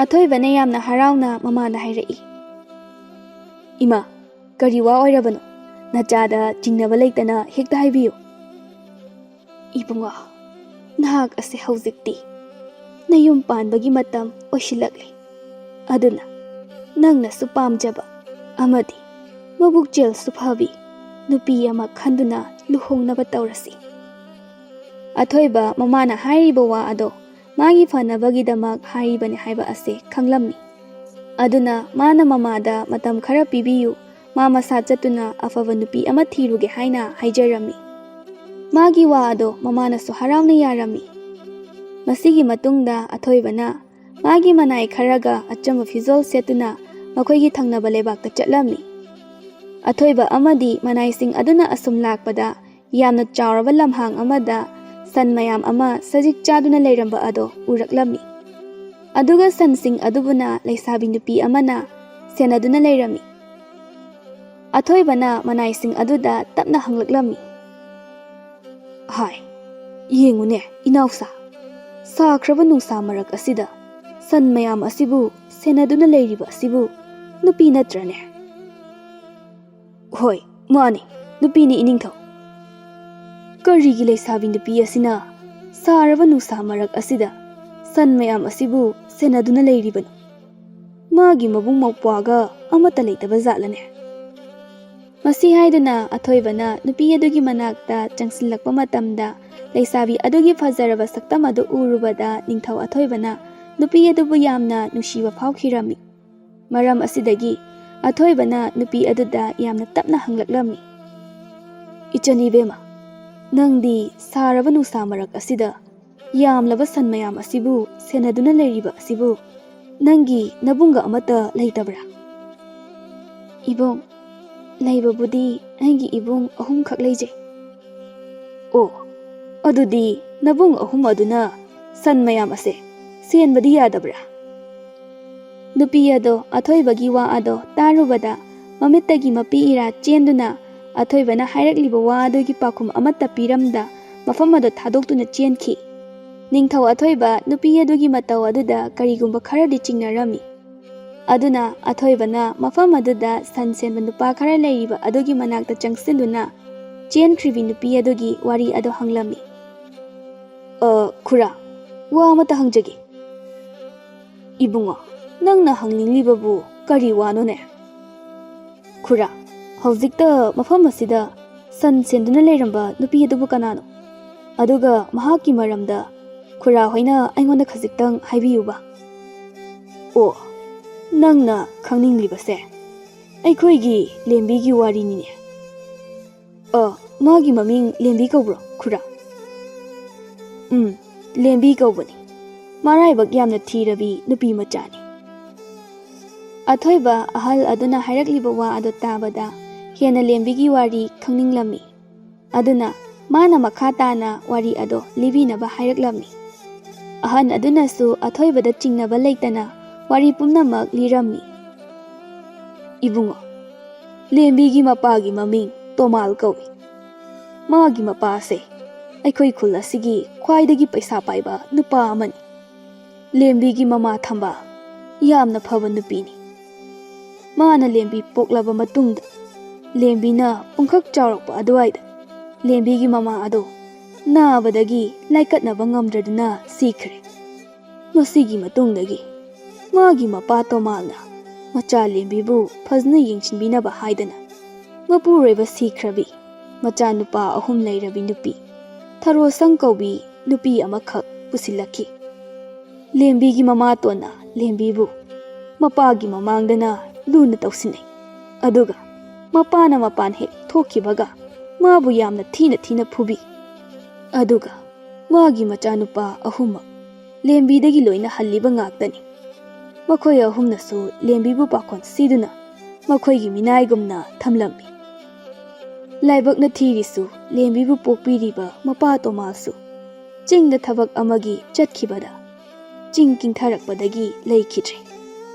ꯑꯊꯣꯏꯕꯅ ꯌꯥꯝꯅ ꯍꯔꯥꯎꯅ ꯃꯃꯥꯗ ꯍꯥꯏꯔꯛꯏ, "ꯏꯃꯥ, ꯀꯔꯤ ꯋꯥ ꯑꯣꯏꯔꯕꯅꯣ? ꯅꯆꯥꯗ ꯆꯤꯡꯅꯕ ꯂꯩꯇꯅ ꯍꯦꯛꯇ ꯍꯥꯏꯕꯤꯌꯨ꯫" "ꯏꯕꯨꯡꯉꯣ, ꯅꯍꯥꯛ ꯑꯁꯦ ꯍꯧꯖꯤꯛꯇꯤ ꯅꯌꯨꯝ ꯄꯥꯟꯕꯒꯤ ꯃꯇꯝ ꯑꯣꯏꯁꯤꯜꯂꯛꯂꯦ꯫ ꯑꯗꯨꯅ ꯅꯪꯅꯁꯨ ꯄꯥꯝꯖꯕ ꯑꯃꯗꯤ ꯃꯕꯨꯛꯆꯦꯜꯁꯨ ꯐꯕꯤ ꯅꯨꯄꯤ ꯑꯃ ꯈꯟꯗꯨꯅ ꯂꯨꯍꯣꯡꯅꯕ ꯇꯧꯔꯁꯤ꯫" ꯑꯊꯣꯏꯕ ꯃꯃꯥꯅ ꯍꯥꯏꯔꯤꯕ ꯋꯥ ꯑꯗꯣ ꯃꯥꯒꯤ ꯐꯅꯕꯒꯤꯗꯃꯛ ꯍꯥꯏꯔꯤꯕꯅꯤ ꯍꯥꯏꯕ ꯑꯁꯦ ꯈꯪꯂꯝꯃꯤ꯫ ꯑꯗꯨꯅ ꯃꯥꯅ ꯃꯃꯥꯗ ꯃꯇꯝ ꯈꯔ ꯄꯤꯕꯤꯌꯨ, ꯃꯥ ꯃꯁꯥ ꯆꯠꯇꯨꯅ ꯑꯐꯕ ꯅꯨꯄꯤ ꯑꯃ ꯊꯤꯔꯨꯒꯦ ꯍꯥꯏꯅ ꯍꯥꯏꯖꯔꯝꯃꯤ꯫ ꯃꯥꯒꯤ ꯋꯥ ꯑꯗꯣ ꯃꯃꯥꯅꯁꯨ ꯍꯔꯥꯎꯅ ꯌꯥꯔꯝꯃꯤ꯫ ꯃꯁꯤꯒꯤ ꯃꯇꯨꯡꯗ ꯑꯊꯣꯏꯕꯅ ꯃꯥꯒꯤ ꯃꯅꯥꯏ ꯈꯔꯒ ꯑꯆꯝꯕ ꯐꯤꯖꯣꯜ ꯁꯦꯠꯇꯨꯅ ꯃꯈꯣꯏꯒꯤ ꯊꯪꯅꯕ ꯂꯩꯕꯥꯛꯇ ꯆꯠꯂꯝꯃꯤ꯫ ꯑꯊꯣꯏꯕ ꯑꯃꯗꯤ ꯃꯅꯥꯏꯁꯤꯡ ꯑꯗꯨꯅ ꯑꯁꯨꯝ ꯂꯥꯛꯄꯗ ꯌꯥꯝꯅ ꯆꯥꯎꯔꯕ ꯂꯝꯍꯥꯡ ꯑꯃꯗ ꯁꯟ ꯃꯌꯥꯝ ꯑꯃ ꯁꯖꯤꯛ ꯆꯥꯗꯨꯅ ꯂꯩꯔꯝꯕ ꯑꯗꯣ ꯎꯔꯛꯂꯝꯃꯤ꯫ ꯑꯗꯨꯒ ꯁꯟꯁꯤꯡ ꯑꯗꯨꯕꯨꯅ ꯂꯩꯁꯥꯕꯤ ꯅꯨꯄꯤ ꯑꯃꯅ ꯁꯦꯟꯅꯗꯨꯅ ꯂꯩꯔꯝꯃꯤ꯫ ꯑꯊꯣꯏꯕꯅ ꯃꯅꯥꯏꯁꯤꯡ ꯑꯗꯨꯗ ꯇꯞꯅ ꯍꯪꯂꯛꯂꯝꯃꯤ, "ꯍꯥꯏ, ꯌꯦꯡꯉꯨꯅꯦ ꯏꯅꯥꯎꯁꯥ, ꯁꯥꯈ꯭ꯔꯕ ꯅꯨꯡꯁꯥ ꯃꯔꯛ ꯑꯁꯤꯗ ꯁꯟ ꯃꯌꯥꯝ ꯑꯁꯤꯕꯨ ꯁꯦꯟꯅꯗꯨꯅ ꯂꯩꯔꯤꯕ ꯑꯁꯤꯕꯨ ꯅꯨꯄꯤ ꯅꯠꯇ꯭ꯔꯅꯦ?" "ꯍꯣꯏ, ꯃꯥꯅꯤ, ꯅꯨꯄꯤꯅꯤ ꯏꯅꯤꯡꯊꯧ꯫" "ꯀꯔꯤꯒꯤ ꯂꯩꯁꯥꯕꯤ ꯅꯨꯄꯤ ꯑꯁꯤꯅ ꯁꯥꯔꯕ ꯅꯨꯡꯁꯥ ꯃꯔꯛ ꯑꯁꯤꯗ ꯁꯟ ꯃꯌꯥꯝ ꯑꯁꯤꯕꯨ ꯁꯦꯟꯅꯗꯨꯅ ꯂꯩꯔꯤꯕꯅꯣ? ꯃꯥꯒꯤ ꯃꯕꯨꯡ ꯃꯧꯄ꯭ꯋꯥꯒ ꯑꯃꯠꯇ ꯂꯩꯇꯕ ꯖꯥꯠꯂꯅꯦ?" ꯃꯁꯤ ꯍꯥꯏꯗꯨꯅ ꯑꯊꯣꯏꯕꯅ ꯅꯨꯄꯤ ꯑꯗꯨꯒꯤ ꯃꯅꯥꯛꯇ ꯆꯪꯁꯤꯜꯂꯛꯄ ꯃꯇꯝꯗ, ꯂꯩꯁꯥꯕꯤ ꯑꯗꯨꯒꯤ ꯐꯖꯔꯕ ꯁꯛꯇꯝ ꯑꯗꯨ ꯎꯔꯨꯕꯗ ꯅꯤꯡꯊꯧ ꯑꯊꯣꯏꯕꯅ ꯅꯨꯄꯤ ꯑꯗꯨꯕꯨ ꯌꯥꯝꯅ ꯅꯨꯡꯁꯤꯕ ꯐꯥꯎꯈꯤꯔꯝꯃꯤ꯫ ꯃꯔꯝ ꯑꯁꯤꯗꯒꯤ ꯑꯊꯣꯏꯕꯅ ꯅꯨꯄꯤ ꯑꯗꯨꯗ ꯌꯥꯝꯅ ꯇꯞꯅ ꯍꯪꯂꯛꯂꯝꯃꯤ, "ꯏꯆꯟ ꯏꯕꯦꯝꯃ, ꯅꯪꯗꯤ ꯁꯥꯔꯕ ꯅꯨꯡꯁꯥ ꯃꯔꯛ ꯑꯁꯤꯗ ꯌꯥꯝꯂꯕ ꯁꯟ ꯃꯌꯥꯝ ꯑꯁꯤꯕꯨ ꯁꯦꯟꯅꯗꯨꯅ ꯂꯩꯔꯤꯕ ꯑꯁꯤꯕꯨ ꯅꯪꯒꯤ ꯅꯕꯨꯡꯒ ꯑꯃꯠꯇ ꯂꯩꯇꯕ꯭ꯔꯥ?" "ꯏꯕꯨꯡ, ꯂꯩꯕꯕꯨꯗꯤ ꯑꯩꯒꯤ ꯏꯕꯨꯡ ꯑꯍꯨꯝꯈꯛ ꯂꯩꯖꯩ꯫" "ꯑꯣ, ꯑꯗꯨꯗꯤ ꯅꯕꯨꯡ ꯑꯍꯨꯝ ꯑꯗꯨꯅ ꯁꯟ ꯃꯌꯥꯝ ꯑꯁꯦ ꯁꯦꯟꯕꯗꯤ ꯌꯥꯗꯕ꯭ꯔꯥ?" ꯅꯨꯄꯤ ꯑꯗꯣ ꯑꯊꯣꯏꯕꯒꯤ ꯋꯥ ꯑꯗꯣ ꯇꯥꯔꯨꯕꯗ ꯃꯃꯤꯠꯇꯒꯤ ꯃꯄꯤ ꯏꯔꯥ ꯆꯦꯟꯗꯨꯅ, ꯑꯊꯣꯏꯕꯅ ꯍꯥꯏꯔꯛꯂꯤꯕ ꯋꯥ ꯑꯗꯨꯒꯤ ꯄꯥꯎꯈꯨꯝ ꯑꯃꯠꯇ ꯄꯤꯔꯝꯗ ꯃꯐꯝ ꯑꯗꯣ ꯊꯥꯗꯣꯛꯇꯨꯅ ꯆꯦꯟꯈꯤ꯫ ꯅꯤꯡꯊꯧ ꯑꯊꯣꯏꯕ ꯅꯨꯄꯤ ꯑꯗꯨꯒꯤ ꯃꯇꯧ ꯑꯗꯨꯗ ꯀꯔꯤꯒꯨꯝꯕ ꯈꯔꯗꯤ ꯆꯤꯡꯅꯔꯝꯃꯤ꯫ ꯑꯗꯨꯅ ꯑꯊꯣꯏꯕꯅ ꯃꯐꯝ ꯑꯗꯨꯗ ꯁꯟ ꯁꯦꯟꯕ ꯅꯨꯄꯥ ꯈꯔ ꯂꯩꯔꯤꯕ ꯑꯗꯨꯒꯤ ꯃꯅꯥꯛꯇ ꯆꯪꯁꯤꯟꯗꯨꯅ ꯆꯦꯟꯈ꯭ꯔꯤꯕꯤ ꯅꯨꯄꯤ ꯑꯗꯨꯒꯤ ꯋꯥꯔꯤ ꯑꯗꯨ ꯍꯪꯂꯝꯃꯤ꯫ "ꯑ, ꯈꯨꯔꯥ, ꯋꯥ ꯑꯃꯇ ꯍꯪꯖꯒꯦ꯫" "ꯏꯕꯨꯡꯉꯣ, ꯅꯪꯅ ꯍꯪꯅꯤꯡꯂꯤꯕꯕꯨ ꯀꯔꯤ ꯋꯥꯅꯣꯅꯦ?" "ꯈꯨꯔꯥ, ꯍꯧꯖꯤꯛꯇ ꯃꯐꯝ ꯑꯁꯤꯗ ꯁꯟ ꯁꯦꯟꯗꯨꯅ ꯂꯩꯔꯝꯕ ꯅꯨꯄꯤ ꯑꯗꯨꯕꯨ ꯀꯅꯥꯅꯣ? ꯑꯗꯨꯒ ꯃꯍꯥꯛꯀꯤ ꯃꯔꯝꯗ ꯈꯨꯔꯥ ꯍꯣꯏꯅ ꯑꯩꯉꯣꯟꯗ ꯈꯖꯤꯛꯇꯪ ꯍꯥꯏꯕꯤꯌꯨꯕ꯫" "ꯑꯣ, ꯅꯪꯅ ꯈꯪꯅꯤꯡꯂꯤꯕꯁꯦ ꯑꯩꯈꯣꯏꯒꯤ ꯂꯦꯝꯕꯤꯒꯤ ꯋꯥꯔꯤꯅꯤꯅꯦ꯫" "ꯑ, ꯃꯥꯒꯤ ꯃꯃꯤꯡ ꯂꯦꯝꯕꯤ ꯀꯧꯕ꯭ꯔꯣ, ꯈꯨꯔꯥ?" "ꯎꯝ, ꯂꯦꯝꯕꯤ ꯀꯧꯕꯅꯤ꯫ ꯃꯔꯥꯏꯕꯛ ꯌꯥꯝꯅ ꯊꯤꯔꯕꯤ ꯅꯨꯄꯤ ꯃꯆꯥꯅꯤ꯫" ꯑꯊꯣꯏꯕ ꯑꯍꯜ ꯑꯗꯨꯅ ꯍꯥꯏꯔꯛꯂꯤꯕ ꯋꯥ ꯑꯗꯨ ꯇꯥꯕꯗ ꯍꯦꯟꯅ ꯂꯦꯝꯕꯤꯒꯤ ꯋꯥꯔꯤ ꯈꯪꯅꯤꯡꯂꯝꯃꯤ꯫ ꯑꯗꯨꯅ ꯃꯥꯅ ꯃꯈꯥ ꯇꯥꯅ ꯋꯥꯔꯤ ꯑꯗꯣ ꯂꯤꯕꯤꯅꯕ ꯍꯥꯏꯔꯛꯂꯝꯃꯤ꯫ ꯑꯍꯟ ꯑꯗꯨꯅꯁꯨ ꯑꯊꯣꯏꯕꯗ ꯆꯤꯡꯅꯕ ꯂꯩꯇꯅ ꯋꯥꯔꯤ ꯄꯨꯝꯅꯃꯛ ꯂꯤꯔꯝꯃꯤ꯫ "ꯏꯕꯨꯡꯉꯣ, ꯂꯦꯝꯕꯤꯒꯤ ꯃꯄꯥꯒꯤ ꯃꯃꯤꯡ ꯇꯣꯃꯥꯜ ꯀꯧꯏ꯫ ꯃꯥꯒꯤ ꯃꯄꯥꯁꯦ ꯑꯩꯈꯣꯏ ꯈꯨꯜ ꯑꯁꯤꯒꯤ ꯈ꯭ꯋꯥꯏꯗꯒꯤ ꯄꯩꯁꯥ ꯄꯥꯏꯕ ꯅꯨꯄꯥ ꯑꯃꯅꯤ꯫ ꯂꯦꯝꯕꯤꯒꯤ ꯃꯃꯥ ꯊꯝꯕꯥꯜ ꯌꯥꯝꯅ ꯐꯕ ꯅꯨꯄꯤꯅꯤ꯫ ꯃꯥꯅ ꯂꯦꯝꯕꯤ ꯄꯣꯛꯂꯕ ꯃꯇꯨꯡꯗ, ꯂꯦꯝꯕꯤꯅ ꯄꯨꯡꯈꯛ ꯆꯥꯎꯔꯛꯄ ꯑꯗꯨꯋꯥꯏꯗ ꯂꯦꯝꯕꯤꯒꯤ ꯃꯃꯥ ꯑꯗꯣ ꯅꯥꯕꯗꯒꯤ ꯂꯥꯏꯀꯠꯅꯕ ꯉꯝꯗ꯭ꯔꯗꯨꯅ ꯁꯤꯈ꯭ꯔꯦ꯫ ꯃꯁꯤꯒꯤ ꯃꯇꯨꯡꯗꯒꯤ ꯃꯥꯒꯤ ꯃꯄꯥ ꯇꯣꯃꯥꯜꯅ ꯃꯆꯥ ꯂꯦꯝꯕꯤꯕꯨ ꯐꯖꯅ ꯌꯦꯡꯁꯤꯟꯕꯤꯅꯕ ꯍꯥꯏꯗꯅ ꯃꯄꯨꯔꯣꯏꯕ ꯁꯤꯈ꯭ꯔꯕꯤ ꯃꯆꯥꯅꯨꯄꯥ ꯑꯍꯨꯝ ꯂꯩꯔꯕꯤ ꯅꯨꯄꯤ ꯊꯔꯣꯁꯪ ꯀꯧꯕꯤ ꯅꯨꯄꯤ ꯑꯃꯈꯛ ꯄꯨꯁꯤꯜꯂꯛꯈꯤ꯫ ꯂꯦꯝꯕꯤꯒꯤ ꯃꯃꯥꯇꯣꯟꯅ ꯂꯦꯝꯕꯤꯕꯨ ꯃꯄꯥꯒꯤ ꯃꯃꯥꯡꯗꯅ ꯂꯨꯅ ꯇꯧꯁꯤꯟꯅꯩ꯫ ꯑꯗꯨꯒ ꯃꯄꯥꯅ ꯃꯄꯥꯟ ꯍꯦꯛ ꯊꯣꯛꯈꯤꯕꯒ ꯃꯥꯕꯨ ꯌꯥꯝꯅ ꯊꯤꯅ ꯊꯤꯅ ꯐꯨꯕꯤ꯫ ꯑꯗꯨꯒ ꯃꯥꯒꯤ ꯃꯆꯥꯅꯨꯄꯥ ꯑꯍꯨꯝꯃꯛ ꯂꯦꯝꯕꯤꯗꯒꯤ ꯂꯣꯏꯅ ꯍꯜꯂꯤꯕ ꯉꯥꯛꯇꯅꯤ꯫ ꯃꯈꯣꯏ ꯑꯍꯨꯝꯅꯁꯨ ꯂꯦꯝꯕꯤꯕꯨ ꯄꯥꯈꯣꯟ ꯁꯤꯗꯨꯅ ꯃꯈꯣꯏꯒꯤ ꯃꯤꯅꯥꯏꯒꯨꯝꯅ ꯊꯝꯂꯝꯃꯤ꯫ ꯂꯥꯏꯕꯛꯅ ꯊꯤꯔꯤꯁꯨ ꯂꯦꯝꯕꯤꯕꯨ ꯄꯣꯛꯄꯤꯔꯤꯕ ꯃꯄꯥ ꯇꯣꯃꯥꯁꯨ ꯆꯤꯡꯗ ꯊꯕꯛ ꯑꯃꯒꯤ ꯆꯠꯈꯤꯕꯗ ꯆꯤꯡ ꯀꯤꯡꯊꯔꯛꯄꯗꯒꯤ ꯂꯩꯈꯤꯗ꯭ꯔꯦ꯫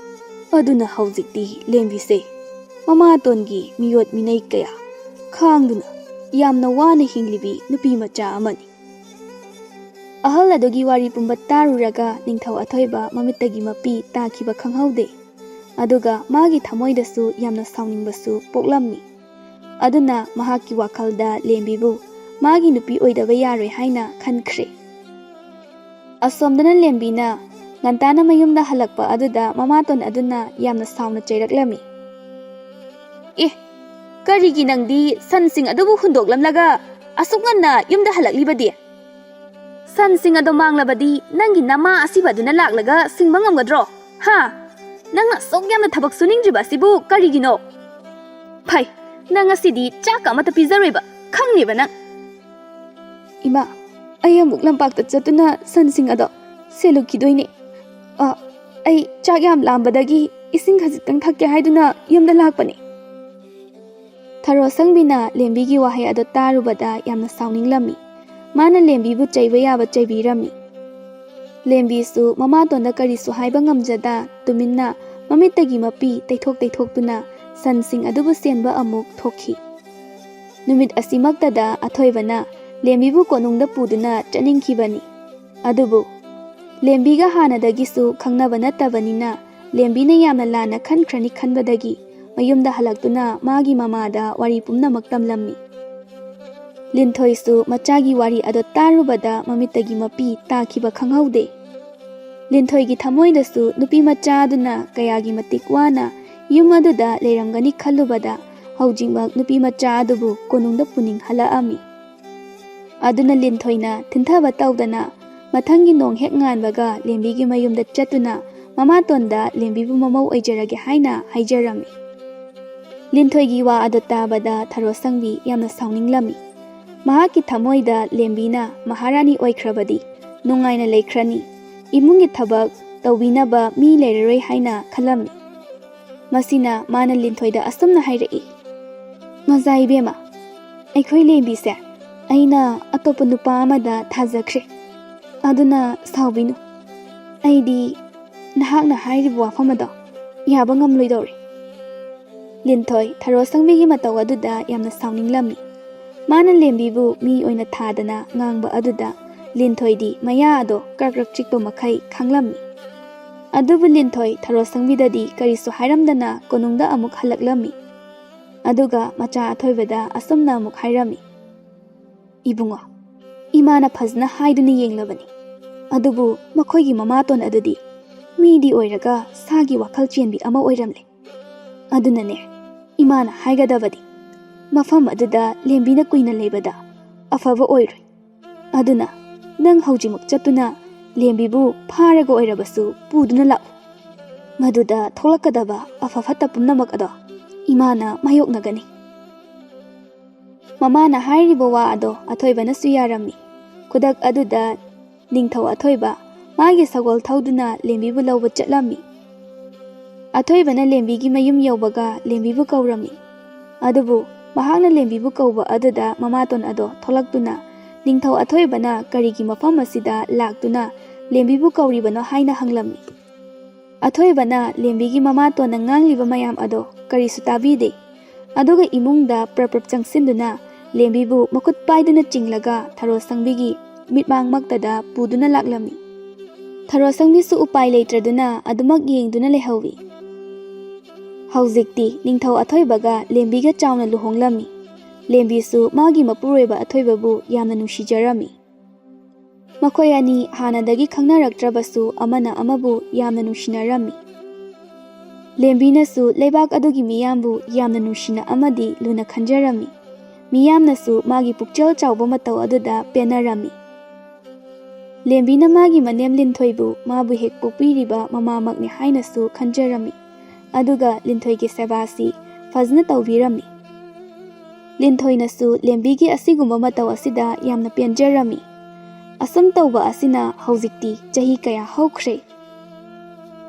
ꯑꯗꯨꯅ ꯍꯧꯖꯤꯛꯇꯤ ꯂꯦꯝꯕꯤꯁꯦ ꯃꯃꯥꯇꯣꯟꯒꯤ ꯃꯤꯑꯣꯠ ꯃꯤꯅꯩ ꯀꯌꯥ ꯈꯥꯡꯗꯨꯅ ꯌꯥꯝꯅ ꯋꯥꯅ ꯍꯤꯡꯂꯤꯕꯤ ꯅꯨꯄꯤ ꯃꯆꯥ ꯑꯃꯅꯤ꯫ ꯑꯍꯜ ꯑꯗꯨꯒꯤ ꯋꯥꯔꯤ ꯄꯨꯝꯕ ꯇꯥꯔꯨꯔꯒ ꯅꯤꯡꯊꯧ ꯑꯊꯣꯏꯕ ꯃꯃꯤꯠꯇꯒꯤ ꯃꯄꯤ ꯇꯥꯈꯤꯕ ꯈꯪꯍꯧꯗꯦ꯫ ꯑꯗꯨꯒ ꯃꯥꯒꯤ ꯊꯃꯣꯏꯗꯁꯨ ꯌꯥꯝꯅ ꯁꯥꯎꯅꯤꯡꯕꯁꯨ ꯄꯣꯛꯂꯝꯃꯤ꯫ ꯑꯗꯨꯅ ꯃꯍꯥꯛꯀꯤ ꯋꯥꯈꯜꯗ ꯂꯦꯝꯕꯤꯕꯨ ꯃꯥꯒꯤ ꯅꯨꯄꯤ ꯑꯣꯏꯗꯕ ꯌꯥꯔꯣꯏ ꯍꯥꯏꯅ ꯈꯟꯈ꯭ꯔꯦ꯫ ꯑꯁꯣꯝꯗꯅ ꯂꯦꯝꯕꯤꯅ ꯉꯟꯇꯥꯅ ꯃꯌꯨꯝꯗ ꯍꯜꯂꯛꯄ ꯑꯗꯨꯗ ꯃꯃꯥꯇꯣꯟ ꯑꯗꯨꯅ ꯌꯥꯝꯅ ꯁꯥꯎꯅ ꯆꯩꯔꯛꯂꯝꯃꯤ꯫ "ꯑꯦ, ꯀꯔꯤꯒꯤ ꯅꯪꯗꯤ ꯁꯟꯁꯤꯡ ꯑꯗꯨꯕꯨ ꯍꯨꯟꯗꯣꯛꯂꯝꯂꯒ ꯑꯁꯨꯛ ꯉꯟꯅ ꯌꯨꯝꯗ ꯍꯜꯂꯛꯂꯤꯕꯗꯤ? ꯁꯟꯁꯤꯡ ꯑꯗꯣ ꯃꯥꯡꯂꯕꯗꯤ ꯅꯪꯒꯤ ꯅꯃꯥ ꯑꯁꯤꯕ ꯑꯗꯨꯅ ꯂꯥꯛꯂꯒ ꯁꯤꯡꯕ ꯉꯝꯒꯗ꯭ꯔꯣ? ꯍꯥ? ꯅꯪꯅ ꯑꯁꯨꯛ ꯌꯥꯝꯅ ꯊꯕꯛ ꯁꯨꯅꯤꯡꯗ꯭ꯔꯤꯕ ꯑꯁꯤꯕꯨ ꯀꯔꯤꯒꯤꯅꯣ? ꯐꯩ, ꯅꯪ ꯉꯁꯤꯗꯤ ꯆꯥꯛꯀ ꯑꯃꯠꯇ ꯄꯤꯖꯔꯣꯏꯕ, ꯈꯪꯂꯤꯕ ꯅꯪ?" "ꯏꯃꯥ, ꯑꯩ ꯑꯃꯨꯛ ꯂꯝꯄꯥꯛꯇ ꯆꯠꯇꯨꯅ ꯁꯟꯁꯤꯡ ꯑꯗꯣ ꯁꯦꯜꯂꯨꯈꯤꯗꯣꯏꯅꯦ꯫ ꯑ, ꯑꯩ ꯆꯥꯛ ꯌꯥꯝ ꯂꯥꯝꯕꯗꯒꯤ ꯏꯁꯤꯡ ꯈꯖꯤꯛꯇꯪ ꯊꯛꯀꯦ ꯍꯥꯏꯗꯨꯅ ꯌꯨꯝꯗ ꯂꯥꯛꯄꯅꯦ꯫" ꯊꯔꯣ ꯑꯁꯪꯕꯤꯅ ꯂꯦꯝꯕꯤꯒꯤ ꯋꯥꯍꯩ ꯑꯗꯣ ꯇꯥꯔꯨꯕꯗ ꯌꯥꯝꯅ ꯁꯥꯎꯅꯤꯡꯂꯝꯃꯤ꯫ ꯃꯥꯅ ꯂꯦꯝꯕꯤꯕꯨ ꯆꯩꯕ ꯌꯥꯕ ꯆꯩꯕꯤꯔꯝꯃꯤ꯫ ꯂꯦꯝꯕꯤꯁꯨ ꯃꯃꯥꯇꯣꯟꯗ ꯀꯔꯤꯁꯨ ꯍꯥꯏꯕ ꯉꯝꯖꯗ ꯇꯨꯃꯤꯟꯅ ꯃꯃꯤꯠꯇꯒꯤ ꯃꯄꯤ ꯇꯩꯊꯣꯛ ꯇꯩꯊꯣꯛꯇꯨꯅ ꯁꯟꯁꯤꯡ ꯑꯗꯨꯕꯨ ꯁꯦꯟꯕ ꯑꯃꯨꯛ ꯊꯣꯛꯈꯤ꯫ ꯅꯨꯃꯤꯠ ꯑꯁꯤꯃꯛꯇꯗ ꯑꯊꯣꯏꯕꯅ ꯂꯦꯝꯕꯤꯕꯨ ꯀꯣꯅꯨꯡꯗ ꯄꯨꯗꯨꯅ ꯆꯠꯅꯤꯡꯈꯤꯕꯅꯤ꯫ ꯑꯗꯨꯕꯨ ꯂꯦꯝꯕꯤꯒ ꯍꯥꯟꯅꯗꯒꯤꯁꯨ ꯈꯪꯅꯕ ꯅꯠꯇꯕꯅꯤꯅ ꯂꯦꯝꯕꯤꯅ ꯌꯥꯝꯅ ꯂꯥꯟꯅ ꯈꯟꯈ꯭ꯔꯅꯤ ꯈꯟꯕꯗꯒꯤ ꯃꯌꯨꯝꯗ ꯍꯜꯂꯛꯇꯨꯅ ꯃꯥꯒꯤ ꯃꯃꯥꯗ ꯋꯥꯔꯤ ꯄꯨꯝꯅꯃꯛ ꯇꯝꯂꯝꯃꯤ꯫ ꯂꯤꯟꯊꯣꯏꯁꯨ ꯃꯆꯥꯒꯤ ꯋꯥꯔꯤ ꯑꯗꯨ ꯇꯥꯔꯨꯕꯗ ꯃꯃꯤꯠꯇꯒꯤ ꯃꯄꯤ ꯇꯥꯈꯤꯕ ꯈꯪꯍꯧꯗꯦ꯫ ꯂꯤꯟꯊꯣꯏꯒꯤ ꯊꯃꯣꯏꯗꯁꯨ ꯅꯨꯄꯤ ꯃꯆꯥ ꯑꯗꯨꯅ ꯀꯌꯥꯒꯤ ꯃꯇꯤꯛ ꯋꯥꯅ ꯌꯨꯝ ꯑꯗꯨꯗ ꯂꯩꯔꯝꯒꯅꯤ ꯈꯜꯂꯨꯕꯗ ꯍꯧꯖꯤꯛꯃꯛ ꯅꯨꯄꯤ ꯃꯆꯥ ꯑꯗꯨꯕꯨ ꯀꯣꯅꯨꯡꯗ ꯄꯨꯅꯤꯡꯍꯜꯂꯛꯑꯝꯃꯤ꯫ ꯑꯗꯨꯅ ꯂꯤꯟꯊꯣꯏꯅ ꯊꯤꯟꯊꯕ ꯇꯧꯗꯅ ꯃꯊꯪꯒꯤ ꯅꯣꯡ ꯍꯦꯛ ꯉꯥꯟꯕꯒ ꯂꯦꯝꯕꯤꯒꯤ ꯃꯌꯨꯝꯗ ꯆꯠꯇꯨꯅ ꯃꯃꯥꯇꯣꯟꯗ ꯂꯦꯝꯕꯤꯕꯨ ꯃꯃꯧ ꯑꯣꯏꯖꯔꯒꯦ ꯍꯥꯏꯅ ꯍꯥꯏꯖꯔꯝꯃꯤ꯫ ꯂꯤꯟꯊꯣꯏꯒꯤ ꯋꯥ ꯑꯗꯨ ꯇꯥꯕꯗ ꯊꯔꯣ ꯁꯪꯕꯤ ꯌꯥꯝꯅ ꯁꯥꯎꯅꯤꯡꯂꯝꯃꯤ꯫ ꯃꯍꯥꯛꯀꯤ ꯊꯃꯣꯏꯗ ꯂꯦꯝꯕꯤꯅ ꯃꯍꯥꯔꯥꯅꯤ ꯑꯣꯏꯈ꯭ꯔꯕꯗꯤ ꯅꯨꯡꯉꯥꯏꯅ ꯂꯩꯈ꯭ꯔꯅꯤ, ꯏꯃꯨꯡꯒꯤ ꯊꯕꯛ ꯇꯧꯕꯤꯅꯕ ꯃꯤ ꯂꯩꯔꯔꯣꯏ ꯍꯥꯏꯅ ꯈꯜꯂꯝꯃꯤ꯫ ꯃꯁꯤꯅ ꯃꯥꯅ ꯂꯤꯟꯊꯣꯏꯗ ꯑꯁꯨꯝꯅ ꯍꯥꯏꯔꯛꯏ, "ꯃꯖꯥ ꯏꯕꯦꯝꯃ, ꯑꯩꯈꯣꯏ ꯂꯦꯝꯕꯤꯁꯦ ꯑꯩꯅ ꯑꯇꯣꯞꯄ ꯅꯨꯄꯥ ꯑꯃꯗ ꯊꯥꯖꯈ꯭ꯔꯦ꯫ ꯑꯗꯨꯅ ꯁꯥꯎꯕꯤꯅꯨ꯫ ꯑꯩꯗꯤ ꯅꯍꯥꯛꯅ ꯍꯥꯏꯔꯤꯕ ꯋꯥꯐꯝ ꯑꯗꯣ ꯌꯥꯕ ꯉꯝꯂꯣꯏꯗꯧꯔꯦ꯫" ꯂꯤꯟꯊꯣꯏ ꯊꯔꯣ ꯁꯪꯕꯤꯒꯤ ꯃꯇꯧ ꯑꯗꯨꯗ ꯌꯥꯝꯅ ꯁꯥꯎꯅꯤꯡꯂꯝꯃꯤ꯫ ꯃꯥꯅ ꯂꯦꯝꯕꯤꯕꯨ ꯃꯤ ꯑꯣꯏꯅ ꯊꯥꯗꯅ ꯉꯥꯡꯕ ꯑꯗꯨꯗ ꯂꯤꯟꯊꯣꯏꯗꯤ ꯃꯌꯥ ꯑꯗꯣ ꯀ꯭ꯔꯛ ꯀ꯭ꯔꯛ ꯆꯤꯛꯄ ꯃꯈꯩ ꯈꯥꯡꯂꯝꯃꯤ꯫ ꯑꯗꯨꯕꯨ ꯂꯤꯟꯊꯣꯏ ꯊꯔꯣ ꯁꯪꯕꯤꯗꯗꯤ ꯀꯔꯤꯁꯨ ꯍꯥꯏꯔꯝꯗꯅ ꯀꯣꯅꯨꯡꯗ ꯑꯃꯨꯛ ꯍꯜꯂꯛꯂꯝꯃꯤ꯫ ꯑꯗꯨꯒ ꯃꯆꯥ ꯑꯊꯣꯏꯕꯗ ꯑꯁꯨꯝꯅ ꯑꯃꯨꯛ ꯍꯥꯏꯔꯝꯃꯤ, "ꯏꯕꯨꯡꯉꯣ, ꯏꯃꯥꯅ ꯐꯖꯅ ꯍꯥꯏꯗꯨꯅ ꯌꯦꯡꯂꯕꯅꯤ, ꯑꯗꯨꯕꯨ ꯃꯈꯣꯏꯒꯤ ꯃꯃꯥꯇꯣꯟ ꯑꯗꯨꯗꯤ ꯃꯤꯗꯤ ꯑꯣꯏꯔꯒ ꯁꯥꯒꯤ ꯋꯥꯈꯜ ꯆꯦꯟꯕꯤ ꯑꯃ ꯑꯣꯏꯔꯝꯂꯦ꯫ ꯑꯗꯨꯅꯅꯦ, ꯏꯃꯥꯅ ꯍꯥꯏꯒꯗꯕꯗꯤ ꯃꯐꯝ ꯑꯗꯨꯗ ꯂꯦꯝꯕꯤꯅ ꯀꯨꯏꯅ ꯂꯩꯕꯗ ꯑꯐꯕ ꯑꯣꯏꯔꯣꯏ꯫ ꯑꯗꯨꯅ ꯅꯪ ꯍꯧꯖꯤꯛꯃꯛ ꯆꯠꯇꯨꯅ ꯂꯦꯝꯕꯤꯕꯨ ꯐꯥꯔꯒ ꯑꯣꯏꯔꯕꯁꯨ ꯄꯨꯗꯨꯅ ꯂꯥꯛꯎ꯫ ꯃꯗꯨꯗ ꯊꯣꯛꯂꯛꯀꯗꯕ ꯑꯐ ꯐꯠꯇ ꯄꯨꯝꯅꯃꯛ ꯑꯗꯣ ꯏꯃꯥꯅ ꯃꯥꯌꯣꯛꯅꯒꯅꯤ꯫" ꯃꯃꯥꯅ ꯍꯥꯏꯔꯤꯕ ꯋꯥ ꯑꯗꯣ ꯑꯊꯣꯏꯕꯅꯁꯨ ꯌꯥꯔꯝꯃꯤ꯫ ꯈꯨꯗꯛ ꯑꯗꯨꯗ ꯅꯤꯡꯊꯧ ꯑꯊꯣꯏꯕ ꯃꯥꯒꯤ ꯁꯒꯣꯜ ꯊꯧꯗꯨꯅ ꯂꯦꯝꯕꯤꯕꯨ ꯂꯧꯕ ꯆꯠꯂꯝꯃꯤ꯫ ꯑꯊꯣꯏꯕꯅ ꯂꯦꯝꯕꯤꯒꯤ ꯃꯌꯨꯝ ꯌꯧꯕꯒ ꯂꯦꯝꯕꯤꯕꯨ ꯀꯧꯔꯝꯃꯤ꯫ ꯑꯗꯨꯕꯨ ꯃꯍꯥꯛꯅ ꯂꯦꯝꯕꯤꯕꯨ ꯀꯧꯕ ꯑꯗꯨꯗ ꯃꯃꯥꯇꯣꯟ ꯑꯗꯣ ꯊꯣꯛꯂꯛꯇꯨꯅ ꯅꯤꯡꯊꯧ ꯑꯊꯣꯏꯕꯅ ꯀꯔꯤꯒꯤ ꯃꯐꯝ ꯑꯁꯤꯗ ꯂꯥꯛꯇꯨꯅ ꯂꯦꯝꯕꯤꯕꯨ ꯀꯧꯔꯤꯕꯅꯣ ꯍꯥꯏꯅ ꯍꯪꯂꯝꯃꯤ꯫ ꯑꯊꯣꯏꯕꯅ ꯂꯦꯝꯕꯤꯒꯤ ꯃꯃꯥꯇꯣꯟꯅ ꯉꯥꯡꯂꯤꯕ ꯃꯌꯥꯝ ꯑꯗꯣ ꯀꯔꯤꯁꯨ ꯇꯥꯕꯤꯗꯦ꯫ ꯑꯗꯨꯒ ꯏꯃꯨꯡꯗ ꯄ꯭ꯔꯞ ꯄ꯭ꯔꯞ ꯆꯪꯁꯤꯟꯗꯨꯅ ꯂꯦꯝꯕꯤꯕꯨ ꯃꯈꯨꯠ ꯄꯥꯏꯗꯨꯅ ꯆꯤꯡꯂꯒ ꯊꯔꯣ ꯁꯪꯕꯤꯒꯤ ꯃꯤꯠꯃꯥꯡꯃꯛꯇꯗ ꯄꯨꯗꯨꯅ ꯂꯥꯛꯂꯝꯃꯤ꯫ ꯊꯔꯣ ꯁꯪꯕꯤꯁꯨ ꯎꯄꯥꯏ ꯂꯩꯇ꯭ꯔꯗꯨꯅ ꯑꯗꯨꯃꯛ ꯌꯦꯡꯗꯨꯅ ꯂꯩꯍꯧꯏ꯫ ꯍꯧꯖꯤꯛꯇꯤ ꯅꯤꯡꯊꯧ ꯑꯊꯣꯏꯕꯒ ꯂꯦꯝꯕꯤꯒ ꯆꯥꯎꯅ ꯂꯨꯍꯣꯡꯂꯝꯃꯤ꯫ ꯂꯦꯝꯕꯤꯁꯨ ꯃꯥꯒꯤ ꯃꯄꯨꯔꯣꯏꯕ ꯑꯊꯣꯏꯕꯕꯨ ꯌꯥꯝꯅ ꯅꯨꯡꯁꯤꯖꯔꯝꯃꯤ꯫ ꯃꯈꯣꯏ ꯑꯅꯤ ꯍꯥꯟꯅꯗꯒꯤ ꯈꯪꯅꯔꯛꯇ꯭ꯔꯕꯁꯨ ꯑꯃꯅ ꯑꯃꯕꯨ ꯌꯥꯝꯅ ꯅꯨꯡꯁꯤꯅꯔꯝꯃꯤ꯫ ꯂꯦꯝꯕꯤꯅꯁꯨ ꯂꯩꯕꯥꯛ ꯑꯗꯨꯒꯤ ꯃꯤꯌꯥꯝꯕꯨ ꯌꯥꯝꯅ ꯅꯨꯡꯁꯤꯅ ꯑꯃꯗꯤ ꯂꯨꯅ ꯈꯟꯖꯔꯝꯃꯤ꯫ ꯃꯤꯌꯥꯝꯅꯁꯨ ꯃꯥꯒꯤ ꯄꯨꯛꯆꯦꯜ ꯆꯥꯎꯕ ꯃꯇꯧ ꯑꯗꯨꯗ ꯄꯦꯟꯅꯔꯝꯃꯤ꯫ ꯂꯦꯝꯕꯤꯅ ꯃꯥꯒꯤ ꯃꯅꯦꯝ ꯂꯤꯟꯊꯣꯏꯕꯨ ꯃꯥꯕꯨ ꯍꯦꯛ ꯄꯣꯛꯄꯤꯔꯤꯕ ꯃꯃꯥꯃꯛꯅꯤ ꯍꯥꯏꯅꯁꯨ ꯈꯟꯖꯔꯝꯃꯤ꯫ ꯑꯗꯨꯒ ꯂꯤꯟꯊꯣꯏꯒꯤ ꯁꯦꯕꯥꯁꯤ ꯐꯖꯅ ꯇꯧꯕꯤꯔꯝꯃꯤ꯫ ꯂꯤꯟꯊꯣꯏꯅꯁꯨ ꯂꯦꯝꯕꯤꯒꯤ ꯑꯁꯤꯒꯨꯝꯕ ꯃꯇꯧ ꯑꯁꯤꯗ ꯌꯥꯝꯅ ꯄꯦꯟꯖꯔꯝꯃꯤ꯫ ꯑꯁꯨꯝ ꯇꯧꯕ ꯑꯁꯤꯅ ꯍꯧꯖꯤꯛꯇꯤ ꯆꯍꯤ ꯀꯌꯥ ꯍꯧꯈ꯭ꯔꯦ꯫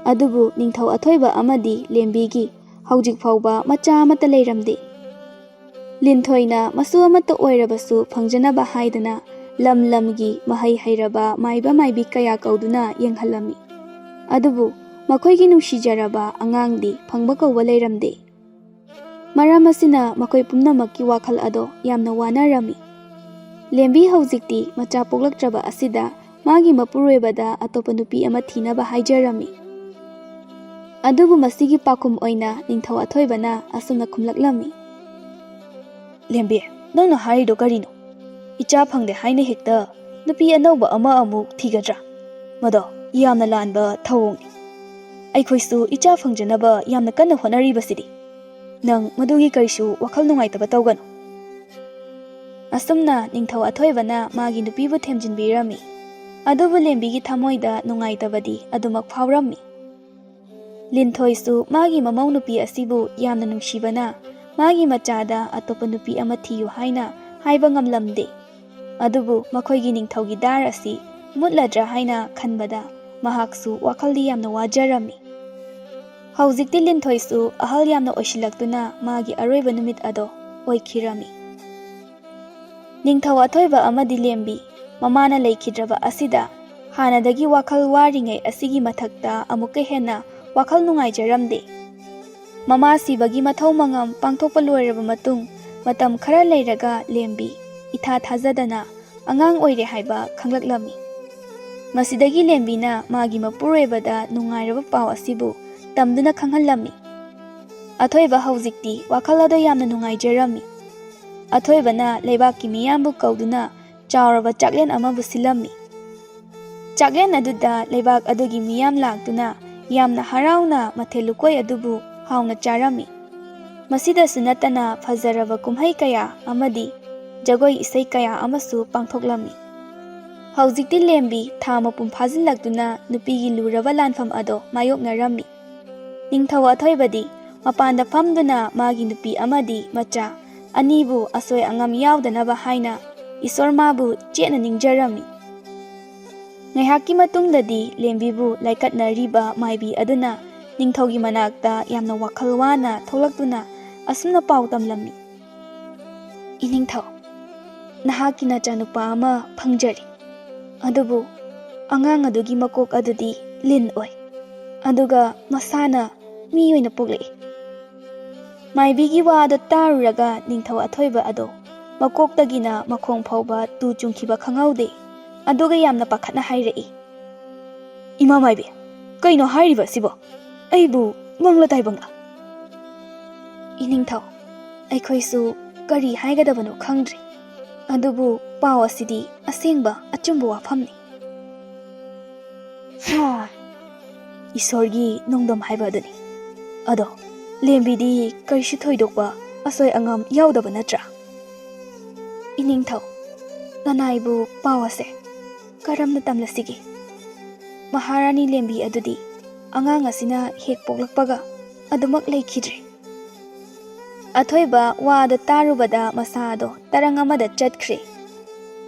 ꯑꯗꯨꯕꯨ ꯅꯤꯡꯊꯧ ꯑꯊꯣꯏꯕ ꯑꯃꯗꯤ ꯂꯦꯝꯕꯤꯒꯤ ꯍꯧꯖꯤꯛ ꯐꯥꯎꯕ ꯃꯆꯥ ꯑꯃꯠꯇ ꯂꯩꯔꯝꯗꯦ꯫ ꯂꯤꯟꯊꯣꯏꯅ ꯃꯁꯨ ꯑꯃꯠꯇ ꯑꯣꯏꯔꯕꯁꯨ ꯐꯪꯖꯅꯕ ꯍꯥꯏꯗꯅ ꯂꯝ ꯂꯝꯒꯤ ꯃꯍꯩ ꯍꯩꯔꯕ ꯃꯥꯏꯕ ꯃꯥꯏꯕꯤ ꯀꯌꯥ ꯀꯧꯗꯨꯅ ꯌꯦꯡꯍꯜꯂꯝꯃꯤ꯫ ꯑꯗꯨꯕꯨ ꯃꯈꯣꯏꯒꯤ ꯅꯨꯡꯁꯤꯖꯔꯕ ꯑꯉꯥꯡꯗꯤ ꯐꯪꯕ ꯀꯧꯕ ꯂꯩꯔꯝꯗꯦ꯫ ꯃꯔꯝ ꯑꯁꯤꯅ ꯃꯈꯣꯏ ꯄꯨꯝꯅꯃꯛꯀꯤ ꯋꯥꯈꯜ ꯑꯗꯣ ꯌꯥꯝꯅ ꯋꯥꯅꯔꯝꯃꯤ꯫ ꯂꯦꯝꯕꯤ ꯍꯧꯖꯤꯛꯇꯤ ꯃꯆꯥ ꯄꯣꯛꯂꯛꯇ꯭ꯔꯕ ꯑꯁꯤꯗ ꯃꯥꯒꯤ ꯃꯄꯨꯔꯣꯏꯕꯗ ꯑꯇꯣꯞꯄ ꯅꯨꯄꯤ ꯑꯃ ꯊꯤꯅꯕ ꯍꯥꯏꯖꯔꯝꯃꯤ꯫ ꯑꯗꯨꯕꯨ ꯃꯁꯤꯒꯤ ꯄꯥꯎꯈꯨꯝ ꯑꯣꯏꯅ ꯅꯤꯡꯊꯧ ꯑꯊꯣꯏꯕꯅ ꯑꯁꯨꯝꯅ ꯈꯨꯝꯂꯛꯂꯝꯃꯤ: "ꯂꯦꯝꯕꯤ, ꯅꯪꯅ ꯍꯥꯏꯔꯤꯗꯣ ꯀꯔꯤꯅꯣ? ꯏꯆꯥ ꯐꯪꯗꯦ ꯍꯥꯏꯅ ꯍꯦꯛꯇ ꯅꯨꯄꯤ ꯑꯅꯧꯕ ꯑꯃ ꯑꯃꯨꯛ ꯊꯤꯒꯗ꯭ꯔꯥ? ꯃꯗꯣ ꯌꯥꯝꯅ ꯂꯥꯟꯕ ꯊꯧꯑꯣꯡꯅꯤ꯫ ꯑꯩꯈꯣꯏꯁꯨ ꯏꯆꯥ ꯐꯪꯖꯅꯕ ꯌꯥꯝꯅ ꯀꯟꯅ ꯍꯣꯠꯅꯔꯤꯕꯁꯤꯗꯤ꯫ ꯅꯪ ꯃꯗꯨꯒꯤ ꯀꯔꯤꯁꯨ ꯋꯥꯈꯜ ꯅꯨꯡꯉꯥꯏꯇꯕ ꯇꯧꯒꯅꯨ"꯫ ꯑꯁꯨꯝꯅ ꯅꯤꯡꯊꯧ ꯑꯊꯣꯏꯕꯅ ꯃꯥꯒꯤ ꯅꯨꯄꯤꯕꯨ ꯊꯦꯝꯖꯤꯟꯕꯤꯔꯝꯃꯤ꯫ ꯑꯗꯨꯕꯨ ꯂꯦꯝꯕꯤꯒꯤ ꯊꯃꯣꯏꯗ ꯅꯨꯡꯉꯥꯏꯇꯕꯗꯤ ꯑꯗꯨꯃꯛ ꯐꯥꯎꯔꯝꯃꯤ꯫ ꯂꯤꯟꯊꯣꯏꯁꯨ ꯃꯥꯒꯤ ꯃꯃꯧ ꯅꯨꯄꯤ ꯑꯁꯤꯕꯨ ꯌꯥꯝꯅ ꯅꯨꯡꯁꯤꯕꯅ ꯃꯥꯒꯤ ꯃꯆꯥꯗ ꯑꯇꯣꯞꯄ ꯅꯨꯄꯤ ꯑꯃ ꯊꯤꯌꯨ ꯍꯥꯏꯅ ꯍꯥꯏꯕ ꯉꯝꯂꯝꯗꯦ꯫ ꯑꯗꯨꯕꯨ ꯃꯈꯣꯏꯒꯤ ꯅꯤꯡꯊꯧꯒꯤ ꯗꯥꯔ ꯑꯁꯤ ꯃꯨꯠꯂꯗ꯭ꯔꯥ ꯍꯥꯏꯅ ꯈꯟꯕꯗ ꯃꯍꯥꯛꯁꯨ ꯋꯥꯈꯜꯗꯤ ꯌꯥꯝꯅ ꯋꯥꯖꯔꯝꯃꯤ꯫ ꯍꯧꯖꯤꯛꯇꯤ ꯂꯤꯟꯊꯣꯏꯁꯨ ꯑꯍꯜ ꯌꯥꯝꯅ ꯑꯣꯏꯁꯤꯜꯂꯛꯇꯨꯅ ꯃꯥꯒꯤ ꯑꯔꯣꯏꯕ ꯅꯨꯃꯤꯠ ꯑꯗꯣ ꯑꯣꯏꯈꯤꯔꯝꯃꯤ꯫ ꯅꯤꯡꯊꯧ ꯑꯊꯣꯏꯕ ꯑꯃꯗꯤ ꯂꯦꯝꯕꯤ ꯃꯃꯥꯅ ꯂꯩꯈꯤꯗ꯭ꯔꯕ ꯑꯁꯤꯗ ꯍꯥꯟꯅꯗꯒꯤ ꯋꯥꯈꯜ ꯋꯥꯔꯤꯉꯩ ꯑꯁꯤꯒꯤ ꯃꯊꯛꯇ ꯑꯃꯨꯛꯀ ꯍꯦꯟꯅ ꯋꯥꯈꯜ ꯅꯨꯡꯉꯥꯏꯖꯔꯝꯗꯦ꯫ ꯃꯃꯥ ꯁꯤꯕꯒꯤ ꯃꯊꯧ ꯃꯉꯝ ꯄꯥꯡꯊꯣꯛꯄ ꯂꯣꯏꯔꯕ ꯃꯇꯨꯡ ꯃꯇꯝ ꯈꯔ ꯂꯩꯔꯒ ꯂꯦꯝꯕꯤ ꯏꯊꯥ ꯊꯥꯖꯗꯅ ꯑꯉꯥꯡ ꯑꯣꯏꯔꯦ ꯍꯥꯏꯕ ꯈꯪꯂꯛꯂꯝꯃꯤ꯫ ꯃꯁꯤꯗꯒꯤ ꯂꯦꯝꯕꯤꯅ ꯃꯥꯒꯤ ꯃꯄꯨꯔꯣꯏꯕꯗ ꯅꯨꯡꯉꯥꯏꯔꯕ ꯄꯥꯎ ꯑꯁꯤꯕꯨ ꯇꯝꯗꯨꯅ ꯈꯪꯍꯜꯂꯝꯃꯤ꯫ ꯑꯊꯣꯏꯕ ꯍꯧꯖꯤꯛꯇꯤ ꯋꯥꯈꯜ ꯑꯗꯣ ꯌꯥꯝꯅ ꯅꯨꯡꯉꯥꯏꯖꯔꯝꯃꯤ꯫ ꯑꯊꯣꯏꯕꯅ ꯂꯩꯕꯥꯛꯀꯤ ꯃꯤꯌꯥꯝꯕꯨ ꯀꯧꯗꯨꯅ ꯆꯥꯎꯔꯕ ꯆꯥꯛꯂꯦꯟ ꯑꯃꯕꯨ ꯁꯤꯜꯂꯝꯃꯤ꯫ ꯆꯥꯛꯂꯦꯟ ꯑꯗꯨꯗ ꯂꯩꯕꯥꯛ ꯑꯗꯨꯒꯤ ꯃꯤꯌꯥꯝ ꯂꯥꯛꯇꯨꯅ ꯌꯥꯝꯅ ꯍꯔꯥꯎꯅ ꯃꯊꯦꯜ ꯂꯨꯀꯣꯏ ꯑꯗꯨꯕꯨ ꯍꯥꯎꯅ ꯆꯥꯔꯝꯃꯤ꯫ ꯃꯁꯤꯗꯁꯨ ꯅꯠꯇꯅ ꯐꯖꯔꯕ ꯀꯨꯝꯍꯩ ꯀꯌꯥ ꯑꯃꯗꯤ ꯖꯒꯣꯏ ꯏꯁꯩ ꯀꯌꯥ ꯑꯃꯁꯨ ꯄꯥꯡꯊꯣꯛꯂꯝꯃꯤ꯫ ꯍꯧꯖꯤꯛꯇꯤ ꯂꯦꯝꯕꯤ ꯊꯥ ꯃꯄꯨꯡ ꯐꯥꯖꯤꯜꯂꯛꯇꯨꯅ ꯅꯨꯄꯤꯒꯤ ꯂꯨꯔꯕ ꯂꯥꯟꯐꯝ ꯑꯗꯣ ꯃꯥꯌꯣꯛꯅꯔꯝꯃꯤ꯫ ꯅꯤꯡꯊꯧ ꯑꯊꯣꯏꯕꯗꯤ ꯃꯄꯥꯟꯗ ꯐꯝꯗꯨꯅ ꯃꯥꯒꯤ ꯅꯨꯄꯤ ꯑꯃꯗꯤ ꯃꯆꯥ ꯑꯅꯤꯕꯨ ꯑꯁꯣꯏ ꯑꯉꯥꯝ ꯌꯥꯎꯗꯅꯕ ꯍꯥꯏꯅ ꯏꯁꯣꯔ ꯃꯥꯕꯨ ꯆꯦꯠꯅ ꯅꯤꯡꯖꯔꯝꯃꯤ꯫ ꯉꯥꯏꯍꯥꯛꯀꯤ ꯃꯇꯨꯡꯗꯗꯤ ꯂꯦꯝꯕꯤꯕꯨ ꯂꯥꯏꯀꯠꯅꯔꯤꯕ ꯃꯥꯏꯕꯤ ꯑꯗꯨꯅ ꯅꯤꯡꯊꯧꯒꯤ ꯃꯅꯥꯛꯇ ꯌꯥꯝꯅ ꯋꯥꯈꯜ ꯋꯥꯅ ꯊꯣꯛꯂꯛꯇꯨꯅ ꯑꯁꯨꯝꯅ ꯄꯥꯎ ꯇꯝꯂꯝꯃꯤ꯫ "ꯏꯅꯤꯡꯊꯧ, ꯅꯍꯥꯛꯀꯤ ꯅꯆꯥꯅꯨꯄꯥ ꯑꯃ ꯐꯪꯖꯔꯦ꯫ ꯑꯗꯨꯕꯨ ꯑꯉꯥꯡ ꯑꯗꯨꯒꯤ ꯃꯀꯣꯛ ꯑꯗꯨꯗꯤ ꯂꯤꯟ ꯑꯣꯏ, ꯑꯗꯨꯒ ꯃꯁꯥꯅ ꯃꯤ ꯑꯣꯏꯅ ꯄꯣꯛꯂꯛꯏ꯫" ꯃꯥꯏꯕꯤꯒꯤ ꯋꯥ ꯑꯗꯨ ꯇꯥꯔꯨꯔꯒ ꯅꯤꯡꯊꯧ ꯑꯊꯣꯏꯕ ꯑꯗꯣ ꯃꯀꯣꯛꯇꯒꯤꯅ ꯃꯈꯣꯡ ꯐꯥꯎꯕ ꯇꯨ ꯆꯨꯡꯈꯤꯕ ꯈꯪꯍꯧꯗꯦ꯫ ꯑꯗꯨꯒ ꯌꯥꯝꯅ ꯄꯥꯈꯠꯅ ꯍꯥꯏꯔꯛꯏ, "ꯏꯃꯥ ꯃꯥꯏꯕꯤ, ꯀꯩꯅꯣ ꯍꯥꯏꯔꯤꯕ ꯑꯁꯤꯕꯣ? ꯑꯩꯕꯨ ꯃꯪꯂ ꯇꯥꯏꯕꯪꯂ?" "ꯏꯅꯤꯡꯊꯧ, ꯑꯩꯈꯣꯏꯁꯨ ꯀꯔꯤ ꯍꯥꯏꯒꯗꯕꯅꯣ ꯈꯪꯗ꯭ꯔꯦ꯫ ꯑꯗꯨꯕꯨ ꯄꯥꯎ ꯑꯁꯤꯗꯤ ꯑꯁꯦꯡꯕ ꯑꯆꯨꯝꯕ ꯋꯥꯐꯝꯅꯤ꯫" ꯍꯥ! ꯏꯁꯣꯔꯒꯤ ꯅꯣꯡꯗꯝ ꯍꯥꯏꯕ ꯑꯗꯨꯅꯤ꯫ ꯑꯗꯣ, ꯂꯦꯝꯕꯤꯗꯤ ꯀꯔꯤꯁꯨ ꯊꯣꯏꯗꯣꯛꯄ ꯑꯁꯣꯏ ꯑꯉꯥꯝ ꯌꯥꯎꯗꯕ ꯅꯠꯇ꯭ꯔꯥ? "ꯏꯅꯤꯡꯊꯧ, ꯅꯅꯥꯏꯕꯨ ꯄꯥꯎ ꯑꯁꯦ ꯀꯔꯝꯅ ꯇꯝꯂꯁꯤꯒꯦ? ꯃꯍꯥꯔꯥꯅꯤ ꯂꯦꯝꯕꯤ ꯑꯗꯨꯗꯤ ꯑꯉꯥꯡ ꯑꯁꯤꯅ ꯍꯦꯛ ꯄꯣꯛꯂꯛꯄꯒ ꯑꯗꯨꯃꯛ ꯂꯩꯈꯤꯗ꯭ꯔꯦ꯫" ꯑꯊꯣꯏꯕ ꯋꯥ ꯑꯗꯨ ꯇꯥꯔꯨꯕꯗ ꯃꯁꯥ ꯑꯗꯣ ꯇꯔꯪ ꯑꯃꯗ ꯆꯠꯈ꯭ꯔꯦ꯫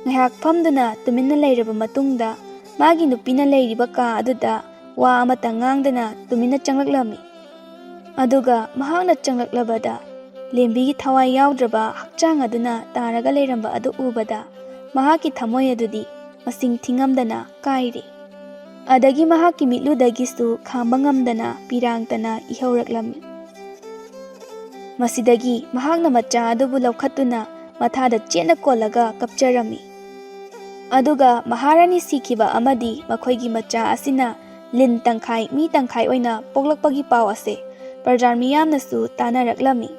ꯉꯥꯏꯍꯥꯛ ꯐꯝꯗꯨꯅ ꯇꯨꯃꯤꯟꯅ ꯂꯩꯔꯕ ꯃꯇꯨꯡꯗ ꯃꯥꯒꯤ ꯅꯨꯄꯤꯅ ꯂꯩꯔꯤꯕ ꯀꯥ ꯑꯗꯨꯗ ꯋꯥ ꯑꯃꯇ ꯉꯥꯡꯗꯅ ꯇꯨꯃꯤꯟꯅ ꯆꯪꯂꯛꯂꯝꯃꯤ꯫ ꯑꯗꯨꯒ ꯃꯍꯥꯛꯅ ꯆꯪꯂꯛꯂꯕꯗ ꯂꯦꯝꯕꯤꯒꯤ ꯊꯋꯥꯏ ꯌꯥꯎꯗ꯭ꯔꯕ ꯍꯛꯆꯥꯡ ꯑꯗꯨꯅ ꯇꯥꯔꯒ ꯂꯩꯔꯝꯕ ꯑꯗꯨ ꯎꯕꯗ ꯃꯍꯥꯛꯀꯤ ꯊꯃꯣꯏ ꯑꯗꯨꯗꯤ ꯃꯁꯤꯡ ꯊꯤꯉꯝꯗꯅ ꯀꯥꯏꯔꯦ꯫ ꯑꯗꯒꯤ ꯃꯍꯥꯛꯀꯤ ꯃꯤꯠꯂꯨꯗꯒꯤꯁꯨ ꯈꯥꯝꯕ ꯉꯝꯗꯅ ꯄꯤꯔꯥꯡꯇꯅ ꯏꯍꯧꯔꯛꯂꯝꯃꯤ꯫ ꯃꯁꯤꯗꯒꯤ ꯃꯍꯥꯛꯅ ꯃꯆꯥ ꯑꯗꯨꯕꯨ ꯂꯧꯈꯠꯇꯨꯅ ꯃꯊꯥꯗ ꯆꯦꯠꯅ ꯀꯣꯜꯂꯒ ꯀꯞꯆꯔꯝꯃꯤ꯫ ꯑꯗꯨꯒ ꯃꯍꯥꯔꯥꯅꯤ ꯁꯤꯈꯤꯕ ꯑꯃꯗꯤ ꯃꯈꯣꯏꯒꯤ ꯃꯆꯥ ꯑꯁꯤꯅ ꯂꯤꯟ ꯇꯪꯈꯥꯏ ꯃꯤ ꯇꯪꯈꯥꯏ ꯑꯣꯏꯅ ꯄꯣꯛꯂꯛꯄꯒꯤ ꯄꯥꯎ ꯑꯁꯦ ꯄ꯭ꯔꯖꯥ ꯃꯤꯌꯥꯝꯅꯁꯨ ꯇꯥꯅꯔꯛꯂꯝꯃꯤ꯫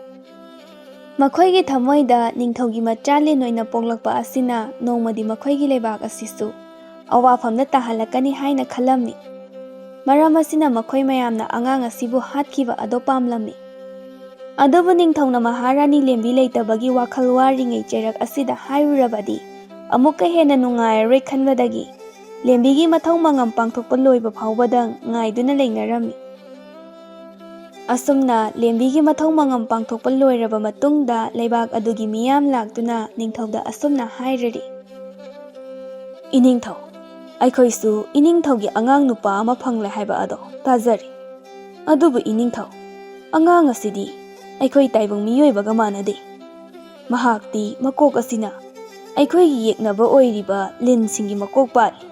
ꯃꯈꯣꯏꯒꯤ ꯊꯃꯣꯏꯗ ꯅꯤꯡꯊꯧꯒꯤ ꯃꯆꯥ ꯂꯤꯟ ꯑꯣꯏꯅ ꯄꯣꯛꯂꯛꯄ ꯑꯁꯤꯅ ꯅꯣꯡꯃꯗꯤ ꯃꯈꯣꯏꯒꯤ ꯂꯩꯕꯥꯛ ꯑꯁꯤꯁꯨ ꯑꯋꯥꯐꯝꯗ ꯇꯥꯍꯜꯂꯛꯀꯅꯤ ꯍꯥꯏꯅ ꯈꯜꯂꯝꯃꯤ꯫ ꯃꯔꯝ ꯑꯁꯤꯅ ꯃꯈꯣꯏ ꯃꯌꯥꯝꯅ ꯑꯉꯥꯡ ꯑꯁꯤꯕꯨ ꯍꯥꯠꯈꯤꯕ ꯑꯗꯣ ꯄꯥꯝꯂꯝꯃꯤ꯫ ꯑꯗꯨꯕꯨ ꯅꯤꯡꯊꯧꯅ ꯃꯍꯥꯔꯥꯅꯤ ꯂꯦꯝꯕꯤ ꯂꯩꯇꯕꯒꯤ ꯋꯥꯈꯜ ꯋꯥꯔꯤꯉꯩ ꯆꯩꯔꯛ ꯑꯁꯤꯗ ꯍꯥꯏꯔꯨꯔꯕꯗꯤ ꯑꯃꯨꯛꯀ ꯍꯦꯟꯅ ꯅꯨꯡꯉꯥꯏꯔꯔꯣꯏ ꯈꯟꯕꯗꯒꯤ ꯂꯦꯝꯕꯤꯒꯤ ꯃꯊꯧ ꯃꯉꯝ ꯄꯥꯡꯊꯣꯛꯄ ꯂꯣꯏꯕ ꯐꯥꯎꯕꯗ ꯉꯥꯏꯗꯨꯅ ꯂꯩꯅꯔꯝꯃꯤ꯫ ꯑꯁꯨꯝꯅ ꯂꯦꯝꯕꯤꯒꯤ ꯃꯊꯧ ꯃꯉꯝ ꯄꯥꯡꯊꯣꯛꯄ ꯂꯣꯏꯔꯕ ꯃꯇꯨꯡꯗ ꯂꯩꯕꯥꯛ ꯑꯗꯨꯒꯤ ꯃꯤꯌꯥꯝ ꯂꯥꯛꯇꯨꯅ ꯅꯤꯡꯊꯧꯗ ꯑꯁꯨꯝꯅ ꯍꯥꯏꯔꯔꯤ, "ꯏꯅꯤꯡꯊꯧ, ꯑꯩꯈꯣꯏꯁꯨ ꯏꯅꯤꯡꯊꯧꯒꯤ ꯑꯉꯥꯡ ꯅꯨꯄꯥ ꯑꯃ ꯐꯪꯂꯦ ꯍꯥꯏꯕ ꯑꯗꯣ ꯇꯥꯖꯔꯦ꯫ ꯑꯗꯨꯕꯨ ꯏꯅꯤꯡꯊꯧ, ꯑꯉꯥꯡ ꯑꯁꯤꯗꯤ ꯑꯩꯈꯣꯏ ꯇꯥꯏꯕꯪ ꯃꯤꯑꯣꯏꯕꯒ ꯃꯥꯟꯅꯗꯦ꯫ ꯃꯍꯥꯛꯇꯤ ꯃꯀꯣꯛ ꯑꯁꯤꯅ ꯑꯩꯈꯣꯏꯒꯤ ꯌꯦꯛꯅꯕ ꯑꯣꯏꯔꯤꯕ ꯂꯤꯟꯁꯤꯡꯒꯤ ꯃꯀꯣꯛ ꯄꯥꯜꯂꯤ꯫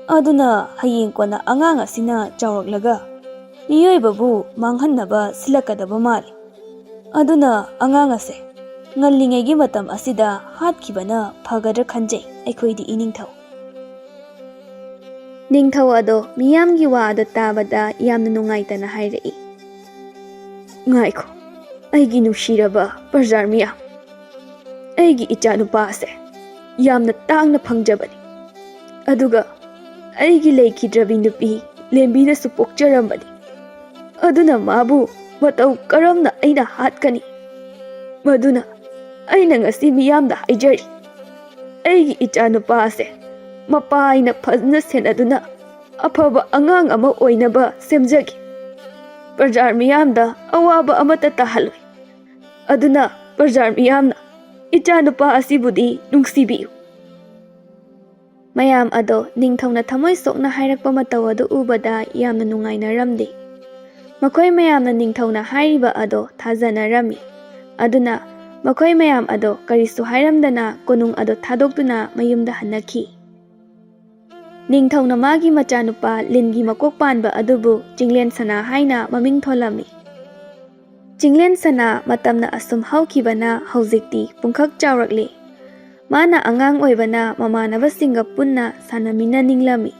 ꯑꯗꯨꯅ ꯍꯌꯦꯡ ꯀꯣꯟꯅ ꯑꯉꯥꯡ ꯑꯁꯤꯅ ꯆꯥꯎꯔꯛꯂꯒ ꯃꯤꯑꯣꯏꯕꯕꯨ ꯃꯥꯡꯍꯟꯅꯕ ꯁꯤꯜꯂꯛꯀꯗꯕ ꯃꯥꯜꯂꯤ꯫ ꯑꯗꯨꯅ ꯑꯉꯥꯡ ꯑꯁꯦ ꯉꯜꯂꯤꯉꯩꯒꯤ ꯃꯇꯝ ꯑꯁꯤꯗ ꯍꯥꯠꯈꯤꯕꯅ ꯐꯒꯗ꯭ꯔꯥ ꯈꯟꯖꯩ ꯑꯩꯈꯣꯏꯗꯤ ꯏꯅꯤꯡꯊꯧ꯫" ꯅꯤꯡꯊꯧ ꯑꯗꯣ ꯃꯤꯌꯥꯝꯒꯤ ꯋꯥ ꯑꯗꯣ ꯇꯥꯕꯗ ꯌꯥꯝꯅ ꯅꯨꯡꯉꯥꯏꯇꯅ ꯍꯥꯏꯔꯛꯏ, "ꯉꯥꯏꯈꯣ, ꯑꯩꯒꯤ ꯅꯨꯡꯁꯤꯔꯕ ꯄ꯭ꯔꯖꯥ ꯃꯤꯌꯥꯝ, ꯑꯩꯒꯤ ꯏꯆꯥꯅꯨꯄꯥ ꯑꯁꯦ ꯌꯥꯝꯅ ꯇꯥꯡꯅ ꯐꯪꯖꯕꯅꯤ꯫ ꯑꯗꯨꯒ ꯑꯩꯒꯤ ꯂꯩꯈꯤꯗ꯭ꯔꯕꯤ ꯅꯨꯄꯤ ꯂꯦꯝꯕꯤꯅꯁꯨ ꯄꯣꯛꯆꯔꯝꯕꯅꯤ꯫ ꯑꯗꯨꯅ ꯃꯥꯕꯨ ꯃꯇꯧ ꯀꯔꯝꯅ ꯑꯩꯅ ꯍꯥꯠꯀꯅꯤ? ꯃꯗꯨꯅ ꯑꯩꯅ ꯉꯁꯤ ꯃꯤꯌꯥꯝꯗ ꯍꯥꯏꯖꯔꯤ, ꯑꯩꯒꯤ ꯏꯆꯥꯅꯨꯄꯥ ꯑꯁꯦ ꯃꯄꯥ ꯑꯩꯅ ꯐꯖꯅ ꯁꯦꯟꯅꯗꯨꯅ ꯑꯐꯕ ꯑꯉꯥꯡ ꯑꯃ ꯑꯣꯏꯅꯕ ꯁꯦꯝꯖꯒꯦ꯫ ꯄ꯭ꯔꯖꯥ ꯃꯤꯌꯥꯝꯗ ꯑꯋꯥꯕ ꯑꯃꯠꯇ ꯇꯥꯍꯜꯂꯣꯏ꯫ ꯑꯗꯨꯅ ꯄ꯭ꯔꯖꯥ ꯃꯤꯌꯥꯝꯅ ꯏꯆꯥꯅꯨꯄꯥ ꯑꯁꯤꯕꯨꯗꯤ ꯅꯨꯡꯁꯤꯕꯤꯌꯨ꯫" ꯃꯌꯥꯝ ꯑꯗꯣ ꯅꯤꯡꯊꯧꯅ ꯊꯃꯣꯏ ꯁꯣꯛꯅ ꯍꯥꯏꯔꯛꯄ ꯃꯇꯧ ꯑꯗꯨ ꯎꯕꯗ ꯌꯥꯝꯅ ꯅꯨꯡꯉꯥꯏꯅꯔꯝꯗꯦ꯫ ꯃꯈꯣꯏ ꯃꯌꯥꯝꯅ ꯅꯤꯡꯊꯧꯅ ꯍꯥꯏꯔꯤꯕ ꯑꯗꯣ ꯊꯥꯖꯅꯔꯝꯃꯤ꯫ ꯑꯗꯨꯅ ꯃꯈꯣꯏ ꯃꯌꯥꯝ ꯑꯗꯣ ꯀꯔꯤꯁꯨ ꯍꯥꯏꯔꯝꯗꯅ ꯀꯣꯅꯨꯡ ꯑꯗꯣ ꯊꯥꯗꯣꯛꯇꯨꯅ ꯃꯌꯨꯝꯗ ꯍꯟꯅꯈꯤ꯫ ꯅꯤꯡꯊꯧꯅ ꯃꯥꯒꯤ ꯃꯆꯥꯅꯨꯄꯥ ꯂꯤꯟꯒꯤ ꯃꯀꯣꯛ ꯄꯥꯟꯕ ꯑꯗꯨꯕꯨ ꯆꯤꯡꯂꯦꯟ ꯁꯅꯥ ꯍꯥꯏꯅ ꯃꯃꯤꯡ ꯊꯣꯜꯂꯝꯃꯤ꯫ ꯆꯤꯡꯂꯦꯟ ꯁꯅꯥ ꯃꯇꯝꯅ ꯑꯁꯨꯝ ꯍꯧꯈꯤꯕꯅ ꯍꯧꯖꯤꯛꯇꯤ ꯄꯨꯡꯈꯛ ꯆꯥꯎꯔꯛꯂꯦ꯫ ꯃꯥꯅ ꯑꯉꯥꯡ ꯑꯣꯏꯕꯅ ꯃꯃꯥꯟꯅꯕꯁꯤꯡꯒ ꯄꯨꯟꯅ ꯁꯥꯟꯅꯃꯤꯟꯅꯅꯤꯡꯂꯝꯃꯤ꯫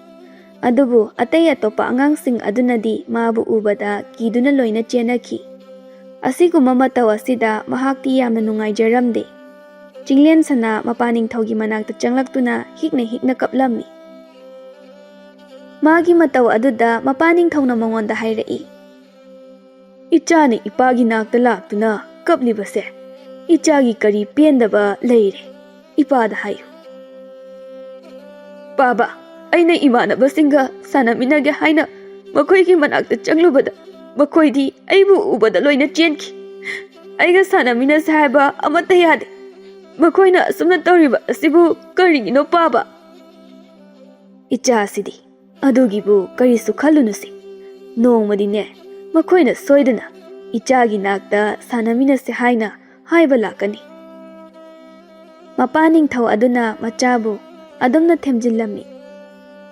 ꯑꯗꯨꯕꯨ ꯑꯇꯩ ꯑꯇꯣꯞꯄ ꯑꯉꯥꯡꯁꯤꯡ ꯑꯗꯨꯅꯗꯤ ꯃꯥꯕꯨ ꯎꯕꯗ ꯀꯤꯗꯨꯅ ꯂꯣꯏꯅ ꯆꯦꯟꯅꯈꯤ꯫ ꯑꯁꯤꯒꯨꯝꯕ ꯃꯇꯧ ꯑꯁꯤꯗ ꯃꯍꯥꯛꯇꯤ ꯌꯥꯝꯅ ꯅꯨꯡꯉꯥꯏꯖꯔꯝꯗꯦ꯫ ꯆꯤꯡꯂꯦꯟ ꯁꯅꯥ ꯃꯄꯥ ꯅꯤꯡꯊꯧꯒꯤ ꯃꯅꯥꯛꯇ ꯆꯪꯂꯛꯇꯨꯅ ꯍꯤꯛꯅ ꯍꯤꯛꯅ ꯀꯞꯂꯝꯃꯤ꯫ ꯃꯥꯒꯤ ꯃꯇꯧ ꯑꯗꯨꯗ ꯃꯄꯥ ꯅꯤꯡꯊꯧꯅ ꯃꯉꯣꯟꯗ ꯍꯥꯏꯔꯛꯏ, "ꯏꯆꯥꯅ ꯏꯄꯥꯒꯤ ꯅꯥꯛꯇ ꯂꯥꯛꯇꯨꯅ ꯀꯞꯂꯤꯕꯁꯦ ꯏꯆꯥꯒꯤ ꯀꯔꯤ ꯄꯦꯟꯗꯕ ꯂꯩꯔꯦ? ꯏꯄꯥꯗ ꯍꯥꯏꯌꯨ꯫" "ꯄꯥꯕ, ꯑꯩꯅ ꯏꯃꯥꯟꯅꯕꯁꯤꯡꯒ ꯁꯥꯟꯅꯃꯤꯟꯅꯒꯦ ꯍꯥꯏꯅ ꯃꯈꯣꯏꯒꯤ ꯃꯅꯥꯛꯇ ꯆꯪꯂꯨꯕꯗ ꯃꯈꯣꯏꯗꯤ ꯑꯩꯕꯨ ꯎꯕꯗ ꯂꯣꯏꯅ ꯆꯦꯟꯈꯤ꯫ ꯑꯩꯒ ꯁꯥꯟꯅꯃꯤꯟꯅꯁꯦ ꯍꯥꯏꯕ ꯑꯃꯠꯇ ꯌꯥꯗꯦ꯫ ꯃꯈꯣꯏꯅ ꯑꯁꯨꯝꯅ ꯇꯧꯔꯤꯕ ꯑꯁꯤꯕꯨ ꯀꯔꯤꯒꯤꯅꯣ, ꯄꯥꯕ?" "ꯏꯆꯥꯁꯤꯗꯤ ꯑꯗꯨꯒꯤꯕꯨ ꯀꯔꯤꯁꯨ ꯈꯜꯂꯨꯅꯨꯁꯦ꯫ ꯅꯣꯡꯃꯗꯤꯅꯦ, ꯃꯈꯣꯏꯅ ꯁꯣꯏꯗꯅ ꯏꯆꯥꯒꯤ ꯅꯥꯛꯇ ꯁꯥꯟꯅꯃꯤꯟꯅꯁꯦ ꯍꯥꯏꯅ ꯍꯥꯏꯕ ꯂꯥꯛꯀꯅꯤ꯫" ꯃꯄꯥ ꯅꯤꯡꯊꯧ ꯑꯗꯨꯅ ꯃꯆꯥꯕꯨ ꯑꯗꯨꯝꯅ ꯊꯦꯝꯖꯤꯜꯂꯝꯃꯤ꯫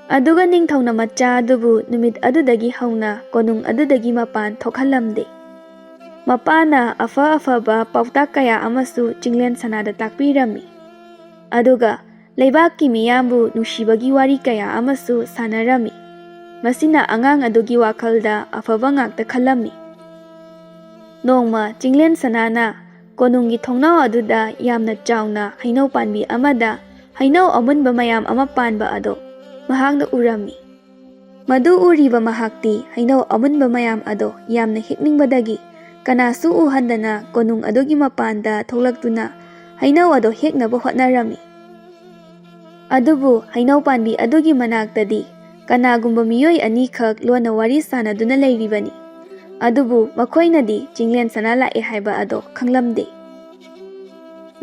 ꯑꯗꯨꯒ ꯅꯤꯡꯊꯧꯅ ꯃꯆꯥ ꯑꯗꯨꯕꯨ ꯅꯨꯃꯤꯠ ꯑꯗꯨꯗꯒꯤ ꯍꯧꯅ ꯀꯣꯅꯨꯡ ꯑꯗꯨꯗꯒꯤ ꯃꯄꯥꯟ ꯊꯣꯛꯍꯜꯂꯝꯗꯦ꯫ ꯃꯄꯥꯅ ꯑꯐ ꯑꯐꯕ ꯄꯥꯎꯇꯥꯛ ꯀꯌꯥ ꯑꯃꯁꯨ ꯆꯤꯡꯂꯦꯟ ꯁꯅꯥꯗ ꯇꯥꯛꯄꯤꯔꯝꯃꯤ꯫ ꯑꯗꯨꯒ ꯂꯩꯕꯥꯛꯀꯤ ꯃꯤꯌꯥꯝꯕꯨ ꯅꯨꯡꯁꯤꯕꯒꯤ ꯋꯥꯔꯤ ꯀꯌꯥ ꯑꯃꯁꯨ ꯁꯥꯟꯅꯔꯝꯃꯤ꯫ ꯃꯁꯤꯅ ꯑꯉꯥꯡ ꯑꯗꯨꯒꯤ ꯋꯥꯈꯜꯗ ꯑꯐꯕ ꯉꯥꯛꯇ ꯈꯜꯂꯝꯃꯤ꯫ ꯅꯣꯡꯃ ꯆꯤꯡꯂꯦꯟ ꯁꯅꯥꯅ ꯀꯣꯅꯨꯡꯒꯤ ꯊꯣꯡꯅꯥꯎ ꯑꯗꯨꯗ ꯌꯥꯝꯅ ꯆꯥꯎꯅ ꯍꯩꯅꯧ ꯄꯥꯝꯕꯤ ꯑꯃꯗ ꯍꯩꯅꯧ ꯑꯃꯨꯟꯕ ꯃꯌꯥꯝ ꯑꯃ ꯄꯥꯟꯕ ꯑꯗꯣ ꯃꯍꯥꯛꯅ ꯎꯔꯝꯃꯤ꯫ ꯃꯗꯨ ꯎꯔꯤꯕ ꯃꯍꯥꯛꯇꯤ ꯍꯩꯅꯧ ꯑꯃꯨꯟꯕ ꯃꯌꯥꯝ ꯑꯗꯣ ꯌꯥꯝꯅ ꯍꯦꯛꯅꯤꯡꯕꯗꯒꯤ ꯀꯅꯥꯁꯨ ꯎꯍꯟꯗꯅ ꯀꯣꯅꯨꯡ ꯑꯗꯨꯒꯤ ꯃꯄꯥꯟꯗ ꯊꯣꯛꯂꯛꯇꯨꯅ ꯍꯩꯅꯧ ꯑꯗꯣ ꯍꯦꯛꯅꯕ ꯍꯣꯠꯅꯔꯝꯃꯤ꯫ ꯑꯗꯨꯕꯨ ꯍꯩꯅꯧ ꯄꯥꯝꯕꯤ ꯑꯗꯨꯒꯤ ꯃꯅꯥꯛꯇꯗꯤ ꯀꯅꯥꯒꯨꯝꯕ ꯃꯤꯑꯣꯏ ꯑꯅꯤꯈꯛ ꯂꯣꯟꯅ ꯋꯥꯔꯤ ꯁꯥꯟꯅꯗꯨꯅ ꯂꯩꯔꯤꯕꯅꯤ꯫ ꯑꯗꯨꯕꯨ ꯃꯈꯣꯏꯅꯗꯤ ꯆꯤꯡꯂꯦꯟ ꯁꯅꯥ ꯂꯥꯛꯑꯦ ꯍꯥꯏꯕ ꯑꯗꯣ ꯈꯪꯂꯝꯗꯦ꯫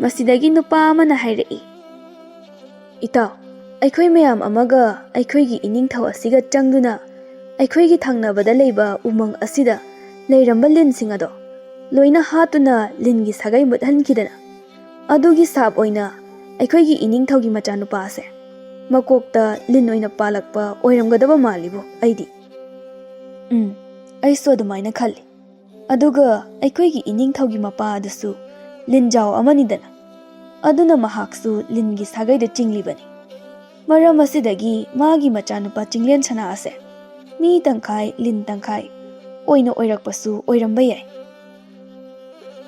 ꯃꯁꯤꯗꯒꯤ ꯅꯨꯄꯥ ꯑꯃꯅ ꯍꯥꯏꯔꯛꯏ, "ꯏꯇꯥꯎ, ꯑꯩꯈꯣꯏ ꯃꯌꯥꯝ ꯑꯃꯒ ꯑꯩꯈꯣꯏꯒꯤ ꯏꯅꯤꯡꯊꯧ ꯑꯁꯤꯒ ꯆꯪꯗꯨꯅ ꯑꯩꯈꯣꯏꯒꯤ ꯊꯪꯅꯕꯗ ꯂꯩꯕ ꯎꯃꯪ ꯑꯁꯤꯗ ꯂꯩꯔꯝꯕ ꯂꯤꯟꯁꯤꯡ ꯑꯗꯣ ꯂꯣꯏꯅ ꯍꯥꯠꯇꯨꯅ ꯂꯤꯟꯒꯤ ꯁꯥꯒꯩ ꯃꯨꯠꯍꯟꯈꯤꯗꯅ, ꯑꯗꯨꯒꯤ ꯁꯥꯞ ꯑꯣꯏꯅ ꯑꯩꯈꯣꯏꯒꯤ ꯏꯅꯤꯡꯊꯧꯒꯤ ꯃꯆꯥꯅꯨꯄꯥ ꯑꯁꯦ ꯃꯀꯣꯛꯇ ꯂꯤꯟ ꯑꯣꯏꯅ ꯄꯥꯜꯂꯛꯄ ꯑꯣꯏꯔꯝꯒꯗꯕ ꯃꯥꯜꯂꯤꯕꯨ ꯑꯩꯗꯤ꯫" "ꯎꯝ, ꯑꯩꯁꯨ ꯑꯗꯨꯃꯥꯏꯅ ꯈꯜꯂꯤ꯫ ꯑꯗꯨꯒ ꯑꯩꯈꯣꯏꯒꯤ ꯏꯅꯤꯡꯊꯧꯒꯤ ꯃꯄꯥ ꯑꯗꯨꯁꯨ ꯂꯤꯟꯖꯥꯎ ꯑꯃꯅꯤꯗꯅ, ꯑꯗꯨꯅ ꯃꯍꯥꯛꯁꯨ ꯂꯤꯟꯒꯤ ꯁꯥꯒꯩꯗ ꯆꯤꯡꯂꯤꯕꯅꯤ꯫ ꯃꯔꯝ ꯑꯁꯤꯗꯒꯤ ꯃꯥꯒꯤ ꯃꯆꯥꯅꯨꯄꯥ ꯆꯤꯡꯂꯦꯟ ꯁꯅꯥ ꯑꯁꯦ ꯃꯤ ꯇꯪꯈꯥꯏ, ꯂꯤꯟ ꯇꯪꯈꯥꯏ ꯑꯣꯏꯅ ꯑꯣꯏꯔꯛꯄꯁꯨ ꯑꯣꯏꯔꯝꯕ ꯌꯥꯏ꯫"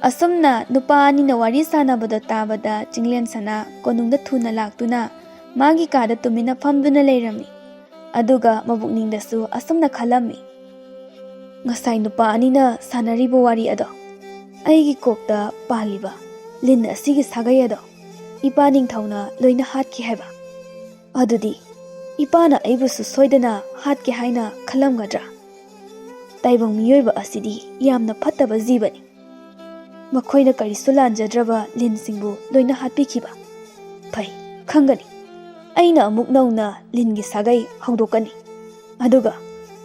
ꯑꯁꯨꯝꯅ ꯅꯨꯄꯥ ꯑꯅꯤꯅ ꯋꯥꯔꯤ ꯁꯥꯟꯅꯕꯗ ꯇꯥꯕꯗ ꯆꯤꯡꯂꯦꯟ ꯁꯅꯥ ꯀꯣꯅꯨꯡꯗ ꯊꯨꯅ ꯂꯥꯛꯇꯨꯅ ꯃꯥꯒꯤ ꯀꯥꯗ ꯇꯨꯃꯤꯟꯅ ꯐꯝꯗꯨꯅ ꯂꯩꯔꯝꯃꯤ꯫ ꯑꯗꯨꯒ ꯃꯕꯨꯛꯅꯤꯡꯗꯁꯨ ꯑꯁꯨꯝꯅ ꯈꯜꯂꯝꯃꯤ, "ꯉꯁꯥꯏ ꯅꯨꯄꯥ ꯑꯅꯤꯅ ꯁꯥꯟꯅꯔꯤꯕ ꯋꯥꯔꯤ ꯑꯗꯣ, ꯑꯩꯒꯤ ꯀꯣꯛꯇ ꯄꯥꯜꯂꯤꯕ ꯂꯤꯟ ꯑꯁꯤꯒꯤ ꯁꯥꯒꯩ ꯑꯗꯣ ꯏꯄꯥ ꯅꯤꯡꯊꯧꯅ ꯂꯣꯏꯅ ꯍꯥꯠꯈꯤ ꯍꯥꯏꯕ꯫ ꯑꯗꯨꯗꯤ ꯏꯄꯥꯅ ꯑꯩꯕꯨꯁꯨ ꯁꯣꯏꯗꯅ ꯍꯥꯠꯀꯦ ꯍꯥꯏꯅ ꯈꯜꯂꯝꯒꯗ꯭ꯔꯥ? ꯇꯥꯏꯕꯪ ꯃꯤꯑꯣꯏꯕ ꯑꯁꯤꯗꯤ ꯌꯥꯝꯅ ꯐꯠꯇꯕ ꯖꯤꯕꯅꯤ꯫ ꯃꯈꯣꯏꯅ ꯀꯔꯤꯁꯨ ꯂꯥꯟꯖꯗ꯭ꯔꯕ ꯂꯤꯟꯁꯤꯡꯕꯨ ꯂꯣꯏꯅ ꯍꯥꯠꯄꯤꯈꯤꯕ꯫ ꯐꯩ, ꯈꯪꯒꯅꯤ꯫ ꯑꯩꯅ ꯑꯃꯨꯛ ꯅꯧꯅ ꯂꯤꯟꯒꯤ ꯁꯥꯒꯩ ꯍꯧꯗꯣꯛꯀꯅꯤ꯫ ꯑꯗꯨꯒ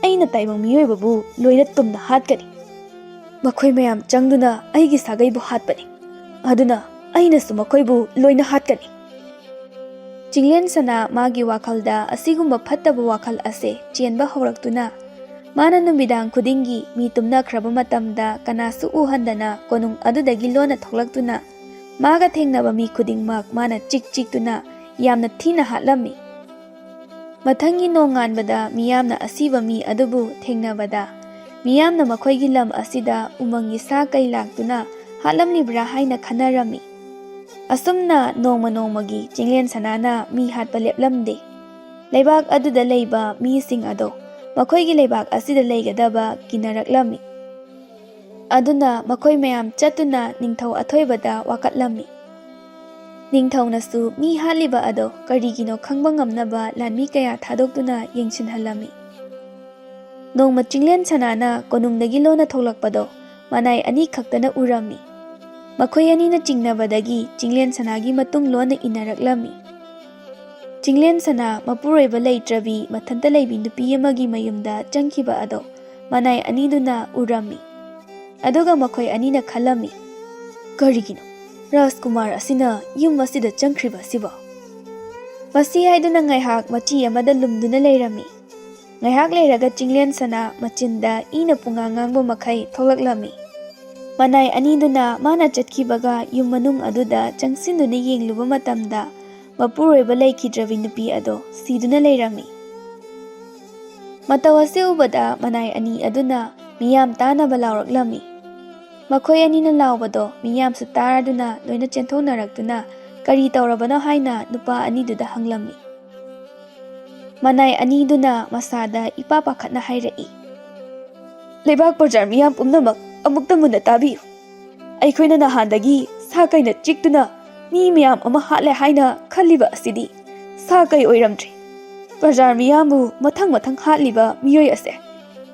ꯑꯩꯅ ꯇꯥꯏꯕꯪ ꯃꯤꯑꯣꯏꯕꯕꯨ ꯂꯣꯏꯅ ꯇꯨꯝꯅ ꯍꯥꯠꯀꯅꯤ꯫ ꯃꯈꯣꯏ ꯃꯌꯥꯝ ꯆꯪꯗꯨꯅ ꯑꯩꯒꯤ ꯁꯥꯒꯩꯕꯨ ꯍꯥꯠꯄꯅꯤ꯫ ꯑꯗꯨꯅ ꯑꯩꯅꯁꯨ ꯃꯈꯣꯏꯕꯨ ꯂꯣꯏꯅ ꯍꯥꯠꯀꯅꯤ"꯫ ꯆꯤꯡꯂꯦꯟ ꯁꯅꯥ ꯃꯥꯒꯤ ꯋꯥꯈꯜꯗ ꯑꯁꯤꯒꯨꯝꯕ ꯐꯠꯇꯕ ꯋꯥꯈꯜ ꯑꯁꯦ ꯆꯦꯟꯕ ꯍꯧꯔꯛꯇꯨꯅ, ꯃꯥꯅ ꯅꯨꯃꯤꯗꯥꯡ ꯈꯨꯗꯤꯡꯒꯤ ꯃꯤ ꯇꯨꯝꯅꯈ꯭ꯔꯕ ꯃꯇꯝꯗ ꯀꯅꯥꯁꯨ ꯎꯍꯟꯗꯅ ꯀꯣꯅꯨꯡ ꯑꯗꯨꯗꯒꯤ ꯂꯣꯟꯅ ꯊꯣꯛꯂꯛꯇꯨꯅ, ꯃꯥꯒ ꯊꯦꯡꯅꯕ ꯃꯤ ꯈꯨꯗꯤꯡꯃꯛ ꯃꯥꯅ ꯆꯤꯛ ꯆꯤꯛꯇꯨꯅ ꯌꯥꯝꯅ ꯊꯤꯅ ꯍꯥꯠꯂꯝꯃꯤ꯫ ꯃꯊꯪꯒꯤ ꯅꯣꯡꯉꯥꯟꯕꯗ ꯃꯤꯌꯥꯝꯅ ꯑꯁꯤꯕ ꯃꯤ ꯑꯗꯨꯕꯨ ꯊꯦꯡꯅꯕꯗ, ꯃꯤꯌꯥꯝꯅ ꯃꯈꯣꯏꯒꯤ ꯂꯝ ꯑꯁꯤꯗ ꯎꯃꯪꯒꯤ ꯁꯥ ꯀꯩ ꯂꯥꯛꯇꯨꯅ ꯍꯥꯠꯂꯝꯂꯤꯕ꯭ꯔꯥ ꯍꯥꯏꯅ ꯈꯟꯅꯔꯝꯃꯤ꯫ ꯑꯁꯨꯝꯅ ꯅꯣꯡꯃ ꯅꯣꯡꯃꯒꯤ ꯆꯤꯡꯂꯦꯟ ꯁꯅꯥꯅ ꯃꯤ ꯍꯥꯠꯄ ꯂꯦꯞꯂꯝꯗꯦ꯫ ꯂꯩꯕꯥꯛ ꯑꯗꯨꯗ ꯂꯩꯕ ꯃꯤꯁꯤꯡ ꯑꯗꯣ ꯃꯈꯣꯏꯒꯤ ꯂꯩꯕꯥꯛ ꯑꯁꯤꯗ ꯂꯩꯒꯗꯕ ꯀꯤꯅꯔꯛꯂꯝꯃꯤ꯫ ꯑꯗꯨꯅ ꯃꯈꯣꯏ ꯃꯌꯥꯝ ꯆꯠꯇꯨꯅ ꯅꯤꯡꯊꯧ ꯑꯊꯣꯏꯕꯗ ꯋꯥꯀꯠꯂꯝꯃꯤ꯫ ꯅꯤꯡꯊꯧꯅꯁꯨ ꯃꯤ ꯍꯥꯠꯂꯤꯕ ꯑꯗꯣ ꯀꯔꯤꯒꯤꯅꯣ ꯈꯪꯕ ꯉꯝꯅꯕ ꯂꯥꯟꯃꯤ ꯀꯌꯥ ꯊꯥꯗꯣꯛꯇꯨꯅ ꯌꯦꯡꯁꯤꯟꯍꯜꯂꯝꯃꯤ꯫ ꯅꯣꯡꯃ ꯆꯤꯡꯂꯦꯟ ꯁꯅꯥꯅ ꯀꯣꯅꯨꯡꯗꯒꯤ ꯂꯣꯟꯅ ꯊꯣꯛꯂꯛꯄꯗꯣ ꯃꯅꯥꯏ ꯑꯅꯤ ꯈꯛꯇꯅ ꯎꯔꯝꯃꯤ꯫ ꯃꯈꯣꯏ ꯑꯅꯤꯅ ꯆꯤꯡꯅꯕꯗꯒꯤ ꯆꯤꯡꯂꯦꯟ ꯁꯅꯥꯒꯤ ꯃꯇꯨꯡ ꯂꯣꯟꯅ ꯏꯟꯅꯔꯛꯂꯝꯃꯤ꯫ ꯆꯤꯡꯂꯦꯟ ꯁꯅꯥ ꯃꯄꯨꯔꯣꯏꯕ ꯂꯩꯇ꯭ꯔꯕꯤ ꯃꯊꯟꯇ ꯂꯩꯕꯤ ꯅꯨꯄꯤ ꯑꯃꯒꯤ ꯃꯌꯨꯝꯗ ꯆꯪꯈꯤꯕ ꯑꯗꯣ ꯃꯅꯥꯏ ꯑꯅꯤꯗꯨꯅ ꯎꯔꯝꯃꯤ꯫ ꯑꯗꯨꯒ ꯃꯈꯣꯏ ꯑꯅꯤꯅ ꯈꯜꯂꯝꯃꯤ, "ꯀꯔꯤꯒꯤꯅꯣ ꯔꯥꯖꯀꯨꯃꯥꯔ ꯑꯁꯤꯅ ꯌꯨꯝ ꯑꯁꯤꯗ ꯆꯪꯈ꯭ꯔꯤꯕ ꯑꯁꯤꯕꯣ?" ꯃꯁꯤ ꯍꯥꯏꯗꯨꯅ ꯉꯥꯏꯍꯥꯛ ꯃꯆꯤ ꯑꯃꯗ ꯂꯨꯝꯗꯨꯅ ꯂꯩꯔꯝꯃꯤ꯫ ꯉꯥꯏꯍꯥꯛ ꯂꯩꯔꯒ ꯆꯤꯡꯂꯦꯟ ꯁꯅꯥ ꯃꯆꯤꯟꯗ ꯏꯅ ꯄꯨꯡꯉꯥꯡ ꯉꯥꯡꯕ ꯃꯈꯩ ꯊꯣꯛꯂꯛꯂꯝꯃꯤ꯫ ꯃꯅꯥꯏ ꯑꯅꯤꯗꯨꯅ ꯃꯥꯅ ꯆꯠꯈꯤꯕꯒ ꯌꯨꯝ ꯃꯅꯨꯡ ꯑꯗꯨꯗ ꯆꯪꯁꯤꯟꯗꯨꯅ ꯌꯦꯡꯂꯨꯕ ꯃꯇꯝꯗ, ꯃꯄꯨꯔꯣꯏꯕ ꯂꯩꯈꯤꯗ꯭ꯔꯕꯤ ꯅꯨꯄꯤ ꯑꯗꯣ ꯁꯤꯗꯨꯅ ꯂꯩꯔꯝꯃꯤ꯫ ꯃꯇꯧ ꯑꯁꯤ ꯎꯕꯗ ꯃꯅꯥꯏ ꯑꯅꯤ ꯑꯗꯨꯅ ꯃꯤꯌꯥꯝ ꯇꯥꯅꯕ ꯂꯥꯎꯔꯛꯂꯝꯃꯤ꯫ ꯃꯈꯣꯏ ꯑꯅꯤꯅ ꯂꯥꯎꯕꯗꯣ ꯃꯤꯌꯥꯝꯁꯨ ꯇꯥꯔꯗꯨꯅ ꯂꯣꯏꯅ ꯆꯦꯟꯊꯣꯛꯅꯔꯛꯇꯨꯅ ꯀꯔꯤ ꯇꯧꯔꯕꯅꯣ ꯍꯥꯏꯅ ꯅꯨꯄꯥ ꯑꯅꯤꯗꯨꯗ ꯍꯪꯂꯝꯃꯤ꯫ ꯃꯅꯥꯏ ꯑꯅꯤꯗꯨꯅ ꯃꯁꯥꯗ ꯏꯄꯥ ꯄꯥꯈꯠꯅ ꯍꯥꯏꯔꯛꯏ, "ꯂꯩꯕꯥꯛ ꯄ꯭ꯔꯖꯥ ꯃꯤꯌꯥꯝ ꯄꯨꯝꯅꯃꯛ ꯑꯃꯨꯛꯇ ꯃꯨꯟꯅ ꯇꯥꯕꯤꯌꯨ꯫ ꯑꯩꯈꯣꯏꯅ ꯅꯍꯥꯟꯗꯒꯤ ꯁꯥ ꯀꯩꯅ ꯆꯤꯛꯇꯨꯅ ꯃꯤ ꯃꯌꯥꯝ ꯑꯃ ꯍꯥꯠꯂꯦ ꯍꯥꯏꯅ ꯈꯜꯂꯤꯕ ꯑꯁꯤꯗꯤ ꯁꯥ ꯀꯩ ꯑꯣꯏꯔꯝꯗ꯭ꯔꯦ꯫ ꯄ꯭ꯔꯖꯥ ꯃꯤꯌꯥꯝꯕꯨ ꯃꯊꯪ ꯃꯊꯪ ꯍꯥꯠꯂꯤꯕ ꯃꯤꯑꯣꯏ ꯑꯁꯦ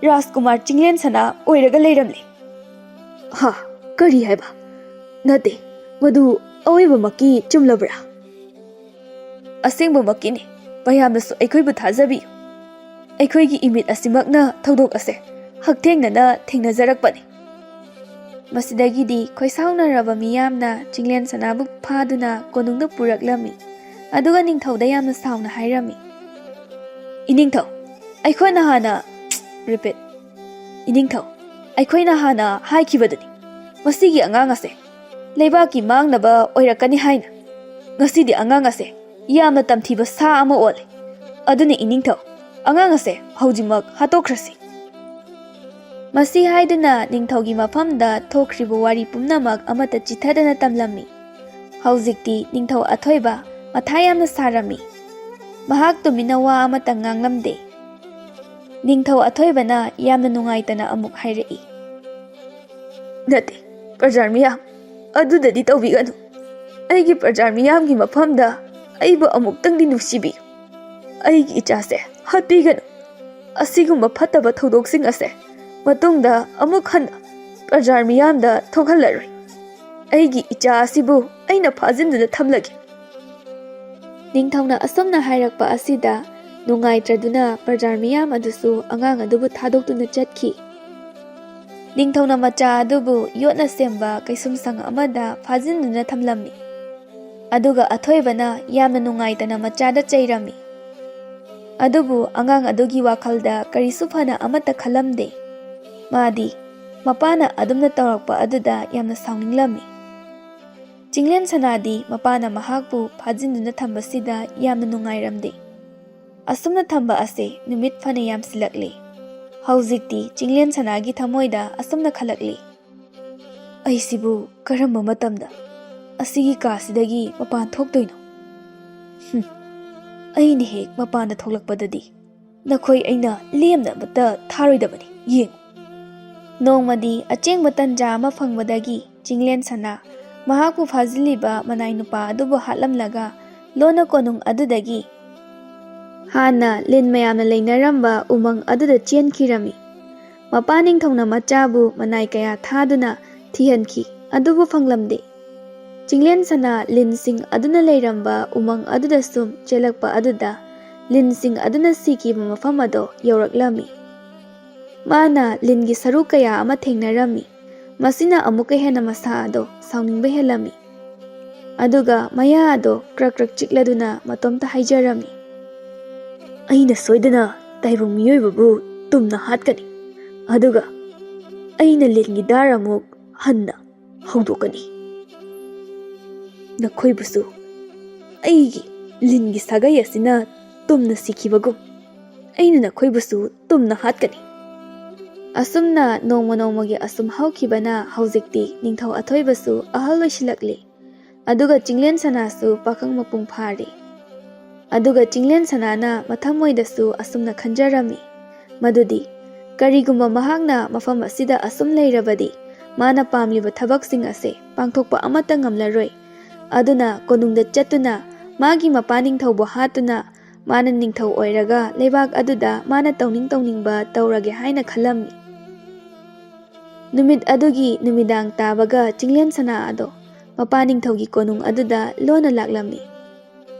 ꯔꯥꯖꯀꯨꯃꯥꯔ ꯆꯤꯡꯂꯦꯟ ꯁꯅꯥ ꯑꯣꯏꯔꯒ ꯂꯩꯔꯝꯂꯦ꯫" "ꯍꯥ? ꯀꯔꯤ ꯍꯥꯏꯕ? ꯅꯠꯇꯦ, ꯃꯗꯨ ꯑꯑꯣꯏꯕꯃꯛꯀꯤ ꯆꯨꯝꯂꯕ꯭ꯔꯥ?" "ꯑꯁꯦꯡꯕꯃꯛꯀꯤꯅꯤ꯫ ꯃꯌꯥꯝꯅꯁꯨ ꯑꯩꯈꯣꯏꯕꯨ ꯊꯥꯖꯕꯤꯌꯨ꯫ ꯑꯩꯈꯣꯏꯒꯤ ꯏꯃꯤꯠ ꯑꯁꯤꯃꯛꯅ ꯊꯧꯗꯣꯛ ꯑꯁꯦ ꯍꯛꯊꯦꯡꯅꯅ ꯊꯦꯡꯅꯖꯔꯛꯄꯅꯤ꯫" ꯃꯁꯤꯗꯒꯤꯗꯤ ꯈꯣꯏꯁꯥꯎꯅꯔꯕ ꯃꯤꯌꯥꯝꯅ ꯆꯤꯡꯂꯦꯟ ꯁꯅꯥꯕꯨ ꯐꯥꯗꯨꯅ ꯀꯣꯅꯨꯡꯗ ꯄꯨꯔꯛꯂꯝꯃꯤ꯫ ꯑꯗꯨꯒ ꯅꯤꯡꯊꯧꯗ ꯌꯥꯝꯅ ꯁꯥꯎꯅ ꯍꯥꯏꯔꯝꯃꯤ, "ꯏꯅꯤꯡꯊꯧ, ꯑꯩꯈꯣꯏꯅ ꯍꯥꯟꯅ," repeat, "ꯏꯅꯤꯡꯊꯧ, ꯑꯩꯈꯣꯏꯅ ꯍꯥꯟꯅ ꯍꯥꯏꯈꯤꯕꯗꯨꯅꯤ, ꯃꯁꯤꯒꯤ ꯑꯉꯥꯡ ꯑꯁꯦ ꯂꯩꯕꯥꯛꯀꯤ ꯃꯥꯡꯅꯕ ꯑꯣꯏꯔꯛꯀꯅꯤ ꯍꯥꯏꯅ꯫ ꯉꯁꯤꯗꯤ ꯑꯉꯥꯡ ꯑꯁꯦ ꯌꯥꯝꯅ ꯇꯝꯊꯤꯕ ꯁꯥ ꯑꯃ ꯑꯣꯜꯂꯦ꯫ ꯑꯗꯨꯅ ꯏꯅꯤꯡꯊꯧ, ꯑꯉꯥꯡ ꯑꯁꯦ ꯍꯧꯖꯤꯛꯃꯛ ꯍꯥꯠꯇꯣꯛꯈ꯭ꯔꯁꯤ꯫" ꯃꯁꯤ ꯍꯥꯏꯗꯨꯅ ꯅꯤꯡꯊꯧꯒꯤ ꯃꯐꯝꯗ ꯊꯣꯛꯈ꯭ꯔꯤꯕ ꯋꯥꯔꯤ ꯄꯨꯝꯅꯃꯛ ꯑꯃꯠꯇ ꯆꯤꯊꯗꯅ ꯇꯝꯂꯝꯃꯤ꯫ ꯍꯧꯖꯤꯛꯇꯤ ꯅꯤꯡꯊꯧ ꯑꯊꯣꯏꯕ ꯃꯊꯥ ꯌꯥꯝꯅ ꯁꯥꯔꯝꯃꯤ꯫ ꯃꯍꯥꯛ ꯇꯨꯃꯤꯟꯅ ꯋꯥ ꯑꯃꯠꯇ ꯉꯥꯡꯂꯝꯗꯦ꯫ ꯅꯤꯡꯊꯧ ꯑꯊꯣꯏꯕꯅ ꯌꯥꯝꯅ ꯅꯨꯡꯉꯥꯏꯇꯅ ꯑꯃꯨꯛ ꯍꯥꯏꯔꯛꯏ, "ꯅꯠꯇꯦ, ꯄ꯭ꯔꯖꯥ ꯃꯤꯌꯥꯝ, ꯑꯗꯨꯗꯗꯤ ꯇꯧꯕꯤꯒꯅꯨ꯫ ꯑꯩꯒꯤ ꯄ꯭ꯔꯖꯥ ꯃꯤꯌꯥꯝꯒꯤ ꯃꯐꯝꯗ ꯑꯩꯕꯨ ꯑꯃꯨꯛꯇꯪꯗꯤ ꯅꯨꯡꯁꯤꯕꯤꯌꯨ꯫ ꯑꯩꯒꯤ ꯏꯆꯥꯁꯦ ꯍꯥꯠꯄꯤꯒꯅꯨ꯫ ꯑꯁꯤꯒꯨꯝꯕ ꯐꯠꯇꯕ ꯊꯧꯗꯣꯛꯁꯤꯡ ꯑꯁꯦ ꯃꯇꯨꯡꯗ ꯑꯃꯨꯛ ꯍꯟꯅ ꯄ꯭ꯔꯖꯥ ꯃꯤꯌꯥꯝꯗ ꯊꯣꯛꯍꯜꯂꯔꯣꯏ꯫ ꯑꯩꯒꯤ ꯏꯆꯥ ꯑꯁꯤꯕꯨ ꯑꯩꯅ ꯐꯥꯖꯤꯟꯗꯨꯅ ꯊꯝꯂꯒꯦ꯫" ꯅꯤꯡꯊꯧꯅ ꯑꯁꯨꯝꯅ ꯍꯥꯏꯔꯛꯄ ꯑꯁꯤꯗ ꯅꯨꯡꯉꯥꯏꯇ꯭ꯔꯗꯨꯅ ꯄ꯭ꯔꯖꯥ ꯃꯤꯌꯥꯝ ꯑꯗꯨꯁꯨ ꯑꯉꯥꯡ ꯑꯗꯨꯕꯨ ꯊꯥꯗꯣꯛꯇꯨꯅ ꯆꯠꯈꯤ꯫ ꯅꯤꯡꯊꯧꯅ ꯃꯆꯥ ꯑꯗꯨꯕꯨ ꯌꯣꯠꯅ ꯁꯦꯝꯕ ꯀꯩꯁꯨꯝꯁꯪ ꯑꯃꯗ ꯐꯥꯖꯤꯟꯗꯨꯅ ꯊꯝꯂꯝꯃꯤ꯫ ꯑꯗꯨꯒ ꯑꯊꯣꯏꯕꯅ ꯌꯥꯝꯅ ꯅꯨꯡꯉꯥꯏꯇꯅ ꯃꯆꯥꯗ ꯆꯩꯔꯝꯃꯤ꯫ ꯑꯗꯨꯕꯨ ꯑꯉꯥꯡ ꯑꯗꯨꯒꯤ ꯋꯥꯈꯜꯗ ꯀꯔꯤꯁꯨ ꯐꯅ ꯑꯃꯠꯇ ꯈꯜꯂꯝꯗꯦ꯫ ꯃꯥꯗꯤ ꯃꯄꯥꯅ ꯑꯗꯨꯝꯅ ꯇꯧꯔꯛꯄ ꯑꯗꯨꯗ ꯌꯥꯝꯅ ꯁꯥꯎꯅꯤꯡꯂꯝꯃꯤ꯫ ꯆꯤꯡꯂꯦꯟ ꯁꯅꯥꯗꯤ ꯃꯄꯥꯅ ꯃꯍꯥꯛꯄꯨ ꯐꯥꯖꯤꯟꯗꯨꯅ ꯊꯝꯕꯁꯤꯗ ꯌꯥꯝꯅ ꯅꯨꯡꯉꯥꯏꯔꯝꯗꯦ꯫ ꯑꯁꯨꯝꯅ ꯊꯝꯕ ꯑꯁꯤ ꯅꯨꯃꯤꯠ ꯐꯅ ꯌꯥꯝꯁꯤꯜꯂꯛꯂꯦ꯫ ꯍꯧꯖꯤꯛꯇꯤ ꯆꯤꯡꯂꯦꯟ ꯁꯅꯥꯒꯤ ꯊꯃꯣꯏꯗ ꯑꯁꯨꯝꯅ ꯈꯜꯂꯛꯂꯤ, "ꯑꯩꯁꯤꯕꯨ ꯀꯔꯝꯕ ꯃꯇꯝꯗ ꯑꯁꯤꯒꯤ ꯀꯥꯁꯤꯗꯒꯤ ꯃꯄꯥꯟ ꯊꯣꯛꯇꯣꯏꯅꯣ? ꯍꯨꯝ, ꯑꯩꯅ ꯍꯦꯛ ꯃꯄꯥꯟꯗ ꯊꯣꯛꯂꯛꯄꯗꯗꯤ ꯅꯈꯣꯏ ꯑꯩꯅ ꯂꯦꯝꯅ ꯑꯃꯠꯇ ꯊꯥꯔꯣꯏꯗꯕꯅꯤ꯫ ꯌꯦꯡ꯫ ꯅꯣꯡꯃꯗꯤ ꯑꯆꯦꯡꯕ ꯇꯟꯖꯥ ꯑꯃ ꯐꯪꯕꯗꯒꯤ ꯆꯤꯡꯂꯦꯟ ꯁꯅꯥ ꯃꯍꯥꯛꯄꯨ ꯐꯥꯖꯤꯜꯂꯤꯕ ꯃꯅꯥꯏ ꯅꯨꯄꯥ ꯑꯗꯨꯕꯨ ꯍꯥꯠꯂꯝꯂꯒ ꯂꯣꯟꯅ ꯀꯣꯅꯨꯡ ꯑꯗꯨꯗꯒꯤ ꯍꯥꯟꯅ ꯂꯤꯟ ꯃꯌꯥꯝꯅ ꯂꯩꯅꯔꯝꯕ ꯎꯃꯪ ꯑꯗꯨꯗ ꯆꯦꯟꯈꯤꯔꯝꯃꯤ꯫ ꯃꯄꯥ ꯅꯤꯡꯊꯧꯅ ꯃꯆꯥꯕꯨ ꯃꯅꯥꯏ ꯀꯌꯥ ꯊꯥꯗꯨꯅ ꯊꯤꯍꯟꯈꯤ, ꯑꯗꯨꯕꯨ ꯐꯪꯂꯝꯗꯦ꯫ ꯆꯤꯡꯂꯦꯟ ꯁꯅꯥ ꯂꯤꯟꯁꯤꯡ ꯑꯗꯨꯅ ꯂꯩꯔꯝꯕ ꯎꯃꯪ ꯑꯗꯨꯗ ꯁꯨꯝ ꯆꯦꯜꯂꯛꯄ ꯑꯗꯨꯗ ꯂꯤꯟꯁꯤꯡ ꯑꯗꯨꯅ ꯁꯤꯈꯤꯕ ꯃꯐꯝ ꯑꯗꯣ ꯌꯧꯔꯛꯂꯝꯃꯤ꯫ ꯃꯥꯅ ꯂꯤꯟꯒꯤ ꯁꯔꯨ ꯀꯌꯥ ꯑꯃ ꯊꯦꯡꯅꯔꯝꯃꯤ꯫ ꯃꯁꯤꯅ ꯑꯃꯨꯛꯀ ꯍꯦꯟꯅ ꯃꯁꯥ ꯑꯗꯣ ꯁꯥꯎꯅꯤꯡꯕ ꯍꯦꯜꯂꯝꯃꯤ꯫ ꯑꯗꯨꯒ ꯃꯌꯥ ꯑꯗꯣ ꯀ꯭ꯔꯛ ꯀ꯭ꯔꯛ ꯆꯤꯛꯂꯗꯨꯅ ꯃꯇꯣꯝꯇ ꯍꯥꯏꯖꯔꯝꯃꯤ, "ꯑꯩꯅ ꯁꯣꯏꯗꯅ ꯇꯥꯏꯕꯪ ꯃꯤꯑꯣꯏꯕꯕꯨ ꯇꯨꯝꯅ ꯍꯥꯠꯀꯅꯤ, ꯑꯗꯨꯒ ꯑꯩꯅ ꯂꯤꯟꯒꯤ ꯗꯥꯔ ꯑꯃꯨꯛ ꯍꯟꯅ ꯍꯧꯗꯣꯛꯀꯅꯤ꯫ ꯅꯈꯣꯏꯕꯨꯁꯨ ꯑꯩꯒꯤ ꯂꯤꯟꯒꯤ ꯁꯥꯒꯩ ꯑꯁꯤꯅ ꯇꯨꯝꯅ ꯁꯤꯈꯤꯕꯒꯨꯝ ꯑꯩꯅ ꯅꯈꯣꯏꯕꯨꯁꯨ ꯇꯨꯝꯅ ꯍꯥꯠꯀꯅꯤ꯫" ꯑꯁꯨꯝꯅ ꯅꯣꯡꯃ ꯅꯣꯡꯃꯒꯤ ꯑꯁꯨꯝ ꯍꯧꯈꯤꯕꯅ ꯍꯧꯖꯤꯛꯇꯤ ꯅꯤꯡꯊꯧ ꯑꯊꯣꯏꯕꯁꯨ ꯑꯍꯜ ꯑꯣꯏꯁꯤꯜꯂꯛꯂꯤ꯫ ꯑꯗꯨꯒ ꯆꯤꯡꯂꯦꯟ ꯁꯅꯥꯁꯨ ꯄꯥꯈꯪ ꯃꯄꯨꯡ ꯐꯥꯔꯦ꯫ ꯑꯗꯨꯒ ꯆꯤꯡꯂꯦꯟ ꯁꯅꯥꯅ ꯃꯊꯃꯣꯏꯗꯁꯨ ꯑꯁꯨꯝꯅ ꯈꯟꯖꯔꯝꯃꯤ, ꯃꯗꯨꯗꯤ ꯀꯔꯤꯒꯨꯝꯕ ꯃꯍꯥꯛꯅ ꯃꯐꯝ ꯑꯁꯤꯗ ꯑꯁꯨꯝ ꯂꯩꯔꯕꯗꯤ ꯃꯥꯅ ꯄꯥꯝꯂꯤꯕ ꯊꯕꯛꯁꯤꯡ ꯑꯁꯦ ꯄꯥꯡꯊꯣꯛꯄ ꯑꯃꯠꯇ ꯉꯝꯂꯔꯣꯏ꯫ ꯑꯗꯨꯅ ꯀꯣꯅꯨꯡꯗ ꯆꯠꯇꯨꯅ ꯃꯥꯒꯤ ꯃꯄꯥ ꯅꯤꯡꯊꯧꯕꯨ ꯍꯥꯠꯇꯨꯅ ꯃꯥꯅ ꯅꯤꯡꯊꯧ ꯑꯣꯏꯔꯒ ꯂꯩꯕꯥꯛ ꯑꯗꯨꯗ ꯃꯥꯅ ꯇꯧꯅꯤꯡ ꯇꯧꯅꯤꯡꯕ ꯇꯧꯔꯒꯦ ꯍꯥꯏꯅ ꯈꯜꯂꯝꯃꯤ꯫ ꯅꯨꯃꯤꯠ ꯑꯗꯨꯒꯤ ꯅꯨꯃꯤꯗꯥꯡ ꯇꯥꯕꯒ ꯆꯤꯡꯂꯦꯟ ꯁꯅꯥ ꯑꯗꯣ ꯃꯄꯥ ꯅꯤꯡꯊꯧꯒꯤ ꯀꯣꯅꯨꯡ ꯑꯗꯨꯗ ꯂꯣꯟꯅ ꯂꯥꯛꯂꯝꯃꯤ꯫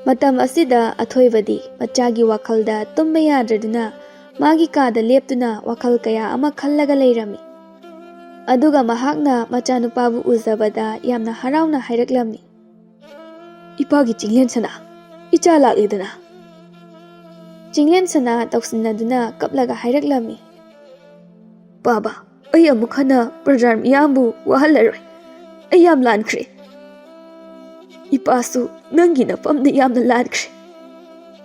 ꯃꯇꯝ ꯑꯁꯤꯗ ꯑꯊꯣꯏꯕꯗꯤ ꯃꯆꯥꯒꯤ ꯋꯥꯈꯜꯗ ꯇꯨꯝꯕ ꯌꯥꯗ꯭ꯔꯗꯨꯅ ꯃꯥꯒꯤ ꯀꯥꯗ ꯂꯦꯞꯇꯨꯅ ꯋꯥꯈꯜ ꯀꯌꯥ ꯑꯃ ꯈꯜꯂꯒ ꯂꯩꯔꯝꯃꯤ꯫ ꯑꯗꯨꯒ ꯃꯍꯥꯛꯅ ꯃꯆꯥꯅꯨꯄꯥꯕꯨ ꯎꯖꯕꯗ ꯌꯥꯝꯅ ꯍꯔꯥꯎꯅ ꯍꯥꯏꯔꯛꯂꯝꯃꯤ, "ꯏꯄꯥꯒꯤ ꯆꯤꯡꯂꯦꯟ ꯁꯅꯥ, ꯏꯆꯥ ꯂꯥꯛꯂꯦꯗꯅ!" ꯆꯤꯡꯂꯦꯟ ꯁꯅꯥ ꯇꯧꯁꯤꯟꯅꯗꯨꯅ ꯀꯞꯂꯒ ꯍꯥꯏꯔꯛꯂꯝꯃꯤ, "ꯄꯥꯕ, ꯑꯩ ꯑꯃꯨꯛ ꯍꯟꯅ ꯄ꯭ꯔꯖꯥ ꯃꯤꯌꯥꯝꯕꯨ ꯋꯥꯍꯜꯂꯔꯣꯏ꯫ ꯑꯩ ꯌꯥꯝ ꯂꯥꯟꯈ꯭ꯔꯦ꯫ ꯏꯄꯥꯁꯨ ꯅꯪꯒꯤ ꯅꯐꯝꯗ ꯌꯥꯝꯅ ꯂꯥꯟꯈ꯭ꯔꯦ꯫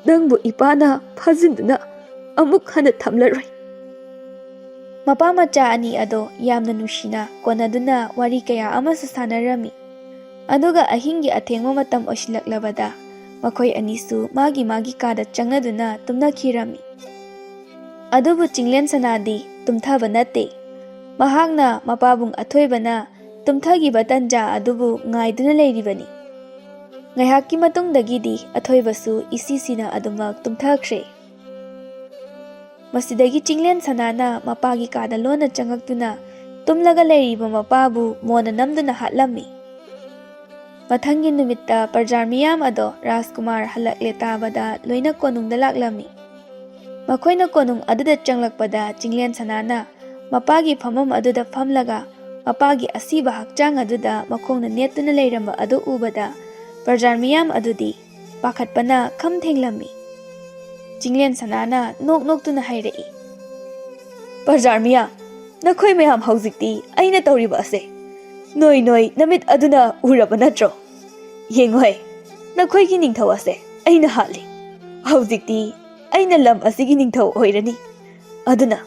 ꯅꯪꯕꯨ ꯏꯄꯥꯅ ꯐꯥꯖꯤꯟꯗꯨꯅ ꯑꯃꯨꯛ ꯍꯟꯅ ꯊꯝꯂꯔꯣꯏ꯫" ꯃꯄꯥ ꯃꯆꯥ ꯑꯅꯤ ꯑꯗꯣ ꯌꯥꯝꯅ ꯅꯨꯡꯁꯤꯅ ꯀꯣꯟꯅꯗꯨꯅ ꯋꯥꯔꯤ ꯀꯌꯥ ꯑꯃꯁꯨ ꯁꯥꯟꯅꯔꯝꯃꯤ꯫ ꯑꯗꯨꯒ ꯑꯍꯤꯡꯒꯤ ꯑꯊꯦꯡꯕ ꯃꯇꯝ ꯑꯣꯏꯁꯤꯜꯂꯛꯂꯕꯗ ꯃꯈꯣꯏ ꯑꯅꯤꯁꯨ ꯃꯥꯒꯤ ꯃꯥꯒꯤ ꯀꯥꯗ ꯆꯪꯅꯗꯨꯅ ꯇꯨꯝꯅꯈꯤꯔꯝꯃꯤ꯫ ꯑꯗꯨꯕꯨ ꯆꯤꯡꯂꯦꯟ ꯁꯅꯥꯗꯤ ꯇꯨꯝꯊꯕ ꯅꯠꯇꯦ꯫ ꯃꯍꯥꯛꯅ ꯃꯄꯥꯕꯨꯡ ꯑꯊꯣꯏꯕꯅ ꯇꯨꯝꯊꯈꯤꯕ ꯇꯟꯖꯥ ꯑꯗꯨꯕꯨ ꯉꯥꯏꯗꯨꯅ ꯂꯩꯔꯤꯕꯅꯤ꯫ ꯉꯥꯏꯍꯥꯛꯀꯤ ꯃꯇꯨꯡꯗꯒꯤꯗꯤ ꯑꯊꯣꯏꯕꯁꯨ ꯏꯁꯤꯁꯤꯅ ꯑꯗꯨꯃꯛ ꯇꯨꯝꯊꯈ꯭ꯔꯦ꯫ ꯃꯁꯤꯗꯒꯤ ꯆꯤꯡꯂꯦꯟ ꯁꯅꯥꯅ ꯃꯄꯥꯒꯤ ꯀꯥꯗ ꯂꯣꯟꯅ ꯆꯪꯉꯛꯇꯨꯅ ꯇꯨꯝꯂꯒ ꯂꯩꯔꯤꯕ ꯃꯄꯥꯕꯨ ꯃꯣꯟꯅ ꯅꯝꯗꯨꯅ ꯍꯥꯠꯂꯝꯃꯤ꯫ ꯃꯊꯪꯒꯤ ꯅꯨꯃꯤꯠꯇ ꯄ꯭ꯔꯖꯥ ꯃꯤꯌꯥꯝ ꯑꯗꯣ ꯔꯥꯖꯀꯨꯃꯥꯔ ꯍꯜꯂꯛꯂꯦ ꯇꯥꯕꯗ ꯂꯣꯏꯅ ꯀꯣꯅꯨꯡꯗ ꯂꯥꯛꯂꯝꯃꯤ꯫ ꯃꯈꯣꯏꯅ ꯀꯣꯅꯨꯡ ꯑꯗꯨꯗ ꯆꯪꯂꯛꯄꯗ ꯆꯤꯡꯂꯦꯟ ꯁꯅꯥꯅ ꯃꯄꯥꯒꯤ ꯐꯝꯐꯝ ꯑꯗꯨꯗ ꯐꯝꯂꯒ ꯃꯄꯥꯒꯤ ꯑꯁꯤꯕ ꯍꯛꯆꯥꯡ ꯑꯗꯨꯗ ꯃꯈꯣꯡꯅ ꯅꯦꯠꯇꯨꯅ ꯂꯩꯔꯝꯕ ꯑꯗꯨ ꯎꯕꯗ ꯄ꯭ꯔꯖꯥ ꯃꯤꯌꯥꯝ ꯑꯗꯨꯗꯤ ꯄꯥꯈꯠꯄꯅ ꯈꯝ ꯊꯦꯡꯂꯝꯃꯤ꯫ ꯆꯤꯡꯂꯦꯟ ꯁꯅꯥꯅ ꯅꯣꯛ ꯅꯣꯛꯇꯨꯅ ꯍꯥꯏꯔꯛꯏ, "ꯄ꯭ꯔꯖꯥ ꯃꯤꯌꯥꯝ, ꯅꯈꯣꯏ ꯃꯌꯥꯝ ꯍꯧꯖꯤꯛꯇꯤ ꯑꯩꯅ ꯇꯧꯔꯤꯕ ꯑꯁꯦ ꯅꯣꯏ ꯅꯣꯏ ꯅꯃꯤꯠ ꯑꯗꯨꯅ ꯎꯔꯕ ꯅꯠꯇ꯭ꯔꯣ? ꯌꯦꯡꯉꯨꯍꯦ, ꯅꯈꯣꯏꯒꯤ ꯅꯤꯡꯊꯧ ꯑꯁꯦ ꯑꯩꯅ ꯍꯥꯠꯂꯤ꯫ ꯍꯧꯖꯤꯛꯇꯤ ꯑꯩꯅ ꯂꯝ ꯑꯁꯤꯒꯤ ꯅꯤꯡꯊꯧ ꯑꯣꯏꯔꯅꯤ꯫ ꯑꯗꯨꯅ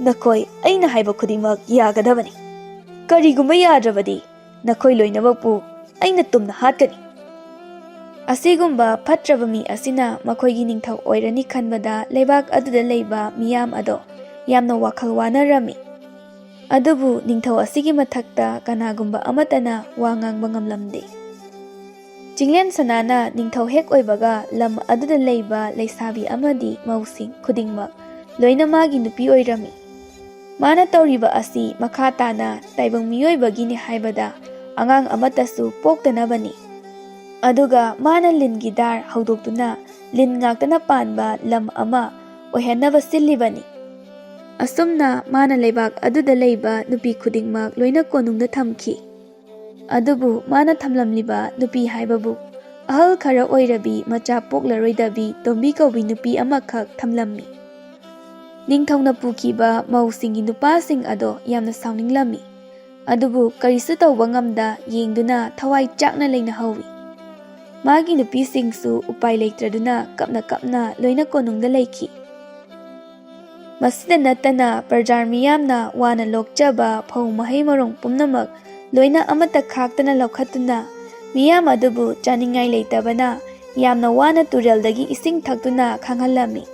ꯅꯈꯣꯏ ꯑꯩꯅ ꯍꯥꯏꯕ ꯈꯨꯗꯤꯡꯃꯛ ꯌꯥꯒꯗꯕꯅꯤ꯫ ꯀꯔꯤꯒꯨꯝꯕ ꯌꯥꯗ꯭ꯔꯕꯗꯤ ꯅꯈꯣꯏ ꯂꯣꯏꯅꯃꯛꯄꯨ ꯑꯩꯅ ꯇꯨꯝꯅ ꯍꯥꯠꯀꯅꯤ꯫" ꯑꯁꯤꯒꯨꯝꯕ ꯐꯠꯇ꯭ꯔꯕ ꯃꯤ ꯑꯁꯤꯅ ꯃꯈꯣꯏꯒꯤ ꯅꯤꯡꯊꯧ ꯑꯣꯏꯔꯅꯤ ꯈꯟꯕꯗ ꯂꯩꯕꯥꯛ ꯑꯗꯨꯗ ꯂꯩꯕ ꯃꯤꯌꯥꯝ ꯑꯗꯣ ꯌꯥꯝꯅ ꯋꯥꯈꯜ ꯋꯥꯅꯔꯝꯃꯤ꯫ ꯑꯗꯨꯕꯨ ꯅꯤꯡꯊꯧ ꯑꯁꯤꯒꯤ ꯃꯊꯛꯇ ꯀꯅꯥꯒꯨꯝꯕ ꯑꯃꯠꯇꯅ ꯋꯥ ꯉꯥꯡꯕ ꯉꯝꯂꯝꯗꯦ꯫ ꯆꯤꯡꯂꯦꯟ ꯁꯅꯥꯅ ꯅꯤꯡꯊꯧ ꯍꯦꯛ ꯑꯣꯏꯕꯒ ꯂꯝ ꯑꯗꯨꯗ ꯂꯩꯕ ꯂꯩꯁꯥꯕꯤ ꯑꯃꯗꯤ ꯃꯧꯁꯤꯡ ꯈꯨꯗꯤꯡꯃꯛ ꯂꯣꯏꯅ ꯃꯥꯒꯤ ꯅꯨꯄꯤ ꯑꯣꯏꯔꯝꯃꯤ꯫ ꯃꯥꯅ ꯇꯧꯔꯤꯕ ꯑꯁꯤ ꯃꯈꯥ ꯇꯥꯅ ꯇꯥꯏꯕꯪ ꯃꯤꯑꯣꯏꯕꯒꯤꯅꯤ ꯍꯥꯏꯕꯗ ꯑꯉꯥꯡ ꯑꯃꯠꯇꯁꯨ ꯄꯣꯛꯇꯅꯕꯅꯤ꯫ ꯑꯗꯨꯒ ꯃꯥꯅ ꯂꯤꯟꯒꯤ ꯗꯥꯔ ꯍꯧꯗꯣꯛꯇꯨꯅ ꯂꯤꯟ ꯉꯥꯛꯇꯅ ꯄꯥꯟꯕ ꯂꯝ ꯑꯃ ꯑꯣꯏꯍꯟꯅꯕ ꯁꯤꯜꯂꯤꯕꯅꯤ꯫ ꯑꯁꯨꯝꯅ ꯃꯥꯅ ꯂꯩꯕꯥꯛ ꯑꯗꯨꯗ ꯂꯩꯕ ꯅꯨꯄꯤ ꯈꯨꯗꯤꯡꯃꯛ ꯂꯣꯏꯅ ꯀꯣꯅꯨꯡꯗ ꯊꯝꯈꯤ꯫ ꯑꯗꯨꯕꯨ ꯃꯥꯅ ꯊꯝꯂꯝꯂꯤꯕ ꯅꯨꯄꯤ ꯍꯥꯏꯕꯕꯨ ꯑꯍꯜ ꯈꯔ ꯑꯣꯏꯔꯕꯤ ꯃꯆꯥ ꯄꯣꯛꯂꯔꯣꯏꯗꯕꯤ ꯇꯣꯝꯕꯤ ꯀꯧꯕꯤ ꯅꯨꯄꯤ ꯑꯃꯈꯛ ꯊꯝꯂꯝꯃꯤ꯫ ꯅꯤꯡꯊꯧꯅ ꯄꯨꯈꯤꯕ ꯃꯧꯁꯤꯡꯒꯤ ꯅꯨꯄꯥꯁꯤꯡ ꯑꯗꯣ ꯌꯥꯝꯅ ꯁꯥꯎꯅꯤꯡꯂꯝꯃꯤ꯫ ꯑꯗꯨꯕꯨ ꯀꯔꯤꯁꯨ ꯇꯧꯕ ꯉꯝꯗ ꯌꯦꯡꯗꯨꯅ ꯊꯋꯥꯏ ꯆꯥꯛꯅ ꯂꯩꯅꯍꯧꯏ꯫ ꯃꯥꯒꯤ ꯅꯨꯄꯤꯁꯤꯡꯁꯨ ꯎꯄꯥꯏ ꯂꯩꯇ꯭ꯔꯗꯨꯅ ꯀꯞꯅ ꯀꯞꯅ ꯂꯣꯏꯅ ꯀꯣꯅꯨꯡꯗ ꯂꯩꯈꯤ꯫ ꯃꯁꯤꯗ ꯅꯠꯇꯅ ꯄ꯭ꯔꯖꯥ ꯃꯤꯌꯥꯝꯅ ꯋꯥꯅ ꯂꯣꯛꯆꯕ ꯐꯧ ꯃꯍꯩ ꯃꯔꯣꯡ ꯄꯨꯝꯅꯃꯛ ꯂꯣꯏꯅ ꯑꯃꯠꯇ ꯈꯥꯛꯇꯅ ꯂꯧꯈꯠꯇꯨꯅ ꯃꯤꯌꯥꯝ ꯑꯗꯨꯕꯨ ꯆꯥꯅꯤꯡꯉꯥꯏ ꯂꯩꯇꯕꯅ ꯌꯥꯝꯅ ꯋꯥꯅ ꯇꯨꯔꯦꯜꯗꯒꯤ ꯏꯁꯤꯡ ꯊꯛꯇꯨꯅ ꯈꯪꯍꯜꯂꯝꯃꯤ꯫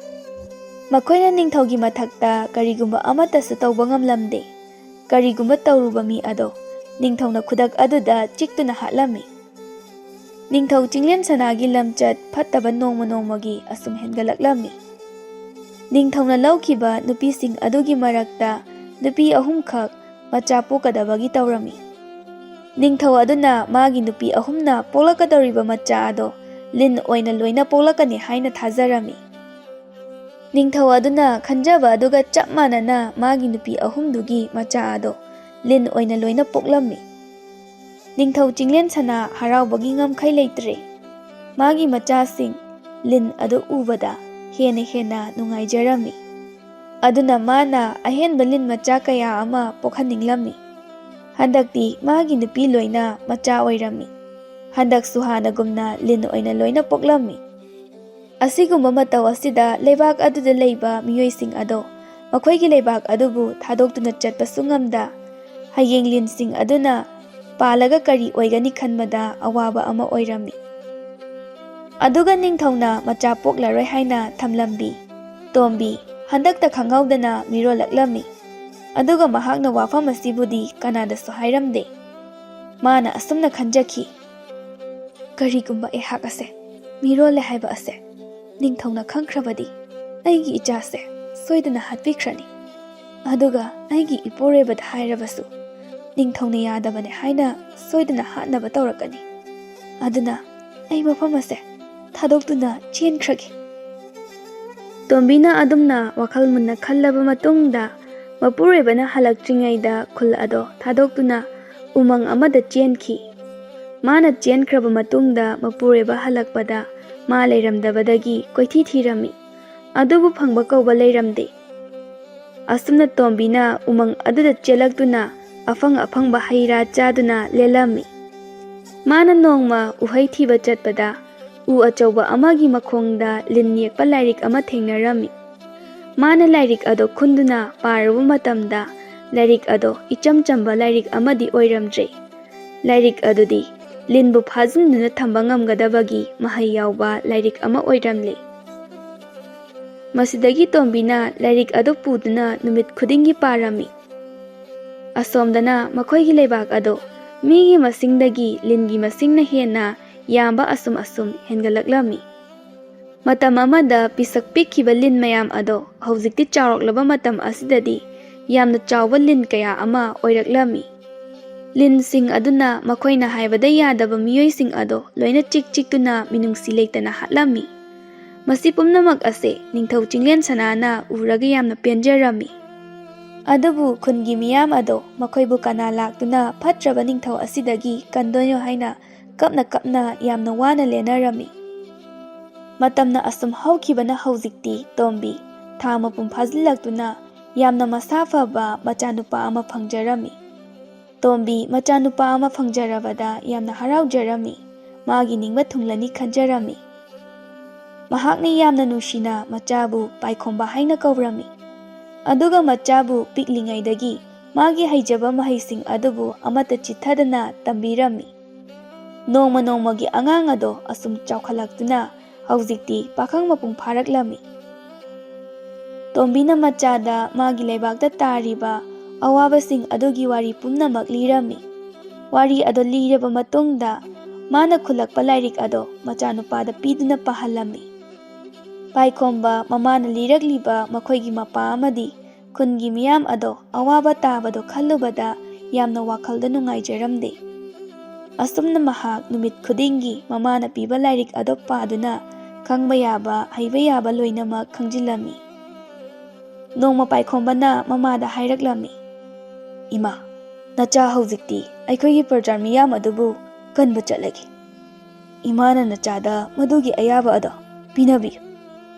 ꯃꯈꯣꯏꯅ ꯅꯤꯡꯊꯧꯒꯤ ꯃꯊꯛꯇ ꯀꯔꯤꯒꯨꯝꯕ ꯑꯃꯠꯇꯁꯨ ꯇꯧꯕ ꯉꯝꯂꯝꯗꯦ꯫ ꯀꯔꯤꯒꯨꯝꯕ ꯇꯧꯔꯨꯕ ꯃꯤ ꯑꯗꯣ ꯅꯤꯡꯊꯧꯅ ꯈꯨꯗꯛ ꯑꯗꯨꯗ ꯆꯤꯛꯇꯨꯅ ꯍꯥꯠꯂꯝꯃꯤ꯫ ꯅꯤꯡꯊꯧ ꯆꯤꯡꯂꯦꯟ ꯁꯅꯥꯒꯤ ꯂꯝꯆꯠ ꯐꯠꯇꯕ ꯅꯣꯡꯃ ꯅꯣꯡꯃꯒꯤ ꯑꯁꯨꯝ ꯍꯦꯟꯒꯠꯂꯛꯂꯝꯃꯤ꯫ ꯅꯤꯡꯊꯧꯅ ꯂꯧꯈꯤꯕ ꯅꯨꯄꯤꯁꯤꯡ ꯑꯗꯨꯒꯤ ꯃꯔꯛꯇ ꯅꯨꯄꯤ ꯑꯍꯨꯝꯈꯛ ꯃꯆꯥ ꯄꯣꯛꯀꯗꯕꯒꯤ ꯇꯧꯔꯝꯃꯤ꯫ ꯅꯤꯡꯊꯧ ꯑꯗꯨꯅ ꯃꯥꯒꯤ ꯅꯨꯄꯤ ꯑꯍꯨꯝꯅ ꯄꯣꯛꯂꯛꯀꯗꯧꯔꯤꯕ ꯃꯆꯥ ꯑꯗꯣ ꯂꯤꯟ ꯑꯣꯏꯅ ꯂꯣꯏꯅ ꯄꯣꯛꯂꯛꯀꯅꯤ ꯍꯥꯏꯅ ꯊꯥꯖꯔꯝꯃꯤ꯫ ꯅꯤꯡꯊꯧ ꯑꯗꯨꯅ ꯈꯟꯖꯕ ꯑꯗꯨꯒ ꯆꯞ ꯃꯥꯟꯅꯅ ꯃꯥꯒꯤ ꯅꯨꯄꯤ ꯑꯍꯨꯝꯗꯨꯒꯤ ꯃꯆꯥ ꯑꯗꯣ ꯂꯤꯟ ꯑꯣꯏꯅ ꯂꯣꯏꯅ ꯄꯣꯛꯂꯝꯃꯤ꯫ ꯅꯤꯡꯊꯧ ꯆꯤꯡꯂꯦꯟ ꯁꯅꯥ ꯍꯔꯥꯎꯕꯒꯤ ꯉꯝꯈꯩ ꯂꯩꯇ꯭ꯔꯦ꯫ ꯃꯥꯒꯤ ꯃꯆꯥꯁꯤꯡ ꯂꯤꯟ ꯑꯗꯨ ꯎꯕꯗ ꯍꯦꯟꯅ ꯍꯦꯟꯅ ꯅꯨꯡꯉꯥꯏꯖꯔꯝꯃꯤ꯫ ꯑꯗꯨꯅ ꯃꯥꯅ ꯑꯍꯦꯟꯕ ꯂꯤꯟ ꯃꯆꯥ ꯀꯌꯥ ꯑꯃ ꯄꯣꯛꯍꯟꯅꯤꯡꯂꯝꯃꯤ꯫ ꯍꯟꯗꯛꯇꯤ ꯃꯥꯒꯤ ꯅꯨꯄꯤ ꯂꯣꯏꯅ ꯃꯆꯥ ꯑꯣꯏꯔꯝꯃꯤ꯫ ꯍꯟꯗꯛꯁꯨ ꯍꯥꯟꯅꯒꯨꯝꯅ ꯂꯤꯟ ꯑꯣꯏꯅ ꯂꯣꯏꯅ ꯄꯣꯛꯂꯝꯃꯤ꯫ ꯑꯁꯤꯒꯨꯝꯕ ꯃꯇꯧ ꯑꯁꯤꯗ ꯂꯩꯕꯥꯛ ꯑꯗꯨꯗ ꯂꯩꯕ ꯃꯤꯑꯣꯏꯁꯤꯡ ꯑꯗꯣ ꯃꯈꯣꯏꯒꯤ ꯂꯩꯕꯥꯛ ꯑꯗꯨꯕꯨ ꯊꯥꯗꯣꯛꯇꯨꯅ ꯆꯠꯄꯁꯨ ꯉꯝꯗ, ꯍꯌꯦꯡ ꯂꯤꯟꯁꯤꯡ ꯑꯗꯨꯅ ꯄꯥꯜꯂꯒ ꯀꯔꯤ ꯑꯣꯏꯒꯅꯤ ꯈꯟꯕꯗ ꯑꯋꯥꯕ ꯑꯃ ꯑꯣꯏꯔꯝꯃꯤ꯫ ꯑꯗꯨꯒ ꯅꯤꯡꯊꯧꯅ ꯃꯆꯥ ꯄꯣꯛꯂꯔꯣꯏ ꯍꯥꯏꯅ ꯊꯝꯂꯝꯕꯤ ꯇꯣꯝꯕꯤ ꯍꯟꯗꯛꯇ ꯈꯪꯍꯧꯗꯅ ꯃꯤꯔꯣꯜꯂꯛꯂꯝꯃꯤ꯫ ꯑꯗꯨꯒ ꯃꯍꯥꯛꯅ ꯋꯥꯐꯝ ꯑꯁꯤꯕꯨꯗꯤ ꯀꯅꯥꯗꯁꯨ ꯍꯥꯏꯔꯝꯗꯦ꯫ ꯃꯥꯅ ꯑꯁꯨꯝꯅ ꯈꯟꯖꯈꯤ, "ꯀꯔꯤꯒꯨꯝꯕ ꯑꯩꯍꯥꯛ ꯑꯁꯦ ꯃꯤꯔꯣꯜꯂꯦ ꯍꯥꯏꯕ ꯑꯁꯦ ꯅꯤꯡꯊꯧꯅ ꯈꯪꯈ꯭ꯔꯕꯗꯤ ꯑꯩꯒꯤ ꯏꯆꯥꯁꯦ ꯁꯣꯏꯗꯅ ꯍꯥꯠꯄꯤꯈ꯭ꯔꯅꯤ꯫ ꯑꯗꯨꯒ ꯑꯩꯒꯤ ꯏꯄꯨꯔꯣꯏꯕꯗ ꯍꯥꯏꯔꯕꯁꯨ ꯅꯤꯡꯊꯧꯅ ꯌꯥꯗꯕꯅꯦ ꯍꯥꯏꯅ ꯁꯣꯏꯗꯅ ꯍꯥꯠꯅꯕ ꯇꯧꯔꯛꯀꯅꯤ꯫ ꯑꯗꯨꯅ ꯑꯩ ꯃꯐꯝ ꯑꯁꯦ ꯊꯥꯗꯣꯛꯇꯨꯅ ꯆꯦꯟꯈ꯭ꯔꯒꯦ"꯫ ꯇꯣꯝꯕꯤꯅ ꯑꯗꯨꯝꯅ ꯋꯥꯈꯜ ꯃꯨꯟꯅ ꯈꯜꯂꯕ ꯃꯇꯨꯡꯗ ꯃꯄꯨꯔꯣꯏꯕꯅ ꯍꯜꯂꯛꯇ꯭ꯔꯤꯉꯩꯗ ꯈꯨꯜ ꯑꯗꯣ ꯊꯥꯗꯣꯛꯇꯨꯅ ꯎꯃꯪ ꯑꯃꯗ ꯆꯦꯟꯈꯤ꯫ ꯃꯥꯅ ꯆꯦꯟꯈ꯭ꯔꯕ ꯃꯇꯨꯡꯗ ꯃꯄꯨꯔꯣꯏꯕ ꯍꯜꯂꯛꯄꯗ ꯃꯥ ꯂꯩꯔꯝꯗꯕꯗꯒꯤ ꯀꯣꯏꯊꯤ ꯊꯤꯔꯝꯃꯤ꯫ ꯑꯗꯨꯕꯨ ꯐꯪꯕ ꯀꯧꯕ ꯂꯩꯔꯝꯗꯦ꯫ ꯑꯁꯨꯝꯅ ꯇꯣꯝꯕꯤꯅ ꯎꯃꯪ ꯑꯗꯨꯗ ꯆꯦꯜꯂꯛꯇꯨꯅ ꯑꯐꯪ ꯑꯐꯪꯕ ꯍꯩ ꯔꯥ ꯆꯥꯗꯨꯅ ꯂꯦꯜꯂꯝꯃꯤ꯫ ꯃꯥꯅ ꯅꯣꯡꯃ ꯎꯍꯩ ꯊꯤꯕ ꯆꯠꯄꯗ ꯎ ꯑꯆꯧꯕ ꯑꯃꯒꯤ ꯃꯈꯣꯡꯗ ꯂꯤꯟ ꯌꯦꯛꯄ ꯂꯥꯏꯔꯤꯛ ꯑꯃ ꯊꯦꯡꯅꯔꯝꯃꯤ꯫ ꯃꯥꯅ ꯂꯥꯏꯔꯤꯛ ꯑꯗꯣ ꯈꯨꯟꯗꯨꯅ ꯄꯥꯔꯨꯕ ꯃꯇꯝꯗ ꯂꯥꯏꯔꯤꯛ ꯑꯗꯣ ꯏꯆꯝ ꯆꯝꯕ ꯂꯥꯏꯔꯤꯛ ꯑꯃꯗꯤ ꯑꯣꯏꯔꯝꯗ꯭ꯔꯦ꯫ ꯂꯥꯏꯔꯤꯛ ꯑꯗꯨꯗꯤ ꯂꯤꯟꯕꯨ ꯐꯥꯖꯤꯟꯗꯨꯅ ꯊꯝꯕ ꯉꯝꯒꯗꯕꯒꯤ ꯃꯍꯩ ꯌꯥꯎꯕ ꯂꯥꯏꯔꯤꯛ ꯑꯃ ꯑꯣꯏꯔꯝꯂꯦ꯫ ꯃꯁꯤꯗꯒꯤ ꯇꯣꯝꯕꯤꯅ ꯂꯥꯏꯔꯤꯛ ꯑꯗꯨ ꯄꯨꯗꯨꯅ ꯅꯨꯃꯤꯠ ꯈꯨꯗꯤꯡꯒꯤ ꯄꯥꯔꯝꯃꯤ꯫ ꯑꯁꯣꯝꯗꯅ ꯃꯈꯣꯏꯒꯤ ꯂꯩꯕꯥꯛ ꯑꯗꯣ ꯃꯤꯒꯤ ꯃꯁꯤꯡꯗꯒꯤ ꯂꯤꯟꯒꯤ ꯃꯁꯤꯡꯅ ꯍꯦꯟꯅ ꯌꯥꯝꯕ ꯑꯁꯨꯝ ꯑꯁꯨꯝ ꯍꯦꯟꯒꯠꯂꯛꯂꯝꯃꯤ꯫ ꯃꯇꯝ ꯑꯃꯗ ꯄꯤꯁꯛ ꯄꯤꯛꯈꯤꯕ ꯂꯤꯟ ꯃꯌꯥꯝ ꯑꯗꯣ ꯍꯧꯖꯤꯛꯇꯤ ꯆꯥꯎꯔꯛꯂꯕ ꯃꯇꯝ ꯑꯁꯤꯗꯗꯤ ꯌꯥꯝꯅ ꯆꯥꯎꯕ ꯂꯤꯟ ꯀꯌꯥ ꯑꯃ ꯑꯣꯏꯔꯛꯂꯝꯃꯤ꯫ ꯂꯤꯟꯁꯤꯡ ꯑꯗꯨꯅ ꯃꯈꯣꯏꯅ ꯍꯥꯏꯕꯗ ꯌꯥꯗꯕ ꯃꯤꯑꯣꯏꯁꯤꯡ ꯑꯗꯣ ꯂꯣꯏꯅ ꯆꯤꯛ ꯆꯤꯛꯇꯨꯅ ꯃꯤꯅꯨꯡꯁꯤ ꯂꯩꯇꯅ ꯍꯥꯠꯂꯝꯃꯤ꯫ ꯃꯁꯤ ꯄꯨꯝꯅꯃꯛ ꯑꯁꯦ ꯅꯤꯡꯊꯧ ꯆꯤꯡꯂꯦꯟ ꯁꯅꯥꯅ ꯎꯔꯒ ꯌꯥꯝꯅ ꯄꯦꯟꯖꯔꯝꯃꯤ꯫ ꯑꯗꯨꯕꯨ ꯈꯨꯟꯒꯤ ꯃꯤꯌꯥꯝ ꯑꯗꯣ ꯃꯈꯣꯏꯕꯨ ꯀꯅꯥ ꯂꯥꯛꯇꯨꯅ ꯐꯠꯇ꯭ꯔꯕ ꯅꯤꯡꯊꯧ ꯑꯁꯤꯗꯒꯤ ꯀꯟꯗꯣꯏꯅꯣ ꯍꯥꯏꯅ ꯀꯞꯅ ꯀꯞꯅ ꯌꯥꯝꯅ ꯋꯥꯅ ꯂꯦꯟꯅꯔꯝꯃꯤ꯫ ꯃꯇꯝꯅ ꯑꯁꯨꯝ ꯍꯧꯈꯤꯕꯅ ꯍꯧꯖꯤꯛꯇꯤ ꯇꯣꯝꯕꯤ ꯊꯥ ꯃꯄꯨꯡ ꯐꯥꯖꯤꯜꯂꯛꯇꯨꯅ ꯌꯥꯝꯅ ꯃꯁꯥ ꯐꯕ ꯃꯆꯥꯅꯨꯄꯥ ꯑꯃ ꯐꯪꯖꯔꯝꯃꯤ꯫ ꯇꯣꯝꯕꯤ ꯃꯆꯥꯅꯨꯄꯥ ꯑꯃ ꯐꯪꯖꯔꯕꯗ ꯌꯥꯝꯅ ꯍꯔꯥꯎꯖꯔꯝꯃꯤ꯫ ꯃꯥꯒꯤ ꯅꯤꯡꯕ ꯊꯨꯡꯂꯅꯤ ꯈꯟꯖꯔꯝꯃꯤ꯫ ꯃꯍꯥꯛꯅ ꯌꯥꯝꯅ ꯅꯨꯡꯁꯤꯅ ꯃꯆꯥꯕꯨ ꯄꯥꯏꯈꯣꯝꯕ ꯍꯥꯏꯅ ꯀꯧꯔꯝꯃꯤ꯫ ꯑꯗꯨꯒ ꯃꯆꯥꯕꯨ ꯄꯤꯛꯂꯤꯉꯩꯗꯒꯤ ꯃꯥꯒꯤ ꯍꯩꯖꯕ ꯃꯍꯩꯁꯤꯡ ꯑꯗꯨꯕꯨ ꯑꯃꯠꯇ ꯆꯤꯠꯊꯗꯅ ꯇꯝꯕꯤꯔꯝꯃꯤ꯫ ꯅꯣꯡꯃ ꯅꯣꯡꯃꯒꯤ ꯑꯉꯥꯡ ꯑꯗꯣ ꯑꯁꯨꯝ ꯆꯥꯎꯈꯠꯂꯛꯇꯨꯅ ꯍꯧꯖꯤꯛꯇꯤ ꯄꯥꯈꯪ ꯃꯄꯨꯡ ꯐꯥꯔꯛꯂꯝꯃꯤ꯫ ꯇꯣꯝꯕꯤꯅ ꯃꯆꯥꯗ ꯃꯥꯒꯤ ꯂꯩꯕꯥꯛꯇ ꯇꯥꯔꯤꯕ ꯑꯋꯥꯕꯁꯤꯡ ꯑꯗꯨꯒꯤ ꯋꯥꯔꯤ ꯄꯨꯝꯅꯃꯛ ꯂꯤꯔꯝꯃꯤ꯫ ꯋꯥꯔꯤ ꯑꯗꯨ ꯂꯤꯔꯕ ꯃꯇꯨꯡꯗ ꯃꯥꯅ ꯈꯨꯜꯂꯛꯄ ꯂꯥꯏꯔꯤꯛ ꯑꯗꯣ ꯃꯆꯥꯅꯨꯄꯥꯗ ꯄꯤꯗꯨꯅ ꯄꯥꯍꯜꯂꯝꯃꯤ꯫ ꯄꯥꯏꯈꯣꯝꯕ ꯃꯃꯥꯅ ꯂꯤꯔꯛꯂꯤꯕ ꯃꯈꯣꯏꯒꯤ ꯃꯄꯥ ꯑꯃꯗꯤ ꯈꯨꯟꯒꯤ ꯃꯤꯌꯥꯝ ꯑꯗꯣ ꯑꯋꯥꯕ ꯇꯥꯕꯗꯣ ꯈꯜꯂꯨꯕꯗ ꯌꯥꯝꯅ ꯋꯥꯈꯜꯗ ꯅꯨꯡꯉꯥꯏꯖꯔꯝꯗꯦ꯫ ꯑꯁꯨꯝꯅ ꯃꯍꯥꯛ ꯅꯨꯃꯤꯠ ꯈꯨꯗꯤꯡꯒꯤ ꯃꯃꯥꯅ ꯄꯤꯕ ꯂꯥꯏꯔꯤꯛ ꯑꯗꯣ ꯄꯥꯗꯨꯅ ꯈꯪꯕ ꯌꯥꯕ, ꯍꯩꯕ ꯌꯥꯕ ꯂꯣꯏꯅꯃꯛ ꯈꯪꯖꯤꯜꯂꯝꯃꯤ꯫ ꯅꯣꯡꯃ ꯄꯥꯏꯈꯣꯝꯕꯅ ꯃꯃꯥꯗ ꯍꯥꯏꯔꯛꯂꯝꯃꯤ, "ꯏꯃꯥ, ꯅꯆꯥ ꯍꯧꯖꯤꯛꯇꯤ ꯑꯩꯈꯣꯏꯒꯤ ꯄ꯭ꯔꯖꯥ ꯃꯤꯌꯥꯝ ꯑꯗꯨꯕꯨ ꯀꯟꯕ ꯆꯠꯂꯒꯦ꯫ ꯏꯃꯥꯅ ꯅꯆꯥꯗ ꯃꯗꯨꯒꯤ ꯑꯌꯥꯕ ꯑꯗꯣ ꯄꯤꯅꯕꯤꯌꯨ꯫"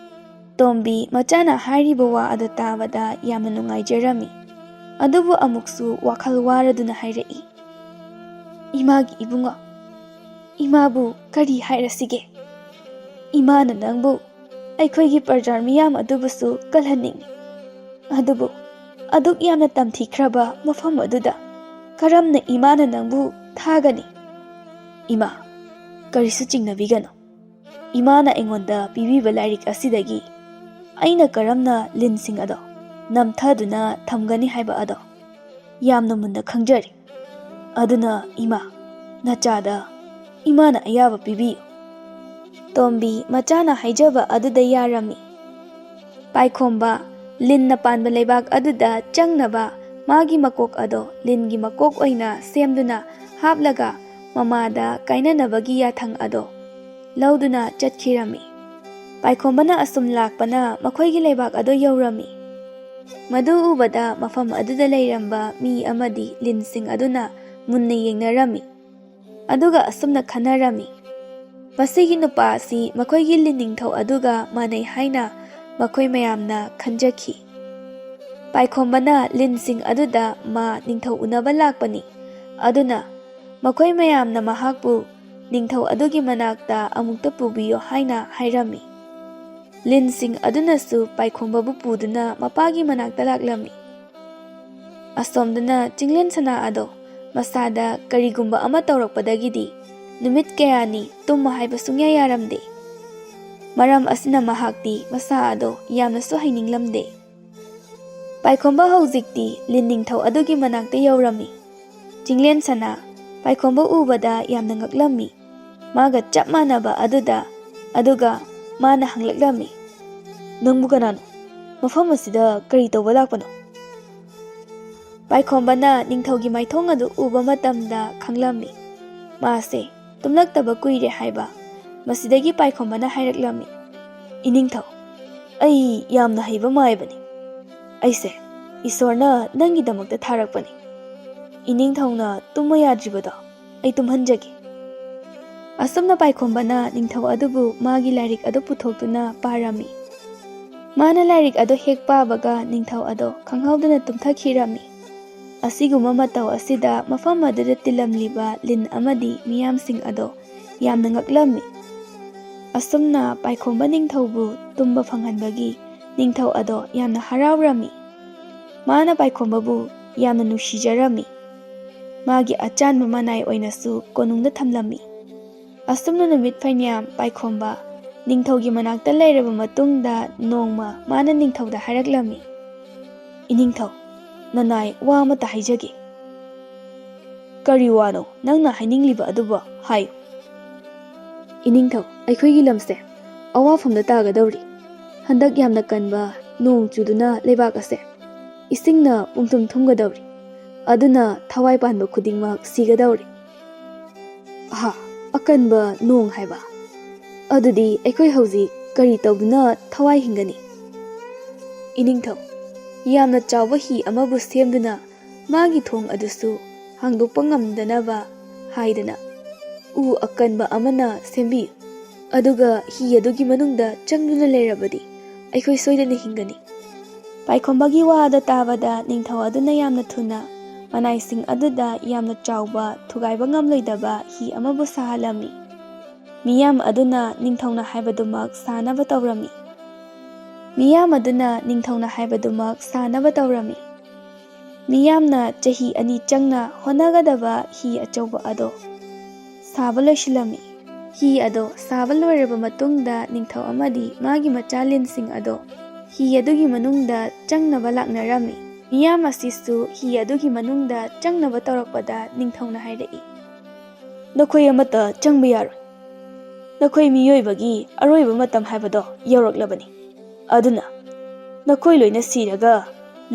ꯇꯣꯝꯕꯤ ꯃꯆꯥꯅ ꯍꯥꯏꯔꯤꯕ ꯋꯥ ꯑꯗꯨ ꯇꯥꯕꯗ ꯌꯥꯝꯅ ꯅꯨꯡꯉꯥꯏꯖꯔꯝꯃꯤ꯫ ꯑꯗꯨꯕꯨ ꯑꯃꯨꯛꯁꯨ ꯋꯥꯈꯜ ꯋꯥꯔꯗꯨꯅ ꯍꯥꯏꯔꯛꯏ, "ꯏꯃꯥꯒꯤ ꯏꯕꯨꯡꯉꯣ, ꯏꯃꯥꯕꯨ ꯀꯔꯤ ꯍꯥꯏꯔꯁꯤꯒꯦ? ꯏꯃꯥꯅ ꯅꯪꯕꯨ ꯑꯩꯈꯣꯏꯒꯤ ꯄ꯭ꯔꯖꯥ ꯃꯤꯌꯥꯝ ꯑꯗꯨꯕꯨꯁꯨ ꯀꯜꯍꯟꯅꯤꯡꯏ꯫ ꯑꯗꯨꯕꯨ ꯑꯗꯨꯛ ꯌꯥꯝꯅ ꯇꯝꯊꯤꯈ꯭ꯔꯕ ꯃꯐꯝ ꯑꯗꯨꯗ ꯀꯔꯝꯅ ꯏꯃꯥꯅ ꯅꯪꯕꯨ ꯊꯥꯒꯅꯤ? "ꯏꯃꯥ, ꯀꯔꯤꯁꯨ ꯆꯤꯡꯅꯕꯤꯒꯅꯨ꯫ ꯏꯃꯥꯅ ꯑꯩꯉꯣꯟꯗ ꯄꯤꯕꯤꯕ ꯂꯥꯏꯔꯤꯛ ꯑꯁꯤꯗꯒꯤ ꯑꯩꯅ ꯀꯔꯝꯅ ꯂꯤꯟꯁꯤꯡ ꯑꯗꯣ ꯅꯝꯊꯗꯨꯅ ꯊꯝꯒꯅꯤ ꯍꯥꯏꯕ ꯑꯗꯣ ꯌꯥꯝꯅ ꯃꯨꯟꯅ ꯈꯪꯖꯔꯤ꯫ ꯑꯗꯨꯅ ꯏꯃꯥ, ꯅꯆꯥꯗ ꯏꯃꯥꯅ ꯑꯌꯥꯕ ꯄꯤꯕꯤꯌꯨ꯫" ꯇꯣꯝꯕꯤ ꯃꯆꯥꯅ ꯍꯥꯏꯖꯕ ꯑꯗꯨꯗ ꯌꯥꯔꯝꯃꯤ꯫ ꯄꯥꯏꯈꯣꯝꯕ ꯂꯤꯟꯅ ꯄꯥꯟꯕ ꯂꯩꯕꯥꯛ ꯑꯗꯨꯗ ꯆꯪꯅꯕ ꯃꯥꯒꯤ ꯃꯀꯣꯛ ꯑꯗꯣ ꯂꯤꯟꯒꯤ ꯃꯀꯣꯛ ꯑꯣꯏꯅ ꯁꯦꯝꯗꯨꯅ ꯍꯥꯞꯂꯒ ꯃꯃꯥꯗ ꯀꯥꯏꯅꯅꯕꯒꯤ ꯌꯥꯊꯪ ꯑꯗꯣ ꯂꯧꯗꯨꯅ ꯆꯠꯈꯤꯔꯝꯃꯤ꯫ ꯄꯥꯏꯈꯣꯝꯕꯅ ꯑꯁꯨꯝ ꯂꯥꯛꯄꯅ ꯃꯈꯣꯏꯒꯤ ꯂꯩꯕꯥꯛ ꯑꯗꯣ ꯌꯧꯔꯝꯃꯤ꯫ ꯃꯗꯨ ꯎꯕꯗ ꯃꯐꯝ ꯑꯗꯨꯗ ꯂꯩꯔꯝꯕ ꯃꯤ ꯑꯃꯗꯤ ꯂꯤꯟꯁꯤꯡ ꯑꯗꯨꯅ ꯃꯨꯟꯅ ꯌꯦꯡꯅꯔꯝꯃꯤ꯫ ꯑꯗꯨꯒ ꯑꯁꯨꯝꯅ ꯈꯟꯅꯔꯝꯃꯤ, "ꯃꯁꯤꯒꯤ ꯅꯨꯄꯥ ꯑꯁꯤ ꯃꯈꯣꯏꯒꯤ ꯂꯤꯟ ꯅꯤꯡꯊꯧ ꯑꯗꯨꯒ ꯃꯥꯟꯅꯩ" ꯍꯥꯏꯅ ꯃꯈꯣꯏ ꯃꯌꯥꯝꯅ ꯈꯟꯖꯈꯤ꯫ ꯄꯥꯏꯈꯣꯝꯕꯅ ꯂꯤꯟꯁꯤꯡ ꯑꯗꯨꯗ ꯃꯥ ꯅꯤꯡꯊꯧ ꯎꯅꯕ ꯂꯥꯛꯄꯅꯤ, ꯑꯗꯨꯅ ꯃꯈꯣꯏ ꯃꯌꯥꯝꯅ ꯃꯍꯥꯛꯄꯨ ꯅꯤꯡꯊꯧ ꯑꯗꯨꯒꯤ ꯃꯅꯥꯛꯇ ꯑꯃꯨꯛꯇ ꯄꯨꯕꯤꯌꯨ ꯍꯥꯏꯅ ꯍꯥꯏꯔꯝꯃꯤ꯫ ꯂꯤꯟꯁꯤꯡ ꯑꯗꯨꯅꯁꯨ ꯄꯥꯏꯈꯣꯝꯕꯕꯨ ꯄꯨꯗꯨꯅ ꯃꯄꯥꯒꯤ ꯃꯅꯥꯛꯇ ꯂꯥꯛꯂꯝꯃꯤ꯫ ꯑꯁꯣꯝꯗꯅ ꯆꯤꯡꯂꯦꯟ ꯁꯅꯥ ꯑꯗꯣ ꯃꯁꯥꯗ ꯀꯔꯤꯒꯨꯝꯕ ꯑꯃ ꯇꯧꯔꯛꯄꯗꯒꯤꯗꯤ ꯅꯨꯃꯤꯠ ꯀꯌꯥꯅꯤ ꯇꯨꯝꯃ ꯍꯥꯏꯕ ꯁꯨꯡꯌꯥ ꯌꯥꯔꯝꯗꯦ꯫ ꯃꯔꯝ ꯑꯁꯤꯅ ꯃꯍꯥꯛꯇꯤ ꯃꯁꯥ ꯑꯗꯣ ꯌꯥꯝꯅꯁꯨ ꯍꯩꯅꯤꯡꯂꯝꯗꯦ꯫ ꯄꯥꯏꯈꯣꯝꯕ ꯍꯧꯖꯤꯛꯇꯤ ꯂꯤꯟ ꯅꯤꯡꯊꯧ ꯑꯗꯨꯒꯤ ꯃꯅꯥꯛꯇ ꯌꯧꯔꯝꯃꯤ꯫ ꯆꯤꯡꯂꯦꯟ ꯁꯅꯥ ꯄꯥꯏꯈꯣꯝꯕ ꯎꯕꯗ ꯌꯥꯝꯅ ꯉꯛꯂꯝꯃꯤ꯫ ꯃꯥꯒ ꯆꯞ ꯃꯥꯟꯅꯕ ꯑꯗꯨꯗ, ꯑꯗꯨꯒ ꯃꯥꯅ ꯍꯪꯂꯛꯂꯝꯃꯤ, "ꯅꯪꯕꯨ ꯀꯅꯥꯅꯣ? ꯃꯐꯝ ꯑꯁꯤꯗ ꯀꯔꯤ ꯇꯧꯕ ꯂꯥꯛꯄꯅꯣ?" ꯄꯥꯏꯈꯣꯝꯕꯅ ꯅꯤꯡꯊꯧꯒꯤ ꯃꯥꯏꯊꯣꯡ ꯑꯗꯨ ꯎꯕ ꯃꯇꯝꯗ ꯈꯪꯂꯝꯃꯤ꯫ ꯃꯥꯁꯦ ꯇꯨꯝꯂꯛꯇꯕ ꯀꯨꯏꯔꯦ ꯍꯥꯏꯕ꯫ ꯃꯁꯤꯗꯒꯤ ꯄꯥꯏꯈꯣꯝꯕꯅ ꯍꯥꯏꯔꯛꯂꯝꯃꯤ, "ꯏꯅꯤꯡꯊꯧ, ꯑꯩ ꯌꯥꯝꯅ ꯍꯩꯕ ꯃꯥꯏꯕꯅꯤ꯫ ꯑꯩꯁꯦ ꯏꯁꯣꯔꯅ ꯅꯪꯒꯤꯗꯃꯛꯇ ꯊꯥꯔꯛꯄꯅꯤ꯫ ꯏꯅꯤꯡꯊꯧꯅ ꯇꯨꯝꯕ ꯌꯥꯗ꯭ꯔꯤꯕꯗꯣ ꯑꯩ ꯇꯨꯝꯍꯟꯖꯒꯦ꯫" ꯑꯁꯨꯝꯅ ꯄꯥꯏꯈꯣꯝꯕꯅ ꯅꯤꯡꯊꯧ ꯑꯗꯨꯕꯨ ꯃꯥꯒꯤ ꯂꯥꯏꯔꯤꯛ ꯑꯗꯨ ꯄꯨꯊꯣꯛꯇꯨꯅ ꯄꯥꯔꯝꯃꯤ꯫ ꯃꯥꯅ ꯂꯥꯏꯔꯤꯛ ꯑꯗꯨ ꯍꯦꯛ ꯄꯥꯕꯒ ꯅꯤꯡꯊꯧ ꯑꯗꯣ ꯈꯪꯍꯧꯗꯅ ꯇꯨꯝꯊꯈꯤꯔꯝꯃꯤ꯫ ꯑꯁꯤꯒꯨꯝꯕ ꯃꯇꯧ ꯑꯁꯤꯗ ꯃꯐꯝ ꯑꯗꯨꯗ ꯇꯤꯜꯂꯝꯂꯤꯕ ꯂꯤꯟ ꯑꯃꯗꯤ ꯃꯤꯌꯥꯝꯁꯤꯡ ꯑꯗꯣ ꯌꯥꯝꯅ ꯉꯛꯂꯝꯃꯤ꯫ ꯑꯁꯨꯝꯅ ꯄꯥꯏꯈꯣꯝꯕ ꯅꯤꯡꯊꯧꯕꯨ ꯇꯨꯝꯕ ꯐꯪꯍꯟꯕꯒꯤ ꯅꯤꯡꯊꯧ ꯑꯗꯣ ꯌꯥꯝꯅ ꯍꯔꯥꯎꯔꯝꯃꯤ꯫ ꯃꯥꯅ ꯄꯥꯏꯈꯣꯝꯕꯕꯨ ꯌꯥꯝꯅ ꯅꯨꯡꯁꯤꯖꯔꯝꯃꯤ꯫ ꯃꯥꯒꯤ ꯑꯆꯥꯟꯕ ꯃꯅꯥꯏ ꯑꯣꯏꯅꯁꯨ ꯀꯣꯅꯨꯡꯗ ꯊꯝꯂꯝꯃꯤ꯫ ꯑꯁꯨꯝꯅ ꯅꯨꯃꯤꯠ ꯐꯩꯅꯌꯥꯝ ꯄꯥꯏꯈꯣꯝꯕ ꯅꯤꯡꯊꯧꯒꯤ ꯃꯅꯥꯛꯇ ꯂꯩꯔꯕ ꯃꯇꯨꯡꯗ, ꯅꯣꯡꯃ ꯃꯥꯅ ꯅꯤꯡꯊꯧꯗ ꯍꯥꯏꯔꯛꯂꯝꯃꯤ, "ꯏꯅꯤꯡꯊꯧ, ꯅꯅꯥꯏ ꯋꯥ ꯑꯃꯇ ꯍꯥꯏꯖꯒꯦ꯫" "ꯀꯔꯤ ꯋꯥꯅꯣ ꯅꯪꯅ ꯍꯥꯏꯅꯤꯡꯂꯤꯕ ꯑꯗꯨꯕꯣ? ꯍꯥꯏꯌꯨ꯫" "ꯏꯅꯤꯡꯊꯧ, ꯑꯩꯈꯣꯏꯒꯤ ꯂꯝꯁꯦ ꯑꯋꯥꯐꯝꯗ ꯇꯥꯒꯗꯧꯔꯤ꯫ ꯍꯟꯗꯛ ꯌꯥꯝꯅ ꯀꯟꯕ ꯅꯣꯡ ꯆꯨꯗꯨꯅ ꯂꯩꯕꯥꯛ ꯑꯁꯦ ꯏꯁꯤꯡꯅ ꯄꯨꯡꯊꯨꯝ ꯊꯨꯝꯒꯗꯧꯔꯤ꯫ ꯑꯗꯨꯅ ꯊꯋꯥꯏ ꯄꯥꯟꯕ ꯈꯨꯗꯤꯡꯃꯛ ꯁꯤꯒꯗꯧꯔꯤ꯫" "ꯑꯍꯥ, ꯑꯀꯟꯕ ꯅꯣꯡ ꯍꯥꯏꯕ? ꯑꯗꯨꯗꯤ ꯑꯩꯈꯣꯏ ꯍꯧꯖꯤꯛ ꯀꯔꯤ ꯇꯧꯗꯨꯅ ꯊꯋꯥꯏ ꯍꯤꯡꯒꯅꯤ?" "ꯏꯅꯤꯡꯊꯧ, ꯌꯥꯝꯅ ꯆꯥꯎꯕ ꯍꯤ ꯑꯃꯕꯨ ꯁꯦꯝꯗꯨꯅ ꯃꯥꯒꯤ ꯊꯣꯡ ꯑꯗꯨꯁꯨ ꯍꯥꯡꯗꯣꯛꯄ ꯉꯝꯗꯅꯕ ꯍꯥꯏꯗꯅ ꯎ ꯑꯀꯟꯕ ꯑꯃꯅ ꯁꯦꯝꯕꯤꯌꯨ꯫ ꯑꯗꯨꯒ ꯍꯤ ꯑꯗꯨꯒꯤ ꯃꯅꯨꯡꯗ ꯆꯪꯗꯨꯅ ꯂꯩꯔꯕꯗꯤ ꯑꯩꯈꯣꯏ ꯁꯣꯏꯗꯅ ꯍꯤꯡꯒꯅꯤ꯫" ꯄꯥꯏꯈꯣꯝꯕꯒꯤ ꯋꯥ ꯑꯗꯨ ꯇꯥꯕꯗ ꯅꯤꯡꯊꯧ ꯑꯗꯨꯅ ꯌꯥꯝꯅ ꯊꯨꯅ ꯃꯅꯥꯏꯁꯤꯡ ꯑꯗꯨꯗ ꯌꯥꯝꯅ ꯆꯥꯎꯕ, ꯊꯨꯒꯥꯏꯕ ꯉꯝꯂꯣꯏꯗꯕ ꯍꯤ ꯑꯃꯕꯨ ꯁꯥꯍꯜꯂꯝꯃꯤ꯫ ꯃꯤꯌꯥꯝ ꯑꯗꯨꯅ ꯅꯤꯡꯊꯧꯅ ꯍꯥꯏꯕꯗꯨꯃꯛ ꯁꯥꯅꯕ ꯇꯧꯔꯝꯃꯤ꯫ ꯃꯤꯌꯥꯝ ꯑꯗꯨꯅ ꯅꯤꯡꯊꯧꯅ ꯍꯥꯏꯕꯗꯨꯃꯛ ꯁꯥꯅꯕ ꯇꯧꯔꯝꯃꯤ꯫ ꯃꯤꯌꯥꯝꯅ ꯆꯍꯤ ꯑꯅꯤ ꯆꯪꯅ ꯍꯣꯠꯅꯒꯗꯕ ꯍꯤ ꯑꯆꯧꯕ ꯑꯗꯣ ꯁꯥꯕ ꯂꯣꯏꯁꯤꯜꯂꯝꯃꯤ꯫ ꯍꯤ ꯑꯗꯣ ꯁꯥꯕ ꯂꯣꯏꯔꯕ ꯃꯇꯨꯡꯗ ꯅꯤꯡꯊꯧ ꯑꯃꯗꯤ ꯃꯥꯒꯤ ꯃꯆꯥ ꯂꯤꯟꯁꯤꯡ ꯑꯗꯣ ꯍꯤ ꯑꯗꯨꯒꯤ ꯃꯅꯨꯡꯗ ꯆꯪꯅꯕ ꯂꯥꯛꯅꯔꯝꯃꯤ꯫ ꯃꯤꯌꯥꯝ ꯑꯁꯤꯁꯨ ꯍꯤ ꯑꯗꯨꯒꯤ ꯃꯅꯨꯡꯗ ꯆꯪꯅꯕ ꯇꯧꯔꯛꯄꯗ ꯅꯤꯡꯊꯧꯅ ꯍꯥꯏꯔꯛꯏ, "ꯅꯈꯣꯏ ꯑꯃꯠꯇ ꯆꯪꯕ ꯌꯥꯔꯣꯏ꯫ ꯅꯈꯣꯏ ꯃꯤꯑꯣꯏꯕꯒꯤ ꯑꯔꯣꯏꯕ ꯃꯇꯝ ꯍꯥꯏꯕꯗꯣ ꯌꯧꯔꯛꯂꯕꯅꯤ꯫ ꯑꯗꯨꯅ ꯅꯈꯣꯏ ꯂꯣꯏꯅ ꯁꯤꯔꯒ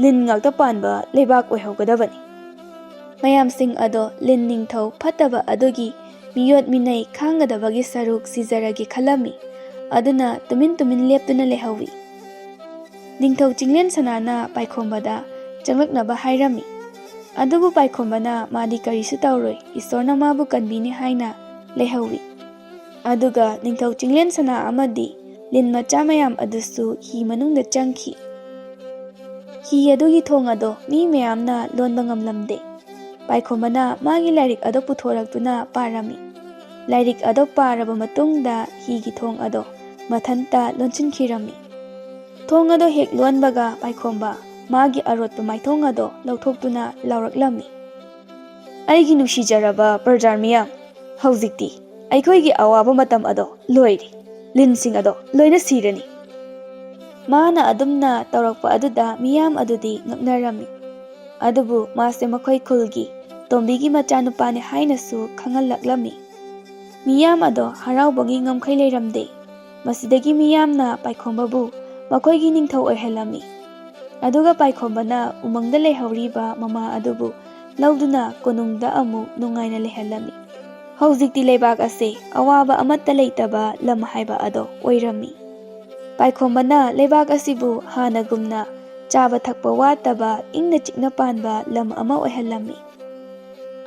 ꯂꯤꯟ ꯉꯥꯛꯇ ꯄꯥꯟꯕ ꯂꯩꯕꯥꯛ ꯑꯣꯏꯍꯧꯒꯗꯕꯅꯤ꯫" ꯃꯌꯥꯝꯁꯤꯡ ꯑꯗꯣ ꯂꯤꯟ ꯅꯤꯡꯊꯧ ꯐꯠꯇꯕ ꯑꯗꯨꯒꯤ ꯃꯤꯑꯣꯠ ꯃꯤꯅꯩ ꯈꯥꯡꯒꯗꯕꯒꯤ ꯁꯔꯨꯛ ꯁꯤꯖꯔꯒꯦ ꯈꯜꯂꯝꯃꯤ꯫ ꯑꯗꯨꯅ ꯇꯨꯃꯤꯟ ꯇꯨꯃꯤꯟ ꯂꯦꯞꯇꯨꯅ ꯂꯩꯍꯧꯋꯤ꯫ ꯅꯤꯡꯊꯧ ꯆꯤꯡꯂꯦꯟ ꯁꯅꯥꯅ ꯄꯥꯏꯈꯣꯝꯕꯗ ꯆꯪꯂꯛꯅꯕ ꯍꯥꯏꯔꯝꯃꯤ꯫ ꯑꯗꯨꯕꯨ ꯄꯥꯏꯈꯣꯝꯕꯅ ꯃꯥꯗꯤ ꯀꯔꯤꯁꯨ ꯇꯧꯔꯣꯏ, ꯏꯁꯣꯔꯅ ꯃꯥꯕꯨ ꯀꯟꯕꯤꯅꯤ ꯍꯥꯏꯅ ꯂꯩꯍꯧꯋꯤ꯫ ꯑꯗꯨꯒ ꯅꯤꯡꯊꯧ ꯆꯤꯡꯂꯦꯟ ꯁꯅꯥ ꯑꯃꯗꯤ ꯂꯤꯟ ꯃꯆꯥ ꯃꯌꯥꯝ ꯑꯗꯨꯁꯨ ꯍꯤ ꯃꯅꯨꯡꯗ ꯆꯪꯈꯤ꯫ ꯍꯤ ꯑꯗꯨꯒꯤ ꯊꯣꯡ ꯑꯗꯣ ꯃꯤ ꯃꯌꯥꯝꯅ ꯂꯣꯟꯕ ꯉꯝꯂꯝꯗꯦ꯫ ꯄꯥꯏꯈꯣꯝꯕꯅ ꯃꯥꯒꯤ ꯂꯥꯏꯔꯤꯛ ꯑꯗꯨ ꯄꯨꯊꯣꯔꯛꯇꯨꯅ ꯄꯥꯔꯝꯃꯤ꯫ ꯂꯥꯏꯔꯤꯛ ꯑꯗꯨ ꯄꯥꯔꯕ ꯃꯇꯨꯡꯗ ꯍꯤꯒꯤ ꯊꯣꯡ ꯑꯗꯣ ꯃꯊꯟꯇ ꯂꯣꯟꯁꯤꯟꯈꯤꯔꯝꯃꯤ꯫ ꯊꯣꯡ ꯑꯗꯣ ꯍꯦꯛ ꯂꯣꯟꯕꯒ ꯄꯥꯏꯈꯣꯝꯕ ꯃꯥꯒꯤ ꯑꯔꯣꯠꯄ ꯃꯥꯏꯊꯣꯡ ꯑꯗꯣ ꯂꯧꯊꯣꯛꯇꯨꯅ ꯂꯥꯎꯔꯛꯂꯝꯃꯤ꯫ ꯑꯩꯒꯤ ꯅꯨꯡꯁꯤꯖꯔꯕ ꯄ꯭ꯔꯖꯥ ꯃꯤꯌꯥꯝ, ꯍꯧꯖꯤꯛꯇꯤ ꯑꯩꯈꯣꯏꯒꯤ ꯑꯋꯥꯕ ꯃꯇꯝ ꯑꯗꯣ ꯂꯣꯏꯔꯦ꯫ ꯂꯤꯟꯁꯤꯡ ꯑꯗꯣ ꯂꯣꯏꯅ ꯁꯤꯔꯅꯤ꯫ ꯃꯥꯅ ꯑꯗꯨꯝꯅ ꯇꯧꯔꯛꯄ ꯑꯗꯨꯗ ꯃꯤꯌꯥꯝ ꯑꯗꯨꯗꯤ ꯉꯛꯅꯔꯝꯃꯤ꯫ ꯑꯗꯨꯕꯨ ꯃꯥꯁꯦ ꯃꯈꯣꯏ ꯈꯨꯜꯒꯤ ꯇꯣꯝꯕꯤꯒꯤ ꯃꯆꯥꯅꯨꯄꯥꯅꯤ ꯍꯥꯏꯅꯁꯨ ꯈꯪꯍꯜꯂꯛꯂꯝꯃꯤ꯫ ꯃꯤꯌꯥꯝ ꯑꯗꯣ ꯍꯔꯥꯎꯕꯒꯤ ꯉꯝꯈꯩ ꯂꯩꯔꯝꯗꯦ꯫ ꯃꯁꯤꯗꯒꯤ ꯃꯤꯌꯥꯝꯅ ꯄꯥꯏꯈꯣꯝꯕꯕꯨ ꯃꯈꯣꯏꯒꯤ ꯅꯤꯡꯊꯧ ꯑꯣꯏꯍꯜꯂꯝꯃꯤ꯫ ꯑꯗꯨꯒ ꯄꯥꯏꯈꯣꯝꯕꯅ ꯎꯃꯪꯗ ꯂꯩꯍꯧꯔꯤꯕ ꯃꯃꯥ ꯑꯗꯨꯕꯨ ꯂꯧꯗꯨꯅ ꯀꯣꯅꯨꯡꯗ ꯑꯃꯨꯛ ꯅꯨꯡꯉꯥꯏꯅ ꯂꯩꯍꯜꯂꯝꯃꯤ꯫ ꯍꯧꯖꯤꯛꯇꯤ ꯂꯩꯕꯥꯛ ꯑꯁꯤ ꯑꯋꯥꯕ ꯑꯃꯠꯇ ꯂꯩꯇꯕ ꯂꯝ ꯍꯥꯏꯕ ꯑꯗꯣ ꯑꯣꯏꯔꯝꯃꯤ꯫ ꯄꯥꯏꯈꯣꯝꯕꯅ ꯂꯩꯕꯥꯛ ꯑꯁꯤꯕꯨ ꯍꯥꯟꯅꯒꯨꯝꯅ ꯆꯥꯕ ꯊꯛꯄ ꯋꯥꯠꯇꯕ ꯏꯪꯅ ꯆꯤꯛꯅ ꯄꯥꯟꯕ ꯂꯝ ꯑꯃ ꯑꯣꯏꯍꯜꯂꯝꯃꯤ꯫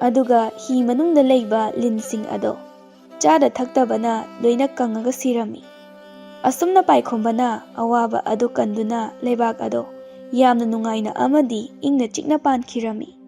ꯑꯗꯨꯒ ꯍꯤ ꯃꯅꯨꯡꯗ ꯂꯩꯕ ꯂꯤꯟꯁꯤꯡ ꯑꯗꯣ ꯆꯥꯗ ꯊꯛꯇꯕꯅ ꯂꯣꯏꯅ ꯀꯪꯉꯒ ꯁꯤꯔꯝꯃꯤ꯫ ꯑꯁꯨꯝꯅ ꯄꯥꯏꯈꯣꯝꯕꯅ ꯑꯋꯥꯕ ꯑꯗꯨ ꯀꯟꯗꯨꯅ ꯂꯩꯕꯥꯛ ꯑꯗꯣ ꯌꯥꯝꯅ ꯅꯨꯡꯉꯥꯏꯅ ꯑꯃꯗꯤ ꯏꯪꯅ ꯆꯤꯛꯅ ꯄꯥꯟꯈꯤꯔꯝꯃꯤ꯫